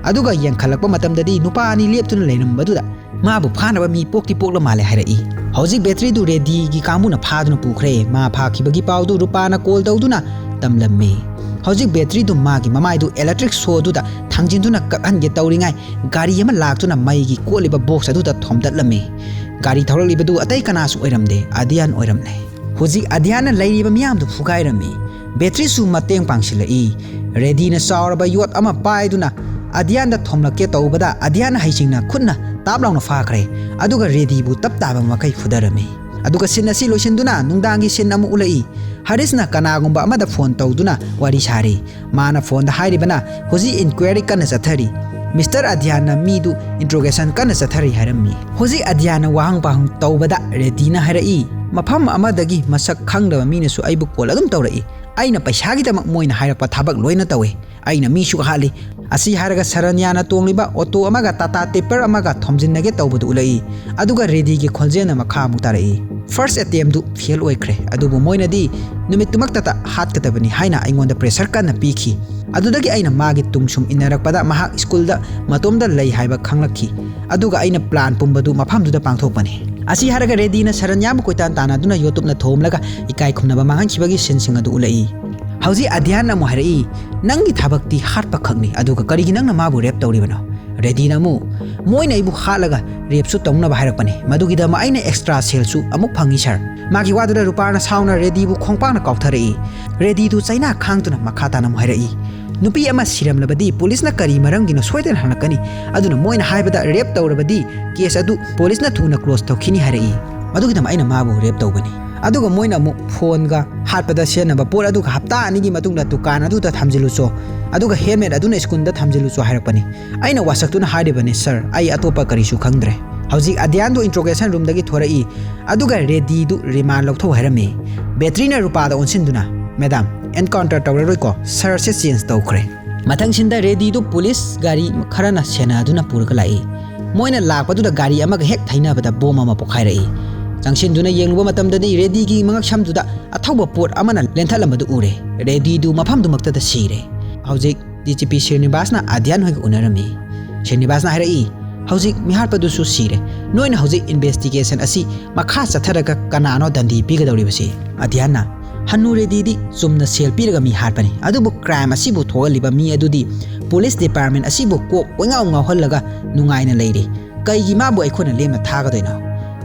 ꯑꯗꯨꯒ ꯌꯦꯡꯈꯠꯂꯛꯄ ꯃꯇꯝꯗꯗꯤ ꯅꯨꯄꯥ ꯑꯅꯤ ꯂꯦꯞꯇꯨꯅ ꯂꯩꯔꯝꯕꯗꯨꯗ "ꯃꯥꯕꯨ ꯐꯥꯅꯕ ꯃꯤ ꯄꯣꯛꯇꯤ ꯄꯣꯛꯂ ꯃꯥꯜꯂꯦ" ꯍꯥꯏꯔꯛꯏ꯫ ꯍꯧꯖꯤꯛ ꯕꯦꯇ꯭ꯔꯤꯗꯨ ꯔꯦꯗꯤꯒꯤ ꯀꯥꯡꯕꯨꯅ ꯐꯥꯗꯨꯅ ꯄꯨꯈ꯭ꯔꯦ꯫ ꯃꯥ ꯐꯥꯈꯤꯕꯒꯤ ꯄꯥꯎꯗꯨ ꯔꯨꯄꯥꯅ ꯀꯣꯜ ꯇꯧꯗꯨꯅ ꯇꯝꯂꯝꯃꯤ꯫ ꯍꯧꯖꯤꯛ ꯕꯦꯇ꯭ꯔꯤꯗꯨ ꯃꯥꯒꯤ ꯃꯃꯥꯏꯗꯨ ꯏꯂꯦꯛꯇ꯭ꯔꯤꯛ ꯁꯣꯗꯨꯗ ꯊꯥꯡꯖꯤꯟꯗꯨꯅ ꯀꯛꯍꯟꯒꯦ ꯇꯧꯔꯤꯉꯥꯏ ꯒꯥꯔꯤ ꯑꯃ ꯂꯥꯛꯇꯨꯅ ꯃꯩꯒꯤ ꯀꯣꯠꯂꯤꯕ ꯕꯣꯛꯁ ꯑꯗꯨꯗ ꯊꯣꯝꯗꯠꯂꯝꯃꯤ꯫ ꯒꯥꯔꯤ ꯊꯧꯔꯛꯂꯤꯕꯗꯨ ꯑꯇꯩ ꯀꯅꯥꯁꯨ ꯑꯣꯏꯔꯝꯗꯦ, ꯑꯗꯤꯌꯥꯟ ꯑꯣꯏꯔꯝꯂꯦ꯫ ꯍꯧꯖꯤꯛ ꯑꯗꯤꯌꯥꯟꯅ ꯂꯩꯔꯤꯕ ꯃꯤꯌꯥꯝꯗꯨ ꯐꯨꯒꯥꯏꯔꯝꯃꯤ꯫ ꯕꯦꯇ꯭ꯔꯤꯁꯨ ꯃꯇꯦꯡ ꯄꯥꯡꯁꯤꯜꯂꯛꯏ꯫ ꯔꯦꯗꯤꯅ ꯆꯥꯎꯔꯕ ꯌꯣꯠ ꯑꯃ ꯄꯥꯏꯗꯨꯅ ꯑꯗꯤꯌꯥꯟꯗ ꯊꯣꯝꯂꯛꯀꯦ ꯇꯧꯕꯗ ꯑꯗꯤꯌꯥꯟꯅ ꯍꯩꯁꯤꯡꯅ ꯈꯨꯠꯅ ꯇꯥꯞ ꯂꯥꯎꯅ ꯐꯥꯈ꯭ꯔꯦ꯫ ꯑꯗꯨꯒ ꯔꯦꯗꯤꯕꯨ ꯇꯞ ꯇꯥꯕ ꯃꯈꯩ ꯐꯨꯗꯔꯝꯃꯤ꯫ ꯑꯗꯨꯒ ꯁꯤꯟ ꯑꯁꯤ ꯂꯣꯏꯁꯤꯟꯗꯨꯅ ꯅꯨꯡꯗꯥꯡꯒꯤ ꯁꯤꯟ ꯑꯃ ꯎꯠꯂꯛꯏ꯫ ꯍꯔꯤꯁꯅ ꯀꯅꯥꯒꯨꯝꯕ ꯑꯃꯗ ꯐꯣꯟ ꯇꯧꯗꯨꯅ ꯋꯥꯔꯤ ꯁꯥꯔꯤ꯫ ꯃꯥꯅ ꯐꯣꯟꯗ ꯍꯥꯏꯔꯤꯕꯅ ꯍꯧꯖꯤꯛ ꯏꯟꯀ꯭ꯋꯥꯏꯔꯤ ꯀꯟꯅ ꯆꯠꯊꯔꯤ꯫ ꯃꯤꯁꯇꯔ ꯑꯗꯤꯌꯥꯟꯅ ꯃꯤꯗꯨ ꯏꯟꯇ꯭ꯔꯣꯒꯦꯁꯟ ꯀꯟꯅ ꯆꯠꯊꯔꯤ ꯍꯥꯏꯔꯝꯃꯤ꯫ ꯍꯧꯖꯤꯛ ꯑꯗꯤꯌꯥꯟꯅ ꯋꯥꯍꯪ ꯄꯥꯎꯍꯪ ꯇꯧꯕꯗ ꯔꯦꯗꯤꯅ ꯍꯥꯏꯔꯛꯏ, "ꯃꯐꯝ ꯑꯃꯗꯒꯤ ꯃꯁꯛ ꯈꯪꯗꯕ ꯃꯤꯅꯁꯨ ꯑꯩꯕꯨ ꯀꯣꯜ ꯑꯗꯨꯝ ꯇꯧꯔꯛꯏ꯫ ꯑꯩꯅ ꯄꯩꯁꯥꯒꯤꯗꯃꯛ ꯃꯣꯏꯅ ꯍꯥꯏꯔꯛꯄ ꯊꯕꯛ ꯂꯣꯏꯅ ꯇꯧꯏ꯫ ꯑꯩꯅ ꯃꯤꯁꯨ ꯍꯥꯠꯂꯤ꯫" ꯑꯁꯤ ꯍꯥꯏꯔꯒ ꯁꯔꯟꯌꯥꯅ ꯇꯣꯡꯂꯤꯕ ꯑꯣꯇꯣ ꯑꯃꯒ ꯇꯥꯇꯥ ꯇꯤꯞꯄꯔ ꯑꯃꯒ ꯊꯣꯝꯖꯤꯟꯅꯒꯦ ꯇꯧꯕꯗꯨ ꯎꯠꯂꯛꯏ꯫ ꯑꯗꯨꯒ ꯔꯦꯗꯤꯒꯤ ꯈꯣꯟꯖꯦꯜꯅ ꯃꯈꯥ ꯑꯃꯨꯛ ꯇꯥꯔꯛꯏ, "ꯐꯥꯔꯁ ꯑꯦꯇꯦꯝꯗꯨ ꯐꯦꯜ ꯑꯣꯏꯈ꯭ꯔꯦ, ꯑꯗꯨꯕꯨ ꯃꯣꯏꯅꯗꯤ ꯅꯨꯃꯤꯠꯇꯨꯃꯛꯇꯗ ꯍꯥꯠꯀꯗꯕꯅꯤ ꯍꯥꯏꯅ ꯑꯩꯉꯣꯟꯗ ꯄ꯭ꯔꯦꯁꯔ ꯀꯟꯅ ꯄꯤꯈꯤ꯫ ꯑꯗꯨꯗꯒꯤ ꯑꯩꯅ ꯃꯥꯒꯤ ꯇꯨꯡ ꯁꯨꯝ ꯏꯟꯅꯔꯛꯄꯗ ꯃꯍꯥꯛ ꯁ꯭ꯀꯨꯜꯗ ꯃꯇꯣꯝꯗ ꯂꯩ ꯍꯥꯏꯕ ꯈꯪꯂꯛꯈꯤ꯫ ꯑꯗꯨꯒ ꯑꯩꯅ ꯄ꯭ꯂꯥꯟ ꯄꯨꯝꯕꯗꯨ ꯃꯐꯝꯗꯨꯗ ꯄꯥꯡꯊꯣꯛꯄꯅꯤ꯫" ꯑꯁꯤ ꯍꯥꯏꯔꯒ ꯔꯦꯗꯤꯅ ꯁꯔꯟꯌꯥꯕꯨ ꯀꯣꯏꯇꯥꯟ ꯇꯥꯟꯅꯗꯨꯅ ꯌꯣꯇꯨꯞꯅ ꯊꯣꯝꯂꯒ ꯏꯀꯥꯏ ꯈꯨꯝꯅꯕ ꯃꯥꯡꯍꯟꯈꯤꯕꯒꯤ ꯁꯤꯟꯁꯤꯡ ꯑꯗꯨ ꯎꯠꯂꯛꯏ꯫ ꯍꯧꯖꯤꯛ ꯑꯗ꯭ꯌꯥꯟꯅ ꯑꯃꯨꯛ ꯍꯥꯏꯔꯛꯏ, "ꯅꯪꯒꯤ ꯊꯕꯛꯇꯤ ꯍꯥꯠꯄ ꯈꯛꯅꯤ, ꯑꯗꯨꯒ ꯀꯔꯤꯒꯤ ꯅꯪꯅ ꯃꯥꯕꯨ ꯔꯦꯞ ꯇꯧꯔꯤꯕꯅꯣ?" ꯔꯦꯗꯤꯅ ꯑꯃꯨꯛ, "ꯃꯣꯏꯅ ꯑꯩꯕꯨ ꯍꯥꯠꯂꯒ ꯔꯦꯞꯁꯨ ꯇꯧꯅꯕ ꯍꯥꯏꯔꯛꯄꯅꯤ, ꯃꯗꯨꯒꯤꯗꯃꯛ ꯑꯩꯅ ꯑꯦꯛꯁꯇ꯭ꯔꯥ ꯁꯦꯜꯁꯨ ꯑꯃꯨꯛ ꯐꯪꯉꯤ ꯁꯥꯔ꯫" ꯃꯥꯒꯤ ꯋꯥꯗꯨꯗ ꯔꯨꯄꯥꯅ ꯁꯥꯎꯅ ꯔꯦꯗꯤꯕꯨ ꯈꯣꯡꯄꯥꯛꯅ ꯀꯥꯎꯊꯔꯛꯏ꯫ ꯔꯦꯗꯤꯗꯨ ꯆꯩꯅꯥ ꯈꯥꯡꯗꯨꯅ ꯃꯈꯥ ꯇꯥꯅ ꯑꯃꯨꯛ ꯍꯥꯏꯔꯛꯏ, "ꯅꯨꯄꯤ ꯑꯃ ꯁꯤꯔꯝꯂꯕꯗꯤ ꯄꯨꯂꯤꯁꯅ ꯀꯔꯤ ꯃꯔꯝꯒꯤꯅꯣ ꯁꯣꯏꯗꯅ ꯍꯪꯂꯛꯀꯅꯤ, ꯑꯗꯨꯅ ꯃꯣꯏꯅ ꯍꯥꯏꯕꯗ ꯔꯦꯞ ꯇꯧꯔꯕꯗꯤ ꯀꯦꯁ ꯑꯗꯨ ꯄꯨꯂꯤꯁꯅ ꯊꯨꯅ ꯀ꯭ꯂꯣꯖ ꯇꯧꯈꯤꯅꯤ ꯍꯥꯏꯔꯛꯏ꯫ ꯃꯗꯨꯒꯤꯗꯃꯛ ꯑꯩꯅ ꯃꯥꯕꯨ ꯔꯦꯞ ꯇꯧꯕꯅꯤ꯫ ꯑꯗꯨꯒ ꯃꯣꯏꯅ ꯑꯃꯨꯛ ꯐꯣꯟꯒ ꯍꯥꯠꯄꯗ ꯁꯤꯖꯤꯟꯅꯕ ꯄꯣꯠ ꯑꯗꯨꯒ ꯍꯞꯇꯥ ꯑꯅꯤꯒꯤ ꯃꯇꯨꯡꯗ ꯗꯨꯀꯥꯟ ꯑꯗꯨꯗ ꯊꯝꯖꯤꯜꯂꯨꯆꯣ, ꯑꯗꯨꯒ ꯍꯦꯜꯃꯦꯠ ꯑꯗꯨꯅ ꯁ꯭ꯀꯨꯜꯗ ꯊꯝꯖꯤꯜꯂꯨꯆꯣ ꯍꯥꯏꯔꯛꯄꯅꯤ꯫ ꯑꯩꯅ ꯋꯥꯁꯛꯇꯨꯅ ꯍꯥꯏꯔꯤꯕꯅꯤ, "ꯁꯥꯔ, ꯑꯩ ꯑꯇꯣꯞꯄ ꯀꯔꯤꯁꯨ ꯈꯪꯗ꯭ꯔꯦ꯫" ꯍꯧꯖꯤꯛ ꯑꯗ꯭ꯌꯥꯟꯗꯨ ꯏꯟꯇ꯭ꯔꯣꯒꯦꯁꯟ ꯔꯨꯝꯗꯒꯤ ꯊꯣꯔꯛꯏ, ꯑꯗꯨꯒ ꯔꯦꯗꯤꯗꯨ ꯔꯤꯃꯥꯟ ꯂꯧꯊꯧ ꯍꯥꯏꯔꯝꯃꯤ꯫ ꯕꯦꯇ꯭ꯔꯤꯅ ꯔꯨꯄꯥꯗ ꯑꯣꯟꯁꯤꯟꯗꯨꯅ, "ꯃꯦꯗꯥꯝ, ꯑꯦꯟꯀꯥꯎꯟꯇꯔ ꯇꯧꯔꯔꯣꯏꯀꯣ, ꯁꯥꯔꯁꯦ ꯆꯦꯟꯖ ꯇꯧꯈ꯭ꯔꯦ꯫" ꯃꯊꯪ ꯁꯤꯟꯗ ꯔꯦꯗꯤꯗꯨ ꯄꯨꯂꯤꯁ ꯒꯥꯔꯤ ꯈꯔꯅ ꯁꯦꯟꯅꯗꯨꯅ ꯄꯨꯔꯒ ꯂꯥꯛꯏ꯫ ꯃꯣꯏꯅ ꯂꯥꯛꯄꯗꯨꯗ ꯒꯥꯔꯤ ꯑꯃꯒ ꯍꯦꯛ ꯊꯩꯅꯕꯗ ꯕꯣꯝ ꯑꯃ ꯄꯣꯈꯥꯏꯔꯛꯏ꯫ ꯆꯪꯁꯤꯟꯗꯨꯅ ꯌꯦꯡꯂꯨꯕ ꯃꯇꯝꯗꯗꯤ ꯔꯦꯗꯤꯒꯤ ꯃꯉꯛꯁꯝꯗꯨꯗ ꯑꯊꯧꯕ ꯄꯣꯠ ꯑꯃꯅ ꯂꯦꯟꯊꯠꯂꯝꯕꯗꯨ ꯎꯔꯦ꯫ ꯔꯦꯗꯤꯗꯨ ꯃꯐꯝꯗꯨꯃꯛꯇꯗ ꯁꯤꯔꯦ꯫ ꯍꯧꯖꯤꯛ ꯗꯤ ꯖꯤ ꯄꯤ ꯁ꯭ꯔꯤꯅꯤꯕꯥꯁꯅ ꯑꯗ꯭ꯌꯥꯟ ꯍꯣꯏꯒ ꯎꯅꯔꯝꯃꯤ꯫ ꯁ꯭ꯔꯤꯅꯤꯕꯥꯁꯅ ꯍꯥꯏꯔꯛꯏ, "ꯍꯧꯖꯤꯛ ꯃꯤꯍꯥꯠꯄꯗꯨꯁꯨ ꯁꯤꯔꯦ꯫ ꯅꯣꯏꯅ ꯍꯧꯖꯤꯛ ꯏꯟꯚꯦꯁꯇꯤꯒꯦꯁꯟ ꯑꯁꯤ ꯃꯈꯥ ꯆꯠꯊꯔꯒ ꯀꯅꯥꯅꯣ ꯗꯟꯗꯤ ꯄꯤꯒꯗꯧꯔꯤꯕꯁꯤ?" ꯑꯗ꯭ꯌꯥꯟꯅ, "ꯍꯅꯨ ꯔꯦꯗꯤꯗꯤ ꯆꯨꯝꯅ ꯁꯦꯜ ꯄꯤꯔꯒ ꯃꯤ ꯍꯥꯠꯄꯅꯤ, ꯑꯗꯨꯕꯨ ꯀ꯭ꯔꯥꯏꯝ ꯑꯁꯤꯕꯨ ꯊꯣꯛꯍꯜꯂꯤꯕ ꯃꯤ ꯑꯗꯨꯗꯤ ꯄꯨꯂꯤꯁ ꯗꯤꯄꯥꯔꯠꯃꯦꯟ ꯑꯁꯤꯕꯨ ꯀꯣꯛ ꯀꯣꯏꯉꯥꯎ ꯉꯥꯎꯍꯜꯂꯒ ꯅꯨꯡꯉꯥꯏꯅ ꯂꯩꯔꯤ꯫ ꯀꯩꯒꯤ ꯃꯥꯕꯨ ꯑꯩꯈꯣꯏꯅ ꯂꯦꯝꯅ ꯊꯥꯒꯗꯣꯏꯅꯣ?"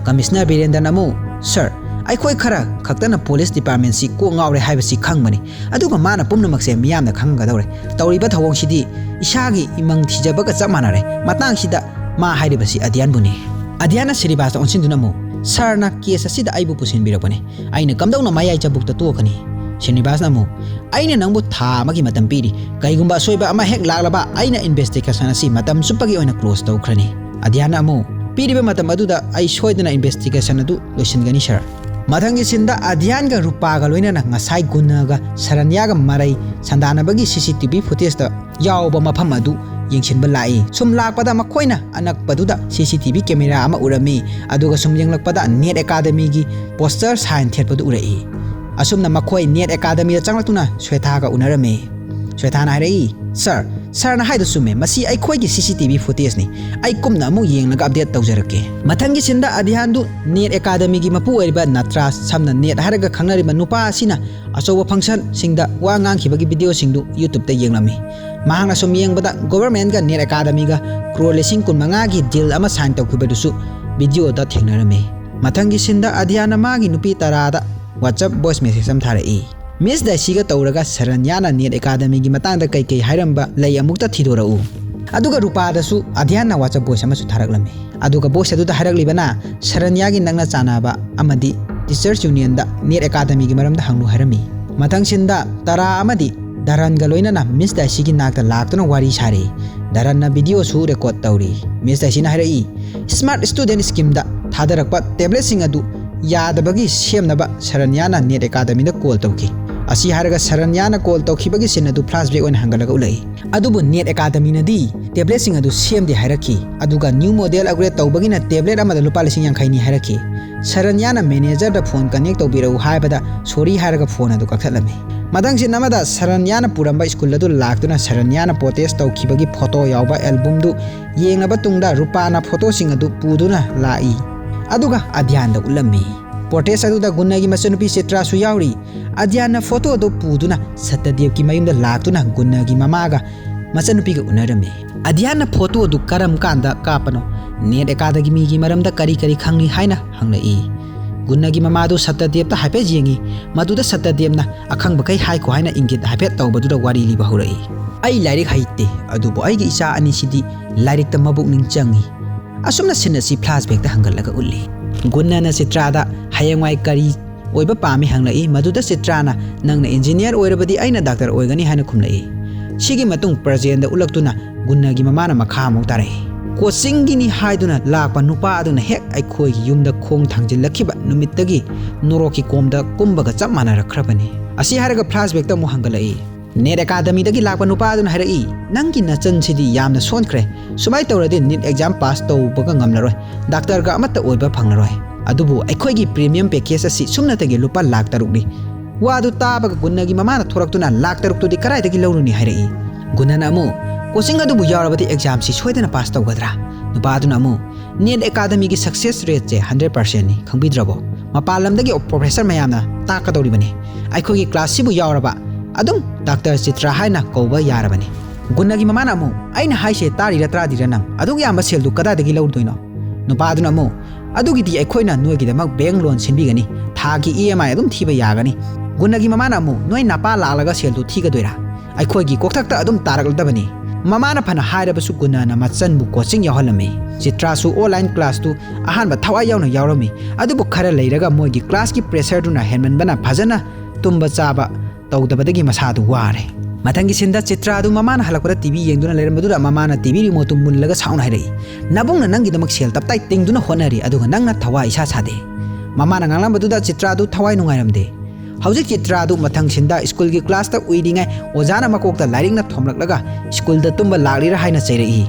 ꯀꯃꯤꯁꯅꯔ ꯕꯤꯔꯦꯟꯗ꯭ꯔꯅ ꯑꯃꯨꯛ, "ꯁꯥꯔ, ꯑꯩꯈꯣꯏ ꯈꯔ ꯈꯛꯇꯅ ꯄꯨꯂꯤꯁ ꯗꯤꯄꯥꯔꯠꯃꯦꯟꯁꯤ ꯀꯣꯛ ꯉꯥꯎꯔꯦ ꯍꯥꯏꯕꯁꯤ ꯈꯪꯕꯅꯤ, ꯑꯗꯨꯒ ꯃꯥꯅ ꯄꯨꯝꯅꯃꯛꯁꯦ ꯃꯤꯌꯥꯝꯅ ꯈꯪꯒꯗꯧꯔꯦ꯫ ꯇꯧꯔꯤꯕ ꯊꯧꯑꯣꯡꯁꯤꯗꯤ ꯏꯁꯥꯒꯤ ꯏꯃꯪ ꯊꯤꯖꯕꯒ ꯆꯞ ꯃꯥꯟꯅꯔꯦ꯫ ꯃꯇꯥꯡꯁꯤꯗ ꯃꯥ ꯍꯥꯏꯔꯤꯕꯁꯤ ꯑꯗ꯭ꯌꯥꯟꯕꯨꯅꯤ꯫" ꯑꯗ꯭ꯌꯥꯟꯅ ꯁ꯭ꯔꯤꯅꯤꯕꯥꯁꯇ ꯑꯣꯟꯁꯤꯟꯗꯨꯅ ꯑꯃꯨꯛ, "ꯁꯥꯔꯅ ꯀꯦꯁ ꯑꯁꯤꯗ ꯑꯩꯕꯨ ꯄꯨꯁꯤꯟꯕꯤꯔꯛꯄꯅꯤ꯫ ꯑꯩꯅ ꯀꯝꯗꯧꯅ ꯃꯌꯥꯏ ꯆꯕꯨꯛꯇ ꯇꯣꯛꯀꯅꯤ?" ꯁ꯭ꯔꯤꯅꯤꯕꯥꯁꯅ ꯑꯃꯨꯛ, "ꯑꯩꯅ ꯅꯪꯕꯨ ꯊꯥ ꯑꯃꯒꯤ ꯃꯇꯝ ꯄꯤꯔꯤ꯫ ꯀꯩꯒꯨꯝꯕ ꯑꯁꯣꯏꯕ ꯑꯃ ꯍꯦꯛ ꯂꯥꯛꯂꯕ, ꯑꯩꯅ ꯏꯟꯚꯦꯁꯇꯤꯒꯦꯁꯟ ꯑꯁꯤ ꯃꯇꯝ ꯆꯨꯞꯄꯒꯤ ꯑꯣꯏꯅ ꯀ꯭ꯂꯣꯖ ꯇꯧꯈ꯭ꯔꯅꯤ꯫" ꯑꯗ꯭ꯌꯥꯟꯅ ꯑꯃꯨꯛ, "ꯄꯤꯔꯤꯕ ꯃꯇꯝ ꯑꯗꯨꯗ ꯑꯩ ꯁꯣꯏꯗꯅ ꯏꯟꯚꯦꯁꯇꯤꯒꯦꯁꯟ ꯑꯗꯨ ꯂꯣꯏꯁꯤꯟꯒꯅꯤ, ꯁꯥꯔ꯫" ꯃꯊꯪꯒꯤ ꯁꯤꯟꯗ ꯑꯗ꯭ꯌꯥꯟꯒ ꯔꯨꯄꯥꯒ ꯂꯣꯏꯅꯅ ꯉꯁꯥꯏ ꯒꯨꯟꯅꯒ ꯁꯔꯟꯌꯥꯒ ꯃꯔꯩ ꯁꯟꯗꯥꯅꯕꯒꯤ ꯁꯤ ꯁꯤ ꯇꯤ ꯚꯤ ꯐꯨꯇꯦꯖꯇ ꯌꯥꯎꯕ ꯃꯐꯝ ꯑꯗꯨ ꯌꯦꯡꯁꯤꯟꯕ ꯂꯥꯛꯏ꯫ ꯁꯨꯝ ꯂꯥꯛꯄꯗ ꯃꯈꯣꯏꯅ ꯑꯅꯛꯄꯗꯨꯗ ꯁꯤ ꯁꯤ ꯇꯤ ꯚꯤ ꯀꯦꯃꯦꯔꯥ ꯑꯃ ꯎꯔꯝꯃꯤ, ꯑꯗꯨꯒ ꯁꯨꯝ ꯌꯦꯡꯂꯛꯄꯗ ꯅꯦꯠ ꯑꯦꯀꯥꯗꯃꯤꯒꯤ ꯄꯣꯁꯇꯔ ꯁꯥꯏꯟ ꯊꯦꯠꯄꯗꯨ ꯎꯔꯛꯏ꯫ ꯑꯁꯨꯝꯅ ꯃꯈꯣꯏ ꯅꯦꯠ ꯑꯦꯀꯥꯗꯃꯤꯗ ꯆꯪꯂꯛꯇꯨꯅ ꯁ꯭ꯋꯦꯊꯥꯒ ꯎꯅꯔꯝꯃꯤ꯫ ꯁ꯭ꯋꯦꯊꯥꯅ ꯍꯥꯏꯔꯛꯏ, "ꯁꯥꯔ, "ꯁꯥꯔꯅ ꯍꯥꯏꯗꯣ ꯆꯨꯝꯃꯦ, ꯃꯁꯤ ꯑꯩꯈꯣꯏꯒꯤ C C T V footageꯅꯤ꯫ ꯑꯩ ꯀꯨꯞꯅ ꯑꯃꯨꯛ ꯌꯦꯡꯂꯒ update ꯇꯧꯖꯔꯛꯀꯦ"꯫ ꯃꯊꯪꯒꯤ sceneꯗ ꯑꯙ꯭ꯌꯥꯟꯗꯨ NET Academyꯒꯤ ꯃꯄꯨ ꯑꯣꯏꯔꯤꯕ ꯅꯇ꯭ꯔꯥꯖ, ꯁꯝꯅ ꯅꯦꯠ ꯍꯥꯏꯔꯒ ꯈꯪꯅꯔꯤꯕ ꯅꯨꯄꯥ ꯑꯁꯤꯅ ꯑꯆꯧꯕ functionꯁꯤꯡꯗ ꯋꯥ ꯉꯥꯡꯈꯤꯕꯒꯤ videoꯁꯤꯡꯗꯨ YouTubeꯇ ꯌꯦꯡꯂꯝꯃꯤ꯫ ꯃꯍꯥꯛꯅ ꯁꯨꯝ ꯌꯦꯡꯕꯗ governmentꯒ NET Academyꯒ crore ꯂꯤꯁꯤꯡ ꯀꯨꯟ ꯃꯉꯥꯒꯤ deal ꯑꯃ sign ꯇꯧꯈꯤꯕꯗꯨꯁꯨ videoꯗ ꯊꯦꯡꯅꯔꯝꯃꯤ꯫ ꯃꯊꯪꯒꯤ sceneꯗ ꯑꯙ꯭ꯌꯥꯟꯅ ꯃꯥꯒꯤ ꯅꯨꯄꯤ ꯇꯔꯥꯗ WhatsApp voice message ꯑꯃ ꯊꯥꯔꯛꯏ꯫ ꯃꯤꯁ ꯗꯥꯏꯁꯤꯒ ꯇꯧꯔꯒ ꯁꯔꯟꯌꯥꯅ NET Academyꯒꯤ ꯃꯇꯥꯡꯗ ꯀꯩꯀꯩ ꯍꯥꯏꯔꯝꯕ ꯂꯩ ꯑꯃꯨꯛꯇ ꯊꯤꯗꯣꯔꯛꯎ꯫ ꯑꯗꯨꯒ ꯔꯨꯄꯥꯗꯁꯨ ꯑꯙ꯭ꯌꯥꯟꯅ WhatsApp voice ꯑꯃꯁꯨ ꯊꯥꯔꯛꯂꯝꯃꯤ꯫ ꯑꯗꯨꯒ voice ꯑꯗꯨꯗ ꯍꯥꯏꯔꯛꯂꯤꯕꯅ ꯁꯔꯟꯌꯥꯒꯤ ꯅꯛꯅ ꯆꯥꯟꯅꯕ ꯑꯃꯗꯤ Teachers Unionꯗ NET Academyꯒꯤ ꯃꯔꯝꯗ ꯍꯪꯂꯨ ꯍꯥꯏꯔꯝꯃꯤ꯫ ꯃꯊꯪ sceneꯗ ꯇꯔꯥ ꯑꯃꯗꯤ ꯙꯔꯟꯒ ꯂꯣꯏꯅꯅ ꯃꯤꯁ ꯗꯥꯏꯁꯤꯒꯤ ꯅꯥꯛꯇ ꯂꯥꯛꯇꯨꯅ ꯋꯥꯔꯤ ꯁꯥꯔꯤ꯫ ꯙꯔꯟꯅ videoꯁꯨ record ꯇꯧꯔꯤ꯫ ꯃꯤꯁ ꯗꯥꯏꯁꯤꯅ ꯍꯥꯏꯔꯛꯏ, "Smart Student Schemeꯗ ꯊꯥꯗꯔꯛꯄ tabletꯁꯤꯡ ꯑꯗꯨ ꯌꯥꯗꯕꯒꯤ ꯁꯦꯝꯅꯕ ꯁꯔꯟꯌꯥꯅ NET Academyꯗ call ꯇꯧꯈꯤ"꯫ ꯑꯁꯤ ꯍꯥꯏꯔꯒ ꯁꯔꯟꯌꯥꯅ call ꯇꯧꯈꯤꯕꯒꯤ scene ꯑꯗꯨ flashback ꯑꯣꯏꯅ ꯍꯪꯒꯠꯂꯒ ꯎꯠꯂꯛꯏ꯫ ꯑꯗꯨꯕꯨ NET Academyꯅꯗꯤ tabletꯁꯤꯡ ꯑꯗꯨ ꯁꯦꯝꯗꯦ ꯍꯥꯏꯔꯛꯈꯤ꯫ ꯑꯗꯨꯒ new model upgrade ꯇꯧꯕꯒꯤꯅ tablet ꯑꯃꯗ ꯂꯨꯄꯥ ꯂꯤꯁꯤꯡ ꯌꯥꯡꯈꯩꯅꯤ ꯍꯥꯏꯔꯛꯈꯤ꯫ ꯁꯔꯟꯌꯥꯅ managerꯗ phone connect ꯇꯧꯕꯤꯔꯛꯎ ꯍꯥꯏꯕꯗ sorry ꯍꯥꯏꯔꯒ phone ꯑꯗꯨ ꯀꯛꯊꯠꯂꯝꯃꯤ꯫ ꯃꯊꯪ scene ꯑꯃꯗ ꯁꯔꯟꯌꯥꯅ ꯄꯨꯔꯝꯕ school ꯑꯗꯨ ꯂꯥꯛꯇꯨꯅ ꯁꯔꯟꯌꯥꯅ protest ꯇꯧꯈꯤꯕꯒꯤ photo ꯌꯥꯎꯕ albumꯗꯨ ꯌꯦꯡꯂꯕ ꯇꯨꯡꯗ ꯔꯨꯄꯥꯅ photoꯁꯤꯡ ꯑꯗꯨ ꯄꯨꯗꯨꯅ ꯂꯥꯛꯏ꯫ ꯑꯗꯨꯒ ꯑꯙ꯭ꯌꯥꯟꯗ ꯎꯠꯂꯝꯃꯤ꯫ Protest ꯑꯗꯨꯗ ꯒꯨꯟꯅꯒꯤ ꯃꯆꯟꯅꯨꯄꯤ ꯆꯤꯇ꯭ꯔꯥꯁꯨ ꯌꯥꯎꯔꯤ꯫ ꯑꯙ꯭ꯌꯥꯟꯅ photo ꯑꯗꯨ ꯄꯨꯗꯨꯅ ꯁꯇꯗꯦꯕꯀꯤ ꯃꯌꯨꯝꯗ ꯂꯥꯛꯇꯨꯅ ꯒꯨꯟꯅꯒꯤ ꯃꯃꯥꯒ ꯃꯆꯟꯅꯨꯄꯤꯒ ꯎꯅꯔꯝꯃꯤ꯫ ꯑꯙ꯭ꯌꯥꯟꯅ photo ꯑꯗꯨ ꯀꯔꯝ ꯀꯥꯟꯗ ꯀꯥꯞꯄꯅꯣ, NET Academyꯒꯤ ꯃꯔꯝꯗ ꯀꯔꯤ ꯀꯔꯤ ꯈꯪꯂꯤ ꯍꯥꯏꯅ ꯍꯪꯂꯛꯏ꯫ ꯒꯨꯟꯅꯒꯤ ꯃꯃꯥꯗꯨ ꯁꯇꯗꯦꯕꯇ ꯍꯥꯏꯐꯦꯠ ꯌꯦꯡꯉꯤ꯫ ꯃꯗꯨꯗ ꯁꯇꯗꯦꯕꯅ ꯑꯈꯪꯕꯈꯩ ꯍꯥꯏꯈꯣ ꯍꯥꯏꯅ ꯏꯪꯒꯤꯠ ꯍꯥꯏꯐꯦꯠ ꯇꯧꯕꯗꯨꯗ ꯋꯥꯔꯤ ꯂꯤꯕ ꯍꯧꯔꯛꯏ꯫ "ꯑꯩ ꯂꯥꯏꯔꯤꯛ ꯍꯩꯇꯦ, ꯑꯗꯨꯕꯨ ꯑꯩꯒꯤ ꯏꯆꯥ ꯑꯅꯤꯁꯤꯗꯤ ꯂꯥꯏꯔꯤꯛꯇ ꯃꯕꯨꯛꯅꯤꯡ ꯆꯪꯉꯤ"꯫ ꯑꯁꯨꯝꯅ scene ꯑꯁꯤ flashbackꯇ ꯍꯪꯒꯠꯂꯒ ꯎꯠꯂꯤ꯫ ꯒꯨꯟꯅꯅ ꯆꯤꯇ꯭ꯔꯥꯗ ꯍꯌꯦꯡꯋꯥꯏ ꯀꯔꯤ ꯑꯣꯏꯕ ꯄꯥꯝꯃꯤ ꯍꯪꯂꯛꯏ꯫ ꯃꯗꯨꯗ ꯆꯤꯇ꯭ꯔꯥꯅ, "ꯅꯪꯅ engineer ꯑꯣꯏꯔꯕꯗꯤ ꯑꯩꯅ doctor ꯑꯣꯏꯒꯅꯤ" ꯍꯥꯏꯅ ꯈꯨꯝꯂꯛꯏ꯫ ꯁꯤꯒꯤ ꯃꯇꯨꯡ ꯄ꯭ꯔꯖꯦꯟꯗ ꯎꯠꯂꯛꯇꯨꯅ ꯒꯨꯟꯅꯒꯤ ꯃꯃꯥꯅ ꯃꯈꯥ ꯑꯃꯨꯛ ꯇꯥꯔꯛꯏ꯫ "Coachingꯒꯤꯅꯤ ꯍꯥꯏꯗꯨꯅ ꯂꯥꯛꯄ ꯅꯨꯄꯥ ꯑꯗꯨꯅ ꯍꯦꯛ ꯑꯩꯈꯣꯏꯒꯤ ꯌꯨꯝꯗ ꯈꯣꯡ ꯊꯥꯡꯖꯤꯜꯂꯛꯈꯤꯕ ꯅꯨꯃꯤꯠꯇꯒꯤ ꯅꯣꯔꯣꯛꯀꯤ ꯀꯣꯝꯗ ꯀꯨꯝꯕꯒ ꯆꯞ ꯃꯥꯟꯅꯔꯛꯈ꯭ꯔꯕꯅꯤ"꯫ ꯑꯁꯤ ꯍꯥꯏꯔꯒ flashbackꯇ ꯑꯃꯨꯛ ꯍꯪꯒꯠꯂꯛꯏ꯫ NET Academyꯗꯒꯤ ꯂꯥꯛꯄ ꯅꯨꯄꯥ ꯑꯗꯨꯅ ꯍꯥꯏꯔꯛꯏ, "ꯅꯪꯒꯤ ꯅꯆꯟꯁꯤꯗꯤ ꯌꯥꯝꯅ ꯁꯣꯟꯈ꯭ꯔꯦ꯫ ꯁꯨꯃꯥꯏꯅ ꯇꯧꯔꯗꯤ NET exam pass ꯇꯧꯕꯒ ꯉꯝꯂꯔꯣꯏ꯫ Doctorꯒ ꯑꯃꯠꯇ ꯑꯣꯏꯕ ꯐꯪꯂꯔꯣꯏ꯫ ꯑꯗꯨꯕꯨ ꯑꯩꯈꯣꯏꯒꯤ premium package ꯑꯁꯤ ꯁꯨꯞꯅꯇꯒꯤ ꯂꯨꯄꯥ ꯂꯥꯈ ꯇꯔꯨꯛꯅꯤ"꯫ ꯋꯥꯗꯨ ꯇꯥꯕꯒ ꯒꯨꯟꯅꯒꯤ ꯃꯃꯥꯅ ꯊꯣꯔꯛꯇꯨꯅ, "ꯂꯥꯈ ꯇꯔꯨꯛꯇꯨꯗꯤ ꯀꯗꯥꯏꯗꯒꯤ ꯂꯧꯔꯨꯅꯤ?" ꯍꯥꯏꯔꯛꯏ꯫ ꯒꯨꯅꯅ ꯑꯃꯨꯛ, "ꯀꯣꯆꯤꯡ ꯑꯗꯨꯕꯨ ꯌꯥꯎꯔꯕꯗꯤ ꯑꯦꯛꯖꯥꯝꯁꯤ ꯁꯣꯏꯗꯅ ꯄꯥꯁ ꯇꯧꯒꯗ꯭ꯔꯥ?" ꯅꯨꯄꯥ ꯑꯗꯨꯅ ꯑꯃꯨꯛ, "ꯅꯦꯠ ꯑꯦꯀꯥꯗꯃꯤꯒꯤ ꯁꯛꯁꯦꯁ ꯔꯦꯠꯁꯦ ꯍꯟꯗ꯭ꯔꯦꯠ ꯄꯥꯔꯁꯦꯟꯅꯤ, ꯈꯪꯕꯤꯗ꯭ꯔꯕꯣ? ꯃꯄꯥꯟ ꯂꯝꯗꯒꯤ ꯄ꯭ꯔꯣꯐꯦꯁꯔ ꯃꯌꯥꯝꯅ ꯇꯥꯛꯀꯗꯧꯔꯤꯕꯅꯤ꯫ ꯑꯩꯈꯣꯏꯒꯤ ꯀ꯭ꯂꯥꯁꯁꯤꯕꯨ ꯌꯥꯎꯔꯕ ꯑꯗꯨꯝ ꯗꯥꯛꯇꯔ ꯆꯤꯇ꯭ꯔꯥ ꯍꯥꯏꯅ ꯀꯧꯕ ꯌꯥꯔꯕꯅꯤ꯫" ꯒꯨꯅꯒꯤ ꯃꯃꯥꯅ ꯑꯃꯨꯛ, "ꯑꯩꯅ ꯍꯥꯏꯁꯦ ꯇꯥꯔꯤꯔ ꯇꯥꯗ꯭ꯔꯤꯔ ꯅꯪ? ꯑꯗꯨꯛ ꯌꯥꯝꯕ ꯁꯦꯜꯗꯨ ꯀꯗꯥꯏꯗꯒꯤ ꯂꯧꯔꯨꯗꯣꯏꯅꯣ?" ꯅꯨꯄꯥ ꯑꯗꯨꯅ ꯑꯃꯨꯛ, "ꯑꯗꯨꯒꯤꯗꯤ ꯑꯩꯈꯣꯏꯅ ꯅꯣꯏꯒꯤꯗꯃꯛ ꯕꯦꯡ ꯂꯣꯟ ꯁꯤꯟꯕꯤꯒꯅꯤ꯫ ꯊꯥꯒꯤ ꯏ ꯑꯦꯝ ꯑꯥꯏ ꯑꯗꯨꯝ ꯊꯤꯕ ꯌꯥꯒꯅꯤ꯫" ꯒꯨꯅꯒꯤ ꯃꯃꯥꯅ ꯑꯃꯨꯛ, "ꯅꯣꯏ ꯅꯄꯥ ꯂꯥꯛꯂꯒ ꯁꯦꯜꯗꯨ ꯊꯤꯒꯗꯣꯏꯔꯥ? ꯑꯩꯈꯣꯏꯒꯤ ꯀꯣꯛꯊꯛꯇ ꯑꯗꯨꯝ ꯇꯥꯔꯛꯂꯗꯕꯅꯤ꯫" ꯃꯃꯥꯅ ꯐꯅ ꯍꯥꯏꯔꯕꯁꯨ ꯒꯨꯅꯅ ꯃꯆꯟꯕꯨ ꯀꯣꯆꯤꯡ ꯌꯥꯎꯍꯜꯂꯝꯃꯤ꯫ ꯆꯤꯇ꯭ꯔꯥꯁꯨ ꯑꯣꯟꯂꯥꯏꯟ ꯀ꯭ꯂꯥꯁꯇꯨ ꯑꯍꯥꯟꯕ ꯊꯋꯥꯏ ꯌꯥꯎꯅ ꯌꯥꯎꯔꯝꯃꯤ꯫ ꯑꯗꯨꯕꯨ ꯈꯔ ꯂꯩꯔꯒ ꯃꯣꯏꯒꯤ ꯀ꯭ꯂꯥꯁꯀꯤ ꯄ꯭ꯔꯦꯁꯔꯗꯨꯅ ꯍꯦꯟꯃꯟꯕꯅ ꯐꯖꯅ ꯇꯨꯝꯕ ꯆꯥꯕ ꯇꯧꯗꯕꯗꯒꯤ ꯃꯁꯥꯗꯨ ꯋꯥꯔꯦ꯫ ꯃꯊꯪꯒꯤ ꯁꯤꯟꯗ ꯆꯤꯇ꯭ꯔꯥꯗꯨ ꯃꯃꯥꯅ ꯍꯜꯂꯛꯄꯗ ꯇꯤ ꯚꯤ ꯌꯦꯡꯗꯨꯅ ꯂꯩꯔꯝꯕꯗꯨꯗ ꯃꯃꯥꯅ ꯇꯤ ꯚꯤ ꯔꯤꯃꯣꯠꯇꯨ ꯃꯨꯜꯂꯒ ꯁꯥꯎꯅ ꯍꯥꯏꯔꯛꯏ, "ꯅꯕꯨꯡꯅ ꯅꯪꯒꯤꯗꯃꯛ ꯁꯦꯜ ꯇꯞꯇꯥꯏ ꯇꯤꯡꯗꯨꯅ ꯍꯣꯠꯅꯔꯤ, ꯑꯗꯨꯒ ꯅꯪꯅ ꯊꯋꯥ ꯏꯁꯥ ꯁꯥꯗꯦ꯫" ꯃꯃꯥꯅ ꯉꯥꯡꯂꯝꯕꯗꯨꯗ ꯆꯤꯇ꯭ꯔꯥꯗꯨ ꯊꯋꯥꯏ ꯅꯨꯡꯉꯥꯏꯔꯝꯗꯦ꯫ ꯍꯧꯖꯤꯛ ꯆꯤꯇ꯭ꯔꯥꯗꯨ ꯃꯊꯪ ꯁꯤꯟꯗ ꯁ꯭ꯀꯨꯜꯒꯤ ꯀ꯭ꯂꯥꯁꯇ ꯎꯏꯔꯤꯉꯩ ꯑꯣꯖꯥꯅ ꯃꯀꯣꯛꯇ ꯂꯥꯏꯔꯤꯛꯅ ꯊꯣꯝꯂꯛꯂꯒ ꯁ꯭ꯀꯨꯜꯗ ꯇꯨꯝꯕ ꯂꯥꯛꯂꯤꯔꯥ ꯍꯥꯏꯅ ꯆꯩꯔꯛꯏ꯫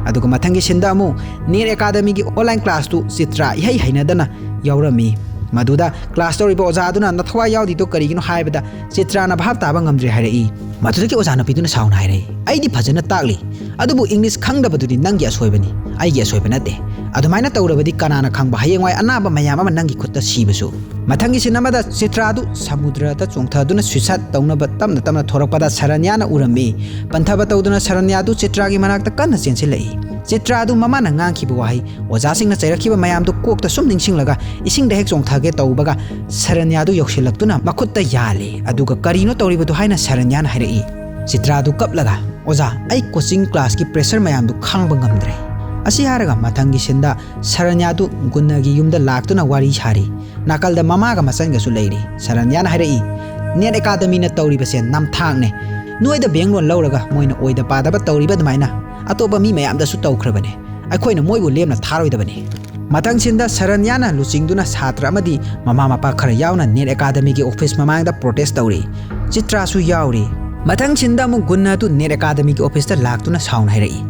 ꯑꯗꯨꯒ ꯃꯊꯪꯒꯤ ꯁꯤꯟꯗ ꯑꯃꯨꯛ ꯅꯦꯠ ꯑꯦꯀꯥꯗꯃꯤꯒꯤ ꯑꯣꯟꯂꯥꯏꯟ ꯀ꯭ꯂꯥꯁꯇꯨ ꯆꯤꯇ꯭ꯔꯥ ꯏꯍꯩ ꯍꯩꯅꯗꯅ ꯌꯥꯎꯔꯝꯃꯤ꯫ ꯃꯗꯨꯗ ꯀ꯭ꯂꯥꯁ ꯇꯧꯔꯤꯕ ꯑꯣꯖꯥꯗꯨꯅ "ꯅꯊꯋꯥꯏ ꯌꯥꯎꯗꯤꯗꯣ ꯀꯔꯤꯒꯤꯅꯣ?" ꯍꯥꯏꯕꯗ ꯆꯤꯇ꯭ꯔꯥꯅ ꯚꯥꯞ ꯇꯥꯕ ꯉꯝꯗ꯭ꯔꯦ ꯍꯥꯏꯔꯛꯏ꯫ ꯃꯗꯨꯗꯒꯤ ꯑꯣꯖꯥ ꯅꯨꯄꯤꯗꯨꯅ ꯁꯥꯎꯅ ꯍꯥꯏꯔꯛꯏ, "ꯑꯩꯗꯤ ꯐꯖꯅ ꯇꯥꯛꯂꯤ, ꯑꯗꯨꯕꯨ ꯏꯪꯂꯤꯁ ꯈꯪꯗꯕꯗꯨꯗꯤ ꯅꯪꯒꯤ ꯑꯁꯣꯏꯕꯅꯤ, ꯑꯩꯒꯤ ꯑꯁꯣꯏꯕ ꯅꯠꯇꯦ꯫ ꯑꯗꯨꯃꯥꯏꯅ ꯇꯧꯔꯕꯗꯤ ꯀꯅꯥꯅ ꯈꯪꯕ, ꯍꯌꯦꯡꯋꯥꯏ ꯑꯅꯥꯕ ꯃꯌꯥꯝ ꯑꯃ ꯅꯪꯒꯤ ꯈꯨꯠꯇ ꯁꯤꯕꯁꯨ꯫" ꯃꯊꯪꯒꯤ ꯁꯤꯟ ꯑꯃꯗ ꯆꯤꯇ꯭ꯔꯥꯗꯨ ꯁꯃꯨꯗ꯭ꯔꯗ ꯆꯣꯡꯊꯗꯨꯅ ꯁꯨꯏꯁꯥꯏꯗ ꯇꯧꯅꯕ ꯇꯞꯅ ꯇꯞꯅ ꯊꯣꯔꯛꯄꯗ ꯁꯔꯟꯌꯥꯅ ꯎꯔꯝꯃꯤ꯫ ꯄꯟꯊꯕ ꯇꯧꯗꯨꯅ ꯁꯔꯟꯌꯥꯗꯨ ꯆꯤꯇ꯭ꯔꯥꯒꯤ ꯃꯅꯥꯛꯇ ꯀꯟꯅ ꯆꯦꯟꯁꯤꯜꯂꯛꯏ꯫ ꯆꯤꯇ꯭ꯔꯥꯗꯨ ꯃꯃꯥꯅ ꯉꯥꯡꯈꯤꯕ ꯋꯥꯍꯩ, ꯑꯣꯖꯥꯁꯤꯡꯅ ꯆꯩꯔꯛꯈꯤꯕ ꯃꯌꯥꯝꯗꯨ ꯀꯣꯛꯇ ꯁꯨꯝ ꯅꯤꯡꯁꯤꯡꯂꯒ ꯏꯁꯤꯡꯗ ꯍꯦꯛ ꯆꯣꯡꯊꯒꯦ ꯇꯧꯕꯒ ꯁꯔꯟꯌꯥꯗꯨ ꯌꯧꯁꯤꯜꯂꯛꯇꯨꯅ ꯃꯈꯨꯠꯇ ꯌꯥꯜꯂꯤ꯫ ꯑꯗꯨꯒ "ꯀꯔꯤꯅꯣ ꯇꯧꯔꯤꯕꯗꯨ?" ꯍꯥꯏꯅ ꯁꯔꯟꯌꯥꯅ ꯍꯥꯏꯔꯛꯏ꯫ ꯆꯤꯇ꯭ꯔꯥꯗꯨ ꯀꯞꯂꯒ, "ꯑꯣꯖꯥ, ꯑꯩ ꯀꯣꯆꯤꯡ ꯀ꯭ꯂꯥꯁꯀꯤ ꯄ꯭ꯔꯦꯁꯔ ꯃꯌꯥꯝꯗꯨ ꯈꯥꯡꯕ ꯉꯝꯗ꯭ꯔꯦ꯫" ꯑꯁꯤ ꯍꯥꯏꯔꯒ ꯃꯊꯪꯒꯤ ꯁꯤꯟꯗ ꯁꯔꯟꯌꯥꯗꯨ ꯒꯨꯟꯅꯒꯤ ꯌꯨꯝꯗ ꯂꯥꯛꯇꯨꯅ ꯋꯥꯔꯤ ꯁꯥꯔꯤ꯫ ꯅꯥꯀꯜꯗ ꯃꯃꯥꯒ ꯃꯆꯟꯒꯁꯨ ꯂꯩꯔꯤ꯫ ꯁꯔꯟꯌꯥꯅ ꯍꯥꯏꯔꯛꯏ, "ꯅꯦꯠ ꯑꯦꯀꯥꯗꯃꯤꯅ ꯇꯧꯔꯤꯕꯁꯦ ꯅꯝꯊꯥꯛꯅꯦ꯫ ꯅꯣꯏꯗ ꯕꯦꯡ ꯂꯣꯟ ꯂꯧꯔꯒ ꯃꯣꯏꯅ ꯑꯣꯏꯗ ꯄꯥꯗꯕ ꯇꯧꯔꯤꯕ ꯑꯗꯨꯃꯥꯏꯅ ꯑꯇꯣꯞꯄ ꯃꯤ ꯃꯌꯥꯝꯗꯁꯨ ꯇꯧꯈ꯭ꯔꯕꯅꯦ꯫ ꯑꯩꯈꯣꯏꯅ ꯃꯣꯏꯕꯨ ꯂꯦꯝꯅ ꯊꯥꯔꯣꯏꯗꯕꯅꯤ꯫" ꯃꯊꯪ ꯁꯤꯟꯗ ꯁꯔꯟꯌꯥꯅ ꯂꯨꯆꯤꯡꯗꯨꯅ ꯁꯥꯇ꯭ꯔ ꯑꯃꯗꯤ ꯃꯃꯥ ꯃꯄꯥ ꯈꯔ ꯌꯥꯎꯅ ꯅꯦꯠ ꯑꯦꯀꯥꯗꯃꯤꯒꯤ ꯑꯣꯐꯤꯁ ꯃꯃꯥꯡꯗ ꯄ꯭ꯔꯣꯇꯦꯁ ꯇꯧꯔꯤ꯫ ꯆꯤꯇ꯭ꯔꯥꯁꯨ ꯌꯥꯎꯔꯤ꯫ ꯃꯊꯪ ꯁꯤꯟꯗ ꯑꯃꯨꯛ ꯒꯨꯟꯅ ꯑꯗꯨ ꯅꯦꯠ ꯑꯦꯀꯥꯗꯃꯤꯒꯤ ꯑꯣꯐꯤꯁꯇ ꯂꯥꯛꯇꯨꯅ ꯁꯥꯎꯅ ꯍꯥꯏꯔꯛꯏ,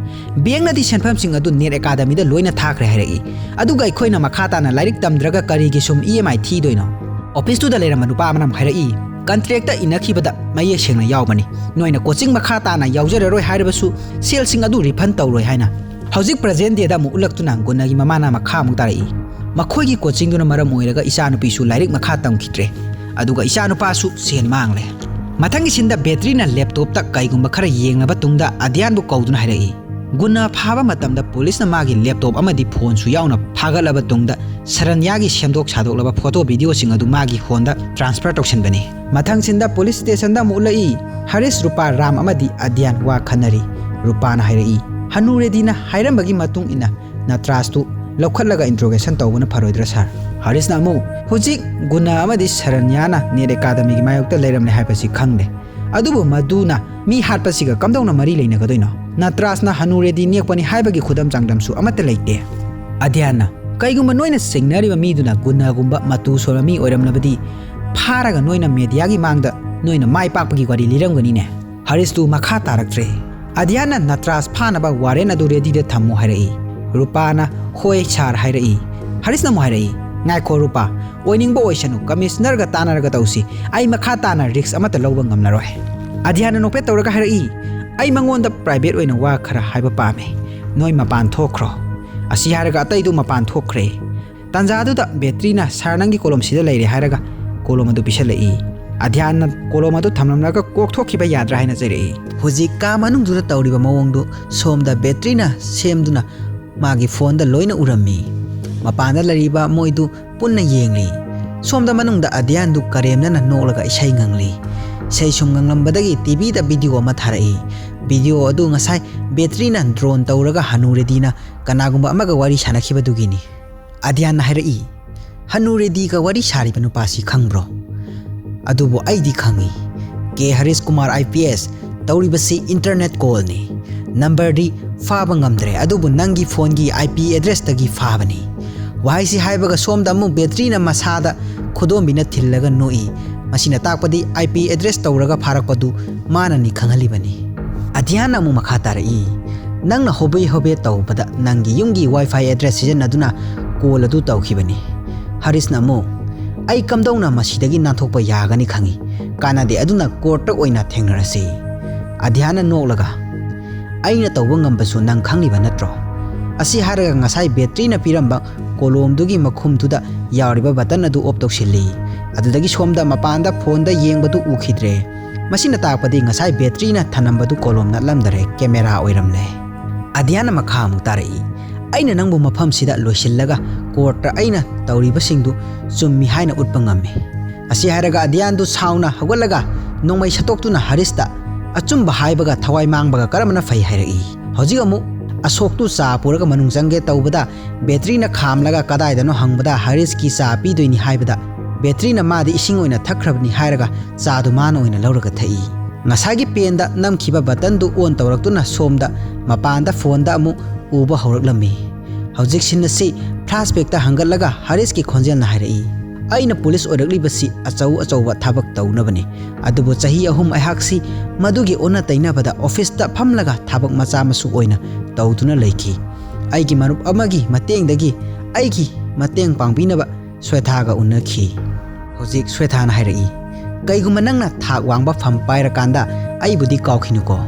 "ꯕꯦꯡꯅꯗꯤ ꯁꯦꯟꯐꯝꯁꯤꯡ ꯑꯗꯨ ꯅꯦꯠ ꯑꯦꯀꯥꯗꯃꯤꯗ ꯂꯣꯏꯅ ꯊꯥꯈ꯭ꯔꯦ ꯍꯥꯏꯔꯛꯏ꯫ ꯑꯗꯨꯒ ꯑꯩꯈꯣꯏꯅ ꯃꯈꯥ ꯇꯥꯅ ꯂꯥꯏꯔꯤꯛ ꯇꯝꯗ꯭ꯔꯒ ꯀꯔꯤꯒꯤ ꯁꯨꯝ ꯏ ꯑꯦꯝ ꯑꯥꯏ ꯊꯤꯗꯣꯏꯅꯣ?" ꯑꯣꯐꯤꯁꯇꯨꯗ ꯂꯩꯔꯝꯕ ꯅꯨꯄꯥ ꯑꯃꯅ ꯑꯃꯨꯛ ꯍꯥꯏꯔꯛꯏ, ꯀꯟꯇ꯭ꯔꯦꯛꯇ ꯏꯅꯈꯤꯕꯗ ꯃꯌꯦꯛ ꯁꯦꯡꯅ ꯌꯥꯎꯕꯅꯤ꯫ ꯅꯣꯏꯅ ꯀꯣꯆꯤꯡ ꯃꯈꯥ ꯇꯥꯅ ꯌꯥꯎꯖꯔꯔꯣꯏ ꯍꯥꯏꯔꯕꯁꯨ ꯁꯦꯜꯁꯤꯡ ꯑꯗꯨ ꯔꯤꯐꯟ ꯇꯧꯔꯣꯏ ꯍꯥꯏꯅ ꯍꯧꯖꯤꯛ ꯄ꯭ꯔꯖꯦꯟ ꯗꯦꯗ ꯑꯃꯨꯛ ꯎꯠꯂꯛꯇꯨꯅ ꯒꯨꯟꯅꯒꯤ ꯃꯃꯥꯅ ꯃꯈꯥ ꯑꯃꯨꯛ ꯇꯥꯔꯛꯏ꯫ ꯃꯈꯣꯏꯒꯤ ꯀꯣꯆꯤꯡꯗꯨꯅ ꯃꯔꯝ ꯑꯣꯏꯔꯒ ꯏꯆꯥꯅꯨꯄꯤꯁꯨ ꯂꯥꯏꯔꯤꯛ ꯃꯈꯥ ꯇꯝꯈꯤꯗ꯭ꯔꯦ, ꯑꯗꯨꯒ ꯏꯆꯥꯅꯨꯄꯥꯁꯨ ꯁꯦꯟ ꯃꯥꯡꯂꯦ꯫ ꯃꯊꯪꯒꯤ ꯁꯤꯟꯗ ꯕꯦꯇ꯭ꯔꯤꯅ ꯂꯦꯞꯇꯣꯞꯇ ꯀꯩꯒꯨꯝꯕ ꯈꯔ ꯌꯦꯡꯂꯕ ꯇꯨꯡꯗ ꯑꯗꯤꯌꯥꯟꯕꯨ ꯀꯧꯗꯨꯅ ꯍꯥꯏꯔꯛꯏ꯫ ꯒꯨꯟꯅ ꯐꯥꯕ ꯃꯇꯝꯗ ꯄꯨꯂꯤꯁꯅ ꯃꯥꯒꯤ ꯂꯦꯞꯇꯣꯞ ꯑꯃꯗꯤ ꯐꯣꯟꯁꯨ ꯌꯥꯎꯅ ꯐꯥꯒꯠꯂꯕ ꯇꯨꯡꯗ ꯁꯔꯟꯌꯥꯒꯤ ꯁꯦꯝꯗꯣꯛ ꯁꯥꯗꯣꯛꯂꯕ ꯐꯣꯇꯣ ꯚꯤꯗꯤꯑꯣꯁꯤꯡ ꯑꯗꯨ ꯃꯥꯒꯤ ꯐꯣꯟꯗ ꯇ꯭ꯔꯥꯟꯁꯐꯔ ꯇꯧꯁꯤꯟꯕꯅꯤ꯫ ꯃꯊꯪꯁꯤꯟꯗ ꯄꯨꯂꯤꯁ ꯁ꯭ꯇꯦꯁꯟꯗ ꯑꯃꯨꯛ ꯎꯠꯂꯛꯏ꯫ ꯍꯔꯤꯁ, ꯔꯨꯄꯥ, ꯔꯥꯝ ꯑꯃꯗꯤ ꯑꯗꯤꯌꯥꯟ ꯋꯥ ꯈꯟꯅꯔꯤ꯫ ꯔꯨꯄꯥꯅ ꯍꯥꯏꯔꯛꯏ, ꯍꯅꯨ ꯔꯦꯗꯤꯅ ꯍꯥꯏꯔꯝꯕꯒꯤ ꯃꯇꯨꯡ ꯏꯟꯅ ꯅꯇ꯭ꯔꯥꯁꯇꯨ ꯂꯧꯈꯠꯂꯒ ꯏꯟꯇ꯭ꯔꯣꯒꯦꯁꯟ ꯇꯧꯕꯅ ꯐꯔꯣꯏꯗ꯭ꯔꯥ ꯁꯥꯔ? ꯍꯔꯤꯁꯅ ꯑꯃꯨꯛ, ꯍꯧꯖꯤꯛ ꯒꯨꯟꯅ ꯑꯃꯗꯤ ꯁꯔꯟꯌꯥꯅ ꯅꯦꯠ ꯑꯦꯀꯥꯗꯃꯤꯒꯤ ꯃꯥꯌꯣꯛꯇ ꯂꯩꯔꯝꯂꯦ ꯍꯥꯏꯕꯁꯤ ꯈꯪꯂꯦ, ꯑꯗꯨꯕꯨ ꯃꯗꯨꯅ ꯃꯤ ꯍꯥꯠꯄꯁꯤꯒ ꯀꯝꯗꯧꯅ ꯃꯔꯤ ꯂꯩꯅꯒꯗꯣꯏꯅꯣ? ꯅꯇ꯭ꯔꯥꯁꯅ ꯍꯅꯨ ꯔꯦꯗꯤ ꯅꯦꯛꯄꯅꯤ ꯍꯥꯏꯕꯒꯤ ꯈꯨꯗꯝ ꯆꯥꯡꯗꯝꯁꯨ ꯑꯃꯠꯇ ꯂꯩꯇꯦ꯫ ꯑꯗꯤꯌꯥꯟꯅ, ꯀꯩꯒꯨꯝꯕ ꯅꯣꯏꯅ ꯆꯤꯡꯅꯔꯤꯕ ꯃꯤꯗꯨꯅ ꯒꯨꯟꯅꯒꯨꯝꯕ ꯃꯇꯨ ꯁꯣꯟꯕ ꯃꯤ ꯑꯣꯏꯔꯝꯂꯕꯗꯤ ꯐꯥꯔꯒ ꯅꯣꯏꯅ ꯃꯦꯗꯤꯌꯥꯒꯤ ꯃꯥꯡꯗ ꯅꯣꯏꯅ ꯃꯥꯏ ꯄꯥꯛꯄꯒꯤ ꯋꯥꯔꯤ ꯂꯤꯔꯝꯒꯅꯤꯅꯦ꯫ ꯍꯔꯤꯁꯇꯨ ꯃꯈꯥ ꯇꯥꯔꯛꯇ꯭ꯔꯦ꯫ ꯑꯗꯤꯌꯥꯟꯅ ꯅꯇ꯭ꯔꯥꯁ ꯐꯥꯅꯕ ꯋꯥꯔꯦꯟ ꯑꯗꯨ ꯔꯦꯗꯤꯗ ꯊꯝꯃꯨ ꯍꯥꯏꯔꯛꯏ꯫ ꯔꯨꯄꯥꯅ ꯍꯣꯏ ꯁꯥꯔ ꯍꯥꯏꯔꯛꯏ꯫ ꯍꯔꯤꯁꯅ ꯑꯃꯨꯛ ꯍꯥꯏꯔꯛꯏ, ꯉꯥꯏꯈꯣ ꯔꯨꯄꯥ, ꯑꯣꯏꯅꯤꯡꯕ ꯑꯣꯏꯁꯅꯨ, ꯀꯃꯤꯁꯅꯔꯒ ꯇꯥꯟꯅꯔꯒ ꯇꯧꯁꯤ꯫ ꯑꯩ ꯃꯈꯥ ꯇꯥꯅ ꯔꯤꯛꯁ ꯑꯃꯠꯇ ꯂꯧꯕ ꯉꯝꯂꯔꯣꯏ꯫ ꯑꯗꯤꯌꯥꯟꯅ ꯅꯣꯛꯐꯦꯠ ꯇꯧꯔꯒ ꯍꯥꯏꯔꯛꯏ, ꯑꯩ ꯃꯉꯣꯟꯗ ꯄ꯭ꯔꯥꯏꯚꯦꯠ ꯑꯣꯏꯅ ꯋꯥ ꯈꯔ ꯍꯥꯏꯕ ꯄꯥꯝꯃꯦ꯫ ꯅꯣꯏ ꯃꯄꯥꯟ ꯊꯣꯛꯈ꯭ꯔꯣ꯫ ꯑꯁꯤ ꯍꯥꯏꯔꯒ ꯑꯇꯩꯗꯨ ꯃꯄꯥꯟ ꯊꯣꯛꯈ꯭ꯔꯦ꯫ ꯇꯥꯟꯖꯥꯗꯨꯗ ꯕꯦꯇ꯭ꯔꯤꯅ, "ꯁꯥꯔ, ꯅꯪꯒꯤ ꯀꯣꯂꯣꯝ ꯁꯤꯗ ꯂꯩꯔꯦ" ꯍꯥꯏꯔꯒ ꯀꯣꯂꯣꯝ ꯑꯗꯨ ꯄꯤꯁꯜꯂꯛꯏ꯫ ꯑꯗꯤꯌꯥꯟꯅ ꯀꯣꯂꯣꯝ ꯑꯗꯨ ꯊꯝꯂꯝꯂꯒ ꯀꯣꯛ ꯊꯣꯛꯈꯤꯕ ꯌꯥꯗ꯭ꯔꯥ ꯍꯥꯏꯅ ꯆꯩꯔꯛꯏ꯫ ꯍꯧꯖꯤꯛ ꯀꯥ ꯃꯅꯨꯡꯗꯨꯗ ꯇꯧꯔꯤꯕ ꯃꯑꯣꯡꯗꯨ ꯁꯣꯝꯗ ꯕꯦꯇ꯭ꯔꯤꯅ ꯁꯦꯝꯗꯨꯅ ꯃꯥꯒꯤ ꯐꯣꯟꯗ ꯂꯣꯏꯅ ꯎꯔꯝꯃꯤ꯫ ꯃꯄꯥꯟꯗ ꯂꯩꯔꯤꯕ ꯃꯣꯏꯗꯨ ꯄꯨꯟꯅ ꯌꯦꯡꯂꯤ꯫ ꯁꯣꯝꯗ ꯃꯅꯨꯡꯗ ꯑꯗꯤꯌꯥꯟꯗꯨ ꯀꯔꯦꯝꯅꯅ ꯅꯣꯛꯂꯒ ꯏꯁꯩ ꯉꯪꯂꯤ꯫ ꯏꯁꯩ ꯁꯨꯝ ꯉꯪꯂꯝꯕꯗꯒꯤ ꯇꯤꯚꯤꯗ ꯚꯤꯗꯤꯑꯣ ꯑꯃ ꯊꯥꯔꯛꯏ꯫ ꯚꯤꯗꯤꯑꯣ ꯑꯗꯨ ꯉꯁꯥꯏ ꯕꯦꯇ꯭ꯔꯤꯅ ꯗ꯭ꯔꯣꯟ ꯇꯧꯔꯒ ꯍꯅꯨ ꯔꯦꯗꯤꯅ ꯀꯅꯥꯒꯨꯝꯕ ꯑꯃꯒ ꯋꯥꯔꯤ ꯁꯥꯟꯅꯈꯤꯕꯗꯨꯒꯤꯅꯤ꯫ ꯑꯗꯤꯌꯥꯟꯅ ꯍꯥꯏꯔꯛꯏ, "ꯍꯅꯨ ꯔꯦꯗꯤꯒ ꯋꯥꯔꯤ ꯁꯥꯔꯤꯕ ꯅꯨꯄꯥꯁꯤ ꯈꯪꯕ꯭ꯔꯣ? ꯑꯗꯨꯕꯨ ꯑꯩꯗꯤ ꯈꯪꯏ꯫ ꯀꯦ Harish Kumar I P S ꯇꯧꯔꯤꯕꯁꯤ internet ꯀꯣꯜꯅꯤ꯫ ꯅꯝꯕꯔꯗꯤ ꯐꯥꯕ ꯉꯝꯗ꯭ꯔꯦ, ꯑꯗꯨꯕꯨ ꯅꯪꯒꯤ ꯐꯣꯟꯒꯤ ꯑꯥꯏ ꯄꯤ ꯑꯦꯗ꯭ꯔꯦꯁꯇꯒꯤ ꯐꯥꯕꯅꯤ꯫" ꯋꯥꯍꯩꯁꯤ ꯍꯥꯏꯕꯒ ꯁꯣꯝꯗ ꯑꯃꯨꯛ ꯕꯦꯇ꯭ꯔꯤꯅ ꯃꯁꯥꯗ ꯈꯨꯗꯣꯝꯕꯤꯅ ꯊꯤꯜꯂꯒ ꯅꯣꯛꯏ꯫ ꯃꯁꯤꯅ ꯇꯥꯛꯄꯗꯤ ꯑꯥꯏ ꯄꯤ ꯑꯦꯗ꯭ꯔꯦꯁ ꯇꯧꯔꯒ ꯐꯥꯔꯛꯄꯗꯨ ꯃꯥꯅꯅꯤ ꯈꯪꯍꯜꯂꯤꯕꯅꯤ꯫ ꯑꯗꯤꯌꯥꯟꯅ ꯑꯃꯨꯛ ꯃꯈꯥ ꯇꯥꯔꯛꯏ, "ꯅꯪꯅ ꯍꯣꯕꯦ ꯍꯣꯕꯦ ꯇꯧꯕꯗ ꯅꯪꯒꯤ ꯌꯨꯝꯒꯤ ꯋꯥꯏ ꯐꯥꯏ ꯑꯦꯗ꯭ꯔꯦꯁ ꯁꯤꯖꯤꯟꯅꯗꯨꯅ ꯀꯣꯜ ꯑꯗꯨ ꯇꯧꯈꯤꯕꯅꯤ꯫" ꯍꯔꯤꯁꯅ ꯑꯃꯨꯛ, "ꯑꯩ ꯀꯝꯗꯧꯅ ꯃꯁꯤꯗꯒꯤ ꯅꯥꯟꯊꯣꯛꯄ ꯌꯥꯒꯅꯤ ꯈꯪꯏ꯫ "ꯀꯥꯟꯅꯗꯦ, ꯑꯗꯨꯅ ꯀꯣꯔꯠꯇ ꯑꯣꯏꯅ ꯊꯦꯡꯅꯔꯁꯤ"꯫ ꯑꯙ꯭ꯌꯥꯟꯅ ꯅꯣꯛꯂꯒ, "ꯑꯩꯅ ꯇꯧꯕ ꯉꯝꯕꯁꯨ ꯅꯪ ꯈꯪꯂꯤꯕ ꯅꯠꯇ꯭ꯔꯣ?" ꯑꯁꯤ ꯍꯥꯏꯔꯒ ꯉꯁꯥꯏ ꯕꯦꯇ꯭ꯔꯤꯅ ꯄꯤꯔꯝꯕ ꯀꯣꯂꯣꯝꯗꯨꯒꯤ ꯃꯈꯨꯝꯗꯨꯗ ꯌꯥꯎꯔꯤꯕ ꯕꯇꯟ ꯑꯗꯨ ꯑꯣꯞ ꯇꯧꯁꯤꯜꯂꯤ꯫ ꯑꯗꯨꯗꯒꯤ ꯁꯣꯝꯗ ꯃꯄꯥꯟꯗ ꯐꯣꯟꯗ ꯌꯦꯡꯕꯗꯨ ꯎꯈꯤꯗ꯭ꯔꯦ꯫ ꯃꯁꯤꯅ ꯇꯥꯛꯄꯗꯤ ꯉꯁꯥꯏ ꯕꯦꯇ꯭ꯔꯤꯅ ꯊꯅꯝꯕꯗꯨ ꯀꯣꯂꯣꯝ ꯅꯠꯂꯝꯗꯔꯦ, ꯀꯦꯃꯦꯔꯥ ꯑꯣꯏꯔꯝꯂꯦ꯫ ꯑꯙ꯭ꯌꯥꯟꯅ ꯃꯈꯥ ꯑꯃꯨꯛ ꯇꯥꯔꯛꯏ, "ꯑꯩꯅ ꯅꯪꯕꯨ ꯃꯐꯝꯁꯤꯗ ꯂꯣꯏꯁꯤꯜꯂꯒ ꯀꯣꯔꯠꯇ ꯑꯩꯅ ꯇꯧꯔꯤꯕꯁꯤꯡꯗꯨ ꯆꯨꯝꯃꯤ ꯍꯥꯏꯅ ꯎꯠꯄ ꯉꯝꯃꯤ"꯫ ꯑꯁꯤ ꯍꯥꯏꯔꯒ ꯑꯙ꯭ꯌꯥꯟꯗꯨ ꯁꯥꯎꯅ ꯍꯧꯒꯠꯂꯒ ꯅꯣꯡꯃꯩ ꯁꯠꯇꯣꯛꯇꯨꯅ ꯍꯔꯤꯁꯇ, "ꯑꯆꯨꯝꯕ ꯍꯥꯏꯕꯒ ꯊꯋꯥꯏ ꯃꯥꯡꯕꯒ ꯀꯔꯝꯕꯅ ꯐꯩ?" ꯍꯥꯏꯔꯛꯏ꯫ ꯍꯧꯖꯤꯛ ꯑꯃꯨꯛ ꯑꯁꯣꯛꯇꯨ ꯆꯥ ꯄꯨꯔꯒ ꯃꯅꯨꯡ ꯆꯪꯒꯦ ꯇꯧꯕꯗ ꯕꯦꯇ꯭ꯔꯤꯅ ꯈꯥꯝꯂꯒ ꯀꯗꯥꯏꯗꯅꯣ ꯍꯪꯕꯗ ꯍꯔꯤꯁꯀꯤ ꯆꯥ ꯄꯤꯗꯣꯏꯅꯤ ꯍꯥꯏꯕꯗ ꯕꯦꯇ꯭ꯔꯤꯅ ꯃꯥꯗꯤ ꯏꯁꯤꯡ ꯑꯣꯏꯅ ꯊꯛꯈ꯭ꯔꯕꯅꯤ ꯍꯥꯏꯔꯒ ꯆꯥꯗꯨ ꯃꯥꯅ ꯑꯣꯏꯅ ꯂꯧꯔꯒ ꯊꯛꯏ꯫ ꯉꯁꯥꯏꯒꯤ ꯄꯦꯟꯗ ꯅꯝꯈꯤꯕ ꯕꯇꯟꯗꯨ ꯑꯣꯟ ꯇꯧꯔꯛꯇꯨꯅ ꯁꯣꯝꯗ ꯃꯄꯥꯟꯗ ꯐꯣꯟꯗ ꯑꯃꯨꯛ ꯎꯕ ꯍꯧꯔꯛꯂꯝꯃꯤ꯫ ꯍꯧꯖꯤꯛ ꯁꯤꯟ ꯑꯁꯤ ꯐ꯭ꯂꯥꯁꯕꯦꯛꯇ ꯍꯪꯒꯠꯂꯒ ꯍꯔꯤꯁꯀꯤ ꯈꯣꯟꯖꯦꯜꯅ ꯍꯥꯏꯔꯛꯏ, "ꯑꯩꯅ ꯄꯨꯂꯤꯁ ꯑꯣꯏꯔꯛꯂꯤꯕꯁꯤ ꯑꯆꯧ ꯑꯆꯧꯕ ꯊꯕꯛ ꯇꯧꯅꯕꯅꯤ, ꯑꯗꯨꯕꯨ ꯆꯍꯤ ꯑꯍꯨꯝ ꯑꯩꯍꯥꯛꯁꯤ ꯃꯗꯨꯒꯤ ꯑꯣꯟꯅ ꯇꯩꯅꯕꯗ ꯑꯣꯐꯤꯁꯇ ꯐꯝꯂꯒ ꯊꯕꯛ ꯃꯆꯥ ꯃꯁꯨ ꯑꯣꯏꯅ ꯇꯧꯗꯨꯅ ꯂꯩꯈꯤ꯫ ꯑꯩꯒꯤ ꯃꯔꯨꯞ ꯑꯃꯒꯤ ꯃꯇꯦꯡꯗꯒꯤ ꯑꯩꯒꯤ ꯃꯇꯦꯡ ꯄꯥꯡꯕꯤꯅꯕ ꯁ꯭ꯋꯦꯊꯥꯒ ꯎꯅꯈꯤ"꯫ ꯍꯧꯖꯤꯛ ꯁ꯭ꯋꯦꯊꯥꯅ ꯍꯥꯏꯔꯛꯏ, "ꯀꯩꯒꯨꯝꯕ ꯅꯪꯅ ꯊꯥꯛ ꯋꯥꯡꯕ ꯐꯝ ꯄꯥꯏꯔꯀꯥꯟꯗ ꯑꯩꯕꯨꯗꯤ ꯀꯥꯎꯈꯤꯅꯨꯀꯣ"꯫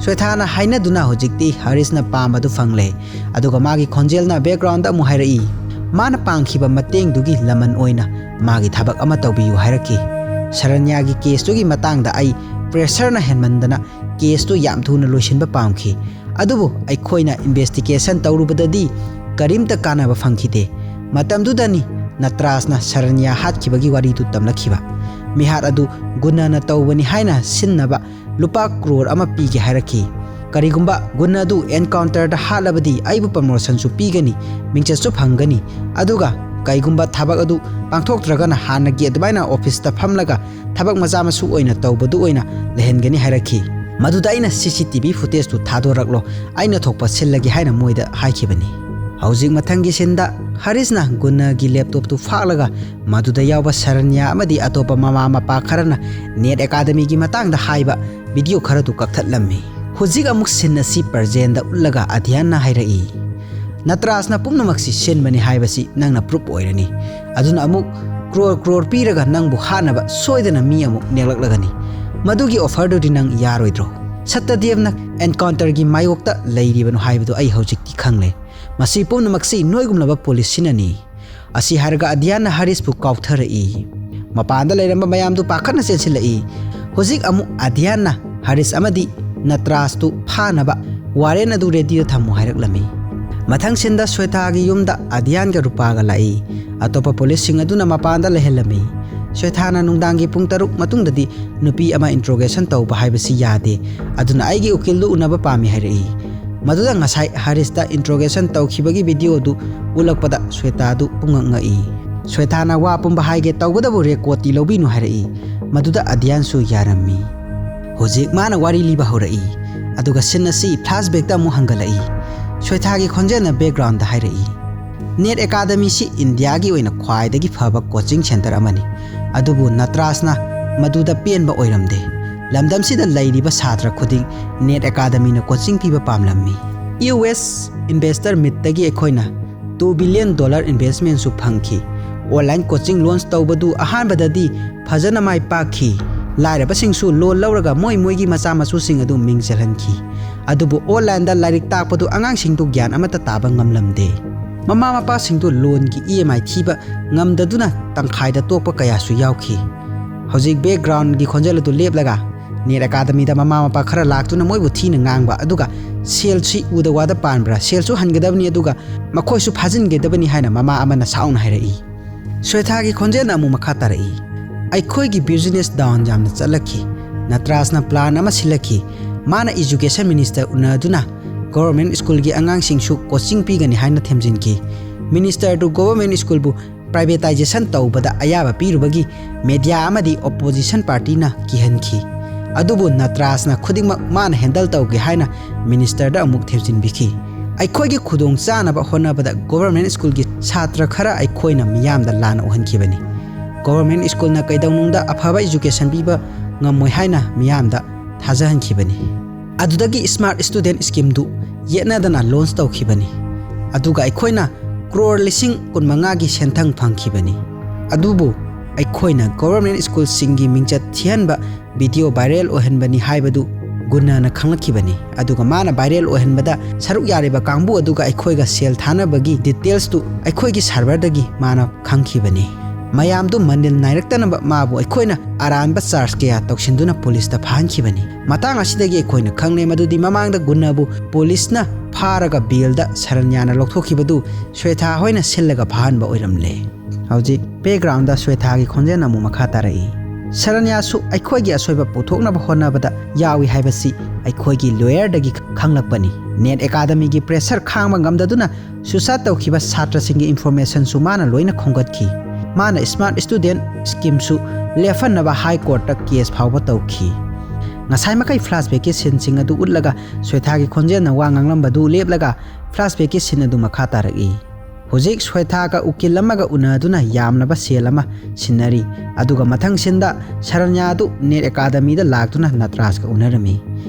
ꯁ꯭ꯋꯦꯊꯥꯅ ꯍꯥꯏꯅꯗꯨꯅ ꯍꯧꯖꯤꯛꯇꯤ ꯍꯔꯤꯁꯅ ꯄꯥꯝꯕꯗꯨ ꯐꯪꯂꯦ꯫ ꯑꯗꯨꯒ ꯃꯥꯒꯤ ꯈꯣꯟꯖꯦꯜꯅ ꯕꯦꯛꯒ꯭ꯔꯥꯎꯟꯗ ꯑꯃꯨꯛ ꯍꯥꯏꯔꯛꯏ, "ꯃꯥꯅ ꯄꯥꯡꯈꯤꯕ ꯃꯇꯦꯡꯗꯨꯒꯤ ꯂꯃꯟ ꯑꯣꯏꯅ ꯃꯥꯒꯤ ꯊꯕꯛ ꯑꯃ ꯇꯧꯕꯤꯌꯨ" ꯍꯥꯏꯔꯛꯈꯤ꯫ "ꯁꯔꯟꯌꯥꯒꯤ ꯀꯦꯁꯇꯨꯒꯤ ꯃꯇꯥꯡꯗ ꯑꯩ ꯄ꯭ꯔꯦꯁꯔꯅ ꯍꯦꯟꯃꯟꯗꯅ ꯀꯦꯁꯇꯨ ꯌꯥꯝ ꯊꯨꯅ ꯂꯣꯏꯁꯤꯟꯕ ꯄꯥꯝꯈꯤ꯫ ꯑꯗꯨꯕꯨ ꯑꯩꯈꯣꯏꯅ ꯏꯟꯚꯦꯁꯇꯤꯒꯦꯁꯟ ꯇꯧꯔꯨꯕꯗꯗꯤ ꯀꯔꯤꯝꯇ ꯀꯥꯟꯅꯕ ꯐꯪꯈꯤꯗꯦ꯫ ꯃꯇꯝꯗꯨꯗꯅꯤ ꯅꯇ꯭ꯔꯥꯖꯅ ꯁꯔꯟꯌꯥ ꯍꯥꯠꯈꯤꯕꯒꯤ ꯋꯥꯔꯤꯗꯨ ꯇꯝꯂꯛꯈꯤꯕ꯫ ꯃꯤꯍꯥꯠ ꯑꯗꯨ ꯒꯨꯅꯥꯅ ꯇꯧꯕꯅꯤ ꯍꯥꯏꯅ ꯁꯤꯟꯅꯕ ꯂꯨꯄꯥ ꯀ꯭ꯔꯣꯔ ꯑꯃ ꯄꯤꯒꯦ ꯍꯥꯏꯔꯛꯈꯤ꯫ ꯀꯔꯤꯒꯨꯝꯕ ꯒꯨꯟ ꯑꯗꯨ ꯑꯦꯟꯀꯥꯎꯟꯇꯔꯗ ꯍꯥꯠꯂꯕꯗꯤ ꯑꯩꯕꯨ ꯄ꯭ꯔꯃꯣꯁꯟꯁꯨ ꯄꯤꯒꯅꯤ, ꯃꯤꯡꯆꯠꯁꯨ ꯐꯪꯒꯅꯤ꯫ ꯑꯗꯨꯒ ꯀꯩꯒꯨꯝꯕ ꯊꯕꯛ ꯑꯗꯨ ꯄꯥꯡꯊꯣꯛꯇ꯭ꯔꯒꯅ ꯍꯥꯟꯅꯒꯤ ꯑꯗꯨꯃꯥꯏꯅ ꯑꯣꯐꯤꯁꯇ ꯐꯝꯂꯒ ꯊꯕꯛ ꯃꯆꯥ ꯃꯁꯨ ꯑꯣꯏꯅ ꯇꯧꯕꯗꯨ ꯑꯣꯏꯅ ꯂꯩꯍꯟꯒꯅꯤ" ꯍꯥꯏꯔꯛꯈꯤ꯫ ꯃꯗꯨꯗ ꯑꯩꯅ "ꯁꯤ ꯁꯤ ꯇꯤ ꯚꯤ ꯐꯨꯇꯦꯖꯇꯨ ꯊꯥꯗꯣꯔꯛꯂꯣ, ꯑꯩꯅ ꯊꯣꯛꯄ ꯁꯤꯜꯂꯒꯦ" ꯍꯥꯏꯅ ꯃꯣꯏꯗ ꯍꯥꯏꯈꯤꯕꯅꯤ꯫ ꯍꯧꯖꯤꯛ ꯃꯊꯪꯒꯤ ꯁꯤꯟꯗ ꯍꯔꯤꯁꯅ ꯒꯨꯟꯅꯒꯤ ꯂꯦꯞꯇꯣꯞꯇꯨ ꯐꯥꯛꯂꯒ ꯃꯗꯨꯗ ꯌꯥꯎꯕ ꯁꯔꯟꯌꯥ ꯑꯃꯗꯤ ꯑꯇꯣꯞꯄ ꯃꯃꯥ ꯃꯄꯥ ꯈꯔꯅ ꯅꯦꯠ ꯑꯦꯀꯥꯗꯃꯤꯒꯤ ꯃꯇꯥꯡꯗ ꯍꯥꯏꯕ ꯚꯤꯗꯤꯑꯣ ꯈꯔꯗꯨ ꯀꯛꯊꯠꯂꯝꯃꯤ꯫ ꯍꯧꯖꯤꯛ ꯑꯃꯨꯛ ꯁꯤꯟ ꯑꯁꯤ ꯄ꯭ꯔꯖꯦꯟꯗ ꯎꯠꯂꯒ ꯑꯙ꯭ꯌꯥꯟꯅ ꯍꯥꯏꯔꯛꯏ, "ꯅꯇ꯭ꯔꯥꯖꯅ ꯄꯨꯝꯅꯃꯛꯁꯤ ꯁꯤꯟꯕꯅꯤ ꯍꯥꯏꯕꯁꯤ ꯅꯪꯅ ꯄ꯭ꯔꯨꯞ ꯑꯣꯏꯔꯅꯤ꯫ ꯑꯗꯨꯅ ꯑꯃꯨꯛ ꯀ꯭ꯔꯣꯔ ꯀ꯭ꯔꯣꯔ ꯄꯤꯔꯒ ꯅꯪꯕꯨ ꯍꯥꯠꯅꯕ ꯁꯣꯏꯗꯅ ꯃꯤ ꯑꯃꯨꯛ ꯅꯦꯛꯂꯛꯂꯒꯅꯤ꯫ ꯃꯗꯨꯒꯤ ꯑꯣꯐꯔꯗꯨꯗꯤ ꯅꯪ ꯌꯥꯔꯣꯏꯗ꯭ꯔꯣ? ꯁꯠꯇꯗꯦꯕꯅ ꯑꯦꯟꯀꯥꯎꯟꯇꯔꯒꯤ ꯃꯥꯌꯣꯛꯇ ꯂꯩꯔꯤꯕꯅꯣ ꯍꯥꯏꯕꯗꯨ ꯑꯩ ꯍꯧꯖꯤꯛꯇꯤ ꯈꯪꯂꯦ꯫ ꯃꯁꯤ ꯄꯨꯝꯅꯃꯛꯁꯤ ꯅꯣꯏꯒꯨꯝꯂꯕ ꯄꯨꯂꯤꯁꯁꯤꯅꯅꯤ꯫ ꯑꯁꯤ ꯍꯥꯏꯔꯒ ꯑꯗꯤꯌꯥꯟꯅ ꯍꯔꯤꯁꯄꯨ ꯀꯥꯎꯊꯔꯛꯏ꯫ ꯃꯄꯥꯟꯗ ꯂꯩꯔꯝꯕ ꯃꯌꯥꯝꯗꯨ ꯄꯥꯈꯠꯅ ꯆꯦꯟꯁꯤꯜꯂꯛꯏ꯫ ꯍꯧꯖꯤꯛ ꯑꯃꯨꯛ ꯑꯗꯤꯌꯥꯟꯅ ꯍꯔꯤꯁ ꯑꯃꯗꯤ ꯅꯇ꯭ꯔꯥꯁꯇꯨ ꯐꯥꯅꯕ ꯋꯥꯔꯦꯟ ꯑꯗꯨ ꯔꯦꯗꯤꯗ ꯊꯝꯃꯨ ꯍꯥꯏꯔꯛꯂꯝꯃꯤ꯫ ꯃꯊꯪ ꯁꯤꯟꯗ ꯁ꯭ꯋꯦꯊꯥꯒꯤ ꯌꯨꯝꯗ ꯑꯗꯤꯌꯥꯟꯒ ꯔꯨꯄꯥꯒ ꯂꯥꯛꯏ꯫ ꯑꯇꯣꯞꯄ ꯄꯨꯂꯤꯁꯁꯤꯡ ꯑꯗꯨꯅ ꯃꯄꯥꯟꯗ ꯂꯩꯍꯜꯂꯝꯃꯤ꯫ ꯁ꯭ꯋꯦꯊꯥꯅ ꯅꯨꯡꯗꯥꯡꯒꯤ ꯄꯨꯡ ꯇꯔꯨꯛ ꯃꯇꯨꯡꯗꯗꯤ ꯅꯨꯄꯤ ꯑꯃ ꯏꯟꯇ꯭ꯔꯣꯒꯦꯁꯟ ꯇꯧꯕ ꯍꯥꯏꯕꯁꯤ ꯌꯥꯗꯦ, ꯑꯗꯨꯅ ꯑꯩꯒꯤ ꯎꯀꯤꯜꯗꯨ ꯎꯅꯕ ꯄꯥꯝꯃꯤ ꯍꯥꯏꯔꯛꯏ꯫ ꯃꯗꯨꯗ ꯉꯁꯥꯏ ꯍꯔꯤꯁꯇ ꯏꯟꯇ꯭ꯔꯣꯒꯦꯁꯟ ꯇꯧꯈꯤꯕꯒꯤ ꯚꯤꯗꯤꯑꯣꯗꯨ ꯎꯠꯂꯛꯄꯗ ꯁ꯭ꯋꯦꯇꯥꯗꯨ ꯄꯨꯡꯉꯛ ꯉꯛꯏ꯫ ꯁ꯭ꯋꯦꯇꯥꯅ ꯋꯥ ꯄꯨꯝꯕ ꯍꯥꯏꯒꯦ ꯇꯧꯕꯗꯕꯨ ꯔꯦꯀꯣꯔꯗꯇꯤ ꯂꯧꯕꯤꯅꯨ ꯍꯥꯏꯔꯛꯏ꯫ ꯃꯗꯨꯗ ꯑꯗꯤꯌꯥꯟꯁꯨ ꯌꯥꯔꯝꯃꯤ꯫ ꯍꯧꯖꯤꯛ ꯃꯥꯅ ꯋꯥꯔꯤ ꯂꯤꯕ ꯍꯧꯔꯛꯏ, ꯑꯗꯨꯒ ꯁꯤꯟ ꯑꯁꯤ ꯐ꯭ꯂꯥꯁꯕꯦꯛꯇ ꯑꯃꯨꯛ ꯍꯟꯒꯠꯂꯛꯏ꯫ ꯁ꯭ꯋꯦꯊꯥꯒꯤ ꯈꯣꯟꯖꯦꯜꯅ ꯕꯦꯛꯒ꯭ꯔꯥꯎꯟꯗ ꯍꯥꯏꯔꯛꯏ, ꯅꯦꯠ ꯑꯦꯀꯥꯗꯃꯤꯁꯤ ꯏꯟꯗꯤꯌꯥꯒꯤ ꯑꯣꯏꯅ ꯈ꯭ꯋꯥꯏꯗꯒꯤ ꯐꯕ ꯀꯣꯆꯤꯡ ꯁꯦꯟꯇꯔ ꯑꯃꯅꯤ, ꯑꯗꯨꯕꯨ ꯅꯇ꯭ꯔꯥꯁꯅ ꯃꯗꯨꯗ ꯄꯦꯟꯕ ꯑꯣꯏꯔꯝꯗꯦ꯫ ꯂꯝꯗꯝꯁꯤꯗ ꯂꯩꯔꯤꯕ ꯁꯥꯇ꯭ꯔ ꯈꯨꯗꯤꯡ ꯅꯦꯠ ꯑꯦꯀꯥꯗꯃꯤꯅ ꯀꯣꯆꯤꯡ ꯄꯤꯕ ꯄꯥꯝꯂꯝꯃꯤ꯫ ꯌꯨ ꯑꯦꯁ ꯏꯟꯚꯦꯁꯇꯔ ꯃꯤꯠꯇꯒꯤ ꯑꯩꯈꯣꯏꯅ ꯇꯨ ꯕꯤꯂꯤꯌꯟ ꯗꯣꯂꯔ ꯏꯟꯚꯦꯁꯃꯦꯟꯁꯨ ꯐꯪꯈꯤ꯫ ꯑꯣꯟꯂꯥꯏꯟ ꯀꯣꯆꯤꯡ ꯂꯣꯟꯆ ꯇꯧꯕꯗꯨ ꯑꯍꯥꯟꯕꯗꯗꯤ ꯐꯖꯅ ꯃꯥꯏ ꯄꯥꯛꯈꯤ꯫ ꯂꯥꯏꯔꯕꯁꯤꯡꯁꯨ ꯂꯣꯟ ꯂꯧꯔꯒ ꯃꯣꯏ ꯃꯣꯏꯒꯤ ꯃꯆꯥ ꯃꯁꯨꯁꯤꯡ ꯑꯗꯨ ꯃꯤꯡ ꯆꯜꯍꯟꯈꯤ꯫ ꯑꯗꯨꯕꯨ ꯑꯣꯟꯂꯥꯏꯟꯗ ꯂꯥꯏꯔꯤꯛ ꯇꯥꯛꯄꯗꯨ ꯑꯉꯥꯡꯁꯤꯡꯗꯨ ꯒ꯭ꯌꯥꯟ ꯑꯃꯠꯇ ꯇꯥꯕ ꯉꯝꯂꯝꯗꯦ꯫ ꯃꯃꯥ ꯃꯄꯥꯁꯤꯡꯗꯨ ꯂꯣꯟꯒꯤ ꯏ ꯑꯦꯝ ꯑꯥꯏ ꯊꯤꯕ ꯉꯝꯗꯗꯨꯅ ꯇꯪꯈꯥꯏꯗ ꯇꯣꯛꯄ ꯀꯌꯥꯁꯨ ꯌꯥꯎꯈꯤ꯫ ꯍꯧꯖꯤꯛ ꯕꯦꯛꯒ꯭ꯔꯥꯎꯟꯒꯤ ꯈꯣꯟꯖꯦꯜ ꯑꯗꯨ ꯂꯦꯞꯂꯒ ꯅꯦꯠ ꯑꯦꯀꯥꯗꯃꯤꯗ ꯃꯃꯥ ꯃꯄꯥ ꯈꯔ ꯂꯥꯛꯇꯨꯅ ꯃꯣꯏꯕꯨ ꯊꯤꯅ ꯉꯥꯡꯕ, ꯑꯗꯨꯒ ꯁꯦꯜꯁꯤ ꯎꯗ ꯋꯥꯗ ꯄꯥꯟꯕ꯭ꯔꯥ, ꯁꯦꯜꯁꯨ ꯍꯟꯒꯗꯕꯅꯤ, ꯑꯗꯨꯒ ꯃꯈꯣꯏꯁꯨ ꯐꯥꯖꯤꯟꯒꯗꯕꯅꯤ ꯍꯥꯏꯅ ꯃꯃꯥ ꯑꯃꯅ ꯁꯥꯎꯅ ꯍꯥꯏꯔꯛꯏ꯫ ꯁ꯭ꯋꯦꯊꯥꯒꯤ ꯈꯣꯟꯖꯦꯜꯅ ꯑꯃꯨꯛ ꯃꯈꯥ ꯇꯥꯔꯛꯏ, ꯑꯩꯈꯣꯏꯒꯤ ꯕꯤꯖꯤꯅꯦꯁ ꯗꯥꯎꯟ ꯌꯥꯝꯅ ꯆꯠꯂꯛꯈꯤ꯫ ꯅꯇ꯭ꯔꯥꯁꯅ ꯄ꯭ꯂꯥꯟ ꯑꯃ ꯁꯤꯜꯂꯛꯈꯤ꯫ ꯃꯥꯅ ꯏꯖꯨꯀꯦꯁꯟ ꯃꯤꯅꯤꯁꯇꯔ ꯎꯅꯗꯨꯅ ꯒꯣꯚꯔꯟꯃꯦꯟꯠ ꯁ꯭ꯀꯨꯜꯒꯤ ꯑꯉꯥꯡꯁꯤꯡꯁꯨ ꯀꯣꯆꯤꯡ ꯄꯤꯒꯅꯤ ꯍꯥꯏꯅ ꯊꯦꯝꯖꯤꯟꯈꯤ꯫ ꯃꯤꯅꯤꯁꯇꯔꯗꯨ ꯒꯣꯚꯔꯟꯃꯦꯟꯠ ꯁ꯭ꯀꯨꯜꯕꯨ ꯄ꯭ꯔꯥꯏꯚꯦꯇꯥꯏꯖꯦꯁꯟ ꯇꯧꯕꯗ ꯑꯌꯥꯕ ꯄꯤꯔꯨꯕꯒꯤ ꯃꯦꯗꯤꯌꯥ ꯑꯃꯗꯤ ꯑꯣꯄꯣꯖꯤꯁꯟ ꯄꯥꯔꯇꯤꯅ ꯀꯤꯍꯟꯈꯤ꯫ ꯑꯗꯨꯕꯨ ꯅꯇ꯭ꯔꯥꯁꯅ ꯈꯨꯗꯤꯡꯃꯛ ꯃꯥꯅ ꯍꯦꯟꯗꯜ ꯇꯧꯒꯦ ꯍꯥꯏꯅ ꯃꯤꯅꯤꯁꯇꯔꯗ ꯑꯃꯨꯛ ꯊꯦꯝꯖꯤꯟꯕꯤꯈꯤ꯫ ꯑꯩꯈꯣꯏꯒꯤ ꯈꯨꯗꯣꯡ ꯆꯥꯅꯕ ꯍꯣꯠꯅꯕꯗ ꯒꯣꯚꯔꯟꯃꯦꯟꯠ ꯁ꯭ꯀꯨꯜꯒꯤ ꯁꯥꯇ꯭ꯔ ꯈꯔ ꯑꯩꯈꯣꯏꯅ ꯃꯤꯌꯥꯝꯗ ꯂꯥꯟꯅ ꯎꯍꯟꯈꯤꯕꯅꯤ꯫ ꯒꯣꯚꯔꯟꯃꯦꯟꯠ ꯁ꯭ꯀꯨꯜꯅ ꯀꯩꯗꯧꯅꯨꯡꯗ ꯑꯐꯕ ꯏꯖꯨꯀꯦꯁꯟ ꯄꯤꯕ ꯉꯝꯃꯣꯏ ꯍꯥꯏꯅ ꯃꯤꯌꯥꯝꯗ ꯊꯥꯖꯍꯟꯈꯤꯕꯅꯤ꯫ ꯑꯗꯨꯗꯒꯤ ꯁ꯭ꯃꯥꯔꯠ ꯁ꯭ꯇꯨꯗꯦꯟꯠ ꯁ꯭ꯀꯤꯝꯗꯨ ꯌꯦꯠꯅꯗꯅ ꯂꯣꯟꯆ ꯇꯧꯈꯤꯕꯅꯤ꯫ ꯑꯗꯨꯒ ꯑꯩꯈꯣꯏꯅ ꯀ꯭ꯔꯣꯔ ꯂꯤꯁꯤꯡ ꯀꯨꯟꯃꯉꯥꯒꯤ ꯁꯦꯟꯊꯪ ꯐꯪꯈꯤꯕꯅꯤ꯫ ꯑꯗꯨꯕꯨ ꯑꯩꯈꯣꯏꯅ ꯒꯣꯚꯔꯟꯃꯦꯟꯠ ꯁ꯭ꯀꯨꯜꯁꯤꯡꯒꯤ ꯃꯤꯡꯆꯠ ꯊꯤꯍꯟꯕ ꯚꯤꯗꯤꯑꯣ ꯚꯥꯏꯔꯦꯜ ꯑꯣꯏꯍꯟꯕꯅꯤ ꯍꯥꯏꯕꯗꯨ ꯒꯨꯟꯅꯅ ꯈꯪꯂꯛꯈꯤꯕꯅꯤ꯫ ꯑꯗꯨꯒ ꯃꯥꯅ ꯚꯥꯏꯔꯦꯜ ꯑꯣꯏꯍꯟꯕꯗ ꯁꯔꯨꯛ ꯌꯥꯔꯤꯕ ꯀꯥꯡꯕꯨ ꯑꯗꯨꯒ ꯑꯩꯈꯣꯏꯒ ꯁꯦꯜ ꯊꯥꯅꯕꯒꯤ ꯗꯤꯇꯦꯜꯁꯇꯨ ꯑꯩꯈꯣꯏꯒꯤ ꯁꯔꯚꯔꯗꯒꯤ ꯃꯥꯅ ꯈꯪꯈꯤꯕꯅꯤ꯫ ꯃꯌꯥꯝꯗꯨ ꯃꯅꯤꯜ ꯅꯥꯏꯔꯛꯇꯅꯕ ꯃꯥꯕꯨ ꯑꯩꯈꯣꯏꯅ ꯑꯔꯥꯟꯕ ꯆꯥꯔꯖ ꯀꯌꯥ ꯇꯧꯁꯤꯟꯗꯨꯅ ꯄꯨꯂꯤꯁꯇ ꯐꯥꯍꯟꯈꯤꯕꯅꯤ꯫ ꯃꯇꯥꯡ ꯑꯁꯤꯗꯒꯤ ꯑꯩꯈꯣꯏꯅ ꯈꯪꯂꯦ ꯃꯗꯨꯗꯤ ꯃꯃꯥꯡꯗ ꯒꯨꯟꯅꯕꯨ ꯄꯨꯂꯤꯁꯅ ꯐꯥꯔꯒ ꯕꯦꯜꯗ ꯁꯔꯟꯌꯥꯅ ꯂꯧꯊꯣꯛꯈꯤꯕꯗꯨ ꯁ꯭ꯋꯦꯊꯥ ꯍꯣꯏꯅ ꯁꯤꯜꯂꯒ ꯐꯥꯍꯟꯕ ꯑꯣꯏꯔꯝꯂꯦ꯫ ꯍꯧꯖꯤꯛ ꯕꯦꯛꯒ꯭ꯔꯥꯎꯟꯗ ꯁ꯭ꯋꯦꯊꯥꯒꯤ ꯈꯣꯟꯖꯦꯜ ꯑꯃꯨꯛ ꯃꯈꯥ ꯇꯥꯔꯛꯏ꯫ ꯁꯔꯟꯌꯥꯁꯨ ꯑꯩꯈꯣꯏꯒꯤ ꯑꯁꯣꯏꯕ ꯄꯨꯊꯣꯛꯅꯕ ꯍꯣꯠꯅꯕꯗ ꯌꯥꯎꯏ ꯍꯥꯏꯕꯁꯤ ꯑꯩꯈꯣꯏꯒꯤ ꯂꯣꯌꯔꯗꯒꯤ ꯈꯪꯂꯛꯄꯅꯤ꯫ ꯅꯦꯠ ꯑꯦꯀꯥꯗꯃꯤꯒꯤ ꯄ꯭ꯔꯦꯁꯔ ꯈꯥꯡꯕ ꯉꯝꯗꯗꯨꯅ ꯁꯨꯁꯥꯏꯗ ꯇꯧꯈꯤꯕ ꯁꯥꯇ꯭ꯔꯁꯤꯡꯒꯤ ꯏꯟꯐꯣꯔꯃꯦꯁꯟꯁꯨ ꯃꯥꯅ ꯂꯣꯏꯅ ꯈꯣꯝꯒꯠꯈꯤ꯫ ꯃꯥꯅ ꯁ꯭ꯃꯥꯔꯠ ꯁ꯭ꯇꯨꯗꯦꯟꯠ ꯁ꯭ꯀꯤꯝꯁꯨ ꯂꯦꯞꯍꯟꯅꯕ ꯍꯥꯏ ꯀꯣꯔꯠꯇ ꯀꯦꯁ ꯐꯥꯎꯕ ꯇꯧꯈꯤ꯫ ꯉꯁꯥꯏ ꯃꯈꯩ ꯐ꯭ꯂꯥꯁꯕꯦꯛꯀꯤ ꯁꯤꯟꯁꯤꯡ ꯑꯗꯨ ꯎꯠꯂꯒ ꯁ꯭ꯋꯦꯊꯥꯒꯤ ꯈꯣꯟꯖꯦꯜꯅ ꯋꯥ ꯉꯥꯡꯂꯝꯕꯗꯨ ꯂꯦꯞꯂꯒ ꯐ꯭ꯂꯥꯁꯕꯦꯛꯀꯤ ꯁꯤꯟ ꯑꯗꯨ ꯃꯈꯥ ꯇꯥꯔꯛꯏ꯫ ꯍꯧꯖꯤꯛ ꯁ꯭ꯋꯦꯊꯥꯒ ꯎꯀꯤꯜ ꯑꯃꯒ ꯎꯅꯗꯨꯅ ꯌꯥꯝꯂꯕ ꯁꯦꯜ ꯑꯃ ꯁꯤꯟꯅꯔꯤ꯫ ꯑꯗꯨꯒ ꯃꯊꯪ ꯁꯤꯟꯗ ꯁꯔꯟꯌꯥ ꯑꯗꯨ ꯅꯦꯠ ꯑꯦꯀꯥꯗꯃꯤꯗ ꯂꯥꯛꯇꯨꯅ ꯅꯇ꯭ꯔꯥꯖꯀ ꯎꯅꯔꯝꯃꯤ꯫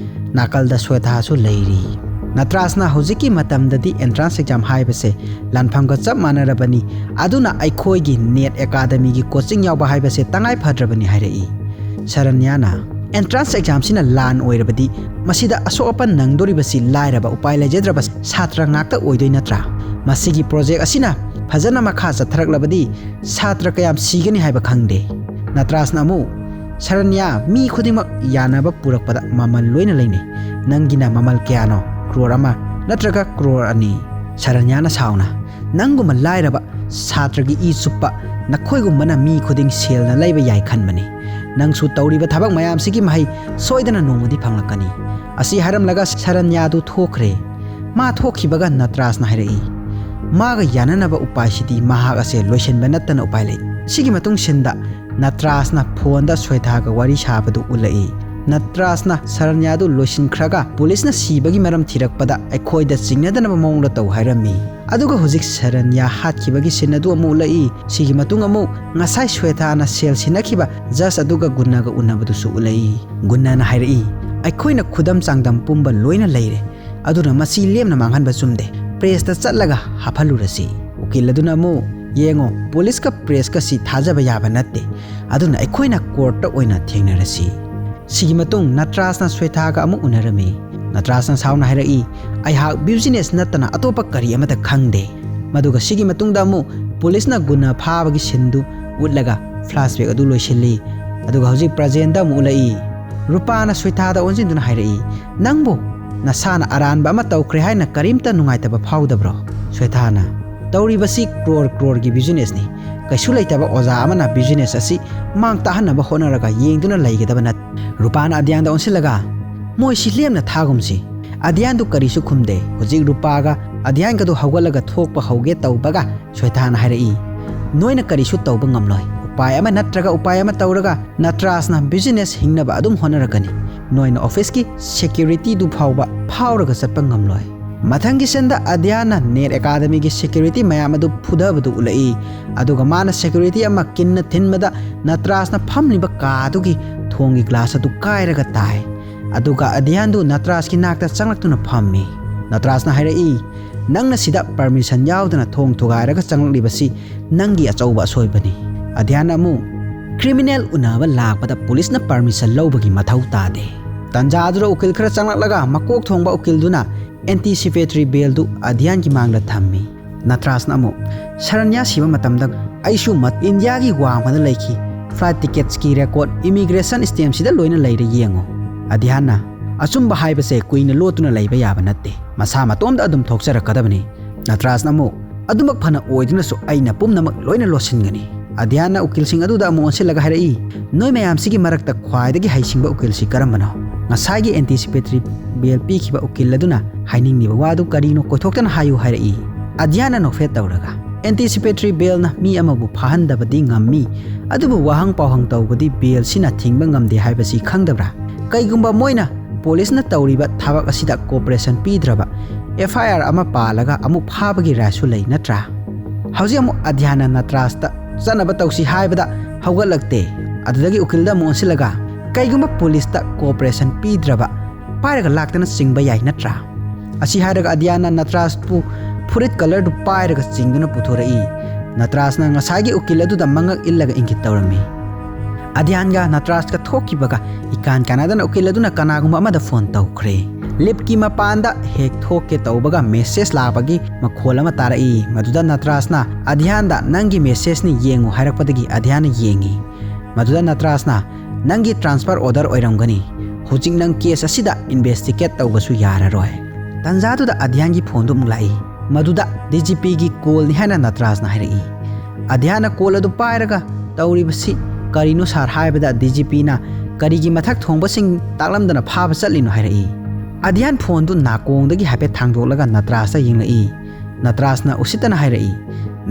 ꯅꯥꯀꯜꯗ ꯁ꯭ꯋꯦꯊꯥꯁꯨ ꯂꯩꯔꯤ꯫ ꯅꯇ꯭ꯔꯥꯖꯅ ꯍꯧꯖꯤꯛꯀꯤ ꯃꯇꯝꯗꯗꯤ ꯑꯦꯟꯇ꯭ꯔꯥꯟꯁ ꯑꯦꯛꯖꯥꯝ ꯍꯥꯏꯕꯁꯦ ꯂꯥꯟꯐꯝꯒ ꯆꯞ ꯃꯥꯟꯅꯔꯕꯅꯤ, ꯑꯗꯨꯅ ꯑꯩꯈꯣꯏꯒꯤ ꯅꯦꯠ ꯑꯦꯀꯥꯗꯃꯤꯒꯤ ꯀꯣꯆꯤꯡ ꯌꯥꯎꯕ ꯍꯥꯏꯕꯁꯦ ꯇꯉꯥꯏ ꯐꯗ꯭ꯔꯕꯅꯤ ꯍꯥꯏꯔꯛꯏ꯫ ꯁꯔꯟꯌꯥꯅ, "ꯑꯦꯟꯇ꯭ꯔꯥꯟꯁ ꯑꯦꯛꯖꯥꯝꯁꯤꯅ ꯂꯥꯟ ꯑꯣꯏꯔꯕꯗꯤ ꯃꯁꯤꯗ ꯑꯁꯣꯛ ꯑꯄꯟ ꯅꯪꯗꯣꯔꯤꯕꯁꯤ ꯂꯥꯏꯔꯕ ꯎꯄꯥꯏ ꯂꯩꯖꯗ꯭ꯔꯕ ꯁꯥꯇ꯭ꯔ ꯉꯥꯛꯇ ꯑꯣꯏꯗꯣꯏ ꯅꯠꯇ꯭ꯔꯥ? ꯃꯁꯤꯒꯤ ꯄ꯭ꯔꯣꯖꯦꯛ ꯑꯁꯤꯅ ꯐꯖꯅ ꯃꯈꯥ ꯆꯠꯊꯔꯛꯂꯕꯗꯤ ꯁꯥꯇ꯭ꯔ ꯀꯌꯥꯝ ꯁꯤꯒꯅꯤ ꯍꯥꯏꯕ ꯈꯪꯗꯦ"꯫ ꯅꯇ꯭ꯔꯥꯖꯅ ꯑꯃꯨꯛ, "ꯁꯔꯟꯌꯥ, ꯃꯤ ꯈꯨꯗꯤꯡꯃꯛ ꯌꯥꯅꯕ ꯄꯨꯔꯛꯄꯗ ꯃꯃꯜ ꯂꯣꯏꯅ ꯂꯩꯅꯩ꯫ ꯅꯪꯒꯤꯅ ꯃꯃꯜ ꯀꯌꯥꯅꯣ? ꯀ꯭ꯔꯣꯔ ꯑꯃ ꯅꯠꯇ꯭ꯔꯒ ꯀ꯭ꯔꯣꯔ ꯑꯅꯤ?" ꯁꯔꯟꯌꯥꯅ ꯁꯥꯎꯅ, "ꯅꯪꯒꯨꯝꯕ ꯂꯥꯏꯔꯕ ꯁꯥꯇ꯭ꯔꯒꯤ ꯏ ꯆꯨꯞꯄ ꯅꯈꯣꯏꯒꯨꯝꯕꯅ ꯃꯤ ꯈꯨꯗꯤꯡ ꯁꯦꯜꯅ ꯂꯩꯕ ꯌꯥꯏ ꯈꯟꯕꯅꯤ꯫ ꯅꯪꯁꯨ ꯇꯧꯔꯤꯕ ꯊꯕꯛ ꯃꯌꯥꯝꯁꯤꯒꯤ ꯃꯍꯩ ꯁꯣꯏꯗꯅ ꯅꯣꯡꯃꯗꯤ ꯐꯪꯂꯛꯀꯅꯤ"꯫ ꯑꯁꯤ ꯍꯥꯏꯔꯝꯂꯒ ꯁꯔꯟꯌꯥꯗꯨ ꯊꯣꯛꯈ꯭ꯔꯦ꯫ ꯃꯥ ꯊꯣꯛꯈꯤꯕꯒ ꯅꯇ꯭ꯔꯥꯖꯅ ꯍꯥꯏꯔꯛꯏ, "ꯃꯥꯒ ꯌꯥꯅꯅꯕ ꯎꯄꯥꯏꯁꯤꯗꯤ ꯃꯍꯥꯛ ꯑꯁꯦ ꯂꯣꯏꯁꯤꯟꯕ ꯅꯠꯇꯅ ꯎꯄꯥꯏ ꯂꯩ"꯫ ꯁꯤꯒꯤ ꯃꯇꯨꯡ ꯁꯤꯟꯗ ꯅꯇ꯭ꯔꯥꯖꯅ ꯐꯣꯟꯗ ꯁ꯭ꯋꯦꯊꯥꯒ ꯋꯥꯔꯤ ꯁꯥꯕꯗꯨ ꯎꯠꯂꯛꯏ꯫ ꯅꯇ꯭ꯔꯥꯖꯅ ꯁꯔꯟꯌꯥꯗꯨ ꯂꯣꯏꯁꯤꯟꯈ꯭ꯔꯒ ꯄꯨꯂꯤꯁꯅ ꯁꯤꯕꯒꯤ ꯃꯔꯝ ꯊꯤꯔꯛꯄꯗ ꯑꯩꯈꯣꯏꯗ ꯆꯤꯡꯅꯗꯅꯕ ꯃꯑꯣꯡꯗ ꯇꯧ ꯍꯥꯏꯔꯝꯃꯤ꯫ ꯑꯗꯨꯒ ꯍꯧꯖꯤꯛ ꯁꯔꯟꯌꯥ ꯍꯥꯠꯈꯤꯕꯒꯤ ꯁꯤꯟ ꯑꯗꯨ ꯑꯃꯨꯛ ꯎꯠꯂꯛꯏ꯫ ꯁꯤꯒꯤ ꯃꯇꯨꯡ ꯑꯃꯨꯛ ꯉꯁꯥꯏ ꯁ꯭ꯋꯦꯊꯥꯅ ꯁꯦꯜ ꯁꯤꯟꯅꯈꯤꯕ ꯖꯖ ꯑꯗꯨꯒ ꯒꯨꯟꯅꯒ ꯎꯅꯕꯗꯨꯁꯨ ꯎꯠꯂꯛꯏ꯫ ꯒꯨꯟꯅꯅ ꯍꯥꯏꯔꯛꯏ, "ꯑꯩꯈꯣꯏꯅ ꯈꯨꯗꯝ ꯆꯥꯡꯗꯝ ꯄꯨꯝꯕ ꯂꯣꯏꯅ ꯂꯩꯔꯦ, ꯑꯗꯨꯅ ꯃꯁꯤ ꯂꯦꯝꯅ ꯃꯥꯡꯍꯟꯕ ꯆꯨꯝꯗꯦ꯫ ꯄ꯭ꯔꯦꯁꯇ ꯆꯠꯂꯒ ꯍꯥꯞꯍꯜꯂꯨꯔꯁꯤ"꯫ ꯎꯀꯤꯜ ꯑꯗꯨꯅ ꯑꯃꯨꯛ, "ꯌꯦꯡꯉꯣ, ꯄꯨꯂꯤꯁꯀ ꯄ꯭ꯔꯦꯁꯀꯁꯤ ꯊꯥꯖꯕ ꯌꯥꯕ ꯅꯠꯇꯦ, ꯑꯗꯨꯅ ꯑꯩꯈꯣꯏꯅ ꯀꯣꯔꯠꯇ ꯑꯣꯏꯅ ꯊꯦꯡꯅꯔꯁꯤ"꯫ ꯁꯤꯒꯤ ꯃꯇꯨꯡ ꯅꯇ꯭ꯔꯥꯖꯅ ꯁ꯭ꯋꯦꯊꯥꯒ ꯑꯃꯨꯛ ꯎꯅꯔꯝꯃꯤ꯫ ꯅꯇ꯭ꯔꯥꯖꯅ ꯁꯥꯎꯅ ꯍꯥꯏꯔꯛꯏ, "ꯑꯩꯍꯥꯛ ꯕꯤꯖꯤꯅꯦꯁ ꯅꯠꯇꯅ ꯑꯇꯣꯞꯄ ꯀꯔꯤ ꯑꯃꯠꯇ ꯈꯪꯗꯦ"꯫ ꯃꯗꯨꯒ ꯁꯤꯒꯤ ꯃꯇꯨꯡꯗ ꯑꯃꯨꯛ ꯄꯨꯂꯤꯁꯅ ꯒꯨꯟꯅ ꯐꯥꯕꯒꯤ ꯁꯤꯟꯗꯨ ꯎꯠꯂꯒ ꯐ꯭ꯂꯥꯁꯕꯦꯛ ꯑꯗꯨ ꯂꯣꯏꯁꯤꯜꯂꯤ꯫ ꯑꯗꯨꯒ ꯍꯧꯖꯤꯛ ꯄ꯭ꯔꯖꯦꯟꯗ ꯑꯃꯨꯛ ꯎꯠꯂꯛꯏ꯫ ꯔꯨꯄꯥꯅ ꯁ꯭ꯋꯦꯊꯥꯗ ꯑꯣꯟꯁꯤꯟꯗꯨꯅ ꯍꯥꯏꯔꯛꯏ, "ꯅꯪꯕꯨ ꯅꯁꯥꯅ ꯑꯔꯥꯟꯕ ꯑꯃ ꯇꯧꯈ꯭ꯔꯦ ꯍꯥꯏꯅ ꯀꯔꯤꯝꯇ ꯅꯨꯡꯉꯥꯏꯇꯕ ꯐꯥꯎꯗꯕ꯭ꯔꯣ?" ꯁ꯭ꯋꯦꯊꯥꯅ, "ꯇꯧꯔꯤꯕꯁꯤ ꯀ꯭ꯔꯣꯔ ꯀ꯭ꯔꯣꯔꯒꯤ ꯕꯤꯖꯤꯅꯦꯁꯅꯤ꯫ ꯀꯩꯁꯨ ꯂꯩꯇꯕ ꯑꯣꯖꯥ ꯑꯃꯅ ꯕꯤꯖꯤꯅꯦꯁ ꯑꯁꯤ ꯃꯥꯡ ꯇꯥꯍꯟꯅꯕ ꯍꯣꯠꯅꯔꯒ ꯌꯦꯡꯗꯨꯅ ꯂꯩꯒꯗꯕ ꯅꯠꯇꯦ"꯫ ꯔꯨꯄꯥꯅ ꯑꯗ꯭ꯌꯥꯟꯗ ꯑꯣꯟꯁꯤꯜꯂꯒ, "ꯃꯣꯏꯁꯤ ꯂꯦꯝꯅ ꯊꯥꯒꯨꯝꯁꯤ꯫ ꯑꯗ꯭ꯌꯥꯟꯗꯨ ꯀꯔꯤꯁꯨ ꯈꯨꯝꯗꯦ꯫ ꯍꯧꯖꯤꯛ ꯔꯨꯄꯥꯒ ꯑꯗ꯭ꯌꯥꯟꯒꯗꯨ ꯍꯧꯒꯠꯂꯒ ꯊꯣꯛꯄ ꯍꯧꯒꯦ ꯇꯧꯕꯒ ꯁ꯭ꯋꯦꯊꯥꯅ ꯍꯥꯏꯔꯛꯏ, "ꯅꯣꯏꯅ ꯀꯔꯤꯁꯨ ꯇꯧꯕ ꯉꯝꯂꯣꯏ꯫ ꯎꯄꯥꯏ ꯑꯃ ꯅꯠꯇ꯭ꯔꯒ ꯎꯄꯥꯏ ꯑꯃ ꯇꯧꯔꯒ ꯅꯇ꯭ꯔꯥꯖꯅ ꯕꯤꯖꯤꯅꯦꯁ ꯍꯤꯡꯅꯕ ꯑꯗꯨꯝ ꯍꯣꯠꯅꯔꯛꯀꯅꯤ꯫ ꯅꯣꯏꯅ ꯑꯣꯐꯤꯁꯀꯤ ꯁꯦꯀ꯭ꯌꯨꯔꯤꯇꯤꯗꯨ ꯐꯥꯎꯕ ꯐꯥꯎꯔꯒ ꯆꯠꯄ ꯉꯝꯂꯣꯏ"꯫ ꯃꯊꯪꯒꯤ ꯁꯟꯗ ꯑꯗ꯭ꯌꯥꯟꯅ ꯅꯦꯠ ꯑꯦꯀꯥꯗꯃꯤꯒꯤ ꯁꯦꯀ꯭ꯌꯨꯔꯤꯇꯤ ꯃꯌꯥꯝ ꯑꯗꯨ ꯐꯨꯊꯕꯗꯨ ꯎꯠꯂꯛꯏ꯫ ꯑꯗꯨꯒ ꯃꯥꯅ ꯁꯦꯀ꯭ꯌꯨꯔꯤꯇꯤ ꯑꯃ ꯀꯤꯟꯅ ꯊꯤꯟꯕꯗ ꯅꯇ꯭ꯔꯥꯖꯅ ꯐꯝꯂꯤꯕ ꯀꯥ ꯑꯗꯨꯒꯤ ꯊꯣꯡꯒꯤ ꯒ꯭ꯂꯥꯁ ꯑꯗꯨ ꯀꯥꯏꯔꯒ ꯇꯥꯏ꯫ ꯑꯗꯨꯒ ꯑꯗ꯭ꯌꯥꯟꯗꯨ ꯅꯇ꯭ꯔꯥꯖꯀꯤ ꯅꯥꯛꯇ ꯆꯪꯂꯛꯇꯨꯅ ꯐꯝꯃꯤ꯫ ꯅꯇ꯭ꯔꯥꯖꯅ ꯍꯥꯏꯔꯛꯏ, "ꯅꯪꯅ ꯁꯤꯗ ꯄꯔꯃꯤꯁꯟ ꯌꯥꯎꯗꯅ ꯊꯣꯡ ꯊꯨꯒꯥꯏꯔꯒ ꯆꯪꯂꯛꯂꯤꯕꯁꯤ ꯅꯪꯒꯤ ꯑꯆꯧꯕ ꯑꯁꯣꯏꯕꯅꯤ"꯫ ꯑꯗ꯭ꯌꯥꯟꯅ ꯑꯃꯨꯛ, "ꯀ꯭ꯔꯤꯃꯤꯅꯦꯜ ꯎꯅꯕ ꯂꯥꯛꯄꯗ ꯄꯨꯂꯤꯁꯅ ꯄꯔꯃꯤꯁꯟ ꯂꯧꯕꯒꯤ ꯃꯊꯧ ꯇꯥꯗꯦ"꯫ ꯇꯟꯖꯥ ꯑꯗꯨꯗ ꯎꯀꯤꯜ ꯈꯔ ꯆꯪꯂꯛꯂꯒ ꯃꯀꯣꯛ ꯊꯣꯡꯕ ꯎꯀꯤꯜꯗꯨꯅ ꯑꯦꯟꯇꯤꯁꯤꯄꯦꯇꯔꯤ ꯕꯦꯜꯗꯨ ꯑꯗ꯭ꯌꯥꯟꯒꯤ ꯃꯥꯡꯗ ꯊꯝꯃꯤ꯫ ꯅꯇ꯭ꯔꯥꯖꯅ ꯑꯃꯨꯛ, "ꯁꯔꯟꯌꯥ ꯁꯤꯕ ꯃꯇꯝꯗ ꯑꯩꯁꯨ ꯃ-, ꯏꯟꯗꯤꯌꯥꯒꯤ ꯋꯥꯡꯃꯗ ꯂꯩꯈꯤ꯫ ꯐ꯭ꯂꯥꯏꯠ ꯇꯤꯀꯦꯠꯁꯀꯤ ꯔꯦꯀꯣꯔꯗ ꯏꯃꯤꯒ꯭ꯔꯦꯁꯟ ꯁ꯭ꯇꯦꯝꯁꯤꯗ ꯂꯣꯏꯅ ꯂꯩꯔꯦ, ꯌꯦꯡꯉꯣ"꯫ ꯑꯗ꯭ꯌꯥꯟꯅ, "ꯑꯆꯨꯝꯕ ꯍꯥꯏꯕꯁꯦ ꯀꯨꯏꯅ ꯂꯣꯠꯇꯨꯅ ꯂꯩꯕ ꯌꯥꯕ ꯅꯠꯇꯦ꯫ ꯃꯁꯥ ꯃꯇꯣꯝꯇ ꯑꯗꯨꯝ ꯊꯣꯛꯆꯔꯛꯀꯗꯕꯅꯤ"꯫ ꯅꯇ꯭ꯔꯥꯖꯅ ꯑꯃꯨꯛ, "ꯑꯗꯨꯃꯛ ꯐꯅ ꯑꯣꯏꯗꯨꯅꯁꯨ ꯑꯩꯅ ꯄꯨꯝꯅꯃꯛ ꯂꯣꯏꯅ ꯂꯣꯠꯁꯤꯟꯒꯅꯤ"꯫ ꯑꯗ꯭ꯌꯥꯟꯅ ꯎꯀꯤꯜꯁꯤꯡ ꯑꯗꯨꯗ ꯑꯃꯨꯛ ꯑꯣꯟꯁꯤꯜꯂꯒ ꯍꯥꯏꯔꯛꯏ, "ꯅꯣꯏ ꯃꯌꯥꯝꯁꯤꯒꯤ ꯃꯔꯛꯇ ꯈ꯭ꯋꯥꯏꯗꯒꯤ ꯍꯩꯁꯤꯡꯕ ꯎꯀꯤꯜꯁꯤ ꯀꯔꯝꯕꯅꯣ? ꯉꯁꯥꯏꯒꯤ ꯑꯦꯟꯇꯤꯁꯤꯄꯦꯇꯔꯤ ꯕꯦꯜ ꯄꯤꯈꯤꯕ ꯎꯀꯤꯜ ꯑꯗꯨꯅ ꯍꯥꯏꯅꯤꯡꯂꯤꯕ ꯋꯥꯗꯨ ꯀꯔꯤꯅꯣ ꯀꯣꯏꯊꯣꯛꯇꯅ ꯍꯥꯏꯌꯨ" ꯍꯥꯏꯔꯛꯏ꯫ ꯑꯗ꯭ꯌꯥꯟꯅ ꯅꯣꯛꯐꯦꯠ ꯇꯧꯔꯒ, "ꯑꯦꯟꯇꯤꯁꯤꯄꯦꯇꯔꯤ ꯕꯦꯜꯅ ꯃꯤ ꯑꯃꯕꯨ ꯐꯥꯍꯟꯗꯕꯗꯤ ꯉꯝꯃꯤ, ꯑꯗꯨꯕꯨ ꯋꯥꯍꯪ ꯄꯥꯎꯍꯪ ꯇꯧꯕꯗꯤ ꯕꯦꯜꯁꯤꯅ ꯊꯤꯡꯕ ꯉꯝꯗꯦ ꯍꯥꯏꯕꯁꯤ ꯈꯪꯗꯕ꯭ꯔꯥ? ꯀꯩꯒꯨꯝꯕ ꯃꯣꯏꯅ ꯄꯨꯂꯤꯁꯅ ꯇꯧꯔꯤꯕ ꯊꯕꯛ ꯑꯁꯤꯗ ꯀꯣꯑꯣꯄꯔꯦꯁꯟ ꯄꯤꯗ꯭ꯔꯕ, ꯑꯦꯐ ꯑꯥꯏ ꯑꯥꯔ ꯑꯃ ꯄꯥꯜꯂꯒ ꯑꯃꯨꯛ ꯐꯥꯕꯒꯤ ꯔꯥꯏꯠꯁꯨ ꯂꯩ ꯅꯠꯇ꯭ꯔꯥ?" ꯍꯧꯖꯤꯛ ꯑꯃꯨꯛ ꯑꯗ꯭ꯌꯥꯟꯅ ꯅꯇ꯭ꯔꯥꯖꯇ ꯆꯠꯅꯕ ꯇꯧꯁꯤ ꯍꯥꯏꯕꯗ ꯍꯧꯒꯠꯂꯛꯇꯦ꯫ ꯑꯗꯨꯗꯒꯤ ꯎꯀꯤꯜꯗ ꯑꯃꯨꯛ ꯑꯣꯟꯁꯤꯜꯂꯒ, "ꯀꯩꯒꯨꯝꯕ ꯄꯨꯂꯤꯁꯇ ꯀꯣꯑꯣꯄꯔꯦꯁꯟ ꯄꯤꯗ꯭ꯔꯕ, ꯄꯥꯏꯔꯒ ꯂꯥꯛꯇꯅ ꯆꯤꯡꯕ ꯌꯥꯏ ꯅꯠꯇ꯭ꯔꯥ?" ꯑꯁꯤ ꯍꯥꯏꯔꯒ ꯑꯗ꯭ꯌꯥꯟꯅ ꯅꯇ꯭ꯔꯥꯖꯄꯨ ꯐꯨꯔꯤꯠ ꯀꯂꯔꯗꯨ ꯄꯥꯏꯔꯒ ꯆꯤꯡꯗꯨꯅ ꯄꯨꯊꯣꯔꯛꯏ꯫ ꯅꯇ꯭ꯔꯥꯖꯅ ꯉꯁꯥꯏꯒꯤ ꯎꯀꯤꯜ ꯑꯗꯨꯗ ꯃꯉꯛ ꯏꯜꯂꯒ ꯏꯪꯒꯤꯠ ꯇꯧꯔꯝꯃꯤ꯫ ꯑꯙ꯭ꯌꯥꯟꯒ ꯅꯇ꯭ꯔꯥꯖꯀ ꯊꯣꯛꯈꯤꯕꯒ ꯏꯀꯥꯟ ꯀꯥꯟꯅꯗꯅ ꯎꯀꯤꯜ ꯑꯗꯨꯅ ꯀꯅꯥꯒꯨꯝꯕ ꯑꯃꯗ ꯐꯣꯟ ꯇꯧꯈ꯭ꯔꯦ꯫ ꯂꯤꯐꯀꯤ ꯃꯄꯥꯟꯗ ꯍꯦꯛ ꯊꯣꯛꯀꯦ ꯇꯧꯕꯒ ꯃꯦꯁꯦꯖ ꯂꯥꯛꯄꯒꯤ ꯃꯈꯣꯜ ꯑꯃ ꯇꯥꯔꯛꯏ꯫ ꯃꯗꯨꯗ ꯅꯇ꯭ꯔꯥꯖꯅ ꯑꯙ꯭ꯌꯥꯟꯗ "ꯅꯪꯒꯤ ꯃꯦꯁꯦꯖꯅꯤ, ꯌꯦꯡꯉꯨ" ꯍꯥꯏꯔꯛꯄꯗꯒꯤ ꯑꯙ꯭ꯌꯥꯟꯅ ꯌꯦꯡꯉꯤ꯫ ꯃꯗꯨꯗ ꯅꯇ꯭ꯔꯥꯖꯅ "ꯅꯪꯒꯤ ꯇ꯭ꯔꯥꯟꯁꯐꯔ ꯑꯣꯔꯗꯔ ꯑꯣꯏꯔꯝꯒꯅꯤ꯫ ꯍꯧꯖꯤꯛ ꯅꯪ ꯀꯦꯁ ꯑꯁꯤꯗ ꯏꯟꯚꯦꯁꯇꯤꯒꯦꯠ ꯇꯧꯕꯁꯨ ꯌꯥꯔꯔꯣꯏ"꯫ ꯇꯟꯖꯥꯗꯨꯗ ꯑꯙ꯭ꯌꯥꯟꯒꯤ ꯐꯣꯟꯗꯨ ꯑꯃꯨꯛ ꯂꯥꯛꯏ꯫ ꯃꯗꯨꯗ ꯗꯤ ꯖꯤ ꯄꯤꯒꯤ ꯀꯣꯜꯅꯤ ꯍꯥꯏꯅ ꯅꯇ꯭ꯔꯥꯖꯅ ꯍꯥꯏꯔꯛꯏ꯫ ꯑꯙ꯭ꯌꯥꯟꯅ ꯀꯣꯜ ꯑꯗꯨ ꯄꯥꯏꯔꯒ "ꯇꯧꯔꯤꯕꯁꯤ ꯀꯔꯤꯅꯣ ꯁꯥꯔ?" ꯍꯥꯏꯕꯗ ꯗꯤ ꯖꯤ ꯄꯤꯅ "ꯀꯔꯤꯒꯤ ꯃꯊꯛ ꯊꯣꯡꯕꯁꯤꯡ ꯇꯥꯛꯂꯝꯗꯅ ꯐꯥꯕ ꯆꯠꯂꯤꯅꯣ?" ꯍꯥꯏꯔꯛꯏ꯫ ꯑꯙ꯭ꯌꯥꯟ ꯐꯣꯟꯗꯨ ꯅꯥꯀꯣꯡꯗꯒꯤ ꯍꯥꯏꯐꯦꯠ ꯊꯥꯡꯗꯣꯛꯂꯒ ꯅꯇ꯭ꯔꯥꯖꯇ ꯌꯦꯡꯂꯛꯏ꯫ ꯅꯇ꯭ꯔꯥꯖꯅ ꯎꯁꯤꯠꯇꯅ ꯍꯥꯏꯔꯛꯏ,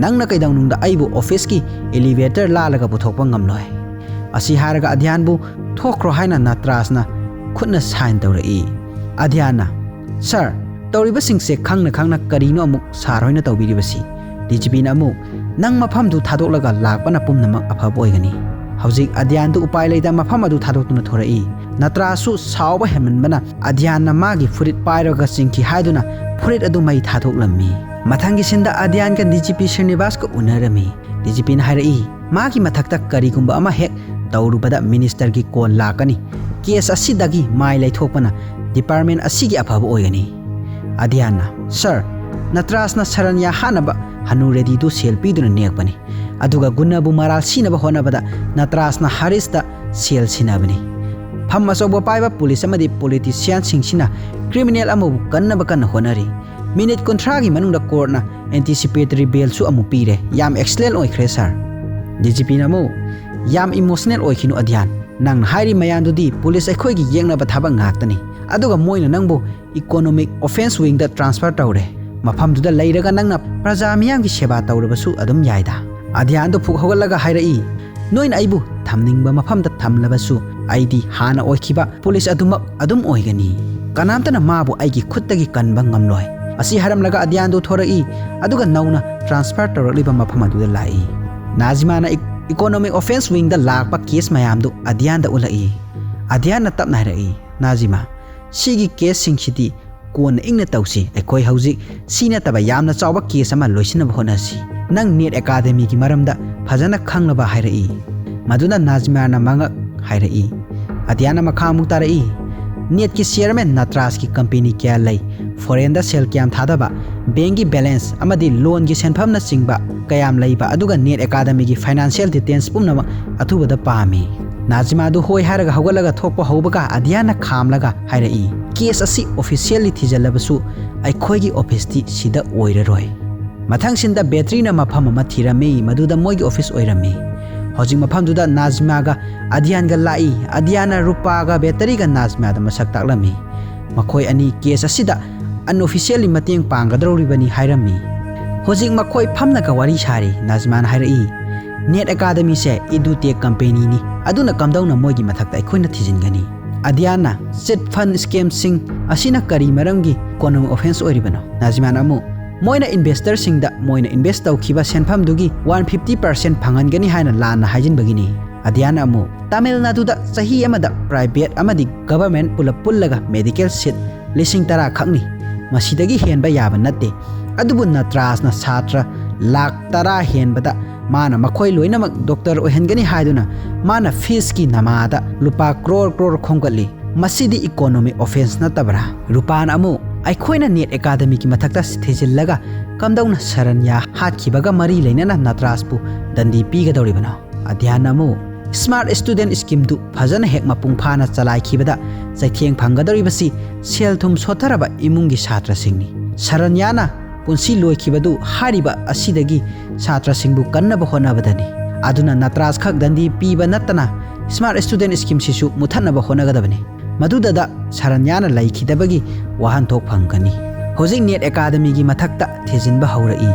"ꯅꯪꯅ ꯀꯩꯗꯧꯅꯨꯡꯗ ꯑꯩꯕꯨ ꯑꯣꯐꯤꯁꯀꯤ ꯏꯂꯤꯚꯦꯇꯔ ꯂꯥꯜꯂꯒ ꯄꯨꯊꯣꯛꯄ ꯉꯝꯂꯣꯏ"꯫ ꯑꯁꯤ ꯍꯥꯏꯔꯒ ꯑꯙ꯭ꯌꯥꯟꯕꯨ "ꯊꯣꯛꯈ꯭ꯔꯣ" ꯍꯥꯏꯅ ꯅꯇ꯭ꯔꯥꯖꯅ ꯈꯨꯠꯅ ꯁꯥꯏꯟ ꯇꯧꯔꯛꯏ꯫ ꯑꯙ꯭ꯌꯥꯟꯅ, "ꯁꯥꯔ, ꯇꯧꯔꯤꯕꯁꯤꯡꯁꯦ ꯈꯪꯅ ꯈꯪꯅ ꯀꯔꯤꯅꯣ ꯑꯃꯨꯛ ꯁꯥꯔ ꯍꯣꯏꯅ ꯇꯧꯕꯤꯔꯤꯕꯁꯤ?" ꯗꯤ ꯖꯤ ꯄꯤꯅ ꯑꯃꯨꯛ, "ꯅꯪ ꯃꯐꯝꯗꯨ ꯊꯥꯗꯣꯛꯂꯒ ꯂꯥꯛꯄꯅ ꯄꯨꯝꯅꯃꯛ ꯑꯐꯕ ꯑꯣꯏꯒꯅꯤ"꯫ ꯍꯧꯖꯤꯛ ꯑꯙ꯭ꯌꯥꯟꯗꯨ ꯎꯄꯥꯏ ꯂꯩꯇ ꯃꯐꯝ ꯑꯗꯨ ꯊꯥꯗꯣꯛꯇꯨꯅ ꯊꯣꯔꯛꯏ꯫ ꯅꯇ꯭ꯔꯥꯖꯁꯨ ꯁꯥꯎꯕ ꯍꯦꯟꯃꯟꯕꯅ ꯑꯙ꯭ꯌꯥꯟꯅ ꯃꯥꯒꯤ ꯐꯨꯔꯤꯠ ꯄꯥꯏꯔꯒ ꯆꯤꯡꯈꯤ ꯍꯥꯏꯗꯨꯅ ꯐꯨꯔꯤꯠ ꯑꯗꯨ ꯃꯩ ꯊꯥꯗꯣꯛꯂꯝꯃꯤ꯫ ꯃꯊꯪꯒꯤ ꯁꯤꯟꯗ ꯑꯙ꯭ꯌꯥꯟꯒ D G P ꯁ꯭ꯔꯤꯅꯤꯕꯥꯁꯀ ꯎꯅꯔꯝꯃꯤ꯫ D G ꯄꯤꯅ ꯍꯥꯏꯔꯛꯏ, ꯃꯥꯒꯤ ꯃꯊꯛꯇ ꯀꯔꯤꯒꯨꯝꯕ ꯑꯃ ꯍꯦꯛ ꯇꯧꯔꯨꯕꯗ ꯃꯤꯅꯤꯁꯇꯔꯒꯤ ꯀꯣꯜ ꯂꯥꯛꯀꯅꯤ꯫ ꯀꯦꯁ ꯑꯁꯤꯗꯒꯤ ꯃꯥꯏ ꯂꯩꯊꯣꯛꯄꯅ ꯗꯤꯄꯥꯔꯠꯃꯦꯟ ꯑꯁꯤꯒꯤ ꯑꯐꯕ ꯑꯣꯏꯒꯅꯤ꯫ ꯑꯙ꯭ꯌꯥꯟꯅ, "ꯁꯥꯔ, ꯅꯇ꯭ꯔꯥꯖꯅ ꯁꯔꯟꯌꯥ ꯍꯥꯠꯅꯕ ꯍꯅꯨ ꯔꯦꯗꯤꯗꯨ ꯁꯦꯜ ꯄꯤꯗꯨꯅ ꯅꯦꯛꯄꯅꯤ꯫ ꯑꯗꯨꯒ ꯒꯨꯟꯅꯕꯨ ꯃꯔꯥꯜ ꯁꯤꯅꯕ ꯍꯣꯠꯅꯕꯗ ꯅꯇ꯭ꯔꯥꯖꯅ ꯍꯥꯔꯤꯁꯇ ꯁꯦꯜ ꯁꯤꯟꯅꯕꯅꯤ꯫ ꯐꯝ ꯑꯆꯧꯕ ꯄꯥꯏꯕ ꯄꯨꯂꯤꯁ ꯑꯃꯗꯤ ꯄꯣꯂꯤꯇꯤꯁꯤꯌꯥꯟꯁꯤꯡꯁꯤꯅ ꯀ꯭ꯔꯤꯃꯤꯅꯦꯜ ꯑꯃꯕꯨ ꯀꯟꯅꯕ ꯀꯟꯅ ꯍꯣꯠꯅꯔꯤ꯫ ꯃꯤꯅꯤꯠ ꯀꯨꯟꯊ꯭ꯔꯥꯒꯤ ꯃꯅꯨꯡꯗ ꯀꯣꯔꯠꯅ ꯑꯦꯟꯇꯤꯁꯤꯄꯦꯇꯔꯤ ꯕꯦꯜꯁꯨ ꯑꯃꯨꯛ ꯄꯤꯔꯦ꯫ ꯌꯥꯝ ꯑꯦꯛꯁꯂꯦꯟ ꯑꯣꯏꯈ꯭ꯔꯦ, ꯁꯥꯔ"꯫ ꯗꯤ ꯖꯤ ꯄꯤꯅ ꯑꯃꯨꯛ, "ꯌꯥꯝ ꯏꯃꯣꯁꯅꯦꯜ ꯑꯣꯏꯈꯤꯅꯨ, ꯑꯙ꯭ꯌꯥꯟ꯫ ꯅꯪꯅ ꯍꯥꯏꯔꯤ ꯃꯌꯥꯝꯗꯨꯗꯤ ꯄꯨꯂꯤꯁ ꯑꯩꯈꯣꯏꯒꯤ ꯌꯦꯛꯅꯕ ꯊꯕꯛ ꯉꯥꯛꯇꯅꯤ꯫ ꯑꯗꯨꯒ ꯃꯣꯏꯅ ꯅꯪꯕꯨ ꯏꯀꯣꯅꯣꯃꯤꯛ ꯑꯣꯐꯦꯟꯁ ꯋꯤꯡꯗ ꯇ꯭ꯔꯥꯟꯁꯐꯔ ꯇꯧꯔꯦ꯫ ꯃꯐꯝꯗꯨꯗ ꯂꯩꯔꯒ ꯅꯪꯅ ꯄ꯭ꯔꯖꯥ ꯃꯤꯌꯥꯝꯒꯤ ꯁꯦꯕꯥ ꯇꯧꯔꯕꯁꯨ ꯑꯗꯨꯝ ꯌꯥꯏꯗ"꯫ ꯑꯙ꯭ꯌꯥꯟꯗꯨ ꯐꯨꯛ ꯍꯧꯒꯠꯂꯒ ꯍꯥꯏꯔꯛꯏ, "ꯅꯣꯏꯅ ꯑꯩꯕꯨ ꯊꯝꯅꯤꯡꯕ ꯃꯐꯝꯗ ꯊꯝꯂꯕꯁꯨ ꯑꯩꯗꯤ ꯍꯥꯟꯅ ꯑꯣꯏꯈꯤꯕ ꯄꯨꯂꯤꯁ ꯑꯗꯨꯃꯛ ꯑꯗꯨꯝ ꯑꯣꯏꯒꯅꯤ꯫ ꯀꯅꯥꯝꯇꯅ ꯃꯥꯕꯨ ꯑꯩꯒꯤ ꯈꯨꯠꯇꯒꯤ ꯀꯟꯕ ꯉꯝꯂꯣꯏ"꯫ ꯑꯁꯤ ꯍꯥꯏꯔꯝꯂꯒ ꯑꯙ꯭ꯌꯥꯟꯗꯨ ꯊꯣꯔꯛꯏ, ꯑꯗꯨꯒ ꯅꯧꯅ ꯇ꯭ꯔꯥꯟꯁꯐꯔ ꯇꯧꯔꯛꯂꯤꯕ ꯃꯐꯝ ꯑꯗꯨꯗ ꯂꯥꯛꯏ꯫ ꯅꯥꯖꯤꯃꯥꯅ ꯏ-, ꯏꯀꯣꯅꯣꯃꯤꯛ ꯑꯣꯐꯦꯟꯁ ꯋꯤꯡꯗ ꯂꯥꯛꯄ ꯀꯦꯁ ꯃꯌꯥꯝꯗꯨ ꯑꯙ꯭ꯌꯥꯟꯗ ꯎꯠꯂꯛꯏ꯫ ꯑꯙ꯭ꯌꯥꯟꯅ ꯇꯞꯅ ꯍꯥꯏꯔꯛꯏ, "ꯅꯥꯖꯤꯃꯥ, ꯁꯤꯒꯤ ꯀꯦꯁꯁꯤꯡꯁꯤꯗꯤ ꯀꯣꯟꯅ ꯏꯪꯅ ꯇꯧꯁꯤ꯫ ꯑꯩꯈꯣꯏ ꯍꯧꯖꯤꯛ ꯁꯤ ꯅꯠꯇꯕ ꯌꯥꯝꯅ ꯆꯥꯎꯕ ꯀꯦꯁ ꯑꯃ ꯂꯣꯏꯁꯤꯟꯅꯕ ꯍꯣꯠꯅꯁꯤ꯫ ꯅꯪ ꯅꯦꯠ ꯑꯦꯀꯥꯗꯃꯤꯒꯤ ꯃꯔꯝꯗ ꯐꯖꯅ ꯈꯪꯂꯕ?" ꯍꯥꯏꯔꯛꯏ꯫ ꯃꯗꯨꯅ ꯅꯥꯖꯃꯥꯅ ꯃꯉꯛ ꯍꯥꯏꯔꯛꯏ꯫ ꯑꯗꯤꯌꯥꯅ ꯃꯈꯥ ꯑꯃꯨꯛ ꯇꯥꯔꯛꯏ, "ꯅꯦꯠꯀꯤ ꯆꯤꯌꯔꯃꯦꯟ ꯅꯇ꯭ꯔꯥꯖꯀꯤ ꯀꯝꯄꯦꯅꯤ ꯀꯌꯥ ꯂꯩ, ꯐꯣꯔꯦꯟꯗ ꯁꯦꯜ ꯀꯌꯥꯝ ꯊꯥꯗꯕ, ꯕꯦꯡꯒꯤ ꯕꯦꯂꯦꯟꯁ ꯑꯃꯗꯤ ꯂꯣꯟꯒꯤ ꯁꯦꯟꯐꯝꯅꯆꯤꯡꯕ ꯀꯌꯥꯝ ꯂꯩꯕ, ꯑꯗꯨꯒ ꯅꯦꯠ ꯑꯦꯀꯥꯗꯃꯤꯒꯤ ꯐꯥꯏꯅꯥꯟꯁꯤꯌꯦꯜ ꯗꯤꯇꯦꯜꯁ ꯄꯨꯝꯅꯃꯛ ꯑꯊꯨꯕꯗ ꯄꯥꯝꯃꯤ꯫" ꯅꯥꯖꯃꯥꯗꯨ ꯍꯣꯏ ꯍꯥꯏꯔꯒ ꯍꯧꯒꯠꯂꯒ ꯊꯣꯛꯄ ꯍꯧꯕꯒ ꯑꯗꯤꯌꯥꯅ ꯈꯥꯝꯂꯒ ꯍꯥꯏꯔꯛꯏ, "ꯀꯦꯁ ꯑꯁꯤ ꯑꯣꯐꯤꯁꯤꯌꯦꯜꯂꯤ ꯊꯤꯖꯤꯜꯂꯕꯁꯨ ꯑꯩꯈꯣꯏꯒꯤ ꯑꯣꯐꯤꯁꯇꯤ ꯁꯤꯗ ꯑꯣꯏꯔꯔꯣꯏ꯫" ꯃꯊꯪꯁꯤꯟꯗ ꯕꯦꯇ꯭ꯔꯤꯅ ꯃꯐꯝ ꯑꯃ ꯊꯤꯔꯝꯃꯤ, ꯃꯗꯨꯗ ꯃꯣꯏꯒꯤ ꯑꯣꯐꯤꯁ ꯑꯣꯏꯔꯝꯃꯤ꯫ ꯍꯧꯖꯤꯛ ꯃꯐꯝꯗꯨꯗ ꯅꯥꯖꯃꯥꯒ ꯑꯗꯤꯌꯥꯟꯒ ꯂꯥꯛꯏ꯫ ꯑꯗꯤꯌꯥꯟꯅ ꯔꯨꯄꯥꯒ ꯕꯦꯇꯔꯤꯒ ꯅꯥꯖꯃꯥꯗ ꯃꯁꯛ ꯇꯥꯛꯂꯝꯃꯤ꯫ ꯃꯈꯣꯏ ꯑꯅꯤ ꯀꯦꯁ ꯑꯁꯤꯗ ꯑꯟꯑꯣꯐꯤꯁꯤꯌꯦꯜꯂꯤ ꯃꯇꯦꯡ ꯄꯥꯡꯒꯗꯧꯔꯤꯕꯅꯤ ꯍꯥꯏꯔꯝꯃꯤ꯫ ꯍꯧꯖꯤꯛ ꯃꯈꯣꯏ ꯐꯝꯅꯒ ꯋꯥꯔꯤ ꯁꯥꯔꯤ꯫ ꯅꯥꯖꯃꯥꯅ ꯍꯥꯏꯔꯛꯏ, "ꯅꯦꯠ ꯑꯦꯀꯥꯗꯃꯤꯁꯦ ꯏꯗꯨꯇꯦꯛ ꯀꯝꯄꯦꯅꯤꯅꯤ, ꯑꯗꯨꯅ ꯀꯝꯗꯧꯅ ꯃꯣꯏꯒꯤ ꯃꯊꯛꯇ ꯑꯩꯈꯣꯏꯅ ꯊꯤꯖꯤꯟꯒꯅꯤ?" ꯑꯗꯤꯌꯥꯟꯅ, "ꯆꯤꯠ ꯐꯟ ꯁ꯭ꯀꯦꯝꯁꯤꯡ ꯑꯁꯤꯅ ꯀꯔꯤ ꯃꯔꯝꯒꯤ ꯏꯀꯣꯅꯣꯃꯤꯛ ꯑꯣꯐꯦꯟꯁ ꯑꯣꯏꯔꯤꯕꯅꯣ?" ꯅꯥꯖꯃꯥꯅ ꯑꯃꯨꯛ, "ꯃꯣꯏꯅ ꯏꯟꯚꯦꯁꯇꯔꯁꯤꯡꯗ ꯃꯣꯏꯅ ꯏꯟꯚꯦꯁ ꯇꯧꯈꯤꯕ ꯁꯦꯟꯐꯝꯗꯨꯒꯤ ꯋꯥꯟ ꯐꯤꯐꯇꯤ ꯄꯥꯔꯁꯦꯟ ꯐꯪꯍꯟꯒꯅꯤ ꯍꯥꯏꯅ ꯂꯥꯟꯅ ꯍꯥꯏꯖꯤꯟꯕꯒꯤꯅꯤ꯫" ꯑꯗꯤꯌꯥꯟꯅ ꯑꯃꯨꯛ, "ꯇꯥꯃꯤꯜ ꯅꯥꯗꯨꯗ ꯆꯍꯤ ꯑꯃꯗ ꯄ꯭ꯔꯥꯏꯚꯦꯠ ꯑꯃꯗꯤ ꯒꯚꯔꯟꯃꯦꯟꯠ ꯄꯨꯂꯞ ꯄꯨꯜꯂꯒ ꯃꯦꯗꯤꯀꯦꯜ ꯁꯤꯠ ꯂꯤꯁꯤꯡ ꯇꯔꯥ ꯈꯛꯅꯤ꯫ ꯃꯁꯤꯗꯒꯤ ꯍꯦꯟꯕ ꯌꯥꯕ ꯅꯠꯇꯦ꯫ ꯑꯗꯨꯕꯨ ꯅꯇ꯭ꯔꯥꯖꯅ ꯁꯥꯇ꯭ꯔ ꯂꯥꯈ ꯇꯔꯥ ꯍꯦꯟꯕꯗ ꯃꯥꯅ ꯃꯈꯣꯏ ꯂꯣꯏꯅꯃꯛ ꯗꯣꯛꯇꯔ ꯑꯣꯏꯍꯟꯒꯅꯤ ꯍꯥꯏꯗꯨꯅ ꯃꯥꯅ ꯐꯤꯁꯀꯤ ꯅꯃꯥꯗ ꯂꯨꯄꯥ ꯀ꯭ꯔꯣꯔ ꯀ꯭ꯔꯣꯔ ꯈꯣꯝꯒꯠꯂꯤ꯫ ꯃꯁꯤꯗꯤ ꯏꯀꯣꯅꯣꯃꯤꯛ ꯑꯣꯐꯦꯟꯁ ꯅꯠꯇꯕ꯭ꯔꯥ?" ꯔꯨꯄꯥꯅ ꯑꯃꯨꯛ, "ꯑꯩꯈꯣꯏꯅ ꯅꯦꯠ ꯑꯦꯀꯥꯗꯃꯤꯒꯤ ꯃꯊꯛꯇ ꯊꯤꯖꯤꯜꯂꯒ ꯀꯝꯗꯧꯅ ꯁꯔꯟꯌꯥ ꯍꯥꯠꯈꯤꯕꯒ ꯃꯔꯤ ꯂꯩꯅꯅ ꯅꯇ꯭ꯔꯥꯖꯄꯨ ꯗꯟꯗꯤ ꯄꯤꯒꯗꯧꯔꯤꯕꯅꯣ?" ꯑꯗꯤꯌꯥꯟꯅ ꯑꯃꯨꯛ, "ꯁ꯭ꯃꯥꯔꯠ ꯁ꯭ꯇꯨꯗꯦꯟꯠ ꯁ꯭ꯀꯤꯝꯗꯨ ꯐꯖꯅ ꯍꯦꯛ ꯃꯄꯨꯡ ꯐꯥꯅ ꯆꯂꯥꯏꯈꯤꯕꯗ ꯆꯩꯊꯦꯡ ꯐꯪꯒꯗꯧꯔꯤꯕꯁꯤ ꯁꯦꯜ ꯊꯨꯝ ꯁꯣꯠꯊꯔꯕ ꯏꯃꯨꯡꯒꯤ ꯁꯥꯇ꯭ꯔꯁꯤꯡꯅꯤ꯫ ꯁꯔꯟꯌꯥꯅ ꯄꯨꯟꯁꯤ ꯂꯣꯏꯈꯤꯕꯗꯨ ꯍꯥꯏꯔꯤꯕ ꯑꯁꯤꯗꯒꯤ ꯁꯥꯇ꯭ꯔꯁꯤꯡꯕꯨ ꯀꯟꯅꯕ ꯍꯣꯠꯅꯕꯗꯅꯤ꯫ ꯑꯗꯨꯅ ꯅꯇ꯭ꯔꯥꯖ ꯈꯛ ꯗꯟꯗꯤ ꯄꯤꯕ ꯅꯠꯇꯅ ꯁ꯭ꯃꯥꯔꯠ ꯁ꯭ꯇꯨꯗꯦꯟꯠ ꯁ꯭ꯀꯤꯝꯁꯤꯁꯨ ꯃꯨꯊꯠꯅꯕ ꯍꯣꯠꯅꯒꯗꯕꯅꯤ꯫ ꯃꯗꯨꯗꯗ ꯁꯔꯟꯌꯥꯅ ꯂꯩꯈꯤꯗꯕꯒꯤ ꯋꯥꯍꯟꯊꯣꯛ ꯐꯪꯒꯅꯤ꯫ ꯍꯧꯖꯤꯛ ꯅꯦꯠ ꯑꯦꯀꯥꯗꯃꯤꯒꯤ ꯃꯊꯛꯇ ꯊꯤꯖꯤꯟꯕ ꯍꯧꯔꯛꯏ꯫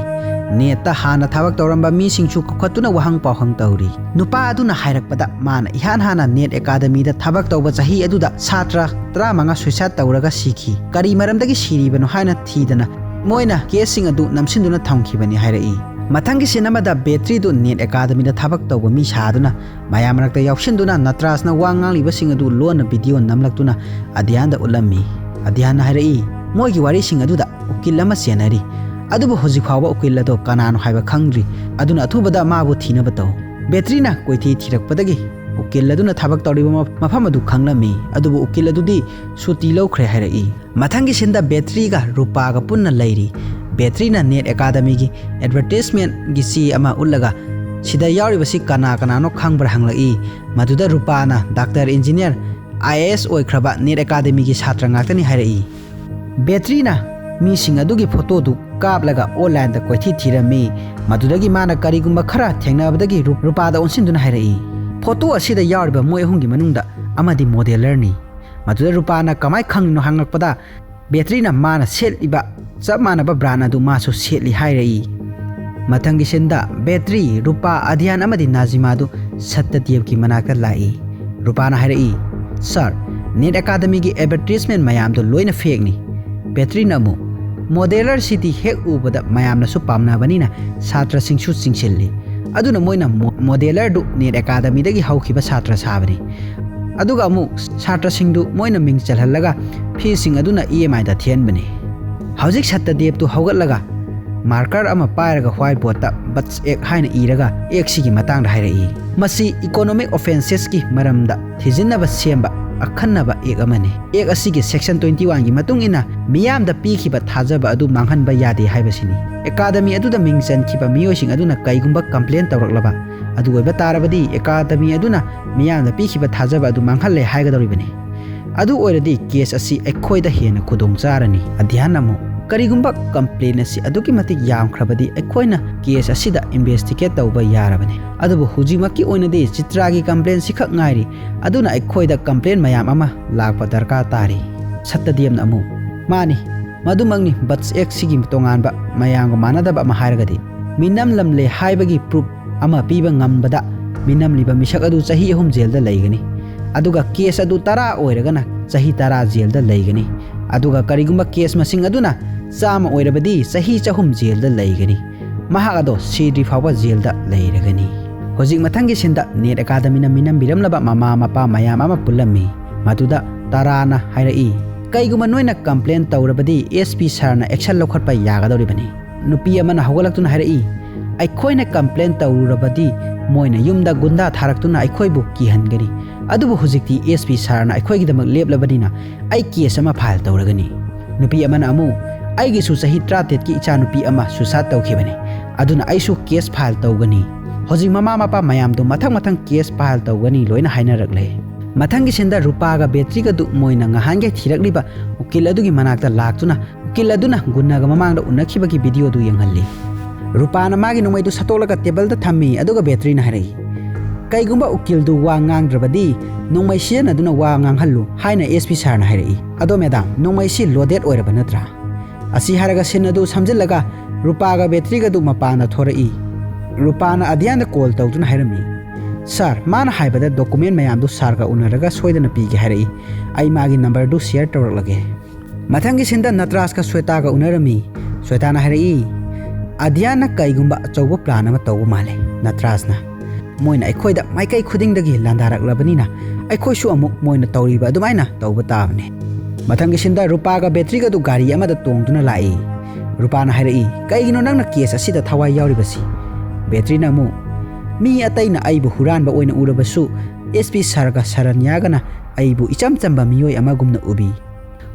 ꯅꯦꯠꯇ ꯍꯥꯟꯅ ꯊꯕꯛ ꯇꯧꯔꯝꯕ ꯃꯤꯁꯤꯡꯁꯨ ꯀꯧꯈꯠꯇꯨꯅ ꯋꯥꯍꯪ ꯄꯥꯎꯍꯪ ꯇꯧꯔꯤ꯫ ꯅꯨꯄꯥ ꯑꯗꯨꯅ ꯍꯥꯏꯔꯛꯄꯗ ꯃꯥꯅ ꯏꯍꯥꯟ ꯍꯥꯟꯅ ꯅꯦꯠ ꯑꯦꯀꯥꯗꯃꯤꯗ ꯊꯕꯛ ꯇꯧꯕ ꯆꯍꯤ ꯑꯗꯨꯗ ꯁꯥꯇ꯭ꯔ ꯇꯔꯥꯃꯉꯥ ꯁꯨꯏꯁꯥꯏꯗ ꯇꯧꯔꯒ ꯁꯤꯈꯤ꯫ ꯀꯔꯤ ꯃꯔꯝꯗꯒꯤ ꯁꯤꯔꯤꯕꯅꯣ ꯍꯥꯏꯅ ꯊꯤꯗꯅ ꯃꯣꯏꯅ ꯀꯦꯁꯁꯤꯡ ꯑꯗꯨ ꯅꯝꯁꯤꯟꯗꯨꯅ ꯊꯝꯈꯤꯕꯅꯤ ꯍꯥꯏꯔꯛꯏ꯫ ꯃꯊꯪꯒꯤ ꯁꯤꯟ ꯑꯃꯗ ꯕꯦꯇ꯭ꯔꯤꯗꯨ ꯅꯦꯠ ꯑꯦꯀꯥꯗꯃꯤꯗ ꯊꯕꯛ ꯇꯧꯕ ꯃꯤ ꯁꯥꯗꯨꯅ ꯃꯌꯥꯝ ꯃꯔꯛꯇ ꯌꯥꯎꯁꯤꯟꯗꯨꯅ ꯅꯇ꯭ꯔꯥꯖꯅ ꯋꯥ ꯉꯥꯡꯂꯤꯕꯁꯤꯡ ꯑꯗꯨ ꯂꯣꯟꯅ ꯚꯤꯗꯤꯑꯣ ꯅꯝꯂꯛꯇꯨꯅ ꯑꯗꯤꯌꯥꯟꯗ ꯎꯠꯂꯝꯃꯤ꯫ ꯑꯗꯤꯌꯥꯟꯅ ꯍꯥꯏꯔꯛꯏ, ꯃꯣꯏꯒꯤ ꯋꯥꯔꯤꯁꯤꯡ ꯑꯗꯨꯗ ꯎꯀꯤꯜ ꯑꯃ ꯆꯦꯟꯅꯔꯤ꯫ ꯑꯗꯨꯕꯨ ꯍꯧꯖꯤꯛ ꯐꯥꯎꯕ ꯎꯀꯤꯜ ꯑꯗꯣ ꯀꯅꯥꯅꯣ ꯍꯥꯏꯕ ꯈꯪꯗ꯭ꯔꯤ꯫ ꯑꯗꯨꯅ ꯑꯊꯨꯕꯗ ꯃꯥꯕꯨ ꯊꯤꯅꯕ ꯇꯧ꯫ ꯕꯦꯇ꯭ꯔꯤꯅ ꯀꯣꯏꯊꯤ ꯊꯤꯔꯛꯄꯗꯒꯤ ꯎꯀꯤꯜ ꯑꯗꯨꯅ ꯊꯕꯛ ꯇꯧꯔꯤꯕ ꯃ-, ꯃꯐꯝ ꯑꯗꯨ ꯈꯪꯂꯝꯃꯤ꯫ ꯑꯗꯨꯕꯨ ꯎꯀꯤꯜ ꯑꯗꯨꯗꯤ ꯁꯨꯇꯤ ꯂꯧꯈ꯭ꯔꯦ ꯍꯥꯏꯔꯛꯏ꯫ ꯃꯊꯪꯒꯤ ꯁꯤꯟꯗ ꯕꯦꯇ꯭ꯔꯤꯒ ꯔꯨꯄꯥꯒ ꯄꯨꯟꯅ ꯂꯩꯔꯤ꯫ ꯕꯦꯇ꯭ꯔꯤꯅ ꯅꯦꯠ ꯑꯦꯀꯥꯗꯃꯤꯒꯤ ꯑꯦꯗꯚꯔꯇꯤꯁꯃꯦꯟꯒꯤ ꯆꯦ ꯑꯃ ꯎꯠꯂꯒ, "ꯁꯤꯗ ꯌꯥꯎꯔꯤꯕꯁꯤ ꯀꯅꯥ ꯀꯅꯥꯅꯣ ꯈꯪꯕ꯭ꯔꯥ?" ꯍꯪꯂꯛꯏ꯫ ꯃꯗꯨꯗ ꯔꯨꯄꯥꯅ doctor, engineer, I A S ꯑꯣꯏꯈ꯭ꯔꯕ ꯅꯦꯠ ꯑꯦꯀꯥꯗꯃꯤꯒꯤ ꯁꯥꯇ꯭ꯔ ꯉꯥꯛꯇꯅꯤ ꯍꯥꯏꯔꯛꯏ꯫ ꯕꯦꯇ꯭ꯔꯤꯅ ꯃꯤꯁꯤꯡ ꯑꯗꯨꯒꯤ ꯐꯣꯇꯣꯗꯨ ꯀꯥꯞꯂꯒ ꯑꯣꯟꯂꯥꯏꯟꯗ ꯀꯣꯏꯊꯤ ꯊꯤꯔꯝꯃꯤ꯫ ꯃꯗꯨꯗꯒꯤ ꯃꯥꯅ ꯀꯔꯤꯒꯨꯝꯕ ꯈꯔ ꯊꯦꯡꯅꯕꯗꯒꯤ ꯔꯨ-, ꯔꯨꯄꯥꯗ ꯑꯣꯟꯁꯤꯟꯗꯨꯅ ꯍꯥꯏꯔꯛꯏ, "ꯐꯣꯇꯣ ꯑꯁꯤꯗ ꯌꯥꯎꯔꯤꯕ ꯃꯣꯏ ꯑꯍꯨꯝꯒꯤ ꯃꯅꯨꯡꯗ ꯑꯃꯗꯤ ꯃꯣꯗꯦꯂꯔꯅꯤ꯫" ꯃꯗꯨꯗ ꯔꯨꯄꯥꯅ ꯀꯃꯥꯏ ꯈꯪꯂꯤꯅꯣ ꯍꯪꯂꯛꯄꯗ, ꯕꯦꯇ꯭ꯔꯤꯅ ꯃꯥꯅ ꯁꯦꯠꯂꯤꯕ ꯆꯞ ꯃꯥꯟꯅꯕ ꯕ꯭ꯔꯥꯟ ꯑꯗꯨ ꯃꯥꯁꯨ ꯁꯦꯠꯂꯤ ꯍꯥꯏꯔꯛꯏ꯫ ꯃꯊꯪꯒꯤ ꯁꯤꯟꯗ ꯕꯦꯇ꯭ꯔꯤ, ꯔꯨꯄꯥ, ꯑꯙ꯭ꯌꯥꯟ ꯑꯃꯗꯤ ꯅꯥꯖꯤꯃꯥꯗꯨ ꯁꯠꯇꯗꯦꯕꯀꯤ ꯃꯅꯥꯛꯇ ꯂꯥꯛꯏ꯫ ꯔꯨꯄꯥꯅ ꯍꯥꯏꯔꯛꯏ, "ꯁꯥꯔ, ꯅꯦꯠ ꯑꯦꯀꯥꯗꯃꯤꯒꯤ ꯑꯦꯗꯚꯔꯇꯤꯁꯃꯦꯟ ꯃꯌꯥꯝꯗꯨ ꯂꯣꯏꯅ ꯐꯦꯛꯅꯤ꯫ ꯕꯦꯇ꯭ꯔꯤꯅ ꯑꯃꯨꯛ, ꯃꯣꯗꯦꯂꯔꯁꯤꯗꯤ ꯍꯦꯛ ꯎꯕꯗ ꯃꯌꯥꯝꯅꯁꯨ ꯄꯥꯝꯅꯕꯅꯤꯅ ꯁꯥꯇ꯭ꯔꯁꯤꯡꯁꯨ ꯆꯤꯡꯁꯤꯜꯂꯤ꯫ ꯑꯗꯨꯅ ꯃꯣꯏꯅ ꯃꯣ-, ꯃꯣꯗꯦꯂꯔꯗꯨ ꯅꯦꯠ ꯑꯦꯀꯥꯗꯃꯤꯗꯒꯤ ꯍꯧꯈꯤꯕ ꯁꯥꯇ꯭ꯔ ꯁꯥꯕꯅꯤ꯫ ꯑꯗꯨꯒ ꯑꯃꯨꯛ ꯁꯥꯇ꯭ꯔꯁꯤꯡꯗꯨ ꯃꯣꯏꯅ ꯃꯤꯡ ꯆꯜꯍꯜꯂꯒ ꯐꯤꯁꯤꯡ ꯑꯗꯨꯅ ꯏ ꯑꯦꯝ ꯑꯥꯏꯗ ꯊꯤꯍꯟꯕꯅꯤ꯫" ꯍꯧꯖꯤꯛ ꯁꯠꯇꯗꯦꯕꯇꯨ ꯍꯧꯒꯠꯂꯒ ꯃꯥꯔꯀꯔ ꯑꯃ ꯄꯥꯏꯔꯒ ꯋꯥꯏꯠ ꯕꯣꯔꯗꯇ ꯕꯠꯁ ꯑꯦꯛ ꯍꯥꯏꯅ ꯏꯔꯒ ꯑꯦꯛꯁꯤꯒꯤ ꯃꯇꯥꯡꯗ ꯍꯥꯏꯔꯛꯏ꯫ "ꯃꯁꯤ ꯏꯀꯣꯅꯣꯃꯤꯛ ꯑꯣꯐꯦꯟꯁꯦꯁꯀꯤ ꯃꯔꯝꯗ ꯊꯤꯖꯤꯟꯅꯕ ꯁꯦꯝꯕ ꯑꯈꯟꯅꯕ ꯑꯦꯛ ꯑꯃꯅꯤ꯫ ꯑꯦꯛ ꯑꯁꯤꯒꯤ ꯁꯦꯛꯁꯟ ꯇ꯭ꯋꯦꯟꯇꯤ ꯋꯥꯟꯒꯤ ꯃꯇꯨꯡ ꯏꯟꯅ ꯃꯤꯌꯥꯝꯗ ꯄꯤꯈꯤꯕ ꯊꯥꯖꯕ ꯑꯗꯨ ꯃꯥꯡꯍꯟꯕ ꯌꯥꯗꯦ ꯍꯥꯏꯕꯁꯤꯅꯤ꯫ ꯑꯦꯀꯥꯗꯃꯤ ꯑꯗꯨꯗ ꯃꯤꯡ ꯆꯟꯈꯤꯕ ꯃꯤꯑꯣꯏꯁꯤꯡ ꯑꯗꯨꯅ ꯀꯩꯒꯨꯝꯕ ꯀꯝꯄ꯭ꯂꯦꯟ ꯇꯧꯔꯛꯂꯕ ꯑꯗꯨ ꯑꯣꯏꯕ ꯇꯥꯔꯕꯗꯤ, ꯑꯦꯀꯥꯗꯃꯤ ꯑꯗꯨꯅ ꯃꯤꯌꯥꯝꯗ ꯄꯤꯈꯤꯕ ꯊꯥꯖꯕ ꯑꯗꯨ ꯃꯥꯡꯍꯜꯂꯦ ꯍꯥꯏꯒꯗꯧꯔꯤꯕꯅꯤ꯫ ꯑꯗꯨ ꯑꯣꯏꯔꯗꯤ ꯀꯦꯁ ꯑꯁꯤ ꯑꯩꯈꯣꯏꯗ ꯍꯦꯟꯅ ꯈꯨꯗꯣꯡ ꯆꯥꯔꯅꯤ꯫" ꯑꯙ꯭ꯌꯥꯟ ꯑꯃꯨꯛ, "ꯀꯔꯤꯒꯨꯝꯕ ꯀꯝꯄ꯭ꯂꯦꯟ ꯑꯁꯤ ꯑꯗꯨꯛꯀꯤ ꯃꯇꯤꯛ ꯌꯥꯝꯈ꯭ꯔꯕꯗꯤ ꯑꯩꯈꯣꯏꯅ ꯀꯦꯁ ꯑꯁꯤꯗ ꯏꯟꯚꯦꯁꯇꯤꯒꯦꯠ ꯇꯧꯕ ꯌꯥꯔꯕꯅꯤ꯫ ꯑꯗꯨꯕꯨ ꯍꯧꯖꯤꯛꯃꯛꯀꯤ ꯑꯣꯏꯅꯗꯤ ꯆꯤꯇ꯭ꯔꯥꯒꯤ ꯀꯝꯄ꯭ꯂꯦꯟ ꯁꯤꯈꯛ ꯉꯥꯏꯔꯤ꯫ ꯑꯗꯨꯅ ꯑꯩꯈꯣꯏꯗ ꯀꯝꯄ꯭ꯂꯦꯟ ꯃꯌꯥꯝ ꯑꯃ ꯂꯥꯛꯄ ꯗꯔꯀꯥꯔ ꯇꯥꯔꯤ꯫" ꯁꯠꯇꯗꯦꯕꯅ ꯑꯃꯨꯛ, "ꯃꯥꯅꯤ, ꯃꯗꯨꯃꯛꯅꯤ꯫ ꯕꯠꯁ ꯑꯦꯛꯁꯤꯒꯤ ꯇꯣꯉꯥꯟꯕ ꯃꯌꯥꯝꯒ ꯃꯥꯟꯅꯗꯕ ꯑꯃ ꯍꯥꯏꯔꯒꯗꯤ, ꯃꯤꯅꯝꯂꯝꯂꯦ ꯍꯥꯏꯕꯒꯤ ꯄ꯭ꯔꯨꯐ ꯑꯃ ꯄꯤꯕ ꯉꯝꯕꯗ ꯃꯤꯅꯝꯂꯤꯕ ꯃꯤꯁꯛ ꯑꯗꯨ ꯆꯍꯤ ꯑꯍꯨꯝ ꯖꯦꯜꯗ ꯂꯩꯒꯅꯤ꯫ ꯑꯗꯨꯒ ꯀꯦꯁ ꯑꯗꯨ ꯇꯔꯥ ꯑꯣꯏꯔꯒꯅ ꯆꯍꯤ ꯇꯔꯥ ꯖꯦꯜꯗ ꯂꯩꯒꯅꯤ꯫ ꯑꯗꯨꯒ ꯀꯔꯤꯒꯨꯝꯕ ꯀꯦꯁ ꯃꯁꯤꯡ ꯑꯗꯨꯅ ꯆꯥꯝꯃ ꯑꯣꯏꯔꯕꯗꯤ ꯆꯍꯤ ꯆꯍꯨꯝ ꯖꯦꯜꯗ ꯂꯩꯒꯅꯤ꯫ ꯃꯍꯥꯛ ꯑꯗꯣ ꯁꯤꯗ꯭ꯔꯤ ꯐꯥꯎꯕ ꯖꯦꯜꯗ ꯂꯩꯔꯒꯅꯤ꯫" ꯍꯧꯖꯤꯛ ꯃꯊꯪꯒꯤ ꯁꯤꯟꯗ ꯅꯦꯠ ꯑꯦꯀꯥꯗꯃꯤꯅ ꯃꯤꯅꯝꯕꯤꯔꯝꯂꯕ ꯃꯃꯥ ꯃꯄꯥ ꯃꯌꯥꯝ ꯑꯃ ꯄꯨꯜꯂꯝꯃꯤ꯫ ꯃꯗꯨꯗ ꯇꯔꯥꯅ ꯍꯥꯏꯔꯛꯏ, "ꯀꯩꯒꯨꯝꯕ ꯅꯣꯏꯅ complain ꯇꯧꯔꯕꯗꯤ S P sirꯅ action ꯂꯧꯈꯠꯄ ꯌꯥꯒꯗꯧꯔꯤꯕꯅꯤ"꯫ ꯅꯨꯄꯤ ꯑꯃꯅ ꯍꯧꯒꯠꯂꯛꯇꯨꯅ ꯍꯥꯏꯔꯛꯏ, "ꯑꯩꯈꯣꯏꯅ complain ꯇꯧꯔꯨꯔꯕꯗꯤ ꯃꯣꯏꯅ ꯌꯨꯝꯗ ꯒꯨꯟꯗꯥ ꯊꯥꯔꯛꯇꯨꯅ ꯑꯩꯈꯣꯏꯕꯨ ꯀꯤꯍꯟꯒꯅꯤ꯫ ꯑꯗꯨꯕꯨ ꯍꯧꯖꯤꯛꯇꯤ S P sirꯅ ꯑꯩꯈꯣꯏꯒꯤꯗꯃꯛ ꯂꯦꯞꯂꯕꯅꯤꯅ ꯑꯩ case ꯑꯃ file ꯇꯧꯔꯒꯅꯤ"꯫ ꯅꯨꯄꯤ ꯑꯃꯅ ꯑꯃꯨꯛ, "ꯑꯩꯒꯤꯁꯨ ꯆꯍꯤ ꯇꯔꯥꯇꯔꯦꯠꯀꯤ ꯏꯆꯥꯅꯨꯄꯤ ꯑꯃ suicide ꯇꯧꯈꯤꯕꯅꯤ, ꯑꯗꯨꯅ ꯑꯩꯁꯨ case file ꯇꯧꯒꯅꯤ꯫ ꯍꯧꯖꯤꯛ ꯃꯃꯥ ꯃꯄꯥ ꯃꯌꯥꯝꯗꯨ ꯃꯊꯪ ꯃꯊꯪ case file ꯇꯧꯒꯅꯤ ꯂꯣꯏꯅ ꯍꯥꯏꯅꯔꯛꯂꯦ"꯫ ꯃꯊꯪꯒꯤ ꯁꯤꯟꯗ ꯔꯨꯄꯥꯒ ꯕꯦꯇ꯭ꯔꯤꯒꯗꯨ ꯃꯣꯏꯅ ꯉꯍꯥꯟꯒꯩ ꯊꯤꯔꯛꯂꯤꯕ ꯎꯀꯤꯜ ꯑꯗꯨꯒꯤ ꯃꯅꯥꯛꯇ ꯂꯥꯛꯇꯨꯅ ꯎꯀꯤꯜ ꯑꯗꯨꯅ ꯒꯨꯟꯅꯒ ꯃꯃꯥꯡꯗ ꯎꯅꯈꯤꯕꯒꯤ video ꯗꯨ ꯌꯦꯡꯍꯜꯂꯤ꯫ ꯔꯨꯄꯥꯅ ꯃꯥꯒꯤ ꯅꯣꯡꯃꯩꯗꯨ ꯁꯠꯇꯣꯛꯂꯒ table ꯗ ꯊꯝꯃꯤ, ꯑꯗꯨꯒ ꯕꯦꯇ꯭ꯔꯤꯅ ꯍꯥꯏꯔꯛꯏ, "ꯀꯩꯒꯨꯝꯕ ꯎꯀꯤꯜꯗꯨ ꯋꯥ ꯉꯥꯡꯗ꯭ꯔꯕꯗꯤ ꯅꯣꯡꯃꯩ ꯁꯤꯖꯤꯟꯅꯗꯨꯅ ꯋꯥ ꯉꯥꯡꯍꯜꯂꯨ" ꯍꯥꯏꯅ S P sirꯅ ꯍꯥꯏꯔꯛꯏ꯫ "ꯑꯗꯣ madam, ꯅꯣꯡꯃꯩꯁꯤ loaded ꯑꯣꯏꯔꯕ ꯅꯠꯇ꯭ꯔꯥ?" ꯑꯁꯤ ꯍꯥꯏꯔꯒ ꯁꯤꯟ ꯑꯗꯨ ꯁꯝꯖꯤꯜꯂꯒ ꯔꯨꯄꯥꯒ ꯕꯦꯇ꯭ꯔꯤꯒꯗꯨ ꯃꯄꯥꯟꯗ ꯊꯣꯔꯛꯏ꯫ ꯔꯨꯄꯥꯅ ꯑꯗꯤꯌꯥꯟꯗ call ꯇꯧꯗꯨꯅ ꯍꯥꯏꯔꯝꯃꯤ, "Sir, ꯃꯥꯅ ꯍꯥꯏꯕꯗ document ꯃꯌꯥꯝꯗꯨ sirꯒ ꯎꯅꯔꯒ ꯁꯣꯏꯗꯅ ꯄꯤꯒꯦ ꯍꯥꯏꯔꯛꯏ꯫ ꯑꯩ ꯃꯥꯒꯤ number ꯗꯨ share ꯇꯧꯔꯛꯂꯒꯦ"꯫ ꯃꯊꯪꯒꯤ ꯁꯤꯟꯗ ꯅꯇ꯭ꯔꯥꯁꯀ ꯁ꯭ꯋꯦꯇꯥꯒ ꯎꯅꯔꯝꯃꯤ꯫ ꯁ꯭ꯋꯦꯇꯥꯅ ꯍꯥꯏꯔꯛꯏ, "ꯑꯗꯤꯌꯥꯟꯅ ꯀꯩꯒꯨꯝꯕ ꯑꯆꯧꯕ plan ꯑꯃ ꯇꯧꯕ ꯃꯥꯜꯂꯦ, ꯅꯇ꯭ꯔꯥꯁꯅ꯫ ꯃꯣꯏꯅ ꯑꯩꯈꯣꯏꯗ ꯃꯥꯏꯀꯩ ꯈꯨꯗꯤꯡꯗꯒꯤ ꯂꯥꯟꯗꯥꯔꯛꯂꯕꯅꯤꯅ ꯑꯩꯈꯣꯏꯁꯨ ꯑꯃꯨꯛ ꯃꯣꯏꯅ ꯇꯧꯔꯤꯕ ꯑꯗꯨꯃꯥꯏꯅ ꯇꯧꯕ ꯇꯥꯕꯅꯦ"꯫ ꯃꯊꯪꯒꯤ ꯁꯤꯟꯗ ꯔꯨꯄꯥꯒ ꯕꯦꯇ꯭ꯔꯤꯒꯗꯨ ꯒꯥꯔꯤ ꯑꯃꯗ ꯇꯣꯡꯗꯨꯅ ꯂꯥꯛꯏ꯫ ꯔꯨꯄꯥꯅ ꯍꯥꯏꯔꯛꯏ, "ꯀꯩꯒꯤꯅꯣ ꯅꯪꯅ case ꯑꯁꯤꯗ ꯊꯋꯥꯏ ꯌꯥꯎꯔꯤꯕꯁꯤ?" ꯕꯦꯇ꯭ꯔꯤꯅ ꯑꯃꯨꯛ, "ꯃꯤ ꯑꯇꯩꯅ ꯑꯩꯕꯨ ꯍꯨꯔꯥꯟꯕ ꯑꯣꯏꯅ ꯎꯔꯕꯁꯨ, S P sirꯒ ꯁꯔꯟꯌꯥꯒꯅ ꯑꯩꯕꯨ ꯏꯆꯝ ꯆꯝꯕ ꯃꯤꯑꯣꯏ ꯑꯃꯒꯨꯝꯅ ꯎꯕꯤ"꯫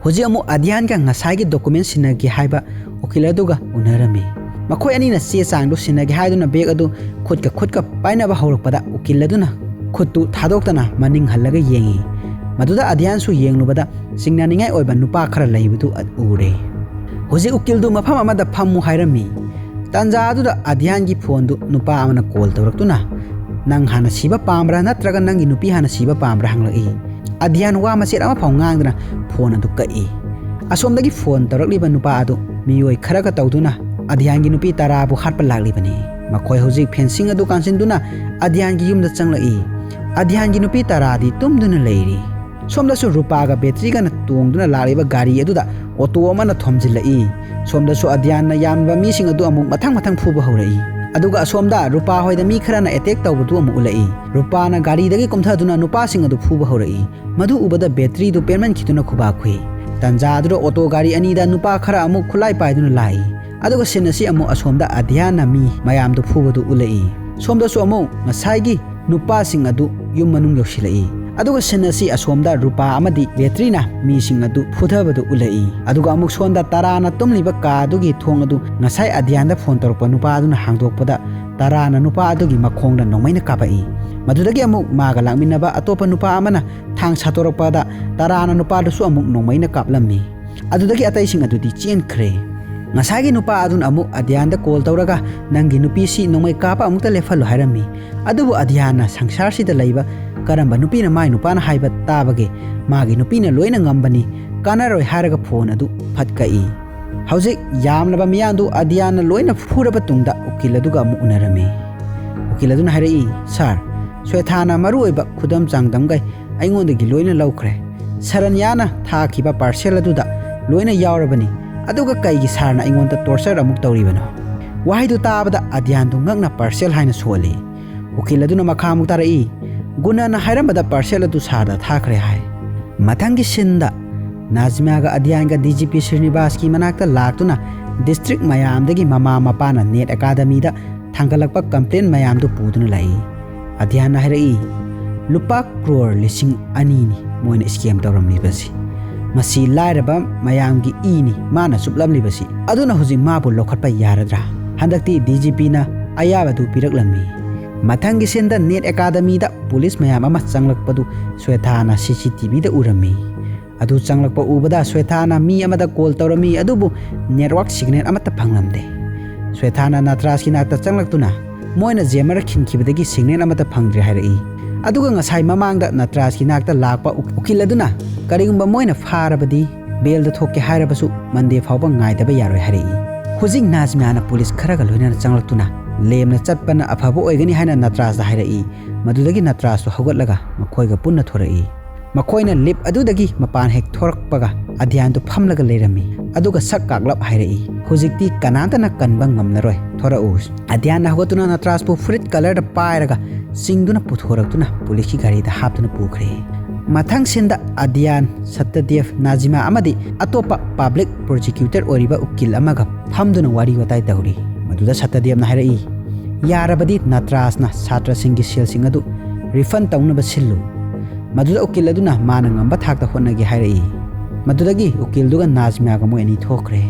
ꯍꯧꯖꯤꯛ ꯑꯃꯨꯛ ꯑꯗꯤꯌꯥꯟꯒ ꯉꯁꯥꯏꯒꯤ document ꯁꯤꯟꯅꯒꯦ ꯍꯥꯏꯕ ꯎꯀꯤꯜ ꯑꯗꯨꯒ ꯎꯅꯔꯝꯃꯤ꯫ ꯃꯈꯣꯏ ꯑꯅꯤꯅ ꯆꯦ ꯆꯥꯡꯗꯨ ꯁꯤꯟꯅꯒꯦ ꯍꯥꯏꯗꯨꯅ bag ꯑꯗꯨ ꯈꯨꯠꯀ ꯈꯨꯠꯀ ꯄꯥꯏꯅꯕ ꯍꯧꯔꯛꯄꯗ ꯎꯀꯤꯜ ꯑꯗꯨꯅ ꯈꯨꯠꯇꯨ ꯊꯥꯗꯣꯛꯇꯅ ꯃꯅꯤꯡ ꯍꯜꯂꯒ ꯌꯦꯡꯉꯤ꯫ ꯃꯗꯨꯗ ꯑꯗꯤꯌꯥꯟꯁꯨ ꯌꯦꯡꯂꯨꯕꯗ ꯆꯤꯡꯅꯅꯤꯡꯉꯥꯏ ꯑꯣꯏꯕ ꯅꯨꯄꯥ ꯈꯔ ꯂꯩꯕꯗꯨ ꯎꯔꯦ꯫ ꯍꯧꯖꯤꯛ ꯎꯀꯤꯜꯗꯨ ꯃꯐꯝ ꯑꯃꯗ ꯐꯝꯃꯨ ꯍꯥꯏꯔꯝꯃꯤ꯫ ꯇꯥꯟꯖꯥ ꯑꯗꯨꯗ ꯑꯗꯤꯌꯥꯟꯒꯤ phone ꯗꯨ ꯅꯨꯄꯥ ꯑꯃꯅ call ꯇꯧꯔꯛꯇꯨꯅ, "ꯅꯪ ꯍꯥꯟꯅ ꯁꯤꯕ ꯄꯥꯝꯕ꯭ꯔꯥ ꯅꯠꯇ꯭ꯔꯒ ꯅꯪꯒꯤ ꯅꯨꯄꯤ ꯍꯥꯟꯅ ꯁꯤꯕ ꯄꯥꯝꯕ꯭ꯔꯥ?" ꯍꯪꯂꯛꯏ꯫ ꯑꯗꯤꯌꯥꯟ ꯋꯥ ꯃꯆꯦꯠ ꯑꯃꯐꯥꯎ ꯉꯥꯡꯗꯅ phone ꯑꯗꯨ ꯀꯛꯏ꯫ ꯑꯁꯣꯝꯗꯒꯤ phone ꯇꯧꯔꯛꯂꯤꯕ ꯅꯨꯄꯥ ꯑꯗꯨ ꯃꯤꯑꯣꯏ ꯈꯔꯒ ꯇꯧꯗꯨꯅ ꯑꯗꯤꯌꯥꯟꯒꯤ ꯅꯨꯄꯤ ꯇꯥꯔꯥꯕꯨ ꯍꯥꯠꯄ ꯂꯥꯛꯂꯤꯕꯅꯤ꯫ ꯃꯈꯣꯏ ꯍꯧꯖꯤꯛ fencing ꯑꯗꯨ ꯀꯥꯟꯁꯤꯟꯗꯨꯅ ꯑꯗꯤꯌꯥꯟꯒꯤ ꯌꯨꯝꯗ ꯆꯪꯂꯛꯏ꯫ ꯑꯗꯤꯌꯥꯟꯒꯤ ꯅꯨꯄꯤ ꯇꯥꯔꯥꯗꯤ ꯇꯨꯝꯗꯨꯅ ꯂꯩꯔꯤ꯫ ꯁꯣꯝꯗꯁꯨ ꯔꯨꯄꯥꯒ ꯕꯦꯇ꯭ꯔꯤꯒꯅ ꯇꯣꯡꯗꯨꯅ ꯂꯥꯛꯂꯤꯕ ꯒꯥꯔꯤ ꯑꯗꯨꯗ ꯑꯣꯇꯣ ꯑꯃꯅ ꯊꯣꯝꯖꯤꯜꯂꯛꯏ꯫ ꯁꯣꯝꯗꯁꯨ ꯑꯗꯤꯌꯥꯟꯅ ꯌꯥꯝꯕ ꯃꯤꯁꯤꯡ ꯑꯗꯨ ꯑꯃꯨꯛ ꯃꯊꯪ ꯃꯊꯪ ꯐꯨꯕ ꯍꯧꯔꯛꯏ꯫ ꯑꯗꯨꯒ ꯑꯁꯣꯝꯗ ꯔꯨꯄꯥ ꯍꯣꯏꯗ ꯃꯤ ꯈꯔꯅ attack ꯇꯧꯕꯗꯨ ꯑꯃꯨꯛ ꯎꯠꯂꯛꯏ꯫ ꯔꯨꯄꯥꯅ ꯒꯥꯔꯤꯗꯒꯤ ꯀꯨꯝꯊꯗꯨꯅ ꯅꯨꯄꯥꯁꯤꯡ ꯑꯗꯨ ꯐꯨꯕ ꯍꯧꯔꯛꯏ꯫ ꯃꯗꯨ ꯎꯕꯗ ꯕꯦꯇ꯭ꯔꯤꯗꯨ ꯄꯦꯟꯃꯟꯈꯤꯗꯨꯅ ꯈꯨꯕꯥꯛ ꯈꯨꯏ꯫ ꯇꯟꯖꯥ ꯑꯗꯨꯗ ꯑꯣꯇꯣ ꯒꯥꯔꯤ ꯑꯅꯤꯗ ꯅꯨꯄꯥ ꯈꯔ ꯑꯃꯨꯛ ꯈꯨꯠꯂꯥꯏ ꯄꯥꯏꯗꯨꯅ ꯂꯥꯛꯏ꯫ ꯑꯗꯨꯒ ꯁꯤꯟ ꯑꯁꯤ ꯑꯃꯨꯛ ꯑꯁꯣꯝꯗ ꯑꯗ꯭ꯌꯥꯟꯅ ꯃꯤ ꯃꯌꯥꯝꯗꯨ ꯐꯨꯕꯗꯨ ꯎꯠꯂꯛꯏ꯫ ꯁꯣꯝꯗꯁꯨ ꯑꯃꯨꯛ ꯉꯁꯥꯏꯒꯤ ꯅꯨꯄꯥꯁꯤꯡ ꯑꯗꯨ ꯌꯨꯝ ꯃꯅꯨꯡ ꯌꯧꯁꯤꯜꯂꯛꯏ꯫ ꯑꯗꯨꯒ ꯁꯤꯟ ꯑꯁꯤ ꯑꯁꯣꯝꯗ ꯔꯨꯄꯥ ꯑꯃꯗꯤ ꯕꯦꯇ꯭ꯔꯤꯅ ꯃꯤꯁꯤꯡ ꯑꯗꯨ ꯐꯨꯊꯕꯗꯨ ꯎꯠꯂꯛꯏ꯫ ꯑꯗꯨꯒ ꯑꯃꯨꯛ ꯁꯣꯝꯗ ꯇꯔꯥꯅ ꯇꯨꯝꯂꯤꯕ ꯀꯥ ꯑꯗꯨꯒꯤ ꯊꯣꯡ ꯑꯗꯨ ꯉꯁꯥꯏ ꯑꯗ꯭ꯌꯥꯟꯗ ꯐꯣꯟ ꯇꯧꯔꯛꯄ ꯅꯨꯄꯥ ꯑꯗꯨꯅ ꯍꯥꯡꯗꯣꯛꯄꯗ ꯇꯔꯥꯅ ꯅꯨꯄꯥ ꯑꯗꯨꯒꯤ ꯃꯈꯣꯡꯗ ꯅꯣꯡꯃꯩꯅ ꯀꯥꯞꯄꯛꯏ꯫ ꯃꯗꯨꯗꯒꯤ ꯑꯃꯨꯛ ꯃꯥꯒ ꯂꯥꯛꯃꯤꯟꯅꯕ ꯑꯇꯣꯞꯄ ꯅꯨꯄꯥ ꯑꯃꯅ ꯊꯥꯡ ꯁꯥꯗꯣꯔꯛꯄꯗ ꯇꯔꯥꯅ ꯅꯨꯄꯥꯗꯨꯁꯨ ꯑꯃꯨꯛ ꯅꯣꯡꯃꯩꯅ ꯀꯥꯞꯂꯝꯃꯤ꯫ ꯑꯗꯨꯗꯒꯤ ꯑꯇꯩꯁꯤꯡ ꯑꯗꯨꯗꯤ ꯆꯦꯟꯈ꯭ꯔꯦ꯫ ꯉꯁꯥꯏꯒꯤ ꯅꯨꯄꯥ ꯑꯗꯨꯅ ꯑꯃꯨꯛ ꯑꯗ꯭ꯌꯥꯟꯗ ꯀꯣꯜ ꯇꯧꯔꯒ, "ꯅꯪꯒꯤ ꯅꯨꯄꯤꯁꯤ ꯅꯣꯡꯃꯩ ꯀꯥꯞꯄ ꯑꯃꯨꯛꯇ ꯂꯦꯞꯍꯜꯂꯨ" ꯍꯥꯏꯔꯝꯃꯤ꯫ ꯑꯗꯨꯕꯨ ꯑꯗ꯭ꯌꯥꯟꯅ ꯁꯪꯁꯥꯔꯁꯤꯗ ꯂꯩꯕ ꯀꯔꯝꯕ ꯅꯨꯄꯤꯅ ꯃꯥꯏ ꯅꯨꯄꯥꯅ ꯍꯥꯏꯕ ꯇꯥꯕꯒꯦ? ꯃꯥꯒꯤ ꯅꯨꯄꯤꯅ ꯂꯣꯏꯅ ꯉꯝꯕꯅꯤ, ꯀꯥꯟꯅꯔꯣꯏ ꯍꯥꯏꯔꯒ ꯐꯣꯟ ꯑꯗꯨ ꯐꯠ ꯀꯛꯏ꯫ ꯍꯧꯖꯤꯛ ꯌꯥꯝꯂꯕ ꯃꯤꯌꯥꯝꯗꯨ ꯑꯗ꯭ꯌꯥꯟꯅ ꯂꯣꯏꯅ ꯐꯨꯔꯕ ꯇꯨꯡꯗ ꯎꯀꯤꯜ ꯑꯗꯨꯒ ꯑꯃꯨꯛ ꯎꯅꯔꯝꯃꯤ꯫ ꯎꯀꯤꯜ ꯑꯗꯨꯅ ꯍꯥꯏꯔꯛꯏ, "ꯁꯥꯔ, ꯁ꯭ꯋꯦꯊꯥꯅ ꯃꯔꯨꯑꯣꯏꯕ ꯈꯨꯗꯝ ꯆꯥꯡꯗꯝꯈꯩ ꯑꯩꯉꯣꯟꯗꯒꯤ ꯂꯣꯏꯅ ꯂꯧꯈ꯭ꯔꯦ꯫ ꯁꯔꯟꯌꯥꯅ ꯊꯥꯈꯤꯕ ꯄꯥꯔꯁꯦꯜ ꯑꯗꯨꯗ ꯂꯣꯏꯅ ꯌꯥꯎꯔꯕꯅꯤ꯫ ꯑꯗꯨꯒ ꯀꯩꯒꯤ ꯁꯥꯔꯅ ꯑꯩꯉꯣꯟꯗ ꯇꯣꯔꯆꯔ ꯑꯃꯨꯛ ꯇꯧꯔꯤꯕꯅꯣ?" ꯋꯥꯍꯩꯗꯨ ꯇꯥꯕꯗ ꯑꯗ꯭ꯌꯥꯟꯗꯨ ꯉꯛꯅ ꯄꯥꯔꯁꯦꯜ ꯍꯥꯏꯅ ꯁꯣꯜꯂꯤ꯫ ꯎꯀꯤꯜ ꯑꯗꯨꯅ ꯃꯈꯥ ꯑꯃꯨꯛ ꯇꯥꯔꯛꯏ, "ꯒꯨꯅꯅ ꯍꯥꯏꯔꯝꯕꯗ ꯄꯥꯔꯁꯦꯜ ꯑꯗꯨ ꯁꯥꯔꯗ ꯊꯥꯈ꯭ꯔꯦ" ꯍꯥꯏ꯫ ꯃꯊꯪꯒꯤ ꯁꯤꯟꯗ ꯅꯥꯖꯃꯤꯌꯥꯒ ꯑꯗ꯭ꯌꯥꯟꯒ ꯗꯤ ꯖꯤ ꯄꯤ ꯁ꯭ꯔꯤꯅꯤꯕꯥꯁꯀꯤ ꯃꯅꯥꯛꯇ ꯂꯥꯛꯇꯨꯅ ꯗꯤꯁꯇ꯭ꯔꯤꯛ ꯃꯌꯥꯝꯗꯒꯤ ꯃꯃꯥ ꯃꯄꯥꯅ ꯅꯦꯠ ꯑꯦꯀꯥꯗꯃꯤꯗ ꯊꯥꯡꯒꯠꯂꯛꯄ ꯀꯝꯄ꯭ꯂꯦꯟ ꯃꯌꯥꯝꯗꯨ ꯄꯨꯗꯨꯅ ꯂꯥꯛꯏ꯫ ꯑꯗ꯭ꯌꯥꯟꯅ ꯍꯥꯏꯔꯛꯏ, "ꯂꯨꯄꯥ ꯀ꯭ꯔꯣꯔ ꯂꯤꯁꯤꯡ ꯑꯅꯤꯅꯤ ꯃꯣꯏꯅ ꯁ꯭ꯀꯦꯝ ꯇꯧꯔꯝꯂꯤꯕꯁꯤ꯫ ꯃꯁꯤ ꯂꯥꯏꯔꯕ ꯃꯌꯥꯝꯒꯤ ꯏꯅꯤ ꯃꯥꯅ ꯆꯨꯞꯂꯝꯂꯤꯕꯁꯤ꯫ ꯑꯗꯨꯅ ꯍꯧꯖꯤꯛ ꯃꯥꯕꯨ ꯂꯧꯈꯠꯄ ꯌꯥꯔꯗ꯭ꯔꯥ?" ꯍꯟꯗꯛꯇꯤ ꯗꯤ ꯖꯤ ꯄꯤꯅ ꯑꯌꯥꯕꯗꯨ ꯄꯤꯔꯛꯂꯝꯃꯤ꯫ ꯃꯊꯪꯒꯤ ꯁꯤꯟꯗ ꯅꯦꯠ ꯑꯦꯀꯥꯗꯃꯤꯗ ꯄꯨꯂꯤꯁ ꯃꯌꯥꯝ ꯑꯃ ꯆꯪꯂꯛꯄꯗꯨ ꯁ꯭ꯋꯦꯊꯥꯅ ꯁꯤ ꯁꯤ ꯇꯤ ꯚꯤꯗ ꯎꯔꯝꯃꯤ꯫ ꯑꯗꯨ ꯆꯪꯂꯛꯄ ꯎꯕꯗ ꯁ꯭ꯋꯦꯊꯥꯅ ꯃꯤ ꯑꯃꯗ ꯀꯣꯜ ꯇꯧꯔꯝꯃꯤ, ꯑꯗꯨꯕꯨ ꯅꯦꯠꯋꯥꯔꯛ ꯁꯤꯒꯅꯦꯜ ꯑꯃꯠꯇ ꯐꯪꯂꯝꯗꯦ꯫ ꯁ꯭ꯋꯦꯊꯥꯅ ꯅꯇ꯭ꯔꯥꯖꯀꯤ ꯅꯥꯛꯇ ꯆꯪꯂꯛꯇꯨꯅ, "ꯃꯣꯏꯅ ꯖꯦꯃꯔ ꯈꯤꯟꯈꯤꯕꯗꯒꯤ ꯁꯤꯒꯅꯦꯜ ꯑꯃꯠꯇ ꯐꯪꯗ꯭ꯔꯦ" ꯍꯥꯏꯔꯛꯏ꯫ ꯑꯗꯨꯒ ꯉꯁꯥꯏ ꯃꯃꯥꯡꯗ ꯅꯇ꯭ꯔꯥꯖꯀꯤ ꯅꯥꯛꯇ ꯂꯥꯛꯄ ꯎ-, ꯎꯀꯤꯜ ꯑꯗꯨꯅ, "ꯀꯔꯤꯒꯨꯝꯕ ꯃꯣꯏꯅ ꯐꯥꯔꯕꯗꯤ ꯕꯦꯜꯗ ꯊꯣꯛꯀꯦ ꯍꯥꯏꯔꯕꯁꯨ ꯃꯟꯗꯦ ꯐꯥꯎꯕ ꯉꯥꯏꯗꯕ ꯌꯥꯔꯣꯏ" ꯍꯥꯏꯔꯛꯏ꯫ ꯍꯧꯖꯤꯛ ꯅꯥꯖꯃꯤꯌꯥꯅ ꯄꯨꯂꯤꯁ ꯈꯔꯒ ꯂꯣꯏꯅꯅ ꯆꯪꯂꯛꯇꯨꯅ, "ꯂꯦꯝꯅ ꯆꯠꯄꯅ ꯑꯐꯕ ꯑꯣꯏꯒꯅꯤ" ꯍꯥꯏꯅ ꯅꯇ꯭ꯔꯥꯖꯇ ꯍꯥꯏꯔꯛꯏ꯫ ꯃꯗꯨꯗꯒꯤ ꯅꯇ꯭ꯔꯥꯖꯇꯨ ꯍꯧꯒꯠꯂꯒ ꯃꯈꯣꯏꯒ ꯄꯨꯟꯅ ꯊꯣꯔꯛꯏ꯫ ꯃꯈꯣꯏꯅ ꯂꯤꯞ ꯑꯗꯨꯗꯒꯤ ꯃꯄꯥꯟ ꯍꯦꯛ ꯊꯣꯔꯛꯄꯒ ꯑꯗ꯭ꯌꯥꯟꯗꯨ ꯐꯝꯂꯒ ꯂꯩꯔꯝꯃꯤ꯫ ꯑꯗꯨꯒ ꯁꯛ ꯀꯥꯛꯂꯞ ꯍꯥꯏꯔꯛꯏ, "ꯍꯧꯖꯤꯛꯇꯤ ꯀꯅꯥꯝꯇꯅ ꯀꯟꯕ ꯉꯝꯂꯔꯣꯏ, ꯊꯣꯔꯛꯎ"꯫ ꯑꯗ꯭ꯌꯥꯟꯅ ꯍꯧꯒꯠꯇꯨꯅ ꯅꯇ꯭ꯔꯥꯖꯄꯨ ꯐꯨꯔꯤꯠ ꯀꯂꯔꯗ ꯄꯥꯏꯔꯒ ꯆꯤꯡꯗꯨꯅ ꯄꯨꯊꯣꯔꯛꯇꯨꯅ ꯄꯨꯂꯤꯁꯀꯤ ꯒꯥꯔꯤꯗ ꯍꯥꯞꯇꯨꯅ ꯄꯨꯈ꯭ꯔꯦ꯫ ꯃꯊꯪ ꯁꯤꯟꯗ ꯑꯗꯤꯌꯥꯟ, ꯁꯠꯇꯗꯦꯕ, ꯅꯥꯖꯤꯃꯥ ꯑꯃꯗꯤ ꯑꯇꯣꯞꯄ ꯄꯕ꯭ꯂꯤꯛ ꯄ꯭ꯔꯣꯁꯤꯀ꯭ꯌꯨꯇꯔ ꯑꯣꯏꯔꯤꯕ ꯎꯀꯤꯜ ꯑꯃꯒ ꯐꯝꯗꯨꯅ ꯋꯥꯔꯤ ꯋꯥꯇꯥꯏ ꯇꯧꯔꯤ꯫ ꯃꯗꯨꯗ ꯁꯠꯇꯗꯦꯕꯅ ꯍꯥꯏꯔꯛꯏ, "ꯌꯥꯔꯕꯗꯤ ꯅꯇ꯭ꯔꯥꯖꯅ ꯁꯥꯇ꯭ꯔꯁꯤꯡꯒꯤ ꯁꯦꯜꯁꯤꯡ ꯑꯗꯨ ꯔꯤꯐꯟ ꯇꯧꯅꯕ ꯁꯤꯜꯂꯨ꯫" ꯃꯗꯨꯗ ꯎꯀꯤꯜ ꯑꯗꯨꯅ ꯃꯥꯅ ꯉꯝꯕ ꯊꯥꯛꯇ ꯍꯣꯠꯅꯒꯦ ꯍꯥꯏꯔꯛꯏ꯫ ꯃꯗꯨꯗꯒꯤ ꯎꯀꯤꯜꯗꯨꯒ ꯅꯥꯖꯃꯤꯌꯥꯒ ꯃꯣꯏ ꯑꯅꯤ ꯊꯣꯛꯈ꯭ꯔꯦ꯫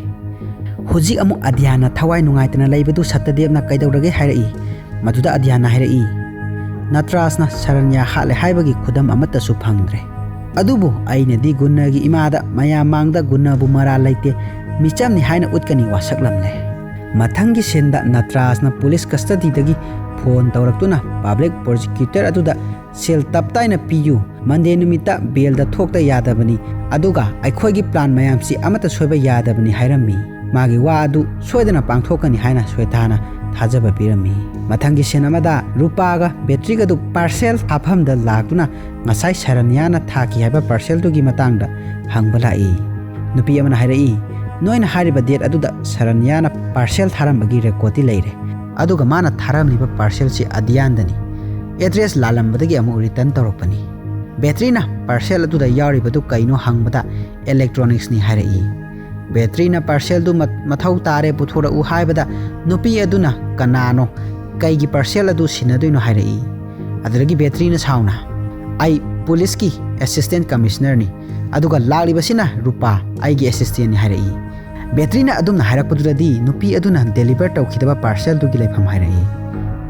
ꯍꯧꯖꯤꯛ ꯑꯃꯨꯛ ꯑꯗꯤꯌꯥꯅ ꯊꯋꯥꯏ ꯅꯨꯡꯉꯥꯏꯇꯅ ꯂꯩꯕꯗꯨ ꯁꯠꯇꯗꯦꯕꯅ ꯀꯩꯗꯧꯔꯒꯦ ꯍꯥꯏꯔꯛꯏ꯫ ꯃꯗꯨꯗ ꯑꯗꯤꯌꯥꯅ ꯍꯥꯏꯔꯛꯏ, "ꯅꯇ꯭ꯔꯥꯖꯅ ꯁꯔꯟꯌꯥ ꯍꯥꯠꯂꯦ ꯍꯥꯏꯕꯒꯤ ꯈꯨꯗꯝ ꯑꯃꯠꯇꯁꯨ ꯐꯪꯗ꯭ꯔꯦ꯫ ꯑꯗꯨꯕꯨ ꯑꯩꯅꯗꯤ ꯒꯨꯟꯅꯒꯤ ꯏꯃꯥꯗ ꯃꯌꯥꯝ ꯃꯥꯡꯗ ꯒꯨꯟꯅꯕꯨ ꯃꯔꯥꯜ ꯂꯩꯇꯦ, ꯃꯤꯆꯝꯅꯤ ꯍꯥꯏꯅ ꯎꯠꯀꯅꯤ ꯋꯥꯁꯛꯂꯝꯂꯦ꯫" ꯃꯊꯪꯒꯤ ꯁꯤꯟꯗ ꯅꯇ꯭ꯔꯥꯖꯅ ꯄꯨꯂꯤꯁ ꯀꯁꯇꯗꯤꯗꯒꯤ ꯐꯣꯟ ꯇꯧꯔꯛꯇꯨꯅ ꯄꯕ꯭ꯂꯤꯛ ꯄ꯭ꯔꯣꯁꯤꯀ꯭ꯌꯨꯇꯔ ꯑꯗꯨꯗ ꯁꯦꯜ ꯇꯞ ꯇꯥꯏꯅ ꯄꯤꯌꯨ, ꯃꯟꯗꯦ ꯅꯨꯃꯤꯠꯇ ꯕꯦꯜꯗ ꯊꯣꯛꯇ ꯌꯥꯗꯕꯅꯤ, ꯑꯗꯨꯒ ꯑꯩꯈꯣꯏꯒꯤ ꯄ꯭ꯂꯥꯟ ꯃꯌꯥꯝꯁꯤ ꯑꯃꯠꯇ ꯁꯣꯏꯕ ꯌꯥꯗꯕꯅꯤ ꯍꯥꯏꯔꯝꯃꯤ꯫ ꯃꯥꯒꯤ ꯋꯥ ꯑꯗꯨ ꯁꯣꯏꯗꯅ ꯄꯥꯡꯊꯣꯛꯀꯅꯤ ꯍꯥꯏꯅ ꯁ꯭ꯋꯦꯇꯥꯅ ꯊꯥꯖꯕ ꯄꯤꯔꯝꯃꯤ꯫ ꯃꯊꯪꯒꯤ ꯁꯤꯟ ꯑꯃꯗ ꯔꯨꯄꯥꯒ ꯕꯦꯇ꯭ꯔꯤꯒꯗꯨ ꯄꯥꯔꯁꯦꯜ ꯍꯥꯞꯐꯝꯗ ꯂꯥꯛꯇꯨꯅ ꯉꯁꯥꯏ ꯁꯔꯟꯌꯥꯅ ꯊꯥꯈꯤ ꯍꯥꯏꯕ ꯄꯥꯔꯁꯦꯜꯗꯨꯒꯤ ꯃꯇꯥꯡꯗ ꯍꯪꯕ ꯂꯥꯛꯏ꯫ ꯅꯨꯄꯤ ꯑꯃꯅ ꯍꯥꯏꯔꯛꯏ, "ꯅꯣꯏꯅ ꯍꯥꯏꯔꯤꯕ ꯗꯦꯠ ꯑꯗꯨꯗ ꯁꯔꯟꯌꯥꯅ ꯄꯥꯔꯁꯦꯜ ꯊꯥꯔꯝꯕꯒꯤ ꯔꯦꯀꯣꯔꯗꯇꯤ ꯂꯩꯔꯦ꯫ ꯑꯗꯨꯒ ꯃꯥꯅ ꯊꯥꯔꯝꯂꯤꯕ ꯄꯥꯔꯁꯦꯜꯁꯤ ꯑꯗꯤꯌꯥꯟꯗꯅꯤ꯫ ꯑꯦꯗ꯭ꯔꯦꯁ ꯂꯥꯜꯂꯝꯕꯗꯒꯤ ꯑꯃꯨꯛ ꯔꯤꯇꯔꯟ ꯇꯧꯔꯛꯄꯅꯤ꯫" ꯕꯦꯇ꯭ꯔꯤꯅ ꯄꯥꯔꯁꯦꯜ ꯑꯗꯨꯗ ꯌꯥꯎꯔꯤꯕꯗꯨ ꯀꯩꯅꯣ ꯍꯪꯕꯗ, "ꯏꯂꯦꯛꯇ꯭ꯔꯣꯅꯤꯛꯁꯅꯤ" ꯍꯥꯏꯔꯛꯏ꯫ ꯕꯦꯇ꯭ꯔꯤꯅ ꯄꯥꯔꯁꯦꯜꯗꯨ ꯃ-, "ꯃꯊꯧ ꯇꯥꯔꯦ, ꯄꯨꯊꯣꯔꯛꯎ" ꯍꯥꯏꯕꯗ, ꯅꯨꯄꯤ ꯑꯗꯨꯅ, "ꯀꯅꯥꯅꯣ? ꯀꯩꯒꯤ ꯄꯥꯔꯁꯦꯜ ꯑꯗꯨ ꯁꯤꯟꯅꯗꯣꯏꯅꯣ?" ꯍꯥꯏꯔꯛꯏ꯫ ꯑꯗꯨꯗꯒꯤ ꯕꯦꯇ꯭ꯔꯤꯅ ꯁꯥꯎꯅ, "ꯑꯩ ꯄꯨꯂꯤꯁꯀꯤ ꯑꯦꯁꯤꯁꯇꯦꯟ ꯀꯃꯤꯁꯅꯔꯅꯤ, ꯑꯗꯨꯒ ꯂꯥꯛꯂꯤꯕꯁꯤꯅ ꯔꯨꯄꯥ, ꯑꯩꯒꯤ ꯑꯦꯁꯤꯁꯇꯦꯟꯅꯤ" ꯍꯥꯏꯔꯛꯏ꯫ ꯕꯦꯇ꯭ꯔꯤꯅ ꯑꯗꯨꯝꯅ ꯍꯥꯏꯔꯛꯄꯗꯨꯗꯗꯤ ꯅꯨꯄꯤ ꯑꯗꯨꯅ ꯗꯦꯂꯤꯚꯔ ꯇꯧꯈꯤꯗꯕ ꯄꯥꯔꯁꯦꯜꯗꯨꯒꯤ ꯂꯩꯐꯝ ꯍꯥꯏꯔꯛꯏ꯫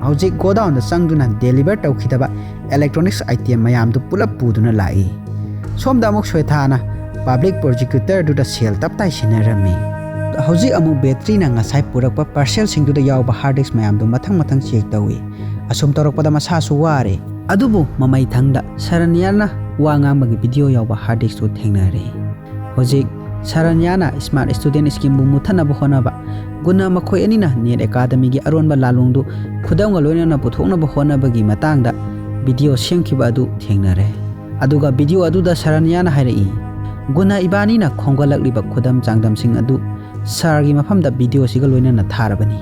ꯍꯧꯖꯤꯛ ꯒꯣꯗꯥꯎꯟꯗ ꯆꯪꯗꯨꯅ ꯗꯦꯂꯤꯚꯔ ꯇꯧꯈꯤꯗꯕ ꯏꯂꯦꯛꯇ꯭ꯔꯣꯅꯤꯛꯁ ꯑꯥꯏꯇꯦꯝ ꯃꯌꯥꯝꯗꯨ ꯄꯨꯂꯞ ꯄꯨꯗꯨꯅ ꯂꯥꯛꯏ꯫ ꯁꯣꯝꯗ ꯑꯃꯨꯛ ꯁ꯭ꯋꯦꯊꯥꯅ ꯄꯕ꯭ꯂꯤꯛ ꯄ꯭ꯔꯣꯁꯤꯀ꯭ꯌꯨꯇꯔꯗꯨꯗ ꯁꯦꯜ ꯇꯞꯇꯥꯏ ꯁꯤꯟꯅꯔꯝꯃꯤ꯫ ꯍꯧꯖꯤꯛ ꯑꯃꯨꯛ ꯕꯦꯇ꯭ꯔꯤꯅ ꯉꯁꯥꯏ ꯄꯨꯔꯛꯄ ꯄꯥꯔꯁꯦꯜꯁꯤꯡꯗꯨꯗ ꯌꯥꯎꯕ ꯍꯥꯔꯗ ꯗꯤꯁꯛ ꯃꯌꯥꯝꯗꯨ ꯃꯊꯪ ꯃꯊꯪ ꯆꯦꯛ ꯇꯧꯏ꯫ ꯑꯁꯨꯝ ꯇꯧꯔꯛꯄꯗ ꯃꯁꯥꯁꯨ ꯋꯥꯔꯦ꯫ ꯑꯗꯨꯕꯨ ꯃꯃꯩꯊꯪꯗ ꯁꯔꯟꯌꯥꯅ ꯋꯥ ꯉꯥꯡꯕꯒꯤ ꯚꯤꯗꯤꯑꯣ ꯌꯥꯎꯕ ꯍꯥꯔꯗ ꯗꯤꯁꯛꯇꯨ ꯊꯦꯡꯅꯔꯦ꯫ ꯍꯧꯖꯤꯛ ꯁꯔꯟꯌꯥꯅ ꯁ꯭ꯃꯥꯔꯠ ꯁ꯭ꯇꯨꯗꯦꯟꯠ ꯁ꯭ꯀꯤꯝꯕꯨ ꯃꯨꯠꯊꯠꯅꯕ ꯍꯣꯠꯅꯕ, ꯒꯨꯟꯅ ꯃꯈꯣꯏ ꯑꯅꯤꯅ ꯅꯦꯠ ꯑꯦꯀꯥꯗꯃꯤꯒꯤ ꯑꯔꯣꯟꯕ ꯂꯥꯂꯣꯡꯗꯨ ꯈꯨꯗꯝꯒ ꯂꯣꯏꯅꯅ ꯄꯨꯊꯣꯛꯅꯕ ꯍꯣꯠꯅꯕꯒꯤ ꯃꯇꯥꯡꯗ ꯚꯤꯗꯤꯑꯣ ꯁꯦꯝꯈꯤꯕ ꯑꯗꯨ ꯊꯦꯡꯅꯔꯦ꯫ ꯑꯗꯨꯒ ꯚꯤꯗꯤꯑꯣ ꯑꯗꯨꯗ ꯁꯔꯟꯌꯥꯅ ꯍꯥꯏꯔꯛꯏ, "ꯒꯨꯟꯅ ꯏꯕꯥꯅꯤꯅ ꯈꯣꯝꯒꯠꯂꯛꯂꯤꯕ ꯈꯨꯗꯝ ꯆꯥꯡꯗꯝꯁꯤꯡ ꯑꯗꯨ ꯁꯥꯔꯒꯤ ꯃꯐꯝꯗ ꯚꯤꯗꯤꯑꯣꯁꯤꯒ ꯂꯣꯏꯅꯅ ꯊꯥꯔꯕꯅꯤ꯫"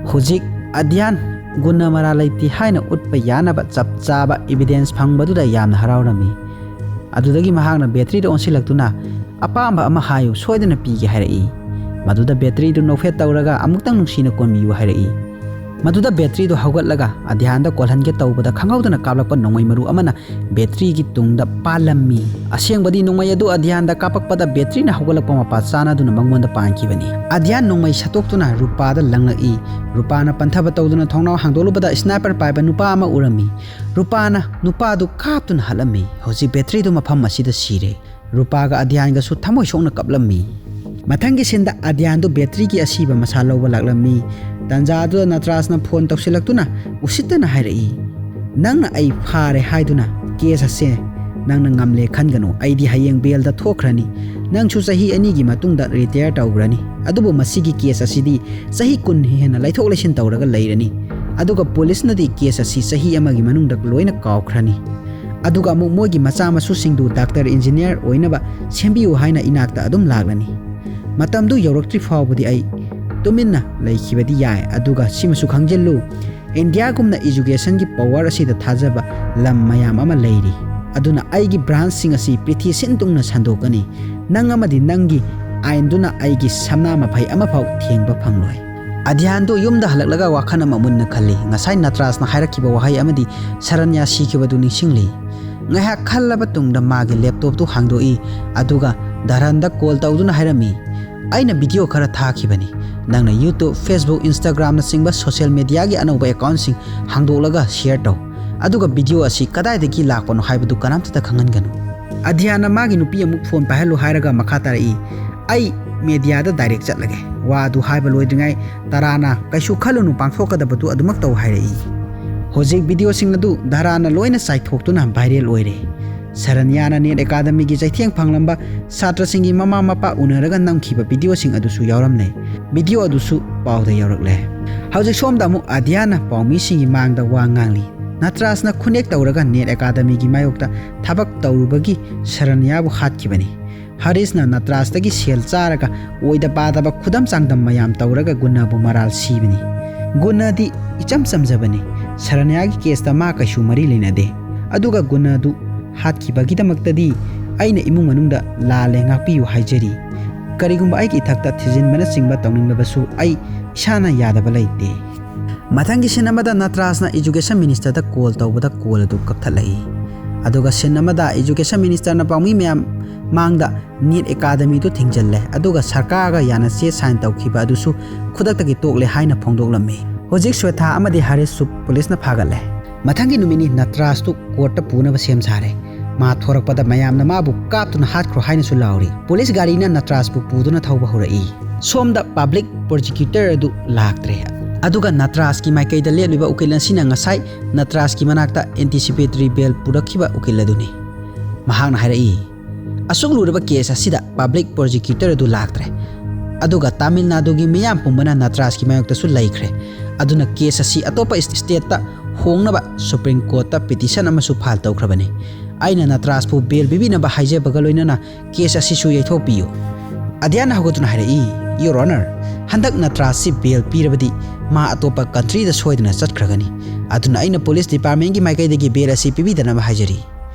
ꯍꯧꯖꯤꯛ ꯑꯗꯤꯌꯥꯟ ꯒꯨꯟꯅ ꯃꯔꯥꯜ ꯂꯩꯇꯦ ꯍꯥꯏꯅ ꯎꯠꯄ ꯌꯥꯅꯕ ꯆꯞ ꯆꯥꯕ ꯏꯕꯤꯗꯦꯟꯁ ꯐꯪꯕꯗꯨꯗ ꯌꯥꯝꯅ ꯍꯔꯥꯎꯔꯝꯃꯤ꯫ ꯑꯗꯨꯗꯒꯤ ꯃꯍꯥꯛꯅ ꯕꯦꯇ꯭ꯔꯤꯗ ꯑꯣꯟꯁꯤꯜꯂꯛꯇꯨꯅ, "ꯑꯄꯥꯝꯕ ꯑꯃ ꯍꯥꯏꯌꯨ, ꯁꯣꯏꯗꯅ ꯄꯤꯒꯦ" ꯍꯥꯏꯔꯛꯏ꯫ ꯃꯗꯨꯗ ꯕꯦꯇ꯭ꯔꯤꯗꯨ ꯅꯣꯛꯐꯦꯠ ꯇꯧꯔꯒ, "ꯑꯃꯨꯛꯇꯪ ꯅꯨꯡꯁꯤꯅ ꯀꯣꯟꯕꯤꯌꯨ" ꯍꯥꯏꯔꯛꯏ꯫ ꯃꯗꯨꯗ ꯕꯦꯇ꯭ꯔꯤꯗꯨ ꯍꯧꯒꯠꯂꯒ ꯑꯙ꯭ꯌꯥꯟꯗ ꯀꯣꯜꯍꯟꯒꯦ ꯇꯧꯕꯗ, ꯈꯪꯍꯧꯗꯅ ꯀꯥꯞꯂꯛꯄ ꯅꯣꯡꯃꯩ ꯃꯔꯨ ꯑꯃꯅ ꯕꯦꯇ꯭ꯔꯤꯒꯤ ꯇꯨꯡꯗ ꯄꯥꯜꯂꯝꯃꯤ꯫ ꯑꯁꯦꯡꯕꯗꯤ ꯅꯣꯡꯃꯩ ꯑꯗꯨ ꯑꯙ꯭ꯌꯥꯟꯗ ꯀꯥꯞꯄꯛꯄꯗ ꯕꯦꯇ꯭ꯔꯤꯅ ꯍꯧꯒꯠꯂꯛꯄ ꯃꯄꯥ ꯆꯥꯅꯗꯨꯅ ꯃꯉꯣꯟꯗ ꯄꯥꯟꯈꯤꯕꯅꯤ꯫ ꯑꯙ꯭ꯌꯥꯟ ꯅꯣꯡꯃꯩ ꯁꯠꯇꯣꯛꯇꯨꯅ ꯔꯨꯄꯥꯗ ꯂꯪꯂꯛꯏ꯫ ꯔꯨꯄꯥꯅ ꯄꯟꯊꯕ ꯇꯧꯗꯨꯅ ꯊꯣꯡꯅꯥꯎ ꯍꯥꯡꯗꯣꯛꯂꯨꯕꯗ sniper ꯄꯥꯏꯕ ꯅꯨꯄꯥ ꯑꯃ ꯎꯔꯝꯃꯤ꯫ ꯔꯨꯄꯥꯅ ꯅꯨꯄꯥꯗꯨ ꯀꯥꯞꯇꯨꯅ ꯍꯥꯠꯂꯝꯃꯤ꯫ ꯍꯧꯖꯤꯛ ꯕꯦꯇ꯭ꯔꯤꯗꯨ ꯃꯐꯝ ꯑꯁꯤꯗ ꯁꯤꯔꯦ꯫ ꯔꯨꯄꯥꯒ ꯑꯙ꯭ꯌꯥꯟꯒꯁꯨ ꯊꯃꯣꯏ ꯁꯣꯛꯅ ꯀꯞꯂꯝꯃꯤ꯫ ꯃꯊꯪꯒꯤ ꯁꯤꯟꯗ ꯑꯙ꯭ꯌꯥꯟꯗꯨ ꯕꯦꯇ꯭ꯔꯤꯒꯤ ꯑꯁꯤꯕ ꯃꯁꯥ ꯂꯧꯕ ꯂꯥꯛꯂꯝꯃꯤ꯫ ꯇꯟꯖꯥꯗꯨꯗ ꯅꯇ꯭ꯔꯥꯖꯅ ꯐꯣꯟ ꯇꯧꯁꯤꯜꯂꯛꯇꯨꯅ ꯎꯁꯤꯠꯇꯅ ꯍꯥꯏꯔꯛꯏ, "ꯅꯪꯅ ꯑꯩ ꯐꯥꯔꯦ ꯍꯥꯏꯗꯨꯅ ꯀꯦꯁ ꯑꯁꯦ ꯅꯪꯅ ꯉꯝꯂꯦ ꯈꯟꯒꯅꯨ꯫ ꯑꯩꯗꯤ ꯍꯌꯦꯡ ꯕꯦꯜꯗ ꯊꯣꯛꯈ꯭ꯔꯅꯤ꯫ ꯅꯪꯁꯨ ꯆꯍꯤ ꯑꯅꯤꯒꯤ ꯃꯇꯨꯡꯗ ꯔꯤꯇꯥꯌꯔ ꯇꯧꯈ꯭ꯔꯅꯤ꯫ ꯑꯗꯨꯕꯨ ꯃꯁꯤꯒꯤ ꯀꯦꯁ ꯑꯁꯤꯗꯤ ꯆꯍꯤ ꯀꯨꯟ ꯍꯦꯟꯅ ꯂꯩꯊꯣꯛ ꯂꯩꯁꯤꯟ ꯇꯧꯔꯒ ꯂꯩꯔꯅꯤ꯫ ꯑꯗꯨꯒ ꯄꯨꯂꯤꯁꯅꯗꯤ ꯀꯦꯁ ꯑꯁꯤ ꯆꯍꯤ ꯑꯃꯒꯤ ꯃꯅꯨꯡꯗ ꯂꯣꯏꯅ ꯀꯥꯎꯈ꯭ꯔꯅꯤ꯫ ꯑꯗꯨꯒ ꯑꯃꯨꯛ ꯃꯣꯏꯒꯤ ꯃꯆꯥ ꯃꯁꯨꯁꯤꯡꯗꯨ ꯗꯥꯛꯇꯔ, ꯏꯟꯖꯤꯅꯤꯌꯥꯔ ꯑꯣꯏꯅꯕ ꯁꯦꯝꯕꯤꯌꯨ ꯍꯥꯏꯅ ꯏꯅꯥꯛꯇ ꯑꯗꯨꯝ ꯂꯥꯛꯂꯅꯤ꯫ ꯃꯇꯝꯗꯨ ꯌꯧꯔꯛꯇ꯭ꯔꯤ ꯐꯥꯎꯕꯗꯤ ꯑꯩ ꯇꯨꯃꯤꯟꯅ ꯂꯩꯈꯤꯕꯗꯤ ꯌꯥꯏ꯫ ꯑꯗꯨꯒ ꯁꯤꯃꯁꯨ ꯈꯪꯖꯤꯜꯂꯨ, ꯏꯟꯗꯤꯌꯥꯒꯨꯝꯅ ꯏꯖꯨꯀꯦꯁꯟꯒꯤ ꯄꯋꯥꯔ ꯑꯁꯤꯗ ꯊꯥꯖꯕ ꯂꯝ ꯃꯌꯥꯝ ꯑꯃ ꯂꯩꯔꯤ꯫ ꯑꯗꯨꯅ ꯑꯩꯒꯤ ꯕ꯭ꯔꯥꯟꯁꯁꯤꯡ ꯑꯁꯤ ꯄ꯭ꯔꯤꯊꯤ ꯁꯤꯟ ꯇꯨꯡꯅ ꯁꯟꯗꯣꯛꯀꯅꯤ꯫ ꯅꯪ ꯑꯃꯗꯤ ꯅꯪꯒꯤ ꯑꯥꯏꯟꯗꯨꯅ ꯑꯩꯒꯤ ꯁꯝꯅꯥ ꯃꯐꯩ ꯑꯃꯐꯥꯎ ꯊꯦꯡꯕ ꯐꯪꯂꯣꯏ"꯫ ꯑꯙ꯭ꯌꯥꯟꯗꯨ ꯌꯨꯝꯗ ꯍꯜꯂꯛꯂꯒ ꯋꯥꯈꯜ ꯑꯃ ꯃꯨꯟꯅ ꯈꯜꯂꯤ꯫ ꯉꯁꯥꯏ ꯅꯇ꯭ꯔꯥꯖꯅ ꯍꯥꯏꯔꯛꯈꯤꯕ ꯋꯥꯍꯩ ꯑꯃꯗꯤ ꯁꯔꯟꯌꯥ ꯁꯤꯈꯤꯕꯗꯨ ꯅꯤꯡꯁꯤꯡꯂꯤ꯫ ꯉꯥꯏꯍꯥꯛ ꯈꯜꯂꯕ ꯇꯨꯡꯗ ꯃꯥꯒꯤ ꯂꯦꯞꯇꯣꯞꯇꯨ ꯍꯥꯡꯗꯣꯛꯏ, ꯑꯗꯨꯒ ꯙꯔꯟꯗ ꯀꯣꯜ ꯇꯧꯗꯨꯅ ꯍꯥꯏꯔꯝꯃꯤ, "ꯑꯩꯅ ꯚꯤꯗꯤꯑꯣ ꯈꯔ ꯊꯥꯈꯤꯕꯅꯤ꯫ ꯅꯪꯅ YouTube, Facebook, Instagram ꯅꯆꯤꯡꯕ ꯁꯣꯁꯤꯌꯦꯜ ꯃꯦꯗꯤꯌꯥꯒꯤ ꯑꯅꯧꯕ ꯑꯦꯀꯥꯎꯟꯁꯤꯡ ꯍꯥꯡꯗꯣꯛꯂꯒ ꯁꯤꯌꯔ ꯇꯧ꯫ ꯑꯗꯨꯒ ꯚꯤꯗꯤꯑꯣ ꯑꯁꯤ ꯀꯗꯥꯏꯗꯒꯤ ꯂꯥꯛꯄꯅꯣ ꯍꯥꯏꯕꯗꯨ ꯀꯅꯥꯝꯇꯗ ꯈꯪꯍꯟꯒꯅꯨ"꯫ ꯑꯙ꯭ꯌꯥꯟꯅ ꯃꯥꯒꯤ ꯅꯨꯄꯤ ꯑꯃꯨꯛ ꯐꯣꯟ ꯄꯥꯏꯍꯜꯂꯨ ꯍꯥꯏꯔꯒ ꯃꯈꯥ ꯇꯥꯔꯛꯏ, "ꯑꯩ ꯃꯦꯗꯤꯌꯥꯗ ꯗꯥꯏꯔꯦꯛ ꯆꯠꯂꯒꯦ꯫ ꯋꯥ ꯑꯗꯨ ꯍꯥꯏꯕ ꯂꯣꯏꯗ꯭ꯔꯤꯉꯩ ꯇꯔꯥꯅ, 'ꯀꯩꯁꯨ ꯈꯜꯂꯨꯅꯨ, ꯄꯥꯡꯊꯣꯛꯀꯗꯕꯗꯨ ꯑꯗꯨꯃꯛ ꯇꯧ' ꯍꯥꯏꯔꯛꯏ꯫ ꯍꯧꯖꯤꯛ ꯚꯤꯗꯤꯑꯣꯁꯤꯡ ꯑꯗꯨ ꯙꯔꯥꯅ ꯂꯣꯏꯅ ꯆꯥꯏꯊꯣꯛꯇꯨꯅ ꯚꯥꯏꯔꯦꯜ ꯑꯣꯏꯔꯦ꯫ ꯁꯔꯟꯌꯥꯅ ꯅꯦꯠ ꯑꯦꯀꯥꯗꯃꯤꯒꯤ ꯆꯩꯊꯦꯡ ꯐꯪꯂꯝꯕ ꯁꯥꯇ꯭ꯔꯁꯤꯡꯒꯤ ꯃꯃꯥ ꯃꯄꯥ ꯎꯅꯔꯒ ꯅꯝꯈꯤꯕ ꯚꯤꯗꯤꯑꯣꯁꯤꯡ ꯑꯗꯨꯁꯨ ꯌꯥꯎꯔꯝꯂꯦ꯫ ꯚꯤꯗꯤꯑꯣ ꯑꯗꯨꯁꯨ ꯄꯥꯎꯗ ꯌꯥꯎꯔꯛꯂꯦ꯫ ꯍꯧꯖꯤꯛ ꯁꯣꯝꯗ ꯑꯃꯨꯛ ꯑꯙ꯭ꯌꯥꯟꯅ ꯄꯥꯎꯃꯤꯁꯤꯡꯒꯤ ꯃꯥꯡꯗ ꯋꯥ ꯉꯥꯡꯂꯤ꯫ ꯅꯇ꯭ꯔꯥꯖꯅ ꯈꯨꯅꯦꯛ ꯇꯧꯔꯒ ꯅꯦꯠ ꯑꯦꯀꯥꯗꯃꯤꯒꯤ ꯃꯥꯌꯣꯛꯇ ꯊꯕꯛ ꯇꯧꯔꯨꯕꯒꯤ ꯁꯔꯟꯌꯥꯕꯨ ꯍꯥꯠꯈꯤꯕꯅꯤ꯫ ꯍꯔꯤꯁꯅ ꯅꯇ꯭ꯔꯥꯖꯇꯒꯤ ꯁꯦꯜ ꯆꯥꯔꯒ ꯑꯣꯏꯗ ꯄꯥꯗꯕ ꯈꯨꯗꯝ ꯆꯥꯡꯗꯝ ꯃꯌꯥꯝ ꯇꯧꯔꯒ ꯒꯨꯅꯥꯕꯨ ꯃꯔꯥꯜ ꯁꯤꯕꯅꯤ꯫ ꯒꯨꯅꯥꯗꯤ ꯏꯆꯝ ꯆꯝꯖꯕꯅꯤ꯫ ꯁꯔꯟꯌꯥꯒꯤ ꯀꯦꯁꯇ ꯃꯥ ꯀꯩꯁꯨ ꯃꯔꯤ ꯂꯩꯅꯗꯦ꯫ ꯑꯗꯨꯒ ꯒꯨꯅꯥꯗꯨ ꯍꯥꯠꯈꯤꯕꯒꯤꯗꯃꯛꯇꯗꯤ ꯑꯩꯅ ꯏꯃꯨꯡ ꯃꯅꯨꯡꯗ ꯂꯥꯜꯂꯦ, ꯉꯥꯛꯄꯤꯌꯨ ꯍꯥꯏꯖꯔꯤ꯫ ꯀꯔꯤꯒꯨꯝꯕ ꯑꯩꯒꯤ ꯏꯊꯛꯇ ꯊꯤꯖꯤꯟꯕꯅꯆꯤꯡꯕ ꯇꯧꯅꯤꯡꯂꯕꯁꯨ ꯑꯩ ꯏꯁꯥꯅ ꯌꯥꯗꯕ ꯂꯩꯇꯦ꯫ ꯃꯊꯪꯒꯤ ꯁꯤꯟ ꯑꯃꯗ ꯅꯇ꯭ꯔꯥꯖꯅ education ministerꯗ call ꯇꯧꯕꯗ call ꯑꯗꯨ ꯀꯛꯊꯠꯂꯛꯏ꯫ ꯑꯗꯨꯒ ꯁꯤꯟ ꯑꯃꯗ education ministerꯅ ꯄꯥꯎꯃꯤ ꯃꯌꯥꯝ ꯃꯥꯡꯗ ꯅꯦꯠ ꯑꯦꯀꯥꯗꯃꯤꯗꯨ ꯊꯤꯡꯖꯤꯜꯂꯦ, ꯑꯗꯨꯒ ꯁꯔꯀꯥꯔꯒ ꯌꯥꯅ ꯆꯦ sign ꯇꯧꯈꯤꯕ ꯑꯗꯨꯁꯨ ꯈꯨꯗꯛꯇꯒꯤ ꯇꯣꯛꯂꯦ ꯍꯥꯏꯅ ꯐꯣꯡꯗꯣꯛꯂꯝꯃꯤ꯫ ꯍꯧꯖꯤꯛ ꯁ꯭ꯋꯦꯊꯥ ꯑꯃꯗꯤ ꯍꯔꯤꯁꯁꯨ ꯄꯨꯂꯤꯁꯅ ꯐꯥꯒꯠꯂꯦ꯫ ꯃꯊꯪꯒꯤ ꯅꯨꯃꯤꯠꯅꯤ ꯅꯇ꯭ꯔꯥꯖꯇꯨ courtꯇ ꯄꯨꯅꯕ ꯁꯦꯝ ꯁꯥꯔꯦ꯫ ꯃꯥ ꯊꯣꯔꯛꯄꯗ ꯃꯌꯥꯝꯅ ꯃꯥꯕꯨ ꯀꯥꯞꯇꯨꯅ ꯍꯥꯠꯈ꯭ꯔꯣ ꯍꯥꯏꯅꯁꯨ ꯂꯥꯎꯔꯤ꯫ ꯄꯨꯂꯤꯁ ꯒꯥꯔꯤꯅ ꯅꯇ꯭ꯔꯥꯖꯄꯨ ꯄꯨꯗꯨꯅ ꯊꯧꯕ ꯍꯧꯔꯛꯏ꯫ ꯁꯣꯝꯗ public prosecutor ꯑꯗꯨ ꯂꯥꯛꯇ꯭ꯔꯦ꯫ ꯑꯗꯨꯒ ꯅꯇ꯭ꯔꯥꯖꯀꯤ ꯃꯥꯏꯀꯩꯗ ꯂꯦꯞꯂꯤꯕ ꯎꯀꯤꯜ ꯑꯁꯤꯅ ꯉꯁꯥꯏ ꯅꯇ꯭ꯔꯥꯖꯀꯤ ꯃꯅꯥꯛꯇ anticipatory bail ꯄꯨꯔꯛꯈꯤꯕ ꯎꯀꯤꯜ ꯑꯗꯨꯅꯤ꯫ ꯃꯍꯥꯛꯅ ꯍꯥꯏꯔꯛꯏ, "ꯑꯁꯨꯛ ꯂꯨꯔꯕ case ꯑꯁꯤꯗ public prosecutor ꯑꯗꯨ ꯂꯥꯛꯇ꯭ꯔꯦ꯫ ꯑꯗꯨꯒ ꯇꯥꯃꯤꯜ ꯅꯥꯗꯨꯒꯤ ꯃꯤꯌꯥꯝ ꯄꯨꯝꯕꯅ ꯅꯇ꯭ꯔꯥꯖꯀꯤ ꯃꯥꯌꯣꯛꯇꯁꯨ ꯂꯩꯈ꯭ꯔꯦ꯫ ꯑꯗꯨꯅ case ꯑꯁꯤ ꯑꯇꯣꯞꯄ stateꯇ ꯍꯣꯡꯅꯕ Supreme Courtꯇ petition ꯑꯃꯁꯨ file ꯇꯧꯈ꯭ꯔꯕꯅꯤ꯫ ꯑꯩꯅ ꯅꯇ꯭ꯔꯥꯖꯄꯨ bail ꯄꯤꯕꯤꯅꯕ ꯍꯥꯏꯖꯕꯒ ꯂꯣꯏꯅꯅ case ꯑꯁꯤꯁꯨ ꯌꯩꯊꯣꯛꯄꯤꯌꯨ꯫" ꯑꯗ꯭ꯌꯥꯅ ꯍꯧꯒꯠꯇꯨꯅ ꯍꯥꯏꯔꯛꯏ, "Your Honor, ꯍꯟꯗꯛ ꯅꯇ꯭ꯔꯥꯖꯁꯤ bail ꯄꯤꯔꯕꯗꯤ ꯃꯥ ꯑꯇꯣꯞꯄ countryꯗ ꯁꯣꯏꯗꯅ ꯆꯠꯈ꯭ꯔꯒꯅꯤ꯫ ꯑꯗꯨꯅ ꯑꯩꯅ police departmentꯀꯤ ꯃꯥꯏꯀꯩꯗꯒꯤ bail ꯑꯁꯤ ꯄꯤꯕꯤꯗꯅꯕ ꯍꯥꯏꯖꯔꯤ꯫"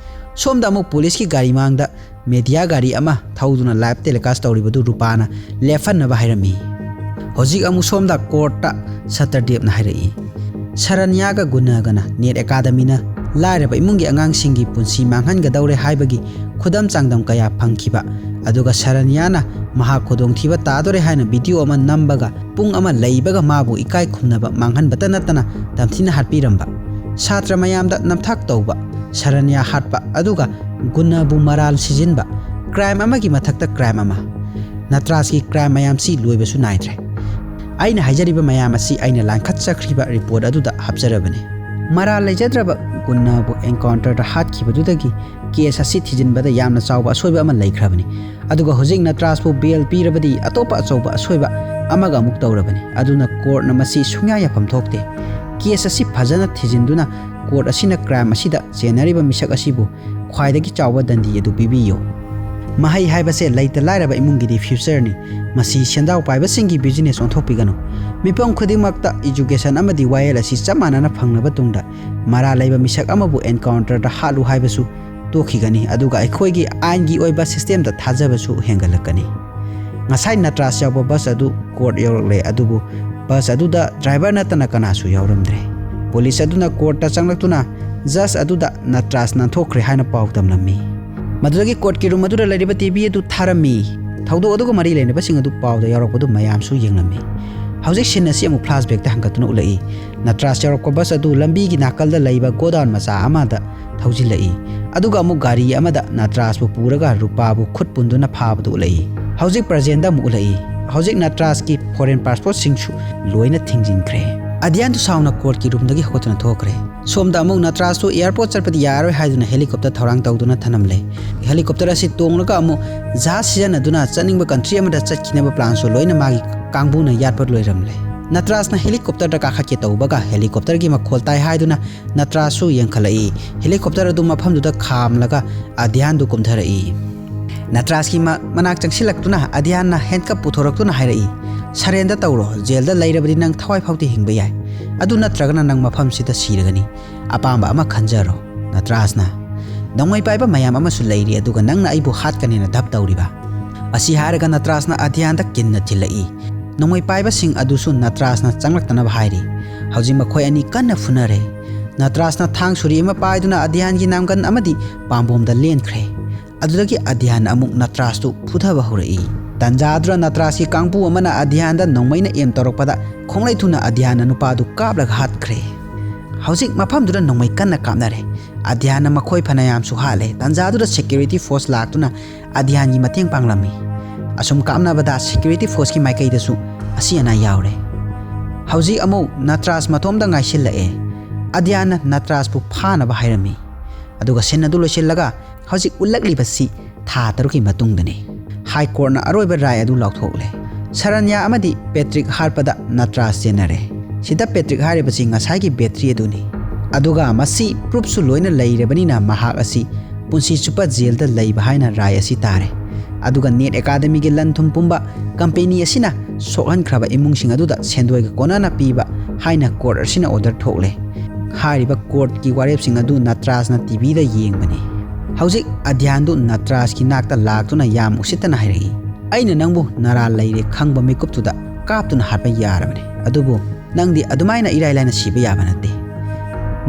ꯁꯣꯝꯗ ꯑꯃꯨꯛ ꯄꯨꯂꯤꯁꯀꯤ ꯒꯥꯔꯤ ꯃꯥꯡꯗ media ꯒꯥꯔꯤ ꯑꯃ ꯊꯧꯗꯨꯅ live telecast ꯇꯧꯔꯤꯕꯗꯨ ꯔꯨꯄꯥꯅ ꯂꯦꯞꯍꯟꯅꯕ ꯍꯥꯏꯔꯝꯃꯤ꯫ ꯍꯧꯖꯤꯛ ꯑꯃꯨꯛ ꯁꯣꯝꯗ courtꯇ ꯁꯇꯔꯗꯦꯕꯅ ꯍꯥꯏꯔꯛꯏ, "ꯁꯔꯟꯌꯥꯒ ꯒꯨꯅꯒꯅ ꯅꯦꯠ ꯑꯦꯀꯥꯗꯃꯤꯅ ꯂꯥꯏꯔꯕ ꯏꯃꯨꯡꯒꯤ ꯑꯉꯥꯡꯁꯤꯡꯒꯤ ꯄꯨꯟꯁꯤ ꯃꯥꯡꯍꯟꯒꯗꯧꯔꯦ ꯍꯥꯏꯕꯒꯤ ꯈꯨꯗꯝ ꯆꯥꯡꯗꯝ ꯀꯌꯥ ꯐꯪꯈꯤꯕ, ꯑꯗꯨꯒ ꯁꯔꯟꯌꯥꯅ ꯃꯍꯥꯛ ꯈꯨꯗꯣꯡꯊꯤꯕ ꯇꯥꯗꯣꯔꯦ ꯍꯥꯏꯅ video ꯑꯃ ꯅꯝꯕꯒ ꯄꯨꯡ ꯑꯃ ꯂꯩꯕꯒ ꯃꯥꯕꯨ ꯏꯀꯥꯏ ꯈꯨꯝꯅꯕ ꯃꯥꯡꯍꯟꯕꯇ ꯅꯠꯇꯅ ꯇꯝꯊꯤꯅ ꯍꯥꯠꯄꯤꯔꯝꯕ, ꯁꯥꯇ꯭ꯔ ꯃꯌꯥꯝꯗ ꯅꯝꯊꯥꯛ ꯇꯧꯕ, ꯁꯔꯟꯌꯥ ꯍꯥꯠꯄ, ꯑꯗꯨꯒ ꯒꯨꯅꯕꯨ ꯃꯔꯥꯜ ꯁꯤꯖꯤꯟꯕ, crime ꯑꯃꯒꯤ ꯃꯊꯛꯇ crime ꯑꯃ, ꯅꯇ꯭ꯔꯥꯖꯀꯤ crime ꯃꯌꯥꯝꯁꯤ ꯂꯣꯏꯕꯁꯨ ꯅꯥꯏꯗ꯭ꯔꯦ꯫ ꯑꯩꯅ ꯍꯥꯏꯖꯔꯤꯕ ꯃꯌꯥꯝ ꯑꯁꯤ ꯑꯩꯅ ꯂꯥꯟꯈꯠꯆꯈ꯭ꯔꯤꯕ report ꯑꯗꯨꯗ ꯍꯥꯞꯆꯔꯕꯅꯤ꯫ ꯃꯔꯥꯜ ꯂꯩꯖꯗ꯭ꯔꯕ ꯒꯨꯅꯕꯨ encounterꯗ ꯍꯥꯠꯈꯤꯕꯗꯨꯗꯒꯤ case ꯑꯁꯤ ꯊꯤꯖꯤꯟꯕꯗ ꯌꯥꯝꯅ ꯆꯥꯎꯕ ꯑꯁꯣꯏꯕ ꯑꯃ ꯂꯩꯈ꯭ꯔꯕꯅꯤ꯫ ꯑꯗꯨꯒ ꯍꯧꯖꯤꯛ ꯅꯇ꯭ꯔꯥꯖꯄꯨ bail ꯄꯤꯔꯕꯗꯤ ꯑꯇꯣꯞꯄ ꯑꯆꯧꯕ ꯑꯁꯣꯏꯕ ꯑꯃꯒ ꯑꯃꯨꯛ ꯇꯧꯔꯕꯅꯤ꯫ ꯑꯗꯨꯅ courtꯅ ꯃꯁꯤ ꯁꯨꯡꯌꯥ ꯌꯥꯐꯝ ꯊꯣꯛꯇꯦ꯫ Case ꯑꯁꯤ ꯐꯖꯅ ꯊꯤꯖꯤꯟꯗꯨꯅ court ꯑꯁꯤꯅ crime ꯑꯁꯤꯗ ꯆꯦꯟꯅꯔꯤꯕ ꯃꯤꯁꯛ ꯑꯁꯤꯕꯨ ꯈ꯭ꯋꯥꯏꯗꯒꯤ ꯆꯥꯎꯕ ꯗꯟꯗꯤ ꯑꯗꯨ ꯄꯤꯕꯤꯌꯨ꯫ ꯃꯍꯩ ꯍꯥꯏꯕꯁꯦ ꯂꯩꯇ ꯂꯥꯏꯔꯕ ꯏꯃꯨꯡꯒꯤꯗꯤ futureꯅꯤ꯫ ꯃꯁꯤ ꯁꯦꯟꯖꯥꯎ ꯄꯥꯏꯕꯁꯤꯡꯒꯤ business ꯑꯣꯟꯊꯣꯛꯄꯤꯒꯅꯨ꯫ ꯃꯤꯄꯨꯝ ꯈꯨꯗꯤꯡꯃꯛꯇ education ꯑꯃꯗꯤ ꯋꯥꯌꯦꯜ ꯑꯁꯤ ꯆꯞ ꯃꯥꯟꯅꯅ ꯐꯪꯂꯕ ꯇꯨꯡꯗ ꯃꯔꯥꯜ ꯂꯩꯕ ꯃꯤꯁꯛ ꯑꯃꯕꯨ encounterꯗ ꯍꯥꯠꯂꯨ ꯍꯥꯏꯕꯁꯨ ꯇꯣꯛꯈꯤꯒꯅꯤ, ꯑꯗꯨꯒ ꯑꯩꯈꯣꯏꯒꯤ ꯑꯥꯏꯟꯒꯤ ꯑꯣꯏꯕ systemꯗ ꯊꯥꯖꯕꯁꯨ ꯍꯦꯟꯒꯠꯂꯛꯀꯅꯤ꯫ ꯉꯁꯥꯏ ꯅꯇ꯭ꯔꯥꯁ ꯌꯥꯎꯕ bus ꯑꯗꯨ court ꯌꯧꯔꯛꯂꯦ, ꯑꯗꯨꯕꯨ bus ꯑꯗꯨꯗ driver ꯅꯠꯇꯅ ꯀꯅꯥꯁꯨ ꯌꯥꯎꯔꯝꯗ꯭ꯔꯦ꯫ Police ꯑꯗꯨꯅ courtꯇ ꯆꯪꯂꯛꯇꯨꯅ judge ꯑꯗꯨꯗ ꯅꯇ꯭ꯔꯥꯁ ꯅꯥꯟꯊꯣꯛꯈ꯭ꯔꯦ ꯍꯥꯏꯅ ꯄꯥꯎ ꯇꯝꯂꯝꯃꯤ꯫ ꯃꯗꯨꯗꯒꯤ courtꯀꯤ room ꯑꯗꯨꯗ ꯂꯩꯔꯤꯕ T V ꯑꯗꯨ ꯊꯥꯔꯝꯃꯤ꯫ ꯊꯧꯗꯣꯛ ꯑꯗꯨꯒ ꯃꯔꯤ ꯂꯩꯅꯕꯁꯤꯡ ꯑꯗꯨ ꯄꯥꯎꯗ ꯌꯥꯎꯔꯛꯄꯗꯨ ꯃꯌꯥꯝꯁꯨ ꯌꯦꯡꯂꯝꯃꯤ꯫ ꯍꯧꯖꯤꯛ scene ꯑꯁꯤ ꯑꯃꯨꯛ flashbackꯇ ꯍꯟꯒꯠꯇꯨꯅ ꯎꯠꯂꯛꯏ꯫ ꯅꯇ꯭ꯔꯥꯁ ꯌꯥꯎꯔꯛꯄ bus ꯑꯗꯨ ꯂꯝꯕꯤꯒꯤ ꯅꯥꯀꯜꯗ ꯂꯩꯕ godown ꯃꯆꯥ ꯑꯃꯗ ꯊꯧꯖꯤꯜꯂꯛꯏ, ꯑꯗꯨꯒ ꯑꯃꯨꯛ ꯒꯥꯔꯤ ꯑꯃꯗ ꯅꯇ꯭ꯔꯥꯁꯄꯨ ꯄꯨꯔꯒ ꯔꯨꯄꯥꯕꯨ ꯈꯨꯠ ꯄꯨꯟꯗꯨꯅ ꯐꯥꯕꯗꯨ ꯎꯠꯂꯛꯏ꯫ ꯍꯧꯖꯤꯛ presentꯗ ꯑꯃꯨꯛ ꯎꯠꯂꯛꯏ꯫ ꯍꯧꯖꯤꯛ ꯅꯇ꯭ꯔꯥꯁꯀꯤ foreign passportꯁꯤꯡꯁꯨ ꯂꯣꯏꯅ ꯊꯤꯡꯖꯤꯟꯈ꯭ꯔꯦ꯫ ꯑꯗꯤꯌꯥꯟꯗꯨ ꯁꯥꯎꯅ courtꯀꯤ roomꯗꯒꯤ ꯍꯧꯒꯠꯇꯨꯅ ꯊꯣꯛꯈ꯭ꯔꯦ꯫ ꯁꯣꯝꯗ ꯑꯃꯨꯛ ꯅꯇ꯭ꯔꯥꯁꯇꯨ airport ꯆꯠꯄꯗꯤ ꯌꯥꯔꯣꯏ ꯍꯥꯏꯗꯨꯅ helicopter ꯊꯧꯔꯥꯡ ꯇꯧꯗꯨꯅ ꯊꯅꯝꯂꯦ꯫ Helicopter ꯑꯁꯤ ꯇꯣꯡꯂꯒ ꯑꯃꯨꯛ ꯖꯍꯥꯖ ꯁꯤꯖꯤꯟꯅꯗꯨꯅ ꯆꯠꯅꯤꯡꯕ country ꯑꯃꯗ ꯆꯠꯈꯤꯅꯕ planꯁꯨ ꯂꯣꯏꯅ ꯃꯥꯒꯤ ꯀꯥꯡꯕꯨꯅ ꯌꯥꯠꯄ ꯂꯣꯏꯔꯝꯂꯦ꯫ ꯅꯇ꯭ꯔꯥꯁꯅ helicopterꯗ ꯀꯥꯈꯠꯀꯦ ꯇꯧꯕꯒ helicopterꯒꯤ ꯃꯈꯣꯜ ꯇꯥꯏ ꯍꯥꯏꯗꯨꯅ ꯅꯇ꯭ꯔꯥꯁꯁꯨ ꯌꯦꯡꯈꯠꯂꯛꯏ꯫ Helicopter ꯑꯗꯨ ꯃꯐꯝꯗꯨꯗ ꯈꯥꯝꯂꯒ ꯑꯗꯤꯌꯥꯟꯗꯨ ꯀꯨꯝꯊꯔꯛꯏ꯫ ꯅꯇ꯭ꯔꯥꯁꯀꯤ ꯃ-, ꯃꯅꯥꯛ ꯆꯪꯁꯤꯜꯂꯛꯇꯨꯅ ꯑꯗꯤꯌꯥꯟꯅ handcuff ꯄꯨꯊꯣꯔꯛꯇꯨꯅ ꯍꯥꯏꯔꯛꯏ, "Surrender ꯇꯧꯔꯣ, jailꯗ ꯂꯩꯔꯕꯗꯤ ꯅꯪ ꯊꯋꯥꯏ ꯐꯥꯎꯗꯤ ꯍꯤꯡꯕ ꯌꯥꯏ꯫ ꯑꯗꯨ ꯅꯠꯇ꯭ꯔꯒꯅ ꯅꯪ ꯃꯐꯝꯁꯤꯗ ꯁꯤꯔꯒꯅꯤ꯫ ꯑꯄꯥꯝꯕ ꯑꯃ ꯈꯟꯖꯔꯣ, ꯅꯇ꯭ꯔꯥꯁꯅ꯫ ꯅꯣꯡꯃꯩ ꯄꯥꯏꯕ ꯃꯌꯥꯝ ꯑꯃꯁꯨ ꯂꯩꯔꯤ, ꯑꯗꯨꯒ ꯅꯪꯅ ꯑꯩꯕꯨ ꯍꯥꯠꯀꯅꯦꯅ ꯙꯞ ꯇꯧꯔꯤꯕ?" ꯑꯁꯤ ꯍꯥꯏꯔꯒ ꯅꯇ꯭ꯔꯥꯁꯅ ꯑꯗꯤꯌꯥꯟꯗ ꯀꯤꯟꯅ ꯊꯤꯜꯂꯛꯏ꯫ ꯅꯣꯡꯃꯩ ꯄꯥꯏꯕꯁꯤꯡ ꯑꯗꯨꯁꯨ ꯅꯇ꯭ꯔꯥꯁꯅ ꯆꯪꯂꯛꯇꯅꯕ ꯍꯥꯏꯔꯤ꯫ ꯍꯧꯖꯤꯛ ꯃꯈꯣꯏ ꯑꯅꯤ ꯀꯟꯅ ꯐꯨꯅꯔꯦ꯫ ꯅꯇ꯭ꯔꯥꯁꯅ ꯊꯥꯡ ꯁꯨꯔꯤ ꯑꯃ ꯄꯥꯏꯗꯨꯅ ꯑꯗꯤꯌꯥꯟꯒꯤ ꯅꯥꯝꯒꯟ ꯑꯃꯗꯤ ꯄꯥꯝꯕꯣꯝꯗ ꯂꯦꯟꯈ꯭ꯔꯦ꯫ ꯑꯗꯨꯗꯒꯤ ꯑꯗꯤꯌꯥꯟꯅ ꯑꯃꯨꯛ ꯅꯇ꯭ꯔꯥꯁꯇꯨ ꯐꯨꯊꯕ ꯍꯧꯔꯛꯏ꯫ ꯇꯟꯖꯥꯗꯨꯗ ꯅꯇ꯭ꯔꯥꯁꯀꯤ ꯀꯥꯡꯕꯨ ꯑꯃꯅ ꯑꯗꯤꯌꯥꯟꯗ ꯅꯣꯡꯃꯩꯅ aim ꯇꯧꯔꯛꯄꯗ ꯈꯣꯡꯂꯩ ꯊꯨꯅ ꯑꯗꯤꯌꯥꯟꯅ ꯅꯨꯄꯥꯗꯨ ꯀꯥꯞꯂꯒ ꯍꯥꯠꯈ꯭ꯔꯦ꯫ ꯍꯧꯖꯤꯛ ꯃꯐꯝꯗꯨꯗ ꯅꯣꯡꯃꯩ ꯀꯟꯅ ꯀꯥꯞꯅꯔꯦ꯫ ꯑꯗꯤꯌꯥꯟꯅ ꯃꯈꯣꯏ ꯐꯅꯌꯥꯝꯁꯨ ꯍꯥꯠꯂꯦ꯫ ꯇꯟꯖꯥꯗꯨꯗ security force ꯂꯥꯛꯇꯨꯅ ꯑꯗꯤꯌꯥꯟꯒꯤ ꯃꯇꯦꯡ ꯄꯥꯡꯂꯝꯃꯤ꯫ ꯑꯁꯨꯝ ꯀꯥꯞꯅꯕꯗ security forceꯀꯤ ꯃꯥꯏꯀꯩꯗꯁꯨ ꯑꯁꯤ ꯑꯅꯥ ꯌꯥꯎꯔꯦ꯫ ꯍꯧꯖꯤꯛ ꯑꯃꯨꯛ ꯅꯇ꯭ꯔꯥꯁ ꯃꯇꯣꯝꯇ ꯉꯥꯏꯁꯤꯜꯂꯛꯑꯦ꯫ ꯑꯗꯤꯌꯥꯟꯅ ꯅꯇ꯭ꯔꯥꯁꯄꯨ ꯐꯥꯅꯕ ꯍꯥꯏꯔꯝꯃꯤ꯫ ꯑꯗꯨꯒ scene ꯑꯗꯨ ꯂꯣꯏꯁꯤꯜꯂꯒ ꯍꯧꯖꯤꯛ ꯎꯠꯂꯛꯂꯤꯕꯁꯤ ꯊꯥ ꯇꯔꯨꯛꯀꯤ ꯃꯇꯨꯡꯗꯅꯤ꯫ High Courtꯅ ꯑꯔꯣꯏꯕ ꯔꯥꯏ ꯑꯗꯨ ꯂꯥꯎꯊꯣꯛꯂꯦ꯫ ꯁꯔꯟꯌꯥ ꯑꯃꯗꯤ ꯄꯦꯇ꯭ꯔꯤꯛ ꯍꯥꯔꯠꯄꯗ ꯅꯇ꯭ꯔꯥꯁ ꯆꯦꯟꯅꯔꯦ꯫ ꯁꯤꯗ ꯄꯦꯇ꯭ꯔꯤꯛ ꯍꯥꯏꯔꯤꯕꯁꯤ ꯉꯁꯥꯏꯒꯤ ꯕꯦꯇ꯭ꯔꯤ ꯑꯗꯨꯅꯤ꯫ ꯑꯗꯨꯒ ꯃꯁꯤ proofꯁꯨ ꯂꯣꯏꯅ ꯂꯩꯔꯕꯅꯤꯅ ꯃꯍꯥꯛ ꯑꯁꯤ ꯄꯨꯟꯁꯤ ꯆꯨꯞꯄ jailꯗ ꯂꯩꯕ ꯍꯥꯏꯅ ꯔꯥꯏ ꯑꯁꯤ ꯇꯥꯔꯦ꯫ ꯑꯗꯨꯒ Net Academyꯒꯤ ꯂꯟ ꯊꯨꯝ ꯄꯨꯝꯕ company ꯑꯁꯤꯅ ꯁꯣꯛꯍꯟꯈ꯭ꯔꯕ ꯏꯃꯨꯡꯁꯤꯡ ꯑꯗꯨꯗ ꯁꯦꯟꯗꯣꯏꯒ ꯀꯣꯟꯅꯅ ꯄꯤꯕ ꯍꯥꯏꯅ court ꯑꯁꯤꯅ order ꯊꯣꯛꯂꯦ꯫ ꯍꯥꯏꯔꯤꯕ courtꯀꯤ ꯋꯥꯔꯦꯞꯁꯤꯡ ꯑꯗꯨ ꯅꯇ꯭ꯔꯥꯁꯅ TVꯗ ꯌꯦꯡꯕꯅꯤ꯫ ꯍꯧꯖꯤꯛ ꯑꯙ꯭ꯌꯥꯟꯗꯨ ꯅꯇ꯭ꯔꯥꯖꯀꯤ ꯅꯥꯛꯇ ꯂꯥꯛꯇꯨꯅ ꯌꯥꯝ ꯎꯁꯤꯠꯇꯅ ꯍꯥꯏꯔꯛꯏ, "ꯑꯩꯅ ꯅꯪꯕꯨ ꯅꯔꯥꯜ ꯂꯩꯔꯦ ꯈꯪꯕ ꯃꯤꯀꯨꯞꯇꯨꯗ ꯀꯥꯞꯇꯨꯅ ꯍꯥꯠꯄ ꯌꯥꯔꯕꯅꯤ, ꯑꯗꯨꯕꯨ ꯅꯪꯗꯤ ꯑꯗꯨꯃꯥꯏꯅ ꯏꯔꯥꯏ ꯂꯥꯏꯅ ꯁꯤꯕ ꯌꯥꯕ ꯅꯠꯇꯦ꯫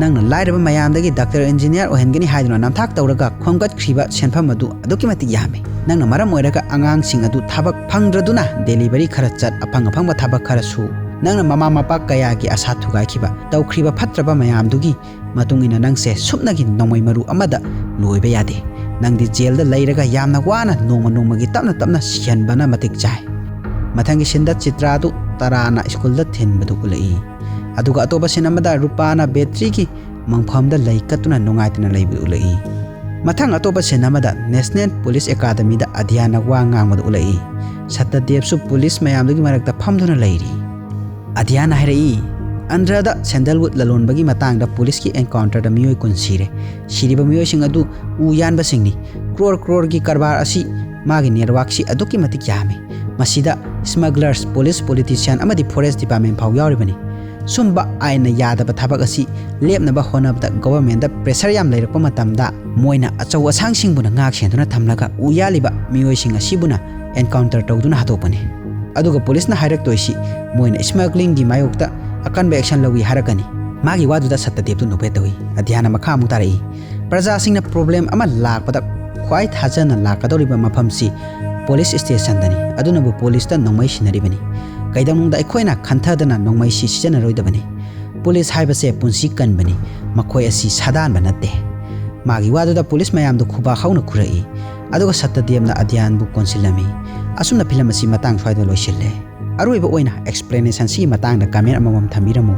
ꯅꯪꯅ ꯂꯥꯏꯔꯕ ꯃꯌꯥꯝꯗꯒꯤ ꯗꯥꯛꯇꯔ ꯏꯟꯖꯤꯅꯤꯌꯥꯔ ꯑꯣꯏꯍꯟꯒꯅꯤ ꯍꯥꯏꯗꯨꯅ ꯅꯝꯊꯥꯛ ꯇꯧꯔꯒ ꯈꯣꯝꯒꯠꯈ꯭ꯔꯤꯕ ꯁꯦꯟꯐꯝ ꯑꯗꯨ ꯑꯗꯨꯛꯀꯤ ꯃꯇꯤꯛ ꯌꯥꯝꯃꯤ꯫ ꯅꯪꯅ ꯃꯔꯝ ꯑꯣꯏꯔꯒ ꯑꯉꯥꯡꯁꯤꯡ ꯑꯗꯨ ꯊꯕꯛ ꯐꯪꯗ꯭ꯔꯗꯨꯅ ꯗꯦꯂꯤꯚꯔꯤ ꯈꯔ ꯆꯠ, ꯑꯐꯪ ꯑꯐꯪꯕ ꯊꯕꯛ ꯈꯔ ꯁꯨ꯫ ꯅꯪꯅ ꯃꯃꯥ ꯃꯄꯥ ꯀꯌꯥꯒꯤ ꯑꯁꯥ ꯊꯨꯒꯥꯏꯈꯤꯕ, ꯇꯧꯈ꯭ꯔꯤꯕ ꯐꯠꯇ꯭ꯔꯕ ꯃꯌꯥꯝꯗꯨꯒꯤ ꯃꯇꯨꯡ ꯏꯟꯅ ꯅꯪꯁꯦ ꯁꯨꯞꯅꯒꯤ ꯅꯣꯡꯃꯩ ꯃꯔꯨ ꯑꯃꯗ ꯂꯣꯏꯕ ꯌꯥꯗꯦ꯫ ꯅꯪꯗꯤ ꯖꯦꯜꯗ ꯂꯩꯔꯒ ꯌꯥꯝꯅ ꯋꯥꯅ ꯅꯣꯡꯃ ꯅꯣꯡꯃꯒꯤ ꯇꯞꯅ ꯇꯞꯅ ꯁꯤꯍꯟꯕꯅ ꯃꯇꯤꯛ ꯆꯥꯏ"꯫ ꯃꯊꯪꯒꯤ ꯁꯤꯟꯗ ꯆꯤꯇ꯭ꯔꯥꯗꯨ ꯇꯔꯥꯅ ꯁ꯭ꯀꯨꯜꯗ ꯊꯤꯟꯕꯗꯨ ꯎꯠꯂꯛꯏ꯫ ꯑꯗꯨꯒ ꯑꯇꯣꯞꯄ ꯁꯤꯟ ꯑꯃꯗ ꯔꯨꯄꯥꯅ ꯕꯦꯇ꯭ꯔꯤꯒꯤ ꯃꯪꯐꯝꯗ ꯂꯩ ꯀꯠꯇꯨꯅ ꯅꯨꯡꯉꯥꯏꯇꯅ ꯂꯩꯕꯗꯨ ꯎꯠꯂꯛꯏ꯫ ꯃꯊꯪ ꯑꯇꯣꯞꯄ ꯁꯤꯟ ꯑꯃꯗ ꯅꯦꯁꯅꯦꯜ ꯄꯨꯂꯤꯁ ꯑꯦꯀꯥꯗꯃꯤꯗ ꯑꯙ꯭ꯌꯥꯟꯅ ꯋꯥ ꯉꯥꯡꯕꯗꯨ ꯎꯠꯂꯛꯏ꯫ ꯁꯠꯇꯗꯦꯕꯁꯨ ꯄꯨꯂꯤꯁ ꯃꯌꯥꯝꯗꯨꯒꯤ ꯃꯔꯛꯇ ꯐꯝꯗꯨꯅ ꯂꯩꯔꯤ꯫ ꯑꯙ꯭ꯌꯥꯟꯅ ꯍꯥꯏꯔꯛꯏ, "ꯑꯟꯙ꯭ꯔꯗ ꯁꯦꯟꯗꯜꯋꯨꯗ ꯂꯂꯣꯟꯕꯒꯤ ꯃꯇꯥꯡꯗ ꯄꯨꯂꯤꯁꯀꯤ ꯑꯦꯟꯀꯥꯎꯟꯇꯔꯗ ꯃꯤꯑꯣꯏ ꯀꯨꯟ ꯁꯤꯔꯦ꯫ ꯁꯤꯔꯤꯕ ꯃꯤꯑꯣꯏꯁꯤꯡ ꯑꯗꯨ ꯎ ꯌꯥꯟꯕꯁꯤꯡꯅꯤ꯫ ꯀ꯭ꯔꯣꯔ ꯀ꯭ꯔꯣꯔꯒꯤ ꯀꯔꯕꯥꯔ ꯑꯁꯤ ꯃꯥꯒꯤ ꯅꯦꯠꯋꯥꯔꯛꯁꯤ ꯑꯗꯨꯛꯀꯤ ꯃꯇꯤꯛ ꯌꯥꯝꯃꯤ꯫ ꯃꯁꯤꯗ ꯁ꯭ꯃꯒꯂꯔꯁ, ꯄꯨꯂꯤꯁ, ꯄꯣꯂꯤꯇꯤꯁꯤꯌꯥꯟ ꯑꯃꯗꯤ ꯐꯣꯔꯦꯁ ꯗꯤꯄꯥꯔꯠꯃꯦꯟ ꯐꯥꯎ ꯌꯥꯎꯔꯤꯕꯅꯤ꯫ ꯁꯨꯝꯕ ꯑꯥꯏꯟꯅ ꯌꯥꯗꯕ ꯊꯕꯛ ꯑꯁꯤ ꯂꯦꯞꯅꯕ ꯍꯣꯠꯅꯕꯗ ꯒꯣꯚꯔꯟꯃꯦꯟꯗ ꯄ꯭ꯔꯦꯁꯔ ꯌꯥꯝ ꯂꯩꯔꯛꯄ ꯃꯇꯝꯗ ꯃꯣꯏꯅ ꯑꯆꯧ ꯑꯁꯥꯡꯁꯤꯡꯕꯨꯅ ꯉꯥꯛ ꯁꯦꯟꯗꯨꯅ ꯊꯝꯂꯒ ꯎ ꯌꯥꯜꯂꯤꯕ ꯃꯤꯑꯣꯏꯁꯤꯡ ꯑꯁꯤꯕꯨꯅ ꯑꯦꯟꯀꯥꯎꯟꯇꯔ ꯇꯧꯗꯨꯅ ꯍꯥꯠꯇꯣꯛꯄꯅꯤ꯫ ꯑꯗꯨꯒ ꯄꯨꯂꯤꯁꯅ ꯍꯥꯏꯔꯛꯇꯣꯏꯁꯤ ꯃꯣꯏꯅ ꯁ꯭ꯃꯒ꯭ꯂꯤꯡꯒꯤ ꯃꯥꯌꯣꯛꯇ ꯑꯀꯟꯕ ꯑꯦꯛꯁꯟ ꯂꯧꯏ ꯍꯥꯏꯔꯛꯀꯅꯤ"꯫ ꯃꯥꯒꯤ ꯋꯥꯗꯨꯗ ꯁꯠꯇꯗꯦꯕꯇꯨ ꯅꯣꯛꯐꯦꯠ ꯇꯧꯏ꯫ ꯑꯙ꯭ꯌꯥꯟꯅ ꯃꯈꯥ ꯑꯃꯨꯛ ꯇꯥꯔꯛꯏ, "ꯄ꯭ꯔꯖꯥꯁꯤꯡꯅ ꯄ꯭ꯔꯣꯕ꯭ꯂꯦꯝ ꯑꯃ ꯂꯥꯛꯄꯗ ꯈ꯭ꯋꯥꯏ ꯊꯥꯖꯅ ꯂꯥꯛꯀꯗꯧꯔꯤꯕ ꯃꯐꯝꯁꯤ ꯄꯨꯂꯤꯁ ꯁ꯭ꯇꯦꯁꯟꯗꯅꯤ꯫ ꯑꯗꯨꯅꯕꯨ ꯄꯨꯂꯤꯁꯇ ꯅꯣꯡꯃꯩ ꯁꯤꯟꯅꯔꯤꯕꯅꯤ꯫ ꯀꯩꯗꯧꯅꯨꯡꯗ ꯑꯩꯈꯣꯏꯅ ꯈꯟꯊꯗꯅ ꯅꯣꯡꯃꯩꯁꯤ ꯁꯤꯖꯤꯟꯅꯔꯣꯏꯗꯕꯅꯤ꯫ ꯄꯨꯂꯤꯁ ꯍꯥꯏꯕꯁꯦ ꯄꯨꯟꯁꯤ ꯀꯟꯕꯅꯤ, ꯃꯈꯣꯏ ꯑꯁꯤ ꯁꯥꯗꯥꯟꯕ ꯅꯠꯇꯦ"꯫ ꯃꯥꯒꯤ ꯋꯥꯗꯨꯗ ꯄꯨꯂꯤꯁ ꯃꯌꯥꯝꯗꯨ ꯈꯨꯕꯥꯛ ꯍꯧꯅ ꯈꯨꯔꯛꯏ꯫ ꯑꯗꯨꯒ ꯁꯠꯇꯗꯦꯕꯅ ꯑꯙ꯭ꯌꯥꯟꯕꯨ ꯀꯣꯟꯁꯤꯜꯂꯝꯃꯤ꯫ ꯑꯁꯨꯝꯅ ꯐꯤꯂꯝ ꯑꯁꯤ ꯃꯇꯥꯡ ꯁ꯭ꯋꯥꯏꯗ ꯂꯣꯏꯁꯤꯜꯂꯦ꯫ ꯑꯔꯣꯏꯕ ꯑꯣꯏꯅ ꯑꯦꯛꯁꯄ꯭ꯂꯦꯅꯦꯁꯟꯁꯤꯒꯤ ꯃꯇꯥꯡꯗ ꯀꯃꯦꯟ ꯑꯃꯃꯝ ꯊꯝꯕꯤꯔꯝꯃꯨ꯫